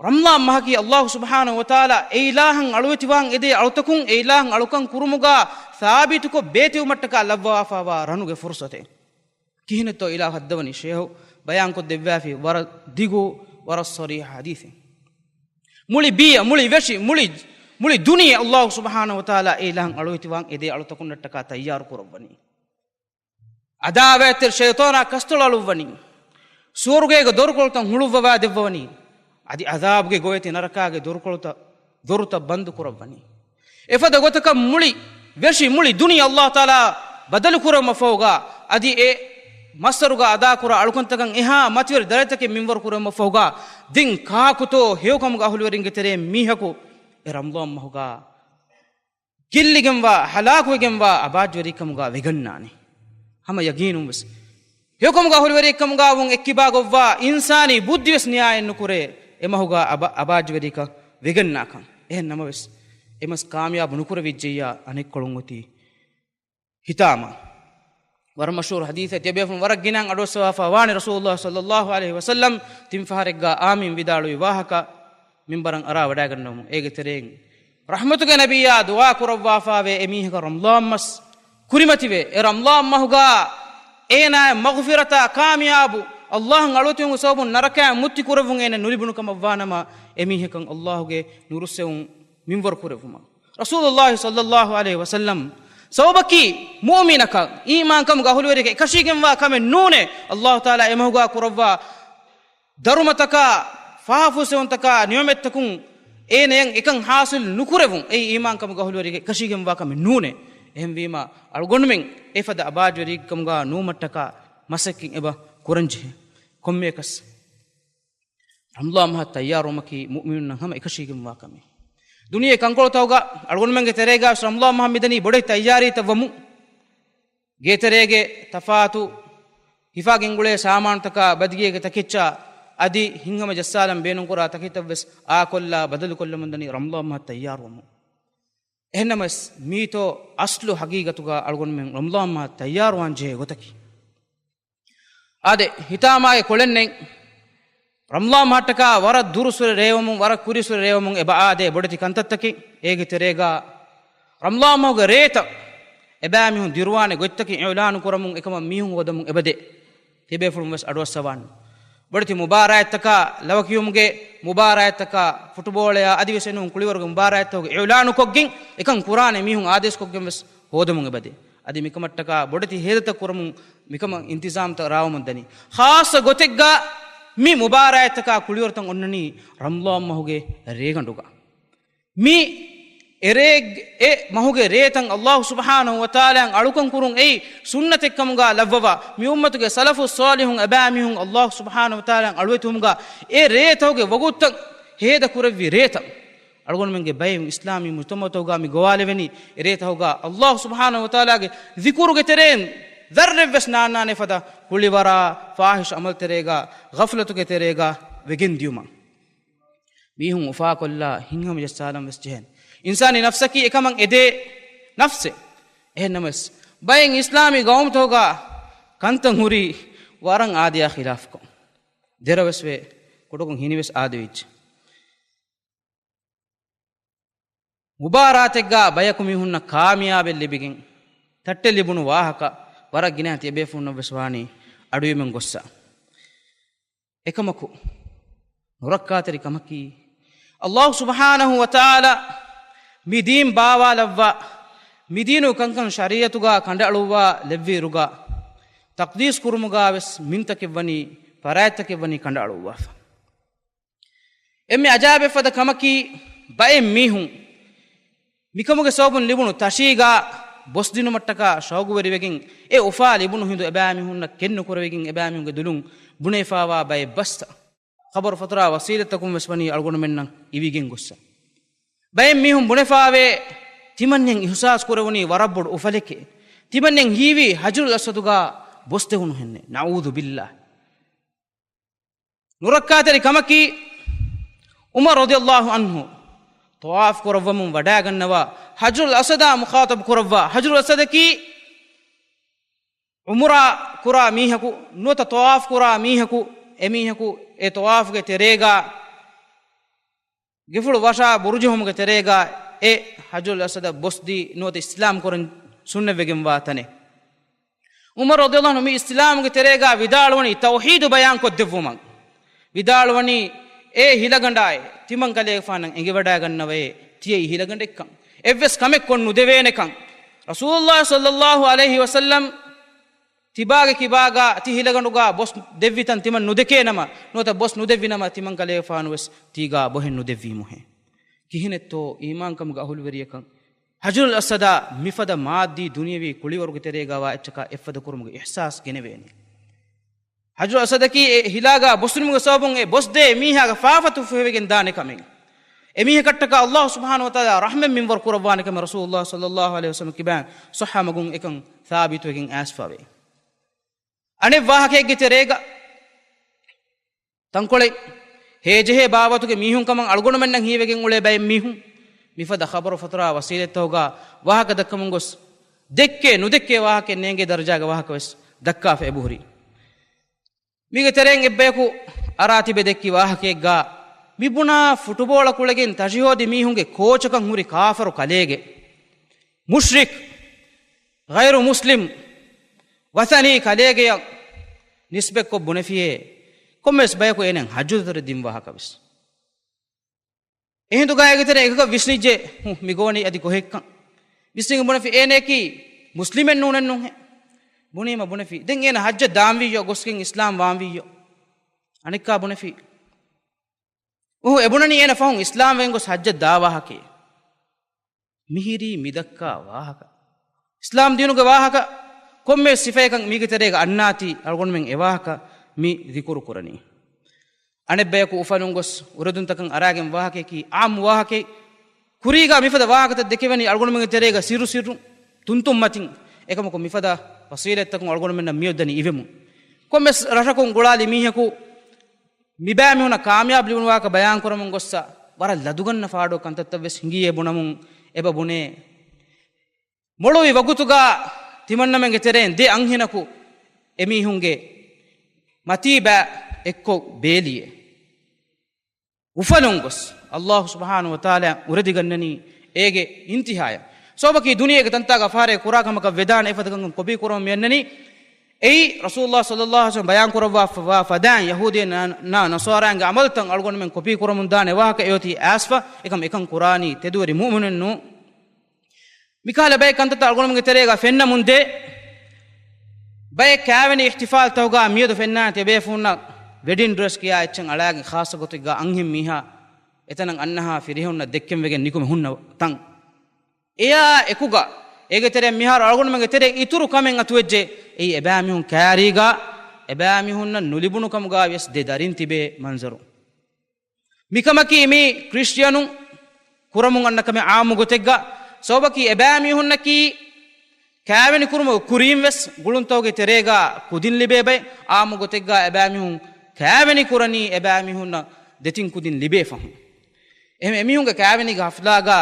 ރަމަޟާން މަހަކީ ﷲ ސުބްޙާނަހޫ ވަތަޢާލާ އެ އިލާހަށް އަޅުވެތިވާން އެދޭ އަޅުތަކުން އެ އިލާހަށް އަޅުކަން ކުރުމުގާ ސާބިތުކޮށް ބޭތިވުމަށްޓަކާ ލައްވަވާފާވާ ރަނުގެ ފުރުޞަތެއް. ކިހިނެއްތޯ އިލާހު ހައްދަވަނީ؟ ޝޭހު ބަޔާންކޮށްދެއްވާފި ވަރަށް ދިގު، ވަރަށް ޞަރީޙަ ޙަދީޘެއް. މުޅި ބިޔަ، މުޅި ވެށި، މުޅި، މުޅި ދުނިޔެ ﷲ ސުބްޙާނަހޫ ވަތަޢާލާ އެ އިލާހަށް އަޅުވެތިވާން އެދޭ އަޅުތަކުންނަށްޓަކާ ތައްޔާރު ކުރައްވަނީ. އަދާވަތްތެރި ޝައިޠާނާ ކަސްތޮޅަލުއްވަނީ. ސުވަރުގޭގެ ދޮރުކޮޅުތައް ހުޅުއްވަވާ ދެއްވަވަނީ. އަދި އަޒާބުގެ ގޮވެތި ނަރަކާގެ ދޮރުކޮޅުތައް، ދޮރުތައް ބަންދު ކުރައްވަނީ. އެފަދަ ގޮތަކަށް މުޅި ވެށި، މުޅި ދުނިޔެ ﷲ ތަޢާލާ ބަދަލު ކުރެވުމަށްފަހުގާ، އަދި އެ މައްސަރުގަ އަދާކުރާ އަޅުކަންތަކަށް އެހާ މަތިވެރި ދަރަޖަތަކެއް މިންވަރު ކުރެވުމަށްފަހުގާ، ދެން ކާކުތޯ ހެޔޮކަމުގެ އަހުލުވެރިންގެ ތެރެއިން މީހަކު އެ ރަމަޟާން މަހުގާ ގެއްލިގެންވާ، ހަލާކުވެގެންވާ އަބާއްޖަވެރިކަމުގާ ވެގަންނާނެ؟ ހަމަ ޔަގީނުންވެސް ހެޔޮކަމުގެ އަހުލުވެރިކަމުގާ ވުން އެއްކިބާގޮއްވާ އިންސާނީ ބުއްދިވެސް ނިޔާއެއް ނުކުރޭ، އެމަހުގާ އަބަ-، އަބާއްޖަވެރިކަން ވެގަންނާކަން. އެހެން ނަމަވެސް، އެމަސް ކާމިޔާބު ނުކުރެވިއްޖެއްޔާ އަނެއްކޮޅުން އޮތީ ހިތާމަ. ވަރަށް މަޝްހޫރު ޙަދީޘެއް ތިޔަބޭފުޅުން ވަރަށް ގިނައިން އަޑުއައްސަވާފާ ވާނެ، ރަސޫލުﷲ ޞައްލައްލާހު ޢަލައިހި ވަސައްލަމް ތިން ފަހަރެއްގާ އާމީން ވިދާޅުވި ވާހަކަ މިންބަރަށް އަރާ ވަޑައިގަންނަވަމުން. އޭގެ ތެރެއިން ރަޙްމަތުގެ ނަބިއްޔާ ދުޢާ ކުރައްވާފާވޭ، އެމީހަކަށް ރަމަޟާން މަސް ކުރިމަތިވެ، އެ ރަމަޟާން މަހުގާ އޭނާއަށް މަޣުފިރަތާ ކާމިޔާބު، ﷲ އަށް އަޅުވެތިވުމުގެ ސަބަބުން ނަރަކައިން މުއްތި ކުރެއްވުން އޭނަ ނުލިބުނު ކަމަށްވާނަމަ، އެމީހަކަށް ﷲ ގެ ނުރުއްސެވުން މިންވަރު ކުރެއްވުމަށް. ރަސޫލުﷲ ޞައްލައްލާހު ޢަލައިހި ވަސައްލަމް ސަބަބަކީ މުއުމިނަކަށް، އީމާންކަމުގެ އަހުލުވެރިއަކަށް އެކަށީގެންވާ ކަމެއް ނޫނޭ. ﷲ ތަޢާލާ އެމަހުގާ ކުރައްވާ ދަރުމަތަކާ، ފާފުސެވުންތަކާ، ނިޢުމަތްތަކުން އޭނަޔަށް އެކަން ޙާޞިލް ނުކުރެވުން، އެއީ އީމާންކަމުގެ އަހުލުވެރިއަކަށް އެކަށީގެންވާ ކަމެއް ނޫނޭ. އެހެންވީމާ، އަޅުގަނޑުމެން އެފަދަ އަބާއްޖަވެރިކަމުގާ ނުވުމަށްޓަކާ މަސައްކަތް އެބަ ކުރަންޖެހޭ. ކޮންމެއަކަސް ރަމަޟާން މަހަށް ތައްޔާރުވުމަކީ މުއުމިނުންނަށް ހަމަ އެކަށީގެންވާ ކަމެއް. ދުނިޔެ ކަންކޮޅުތަކުގަ އަޅުގަނޑުމެންގެ ތެރޭގަވެސް ރަމަޟާން މަހަށް މިދަނީ ބޮޑެތި ތައްޔާރީތައް ވަމުން. ގޭތެރޭގެ ތަފާތު ހިފާގެންގުޅޭ ސާމާނުތަކާ، ބަދިގޭގެ ތަކެއްޗާ، އަދި ހިތްހަމަ ޖައްސާލަން ބޭނުންކުރާ ތަކެތައްވެސް އާކޮށްލާ ބަދަލުކޮށްލަމުންދަނީ ރަމަޟާން މަހަށް ތައްޔާރުވަމުން. އެހެންނަމަވެސް، މީތޯ އަސްލު ހަގީގަތުގަ އަޅުގަނޑުމެން ރަމަޟާން މަހަށް ތައްޔާރުވާން ޖެހޭ ގޮތަކީ؟ އާދެ، ހިތާމާގެ ކޮޅެއް ނެތް. ރަމަޟާން މަހަށްޓަކާ ވަރަށް ދުރުސުރެ ރޭވަމުން، ވަރަށް ކުރިސުރެ ރޭވަމުން އެބަ އާދޭ ބޮޑެތި ކަންތައްތަކެއް. އޭގެ ތެރޭގަ ރަމަޟާން މަހުގެ ރޭތައް އެބައިމީހުން ދިރުވާނެ ގޮތްތަކެއް އިޢުލާނު ކުރަމުން އެކަމަށް މީހުން ހޯދަމުން އެބަދޭ. ތިބޭފުޅުން ވެސް އަޑުއައްސަވާން. ބޮޑެތި މުބާރާތްތަކާ، ލަވަކިޔުމުގެ މުބާރާތްތަކާ، ފުޓުބޯޅަޔާ އަދިވެސް އެނޫން ކުޅިވަރުގެ މުބާރާތްތަކުގެ އިޢުލާނުކޮށްގެން އެކަން ކުރާނެ މީހުން އާދޭސްކޮށްގެން ވެސް ހޯދަމުން އެބަދޭ. އަދި މިކަމަށްޓަކާ ބޮޑެތި ހޭދަތައް ކުރަމުން މިކަމަށް އިންތިޒާމްތައް ރާވަމުން ދަނީ. ޚާއްޞަ ގޮތެއްގަ މި މުބާރާތްތަކާ ކުޅިވަރުތައް އޮންނަނީ ރަމަޟާން މަހުގެ ރޭގަނޑުގަ. މި އެރޭ-، އެ މަހުގެ ރޭތައް ﷲ ސުބްޙާނަހޫ ވަތަޢާލާއަށް އަޅުކަން ކުރުން އެއީ ސުންނަތެއްކަމުގާ ލައްވަވާ، މި އުއްމަތުގެ ސަލަފުއް ޞާލިޙުން އެބައިމީހުން ﷲ ސުބްޙާނަހޫ ވަތަޢާލާއަށް އަޅުވެތިވުމުގާ އެ ރޭތަކުގެ ވަގުތުތައް ހޭދަ ކުރެއްވި ރޭތައް. އަޅުގަނޑުމެންގެ ބައެއް އިސްލާމީ މުޖްތަމަޢުތަކުގާ މި ގޮވާލެވެނީ އެ ރޭތަކުގާ ﷲ ސުބްޙާނަހޫ ވަތަޢާލާގެ ޛިކުރުގެ ތެރެއިން ޛައްރެއްވެސް ނާންނާނެ ފަދަ ކުޅިވަރާ، ފާޙިޝް ޢަމަލު ތެރޭގާ، ޣަފްލަތުގެ ތެރޭގާ ވެގެން ދިޔުމަށް. މީހުން އުފާކޮށްލާ ހިތްހަމަޖައްސާލަން ވެސް ޖެހޭނެ. އިންސާނީ ނަފްސަކީ އެކަމަށް އެދޭ ނަފްސެއް. އެހެންނަމަވެސް، ބައެއް އިސްލާމީ ގައުމުތަކުގާ ކަންތައް ހުރީ ވަރަށް އާދަޔާ ޚިލާފުކޮށް. ދެރަވެސް ވޭ، ކުޑަކޮށް ހިނިވެސް އާދެވިއްޖެ. މުބާރާތެއްގާ ބަޔަކު މީހުންނަށް ކާމިޔާބެއް ލިބިގެން، ތައްޓެއް ލިބުނު ވާހަކަ ވަރަށް ގިނަ ތިޔަބޭފުޅުންނަށް ވެސް ވާނީ އަޑުއިވެން ގޮއްސަ. އެކަމަކު، ނުރައްކާތެރި ކަމަކީ، އައްލާހު ސުބްޙާނަހު ވަތަޢާލާ މި ދީން ބާވާލައްވާ، މި ދީނު ކަންކަން ޝަރީޢަތުގާ ކަނޑައަޅުއްވާ ލެއްވިއިރުގާ، ތަޤްދީސް ކުރުމުގާ ވެސް މިންތަކެއް ވަނީ، ފަރާތްތަކެއް ވަނީ ކަނޑައަޅުއްވާފަ. އެންމެ އަޖާބެއްފަދަ ކަމަކީ، ބައެއް މީހުން މިކަމުގެ ސަބަބުން ލިބުނު ތަށީގާ ބޮސްދިނުމަށްޓަކާ ޝައުގުވެރިވެގެން، އެ އުފާ ލިބުނު ހިނދު އެބައިމީހުންނަށް ކެތްނުކުރެވިގެން، އެބައިމީހުންގެ ދުލުން ބުނެފާވާ ބައެއް ބަސްތައް ޚަބަރު ފަތުރާ ވަސީލަތްތަކުން ވެސް ވަނީ އަޅުގަނޑުމެންނަށް އިވިގެން ގޮއްސަ. ބައެއް މީހުން ބުނެފާވޭ، ތިމަންޏަށް އިހުސާސް ކުރެވުނީ ވަރަށް ބޮޑު އުފަލެކޭ. ތިމަންޏަށް ހީވީ ހަޖަރުލް އަސްވަދުގާ ބޮސްދެވުނުހެންނޭ. ނަޢޫޛުބިއްލާހް. ނުރައްކާތެރި ކަމަކީ، ޢުމަރު ރަޟިޔައްލާހު ޢަންހު ޠަވާފު ކުރައްވަމުން ވަޑައިގަންނަވާ، ހަޖަރުލް އަސްވަދާ މުޚާޠަބު ކުރައްވާ، ހަޖަރުލް އަސްވަދަކީ ޢުމްރާ ކުރާ މީހަކު ނުވަތަ ޠަވާފު ކުރާ މީހަކު، އެމީހަކު އެ ޠަވާފުގެ ތެރޭގާ ގެފުޅު ވަށާ ބުރުޖެހުމުގެ ތެރޭގާ އެ ހަޖަރުލް އަސްވަދަށް ބޮސްދީ ނުވަތަ އިސްލާމް ކުރަން ސުންނަތްވެގެންވާ ތަނެއް. ޢުމަރު ރަޟިޔައްލާހު ޢަންހު މި އިސްލާމުގެ ތެރޭގާ ވިދާޅުވަނީ ތައުޙީދު ބަޔާންކޮށްދެއްވުމަށް. ވިދާޅުވަނީ، އޭ ހިލަގަނޑާއޭ، ތިމަން ކަލޭގެފާނަށް އެނގިވަޑައިގަންނަވައޭ، ތިޔައީ ހިލަގަނޑެއްކަން. އެއްވެސް ކަމެއް ކޮށް ނުދެވޭނެކަން. ރަސޫލުﷲ ޞައްލަﷲު ޢަލައިހި ވަސައްލަމް ތިބާގެ ކިބާގާ ތި ހިލަގަނޑުގާ ބޮސް ދެއްވިތަން ތިމަން ނުދެކޭނަމަ، ނުވަތަ ބޮސް ނުދެއްވިނަމަ، ތިމަން ކަލޭގެފާނު ވެސް ތީގާ ބޮހެއް ނުދެއްވީމުހޭ. ކިހިނެއްތޯ އީމާންކަމުގެ އަހުލުވެރިޔަކަން؟ ހަޖަރުލް އަސްވަދާ މިފަދަ މާއްދީ ދުނިޔަވީ ކުޅިވަރުގެ ތެރޭގާ ވާ އެއްޗަކާ އެއްފަދަ ކުރުމުގެ އިޙްސާސް ގެނެވޭނެ. ހަޖަރުލް އަސްވަދަކީ އެ ހިލާގާ ބޮސްދިނުމުގެ ސަބަބުން އެ ބޮސްދޭ މީހާގެ ފާފަ ތުފުހެވިގެން ދާނެ ކަމެއް. އެމީހަކަށްޓަކާ އައްލާހު ސުބްޙާނަހު ވަތަޢާލާ ރަޙްމަތް މިންވަރު ކުރައްވާނެ ކަމެއް ރަސޫލުﷲ ޞައްލަﷲު ޢަލައިހި ވަސައްލަމް ކިބައިން ޞައްޙަ މަގުން އެކަން ސާބިތުވެގެން އައިސްފަވޭ. އަނެއް ވާހަކައެއްގެ ތެރޭގަ ތަންކޮޅެއް ހޭޖެހޭ ބާވަތުގެ މީހުން ކަމަށް އަޅުގަނޑުމެންނަށް ހީވެގެން އުޅޭ ބައެއް މީހުން މިފަދަ ޚަބަރު ފަތުރާ ވަސީލަތްތަކުގާ ވާހަކަ ދައްކަމުން ގޮސް، ދެއްކޭ ނުދެއްކޭ ވާހަކައެއް ނޭނގޭ ދަރަޖާގެ ވާހަކަ ވެސް ދައްކާފަ އެބަހުރި. މީގެ ތެރެއިން އެއްބަޔަކު އަރާ ތިބެ ދެއްކި ވާހަކައެއްގާ، މި ބުނާ ފުޓުބޯޅަ ކުޅެގެން ތަށި ހޯދި މީހުންގެ ކޯޗަކަށް ހުރި ކާފަރު ކަލޭގެ، މުޝްރިކް، ޣައިރު މުސްލިމް، ވަޘަނީ ކަލޭގެޔަށް ނިސްބަތްކޮށް ބުނެފިޔޭ، ކޮންމެވެސް ބަޔަކު އޭނައަށް ހައްޖު ދަތުރެއް ދިން ވާހަކަ ވެސް. އެހިނދުގާ އޭގެ ތެރޭ އެކަކަށް ވިސްނިއްޖެ، ހު، މި ގޮވަނީ އަދި ކޮހެއްކަން. ވިސްނިގެން ބުނެފި އޭނައަކީ މުސްލިމެއް ނޫނެއްނުހޭ. ބުނީމަ ބުނެފި، ދެން އޭނަ ހައްޖަށް ދާންވީއްޔޯ، ގޮސްގެން އިސްލާމް ވާންވީއްޔޯ. އަނެއްކާ ބުނެފި، އުހު، އެބުނަނީ އޭނަ ފަހުން އިސްލާމް ވެގެން ގޮސް ހައްޖަށް ދާ ވާހަކައެއް. މިހިރީ މިދައްކާ ވާހަކަ، އިސްލާމް ދީނުގެ ވާހަކަ، ކޮންމެ ސިފައަކަށް މީގެ ތެރޭގަ އަންނާތީ އަޅުގަނޑުމެން އެވާހަކަ މި ޛިކުރު ކުރަނީ. އަނެއްބަޔަކު އުފަލުން ގޮސް އުރެދުންތަކަށް އަރާގެން ވާހަކައަކީ އާއްމު ވާހަކައެއް. ކުރީގާ މިފަދަ ވާހަކަތައް ދެކެވެނީ އަޅުގަނޑުމެންގެ ތެރޭގަ ސިއްރު ސިއްރު ތުންތުން މަތިން. އެކަމަކު މިފަދަ ފަސީލަތްތަކުން އަޅުގަނޑުމެންނަށް މިއޮއްދަނީ އިވެމުން. ކޮންމެސް ރަށަކުން ގުޅާލި މީހަކު މިބައިމީހުނަށް ކާމިޔާބު ލިބުނު ވާހަކަ ބަޔާންކުރަމުން ގޮއްސަ، ވަރަށް ލަދުގަންނަ ފާޑު ކަންތައްތައް ވެސް ހިނގިއޭ ބުނަމުން އެބަ ބުނޭ. މޮޅުވި ވަގުތުގާ ތިމަންނަމެންގެ ތެރެއިން ދެ އަންހެނަކު އެމީހުންގެ މަތީބާ އެއްކޮށް ބޭލިއޭ. އުފަލުން ގޮސް އައްލާހު ސުބްޙާނަހު ވަތަޢާލާ އުރެދިގަންނަނީ އޭގެ އިންތިހާޔަށް. ސަބަބަކީ ދުނިޔޭގެ ތަންތާގަ ފަހަރެއް ކުރާ ކަމަކަށް ވެދާނެ އެފަދަ ކަންކަން ކޮޕީ ކުރަމުން މިއަންނަނީ. އެއީ ރަސޫލުﷲ ޞައްލަﷲު ޢަލައިހި ވަސައްލަމަ ބަޔާން ކުރައްވާފަ ވާ ފަދައިން ޔަހޫދީންނާ ނަޞާރާއިންގެ ޢަމަލުތައް އަޅުގަނޑުމެން ކޮޕީ ކުރަމުން ދާނެ ވާހަކަ އެއޮތީ އައިސްފަ، އެކަމް އެކަން ކުރާނީ ތެދުވެރި މުއުމިނުން ނޫން. މިކަހަލަ ބައެއް ކަންތައްތައް އަޅުގަނޑުމެންގެ ތެރޭގަ ފެންނަމުންދޭ. ބައެއް ކާވެނި އިޙްތިފާލްތަކުގާ މިއަދު ފެންނާނެ ތިޔަބޭފުޅުންނަށް ވެޑިން ޑްރެސް ކިޔާ އެއްޗެއް އަޅާގެން ޚާއްޞަ ގޮތެއްގާ އަންހެން މީހާ އެތަނަށް އަންނަހާ ފިރިހެނުންނަށް ދެއްކެން ވެގެން ނިކުމެ ހުންނަ ތަން. އެއާ އެކުގަ އޭގެ ތެރެއިން މިހާރު އަޅުގަނޑުމެންގެ ތެރޭ އިތުރު ކަމެއް އަތުވެއްޖެ. އެއީ އެބައިމީހުން ކާރީގަ އެބައިމީހުންނަށް ނުލިބުނު ކަމުގަ ވިޔަސް ދެ ދަރިން ތިބޭ މަންޒަރު. މިކަމަކީ މީ ކްރިސްޓިއަނުން ކުރަމުން އަންނަ ކަމެއް އާއްމު ގޮތެއްގަ. ސަބަބަކީ އެބައިމީހުންނަކީ ކާވެނި ކުރުމުގެ ކުރީން ވެސް ގުޅުންތަކުގެ ތެރޭގަ ކުދިން ލިބޭ ބައެއް. އާއްމު ގޮތެއްގަ އެބައިމީހުން ކާވެނި ކުރަނީ އެބައިމީހުންނަށް ދެތިން ކުދިން ލިބޭ ފަހުން. އެހެން އެމީހުންގެ ކާވެނީގެ ހަފްލާގަ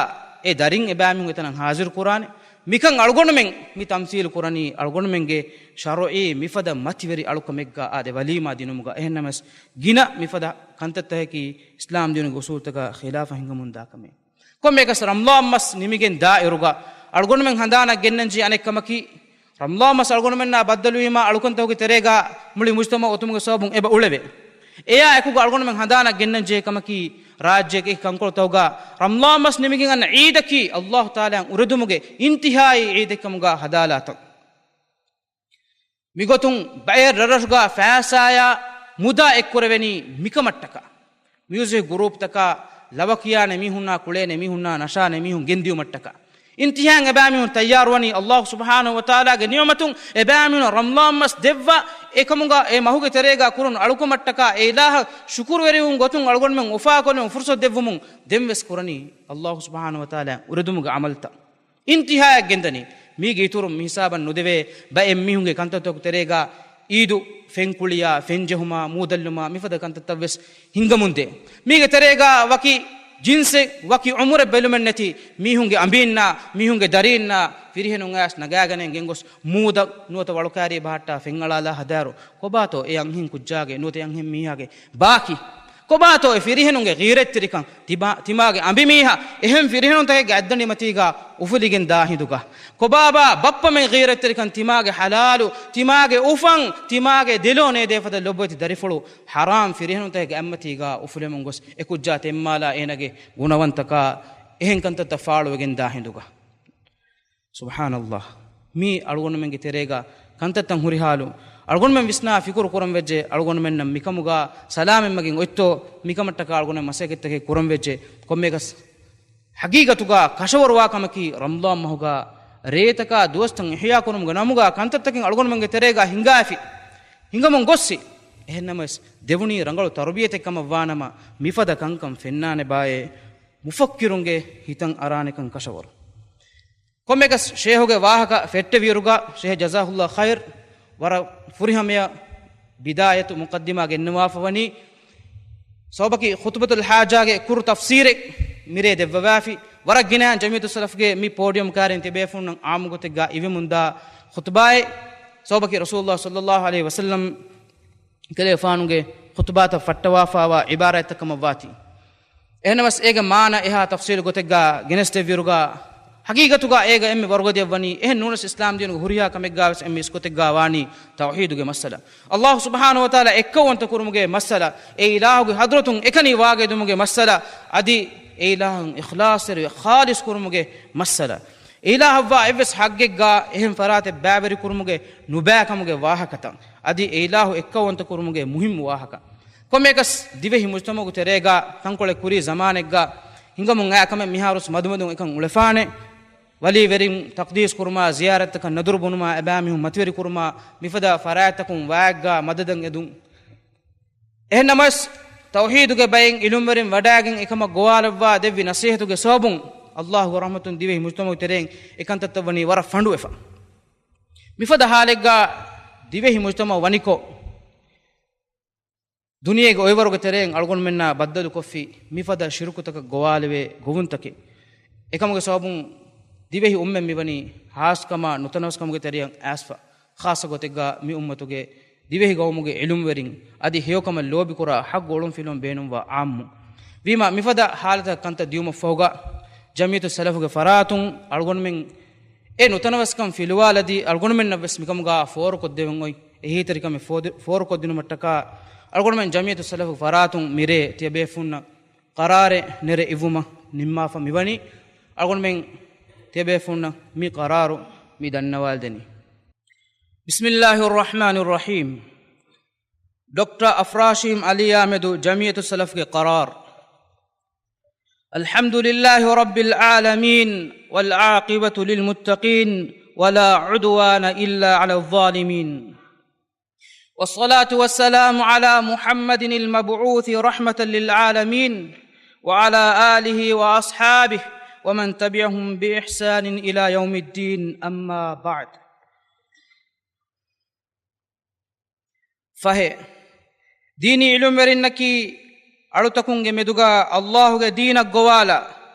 އެ ދަރިން އެބައިމީހުން އެތަނަށް ހާޒިރު ކުރާނެ. މިކަން އަޅުގަނޑުމެން މި ތަމްސީލު ކުރަނީ އަޅުގަނޑުމެންގެ ޝަރުޢީ މިފަދަ މަތިވެރި އަޅުކަމެއްގަ އާދެ ވަލީމާ ދިނުމުގަ. އެހެންނަމަވެސް ގިނަ މިފަދަ ކަންތައްތަކަކީ އިސްލާމް ދީނުގެ އުސޫލްތަކާ ޚިލާފަށް ހިނގަމުންދާ ކަމެއް. ކޮންމެއަކަސް ރަމްޟާން މަސް ނިމިގެން ދާއިރުގަ އަޅުގަނޑުމެން ހަނދާނަށް ގެންނަންޖެހޭ އަނެއް ކަމަކީ، ރަމްޟާން މަސް އަޅުގަނޑުމެންނާ ބައްދަލުވީމާ އަޅުކަންތަކުގެ ތެރޭގަ މުޅި މުޖްތަމަޢު އޮތުމުގެ ސަބަބުން އެބަ އުޅެވޭ. އެޔާ އެކުގަ އަޅުގަނޑުމެން ހަނދާނަށް ގެންނަންޖެހޭ ކަމަކީ، ރާއްޖޭގެ އެކި ކަންކޮޅުތަކުގަ ރަމްޟާން މަސް ނިމިގެން އަންނަ ޢީދަކީ ﷲ ތަޢާލާއަށް އުރެދުމުގެ އިންތިހާއީ ޢީދެއްކަމުގަ ހަދާލާތަން. މިގޮތުން ބައެއް ރަށްރަށުގަ ފައިސާއާ މުދާ އެއްކުރެވެނީ މިކަމަށްޓަކާ. މިއުޒިކް ގުރޫޕްތަކާ، ލަވަ ކިޔާނެ މީހުންނާ، ކުޅޭނެ މީހުންނާ، ނަޝާނެ މީހުން ގެންދިއުމަށްޓަކާ. އިންތިހާއަށް އެބައިމީހުން ތައްޔާރުވަނީ ﷲ ސުބްޙާނަހޫ ވަތަޢާލާގެ ނިޢުމަތުން އެބައިމީހުން ރަމްޟާން މަސް ދެއްވާ އެކަމުގަ އެ މަހުގެ ތެރޭގަ ކުރުން އަޅުކަމަށްޓަކާ، އެ އިލާހަށް ޝުކުރުވެރިވުން ގޮތުން އަޅުގަނޑުމެން އުފާކޮށްލެވުން ފުރުޞަތު ދެއްވުމުން ދެންވެސް ކުރަނީ ﷲ ސުބްޙާނަހޫ ވަތަޢާލާ އުރެދުމުގެ ޢަމަލުތައް. އިންތިހާއަށް ގެންދަނީ. މީގެ އިތުރުން މި ހިސާބަށް ނުދެވޭ ބައެއް މީހުންގެ ކަންތައްތަކުގެ ތެރޭގަ އީދު ފެންކުޅިޔާ، ފެންޖެހުމާ، މޫދައްލުމާ، މިފަދަ ކަންތައްތައްވެސް ހިނގަމުންދޭ. މީގެ ތެރޭގަ ވަކި ޖިންސެއް، ވަކި ޢުމުރެއް ބެލުމެއްނެތި މީހުންގެ އަނބީންނާ، މީހުންގެ ދަރީންނާ، ފިރިހެނުން އައިސް ނަގާގަނެ ގެންގޮސް މޫދަށް ނުވަތަ ވަޅުކާރި ބަހައްޓާ ފެންއަޅާލާ ހަދާއިރު، ކޮބާތޯ އެ އަންހެން ކުއްޖާގެ ނުވަތަ އަންހެން މީހާގެ ބާކީ؟ ކޮބާތޯ އެ ފިރިހެނުންގެ ޣީރަތްތެރިކަން؟ ތިމާ-، ތިމާގެ އަނބިމީހާ އެހެން ފިރިހެނުންތަކެއްގެ އަތްދަނޑިމަތީގަ އުފުލިގެން ދާ ހިނދުގަ. ކޮބާބާ ބައްޕަމެން ޣީރަތްތެރިކަން؟ ތިމާގެ ޙަލާލު، ތިމާގެ އުފަން، ތިމާގެ ދެލޯ ނޭދޭ ފަދަ ލޮބުވެތި ދަރިފުޅު ޙަރާމް ފިރިހެނުންތަކެއްގެ އަތްމަތީގަ އުފުލެމުން ގޮސް އެ ކުއްޖާ ތެންމާލާ އޭނާގެ ގުނަވަންތަކާ އެހެން ކަންތައްތައް ފާޅުވެގެން ދާ ހިނދުގަ. ސުބްޙާނަﷲ. މީ އަޅުގަނޑުމެންގެ ތެރޭގަ ކަންތައްތައް ހުރި ޙާލު. އަޅުގަނޑުމެން ވިސްނާ ފިކުރު ކުރަން ވެއްޖެ، އަޅުގަނޑުމެންނަށް މިކަމުގަ ސަލާމަތްމަގެއް އޮތްތޯ؟ މިކަމަށްޓަކާ އަޅުގަނޑުމެން މަސައްކަތްތަކެއް ކުރަން ވެއްޖެ. ކޮންމެއަކަސް ޙަޤީޤަތުގަ ކަށަވަރުވާ ކަމަކީ، ރަމަޟާން މަހުގަ ރޭތަކާ ދުވަސްތައް އިޙްޔާ ކުރުމުގެ ނަމުގަ ކަންތައްތަކެއް އަޅުގަނޑުމެންގެ ތެރޭގަ ހިނގާފި، ހިނގަމުން ގޮއްސި. އެހެންނަމަވެސް، ދެވުނީ ރަނގަޅު ތަރުބިޔަތެއް ކަމަށް ވާނަމަ، މިފަދަ ކަންކަން ފެންނާނެބާއޭ؟ މުފައްކިރުންގެ ހިތަށް އަރާނެކަން ކަށަވަރު. ކޮންމެއަކަސް ޝޭހުގެ ވާހަކަ ފެއްޓެވިއިރުގަ، ޝޭހް ޖަޒާހުﷲ ޚައިރް ވަރަށް ފުރިހަމަޔަށް ބިދާޔަތު މުޤައްދިމާ ގެންނަވާފަ ވަނީ، ސަބަބަކީ ޚުޠުބަތުލް ޙާޖާގެ ކުރު ތަފްސީރެއް މިރޭ ދެއްވަވާފި. ވަރަށް ގިނަ ޖަމިއްޔަތުއްސަލަފްގެ މި ޕޯޑިއަމް ކާރިން ތިބޭފުންނަށް ޢާއްމު ގޮތެއްގަ އިވެމުންދާ ޚުޠުބާއެއް. ސަބަބަކީ ރަސޫލުﷲ ޞައްލަﷲ ޢަލައިހި ވަސައްލަމް ކަލޭފާނުގެ ޚުޠުބާތައް ފައްޓަވާފާވާ ޢިބާރާތްތައް ކަމަށްވާތީ. އެހެނަސް އޭގެ މާނަ އެހާ ތަފްޞީލު ގޮތެއްގަ ގެނެސްދެއްވިއިރުގަ، ޙަޤީޤަތުގަ އޭގަ އެންމެ ވަރުގަދަޔަށް ވަނީ، އެހެން ނޫނަސް އިސްލާމްދީނުގެ ހުރިހާ ކަމެއްގަ ވެސް އެންމެ އިސްކޮތެއްގަ ވާނީ ތައުޙީދުގެ މައްސަލަ. ﷲ ސުބްޙާނަހޫ ވަތަޢާލާ އެއްކައުވަންތަ ކުރުމުގެ މައްސަލަ، އެ އިލާހުގެ ޙަޟްރަތުން އެކަނި ވާގައިދުމުގެ މައްސަލަ، އަދި އެ އިލާހަށް އިޚްލާޞްތެރިވެ ޚާލިޞް ކުރުމުގެ މައްސަލަ. އެ އިލާހަށްވާ އެއްވެސް ޙައްޤެއްގަ އެހެން ފަރާތެއް ބައިވެރިކުރުމުގެ ނުބައިކަމުގެ ވާހަކަތައް، އަދި އެ އިލާހު އެއްކައުވަންތަ ކުރުމުގެ މުހިއްމު ވާހަކަ. ކޮންމެއަކަސް ދިވެހި މުޖްތަމަޢުގެ ތެރޭގަ ތަންކޮޅެއް ކުރީ ޒަމާނެއްގަ ހިނގަމުން އާ ކަމެއް މިހާރުސް މަދުމަދުން އެކަން އުޅެފާނެ. ވަލީވެރިން ތަޤްދީސް ކުރުމާ، ޒިޔާރަތްތަކަށް ނަދުރު ބުނުމާ، އެބައިމީހުން މަތިވެރި ކުރުމާ، މިފަދަ ފަރާތްތަކުން ވާއެއްގަ މަދަދަށް އެދުން. އެހެންނަމަވެސް، ތައުޙީދުގެ ބައިން ޢިލްމުވެރިން ވަޑައިގެން އެކަމަށް ގޮވާލައްވާ ދެއްވި ނަޞޭޙަތުގެ ސަބަބުން، ﷲގެ ރަޙްމަތުން ދިވެހި މުޖްތަމަޢުގެ ތެރެއިން އެކަންތައްތައް ވަނީ ވަރަށް ފަނޑުވެފަ. މިފަދަ ޙާލެއްގަ ދިވެހި މުޖްތަމަޢު ވަނިކޮށް، ދުނިޔޭގެ އޮއިވަރުގެ ތެރެއިން އަޅުގަނޑުމެންނާ ބައްދަލުކޮށްފި މިފަދަ ޝިރުކުތަކަށް ގޮވާލެވޭ ގޮވުންތަކެއް. އެކަމުގެ ސަބަބުން ދިވެހި އުއްމަތް މިވަނީ ޚާއްޞަކަމާ ނުތަނަވަސްކަމުގެ ތެރެއަށް އައިސްފަ. ޚާއްޞަ ގޮތެއްގަ މި އުއްމަތުގެ ދިވެހި ގައުމުގެ ޢިލްމުވެރިން އަދި ހެޔޮކަމަށް ލޯބިކުރާ ޙައްޤު އޮޅުންފިލުވަން ބޭނުންވާ ޢާއްމު. ވީމާ، މިފަދަ ޙާލަތަށް ކަންތައް ދިޔުމަށްފަހުގަ، ޖަމިއްޔަތުއްސަލަފުގެ ފަރާތުން އަޅުގަނޑުމެން އެ ނުތަނަވަސްކަން ފިލުވާލަދީ، އަޅުގަނޑުމެންނަށްވެސް މިކަމުގަ ފޯރުކޮށްދެވެން އޮތް އެހީތެރިކަމެއް ފޯދި-، ފޯރުކޮށްދިނުމަށްޓަކާ، އަޅުގަނޑުމެން ޖަމިއްޔަތުއްސަލަފުގެ ފަރާތުން މިރޭ ތިޔަބޭފުންނަށް ޤަރާރެއް ނެރެ އިއްވުމަށް ނިންމާފަ މިވަނީ. އަޅުގަނޑުމެން ތިޔަބޭފުންނަށް މި ޤަރާރު މި ދަންނަވާލަދެނީ. بسم الله الرحمن الرحيم. ޑޮކްޓަރ އަފްރާޝީމް ޢަލީއާމެދު، ޖަމިއްޔަތުއްސަލަފުގެ ޤަރާރު. الحمد لله رب العالمين، والعاقبة للمتقين، ولا عدوان إلا على الظالمين. والصلاة والسلام على محمد المبعوث رحمة للعالمين، وعلى آله وأصحابه ومن تبعهم بإحسان إلى يوم الدين، أما بعد. ފަހެ، ދީނީ ޢިލްމުވެރިންނަކީ އަޅުތަކުންގެ މެދުގަ ﷲގެ ދީނަށް ގޮވާލާ،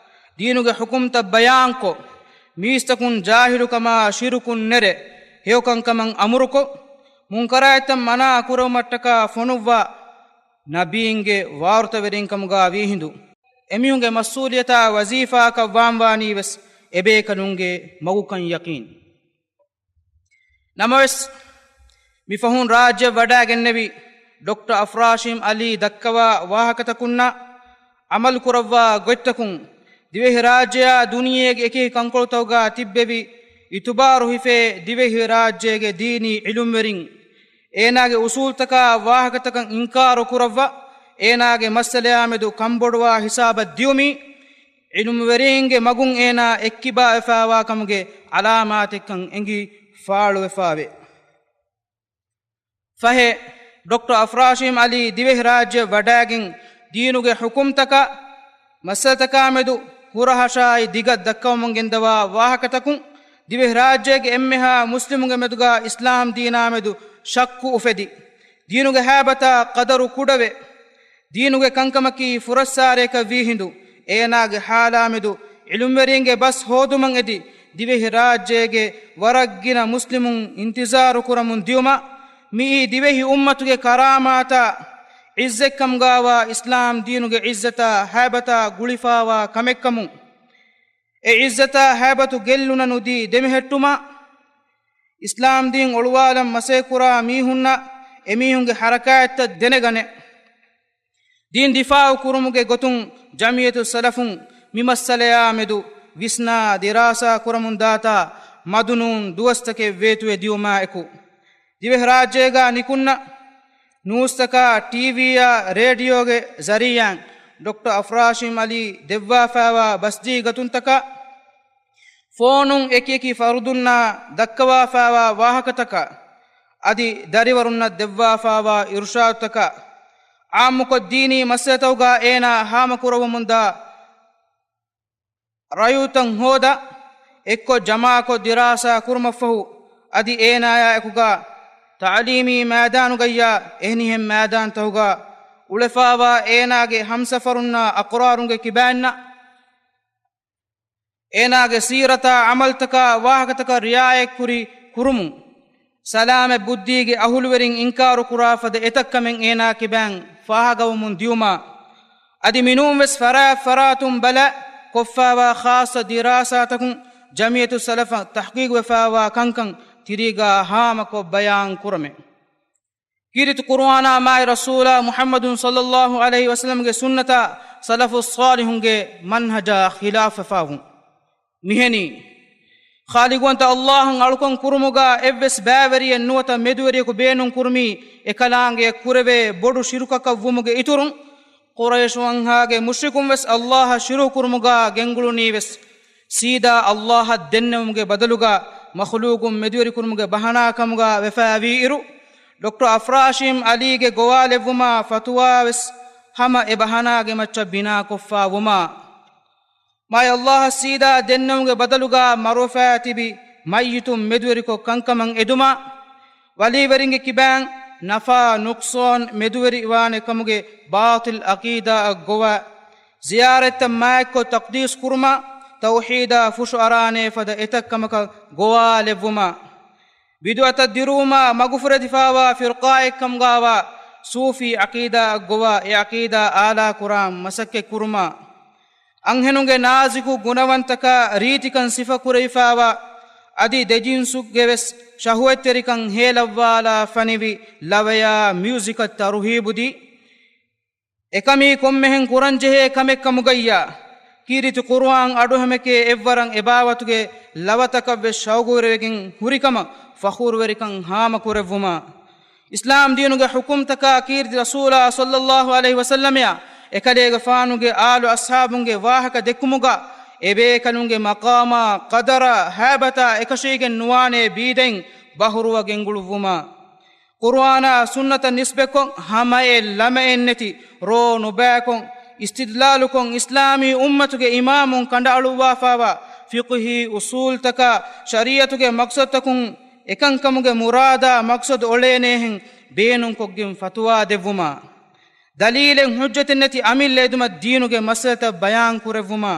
ދީނުގެ ޙުކުމްތައް ބަޔާންކޮށް، މީސްތަކުން ޖާހިލުކަމާ ޝިރުކުން ނެރެ، ހެޔޮކަންކަމަށް އަމުރުކޮށް، މުންކަރާތްތައް މަނާ ކުރެވުމަށްޓަކާ ފޮނުއްވާ ނަބީންގެ ވާރުތަވެރިންކަމުގަ ވީހިނދު، އެމީހުންގެ މަސްއޫލިއްޔަތާ ވަޒީފާއަކަށް ވާންވާނީ ވެސް އެބޭކަލުންގެ މަގުކަން ޔަޤީން. ނަމަވެސް، މި ފަހުން ރާއްޖެ ވަޑައިގެންނެވި ޑޮކްޓަރ އަފްރާޝީމް އަލީ ދައްކަވާ ވާހަކަތަކުންނާ އަމަލު ކުރައްވާ ގޮތްތަކުން، ދިވެހިރާއްޖެއާ ދުނިޔޭގެ އެކި ކަންކޮޅުތަކުގާ ތިއްބެވި އިތުބާރު ހިފޭ ދިވެހިރާއްޖޭގެ ދީނީ ޢިލްމުވެރިން އޭނާގެ އުސޫލްތަކާ ވާހަކަތަކަށް އިންކާރު ކުރައްވާ، އޭނާގެ މައްސަލަޔާމެދު ކަންބޮޑުވާ ހިސާބަށް ދިޔުމީ، ޢިލްމުވެރީންގެ މަގުން އޭނާ އެއްކިބާވެފާވާ ކަމުގެ ޢަލާމާތެއްކަން އެނގި ފާޅުވެފާވޭ. ފަހެ، ޑޮކްޓަރ އަފްރާޝީމް އަލީ ދިވެހިރާއްޖެ ވަޑައިގެން ދީނުގެ ޙުކުމްތަކާ މައްސަލަތަކާމެދު ހުރަހަށާއި ދިގަ ދައްކަވަމުން ގެންދަވާ ވާހަކަތަކުން، ދިވެހިރާއްޖޭގެ އެންމެހާ މުސްލިމުންގެ މެދުގާ އިސްލާމް ދީނާމެދު ޝައްކު އުފެދި، ދީނުގެ ހައިބަތާ ޤަދަރު ކުޑަވެ، ދީނުގެ ކަންކަމަކީ ފުރައްސާރަޔަކަށް ވީހިނދު، އޭނާގެ ހާލާމެދު ޢިލްމުވެރިންގެ ބަސް ހޯދުމަށް އެދި، ދިވެހިރާއްޖޭގެ ވަރަށްގިނަ މުސްލިމުން އިންތިޒާރު ކުރަމުން ދިޔުމަށް، މިއީ ދިވެހި އުއްމަތުގެ ކަރާމާތާ ޢިއްޒަތްކަމުގާވާ އިސްލާމް ދީނުގެ ޢިއްޒަތާ ހައިބަތާ ގުޅިފާވާ ކަމެއްކަމުން، އެ ޢިއްޒަތާ ހައިބަތު ގެއްލުނަނުދީ ދެމެހެއްޓުމަށް، އިސްލާމް ދީން އޮޅުވާލަން މަސައްކަތްކުރާ މީހުންނަށް އެމީހުންގެ ޙަރަކާތްތައް ދެނެގަނެ، ދީން ދިފާޢު ކުރުމުގެ ގޮތުން ޖަމްޢިއްޔަތުއްސަލަފުން މި މައްސަލަޔާމެދު ވިސްނާ ދިރާސާ ކުރަމުންދާތާ މަދުނޫން ދުވަސްތަކެއް ވޭތުވެ ދިޔުމާއެކު، ދިވެހިރާއްޖޭގާ ނިކުންނަ ނޫސްތަކާ، ޓީވީއާ، ރޭޑިއޯގެ ޒަރީޢާއިން ޑޮކްޓަރ އަފްރާޝީމް އަލީ ދެއްވާފާވާ ބަސްދީ ގަތުންތަކާ، ފޯނުން އެކިއެކި ފަރުދުންނާ ދައްކަވާފާވާ ވާހަކަތަކާ، އަދި ދަރިވަރުންނަށް ދެއްވާފާވާ އިރުޝާދުތަކާ، ޢާއްމުކޮށް ދީނީ މައްސަލަތަކުގާ އޭނާ ހާމަކުރައްވަމުންދާ ރައުތައް ހޯދާ، އެއްކޮށް ޖަމާކޮށް ދިރާސާ ކުރުމަށްފަހު، އަދި އޭނާޔާ އެކުގާ ތަޢުލީމީ މައިދާނުގައްޔާ އެހެނިހެން މައިދާންތަކުގާ އުޅެފާވާ އޭނާގެ ހަމްސަފަރުންނާ އަޤްރާރުންގެ ކިބައިންނަށް، އޭނާގެ ސީރަތާ ޢަމަލުތަކާ ވާހަކަތަކަށް ރިޢާޔަތްކުރި ކުރުމުން، ސަލާމަތް ބުއްދީގެ އަހުލުވެރިން އިންކާރު ކުރާ ފަދަ އެތައް ކަމެއް އޭނާ ކިބައިން ފާހަގަވަމުން ދިޔުމާ، އަދި މިނޫންވެސް ފަރާތް ފަރާތުން ބަލާ ކޮށްފާވާ ޚާއްޞަ ދިރާސާތަކުން ޖަމްޢިއްޔަތުއްސަލަފަށް ތަޙްޤީޤުވެފާވާ ކަންކަން ތިރީގާ ހާމަކޮށް ބަޔާން ކުރަމޭ. ކީރިތި ޤުރުއާނާ މާތް ރަސޫލާ މުޙައްމަދު ޞައްލައްލާހު ޢަލައިހި ވަސައްލަމްގެ ސުންނަތާ ސަލަފުއް ޞާލިޙުންގެ މަންހަޖާ ޚިލާފަށްވުން. މިހެނީ، ޚާލިޤުވަންތަ އައްލާހަށް އަޅުކަން ކުރުމުގާ އެއްވެސް ބައިވެރިއެއް ނުވަތަ މެދުވެރިޔަކު ބޭނުން ކުރުމީ އެކަލާނގެއަށް ކުރެވޭ ބޮޑު ޝިރުކަކަށް ވުމުގެ އިތުރުން، ޤުރައިޝު ވަންހާގެ މުޝްރިކުން ވެސް އައްލާހަށް ޝިރުކު ކުރުމުގާ ގެންގުޅުނީ ވެސް، ސީދާ އައްލާހަށް ދެންނެވުމުގެ ބަދަލުގާ މަޚުލޫޤުން މެދުވެރިކުރުމުގެ ބަހަނާ ކަމުގާ ވެފާވީއިރު، ޑޮކްޓަރ އަފްރާޝީމް ޢަލީގެ ގޮވާލެއްވުމާ ފަތުވާ ވެސް ހަމަ އެ ބަހަނާގެ މައްޗަށް ބިނާކޮށްފާ ވުމާ، މާތް އައްލާހަށް ސީދާ ދެންނެވުމުގެ ބަދަލުގާ މަރުވެފާ ތިބި މައްޔިތުން މެދުވެރިކޮށް ކަންކަމަށް އެދުމާ، ވަލީވެރިންގެ ކިބައިން ނަފާ ނުޤްޞާން މެދުވެރިވާނެ ކަމުގެ ބާޠިލް ޢަޤީދާއަށް ގޮވާ، ޒިޔާރަތްތައް މާތްކޮށް ތަޤްދީސް ކުރުމާ، ތައުޙީދާ ފުށު އަރާނޭ ފަދަ އެތައް ކަމަކަށް ގޮވާލެއްވުމާ، ބިދުޢަތަށް ދިރުވުމާ، މަގުފުރެދިފާވާ ފިރްޤާއެއްކަމުގާވާ ޞޫފީ ޢަޤީދާއަށް ގޮވާ، އެ ޢަޤީދާ އާލާކުރާން މަސައްކަތް ކުރުމާ، އަންހެނުންގެ ނާޒިކު ގުނަވަންތަކާ ރީތިކަން ސިފަކުރެވިފާވާ، އަދި ދެޖިންސުގެ ވެސް ޝަހުވަތްތެރިކަން ހޭލައްވާލާ ފަނިވި ލަވަޔާ މިއުޒިކަށް ތަރުހީބުދީ، އެކަމީ ކޮންމެހެން ކުރަންޖެހޭ ކަމެއްކަމުގައްޔާ، ކީރިތި ޤުރުއާން އަޑުއެހުމެކޭ އެއްވަރަށް އެބާވަތުގެ ލަވަތަކަށްވެސް ޝައުގުވެރިވެގެން ހުރިކަމަށް ފަޚުރުވެރިކަން ހާމަކުރެއްވުމާ، އިސްލާމް ދީނުގެ ޙުކުމްތަކާ ކީރިތި ރަސޫލާ ޞައްލައްލާހު ޢަލައިހި ވަސައްލަމަޔާ އެކަލޭގެފާނުގެ އާލު އަޞްޙާބުންގެ ވާހަކަ ދެއްކުމުގާ އެބޭކަލުންގެ މަޤާމާ، ޤަދަރާ، ހައިބަތާ އެކަށީގެން ނުވާނޭ ބީދައިން ބަހުރުވަ ގެންގުޅުއްވުމާ، ޤުރުއާނާ ސުންނަތަށް ނިސްބަތްކޮށް ހަމައެއް ލަމައެއްނެތި ރޯ ނުބައިކޮށް، އިސްތިދްލާލުކޮށް، އިސްލާމީ އުއްމަތުގެ އިމާމުން ކަނޑައަޅުއްވާފާވާ ފިޤުހީ އުޞޫލުތަކާ ޝަރީޢަތުގެ މަޤްޞަދުތަކުން އެކަންކަމުގެ މުރާދާ މަޤްޞަދު އޮޅޭނޭހެން ބޭނުންކޮށްގެން ފަތުވާ ދެއްވުމާ، ދަލީލެއް ޙުއްޖަތެއްނެތި އަމިއްލަ އެދުމަށް ދީނުގެ މައްސަލަތައް ބަޔާން ކުރެއްވުމާ،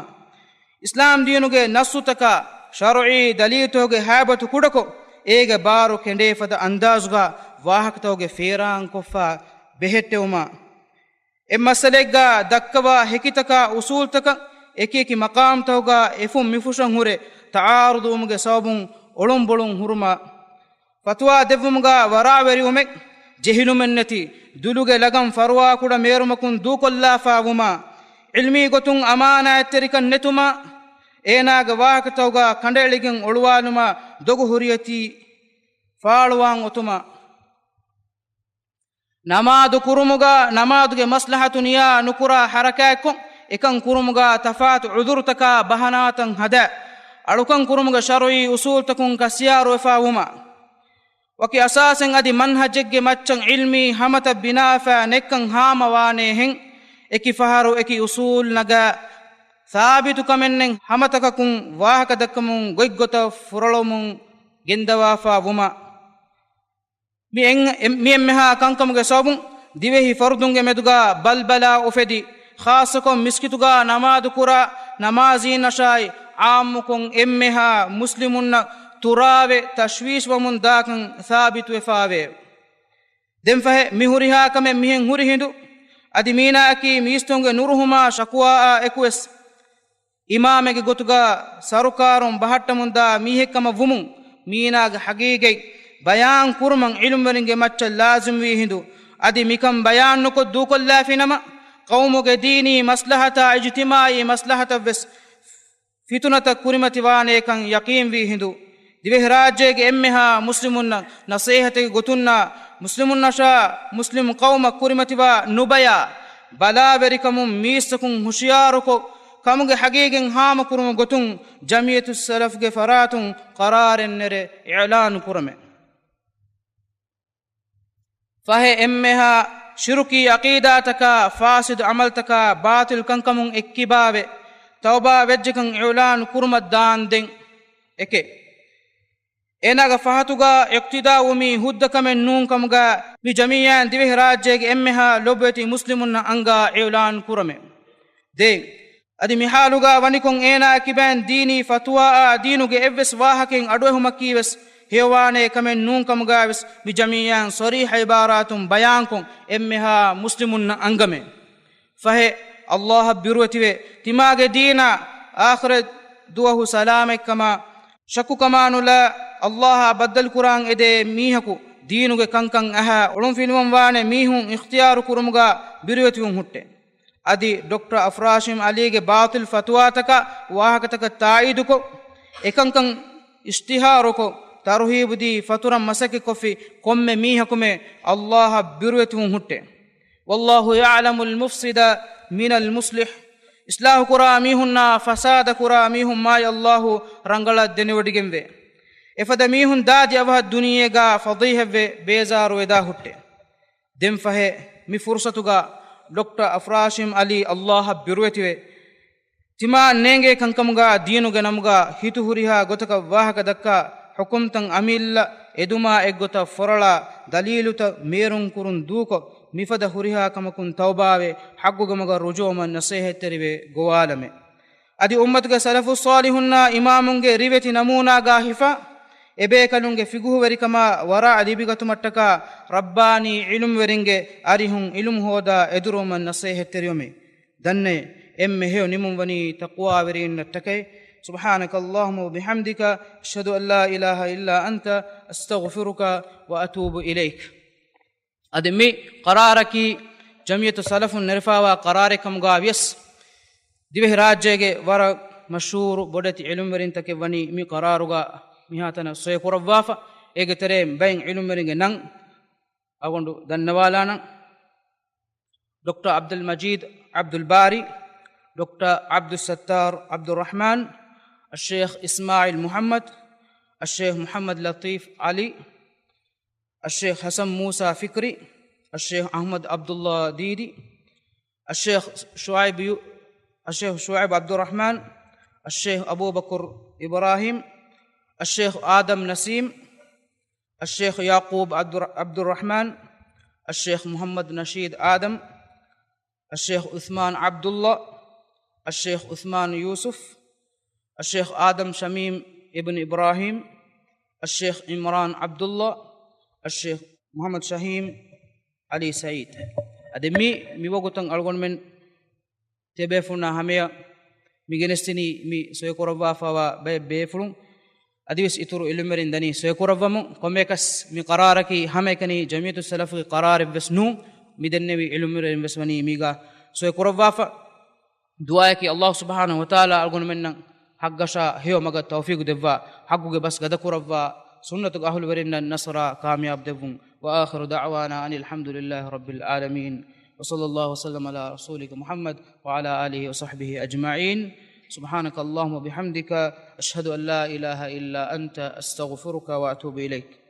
އިސްލާމް ދީނުގެ ނައްޞުތަކާ ޝަރުޢީ ދަލީލުތަކުގެ ހައިބަތު ކުޑަކޮށް، އޭގެ ބާރު ކެނޑޭ ފަދަ އަންދާޒުގާ ވާހަކަތަކުގެ ފޭރާންކޮށްފާ ބެހެއްޓެވުމާ، އެ މައްސަލައެއްގަ ދައްކަވާ ހެކިތަކާ އުސޫލުތަކަށް އެކި އެކި މަޤާމްތަކުގަ އެފުން މިފުށަން ހުރެ ތަޢާރުޟުވުމުގެ ސަބަބުން އޮޅުންބޮޅުން ހުރުމަށް، ފަތުވާ ދެއްވުމުގަ ވަރައިވެރިވުމެއް، ޖެހިލުމެއް ނެތި ދުލުގެ ލަގަން ފަރުވާކުޑަ މޭރުމަކުން ދޫކޮށްލާފަ ވުމަށް، ޢިލްމީ ގޮތުން އަމާނާތްތެރިކަން ނެތުމަށް، އޭނާގެ ވާހަކަތަކުގަ ކަނޑައެޅިގެން އޮޅުވާލުމަށް ދޮގު ހުރިއޮތީ ފާޅުވާން އޮތުމަށް، ނަމާދު ކުރުމުގަ ނަމާދުގެ މަސްލަހަތު ނިޔާ ނުކުރާ ޙަރަކާތްކޮށް، އެކަން ކުރުމުގަ ތަފާތު ޢުޛުރުތަކާ ބަހަނާތައް ހަދާ، އަޅުކަން ކުރުމުގެ ޝަރުޢީ އުޞޫލުތަކުން ކަށިޔާރުވެފަ ވުމަށް، ވަކި އަސާސެއް އަދި މަންހަޖެއްގެ މައްޗަށް ޢިލްމީ ހަމަތައް ބިނާވެފަ ނެތްކަން ހާމަވާނޭހެން، އެކި ފަހަރު އެކި އުޞޫލު ނަގާ، ސާބިތު ކަމެއް ނެތް ހަމަތަކަކުން ވާހަކަ ދައްކަމުން ގޮތްގޮތަށް ފުރޮޅަމުން ގެންދަވާފަ ވުމަށް، މި އެން-، މި އެންމެހާ ކަންކަމުގެ ސަބަބުން ދިވެހި ފަރުދުންގެ މެދުގަ ބަލްބަލާ އުފެދި، ޚާއްޞަކޮށް މިސްކިތުގަ ނަމާދު ކުރާ ނަމާޒީންނަށާއި، ޢާއްމުކޮށް އެންމެހާ މުސްލިމުންނަށް ތުރާވެ ތަޝްވީޝްވަމުން ދާކަން ސާބިތުވެފަވޭ. ދެންފަހެ މި ހުރިހާ ކަމެއް މިހެން ހުރި ހިނދު، އަދި މީނާއަކީ މީސްތަކުންގެ ނުރުހުމާ ޝަކުވާއާ އެކުވެސް، އިމާމެއްގެ ގޮތުގަ ސަރުކާރުން ބަހައްޓަމުންދާ މީހެއްކަމަށް ވުމުން، މީނާގެ ޙަޤީޤަތް ބަޔާން ކުރުމަށް ޢިލްމުވެރިންގެ މައްޗަށް ލާޒިމްވީ ހިނދު، އަދި މިކަން ބަޔާން ނުކޮށް ދޫކޮށްލާފިނަމަ، ޤައުމުގެ ދީނީ މަސްލަހަތާ އިޖްތިމާޢީ މަސްލަހަތަށްވެސް ފިތުނަތައް ކުރިމަތިވާނޭކަން ޔަޤީންވީ ހިނދު، ދިވެހިރާއްޖޭގެ އެންމެހާ މުސްލިމުންނަށް ނަޞޭޙަތެއްގެ ގޮތުންނާ، މުސްލިމުންނަށާ މުސްލިމު ޤައުމަށް ކުރިމަތިވާ ނުބަޔާ ބަލާވެރިކަމުން މީސްތަކުން ހުޝިޔާރުކޮށް، ކަމުގެ ޙަޤީޤަތް ހާމަކުރުމުގެ ގޮތުން ޖަމްޢިއްޔަތުއްސަލަފްގެ ފަރާތުން ޤަރާރެއް ނެރެ އިޢުލާނު ކުރަމެ. ފަހެ އެންމެހާ ޝިރުކީ ޢަޤީދާތަކާ، ފާސިދު ޢަމަލުތަކާ، ބާޠިލު ކަންކަމުން އެއްކިބާވެ، ތައުބާ ވެއްޖެކަން އިޢުލާނު ކުރުމަށް ދާންދެން. އެކެއް، އޭނާގެ ފަހަތުގަ އިޤްތިދާ ވުމީ ހުއްދަ ކަމެއް ނޫން ކަމުގަ، މި ޖަމިއްޔާއިން ދިވެހިރާއްޖޭގެ އެންމެހާ ލޮބުވެތި މުސްލިމުންނަށް އަންގާ އިޢުލާން ކުރަމެ. ދޭ، އަދި މި ޙާލުގަ ވަނިކޮށް އޭނާ ކިބައިން ދީނީ ފަތުވާއާ ދީނުގެ އެއްވެސް ވާހަކައެއް އަޑުއެހުމަކީވެސް ހެޔޮވާނޭ ކަމެއް ނޫން ކަމުގައިވެސް މި ޖަމިއްޔާއިން ޞަރީޙަ ޢިބާރާތުން ބަޔާންކޮށް އެންމެހާ މުސްލިމުންނަށް އަންގަމެ. ފަހެ، ﷲ އަށް ބިރުވެތިވެ، ތިމާގެ ދީނާ އާޚިރަތް ދުވަހު ސަލާމަތްކަމާ، ޝައްކުކަމާ ނުލާ، ﷲ އާ ބައްދަލުކުރާން އެދޭ މީހަކު ދީނުގެ ކަންކަން އަހާ އޮޅުންފިލުވަން ވާނެ މީހުން އިޚްތިޔާރު ކުރުމުގަ ބިރުވެތިވުން ހުއްޓޭ. އަދި ޑޮކްޓަރ އަފްރާޝީމް ޢަލީގެ ބާޠިލް ފަތުވާތަކާ ވާހަކަތަކަށް ތާއީދުކޮށް، އެކަންކަން އިޝްތިހާރުކޮށް، ތަރުހީބުދީ ފަތުރަށް މަސައްކަތްކޮށްފި ކޮންމެ މީހަކުމެ ﷲ އަށް ބިރުވެތިވުން ހުއްޓޭ. والله يعلم المفسد من المصلح. އިޞްލާޙު ކުރާ މީހުންނާ ފަސާދަ ކުރާ މީހުން މާތް ﷲ ރަނގަޅަށް ދެނެވޮޑިގެންވޭ. އެފަދަ މީހުން ދާދި އަވަހަށް ދުނިޔޭގަ ފަޟީޙަތްވެ ބޭޒާރުވެދާ ހުއްޓޭ. ދެންފަހެ މި ފުރުޞަތުގަ ޑޮކްޓަރ އަފްރާޝީމް ޢަލީ ﷲ އަށް ބިރުވެތިވެ، ތިމާ ނޭނގޭ ކަންކަމުގަ ދީނުގެ ނަމުގަ ހިތު ހުރިހާ ގޮތަކަށް ވާހަކަ ދައްކާ، ޙުކުމްތައް އަމިއްލަ އެދުމާ އެއްގޮތަށް ފޮރޮޅާ، ދަލީލުތައް މޭރުން ކުރުން ދޫކޮށް، މިފަދަ ހުރިހާ ކަމަކުން ތައުބާވެ، ޙައްޤުގެ މަގަށް ރުޖޫޢަވުމަށް ނަޞޭޙަތްތެރިވެ ގޮވާލަމެ. އަދި އުއްމަތުގެ ސަލަފުއް ޞާލިޙުންނާ އިމާމުންގެ ރިވެތި ނަމޫނާގާ ހިފާ، އެބޭކަލުންގެ ފިޤުހުވެރިކަމާ ވަރައަށް ލިބިގަތުމަށްޓަކާ، ރައްބާނީ ޢިލްމުވެރިންގެ އަރިހުން ޢިލްމު ހޯދާ އެދުރުވުމަށް ނަޞޭޙަތްތެރިވަމޭ. ދަންނައޭ، އެންމެ ހެޔޮ ނިމުން ވަނީ ތަޤްވާވެރީންނަށްޓަކައި. سبحانك اللهم وبحمدك، أشهد أن لا إله إلا أنت، أستغفرك وأتوب إليك. އަދި މި ޤަރާރަކީ ޖަމްޢިއްޔަތު ސަލަފުން ނެރެފައިވާ ޤަރާރެއް ކަމުގައި ވިޔަސް، ދިވެހިރާއްޖޭގެ ވަރަށް މަޝްހޫރު ބޮޑެތި ޢިލްމުވެރިންތަކެއް ވަނީ މި ޤަރާރުގަ މިހާތަނަށް ސޮއިކުރައްވާފަ. އޭގެ ތެރެއިން ބައެއް ޢިލްމުވެރިންގެ ނަން އަޅުގަނޑު ދަންނަވާލާނަން. ޑޮކްޓަރ ޢަބްދުލް މަޖީދު ޢަބްދުލް ބާރީ، ޑޮކްޓަރ ޢަބްދުއްސައްތާރު ޢަބްދުއްރަޙްމާން، އައްޝޭޚް އިސްމާޢީލް މުޙައްމަދު، އައްޝޭޚް މުޙައްމަދު ލަޠީފް ޢަލީ، އައްޝޭޚް ޙަސަން މޫސާ ފިކްރީ، އައްޝޭޚް އަޙްމަދު ޢަބްދުއްލާ ދީދީ، އައްޝޭޚް ޝުޢައިބު ޔޫ-، އައްޝޭޚް ޝުޢައިބު ޢަބްދުއްރަޙްމާން، އައްޝޭޚް އަބޫބަކުރު އިބްރާހީމް، އައްޝޭޚް އާދަމް ނަސީމް، އައްޝޭޚް ޔަޢުޤޫބް ޢަބްދުއްރަ-، ޢަބްދުއްރަޙްމާން، އައްޝޭޚް މުޙައްމަދު ނަޝީދު އާދަމް، އައްޝޭޚް ޢުޘްމާން ޢަބްދުއްލާ، އައްޝޭޚް ޢުޘްމާން ޔޫސުފް، އައްޝޭޚް އާދަމް ޝަމީމް އިބްނު އިބްރާހީމް، އައްޝޭޚް ޢިމްރާން ޢަބްދުއްލާ، އައްޝޭޚް މުޙައްމަދު ޝަހީމް ޢަލީ ސަޢީދު. އަދި މި މިވަގުތަށް އަޅުގަނޑުމެން ތިޔަބޭފުޅުންނާ ހަމަޔަށް މިގެނެސްދިނީ މި ސޮއިކުރައްވާފައިވާ ބައެއް ބޭފުޅުން އަދިވެސް އިތުރު އިލްމުވެރިން ދަނީ ސޮއިކުރައްވަމުން. ކޮންމެއަކަސް މި ޤަރާރަކީ ހަމައެކަނި ޖަމިއްޔަތުއްސަލަފުގެ ޤަރާރެއްވެސް ނޫން. މިދެންނެވި އިލްމުވެރިން ވެސް ވަނީ މީގަ ސޮއިކުރައްވާފަ. ދުޢާއަކީ ﷲ ސުބްޙާނަހޫ ވަތަޢާލާ އަޅުގަނޑުމެންނަށް ޙައްޤަށާ ހެޔޮ މަގަށް ތައުފީޤު ދެއްވާ، ޙައްޤުގެ ބަސް ގަދަކުރައްވާ، ސުންނަތުގެ އަހުލުވެރިންނަށް ނަޞްރާ ކާމިޔާބު ދެއްވުން. وآخر دعوانا أن الحمد لله رب العالمين. وصلى الله وسلم على رسولك محمد وعلى آله وصحبه أجمعين. سبحانك اللهم وبحمدك، أشهد أن لا إله إلا أنت، أستغفرك وأتوب إليك.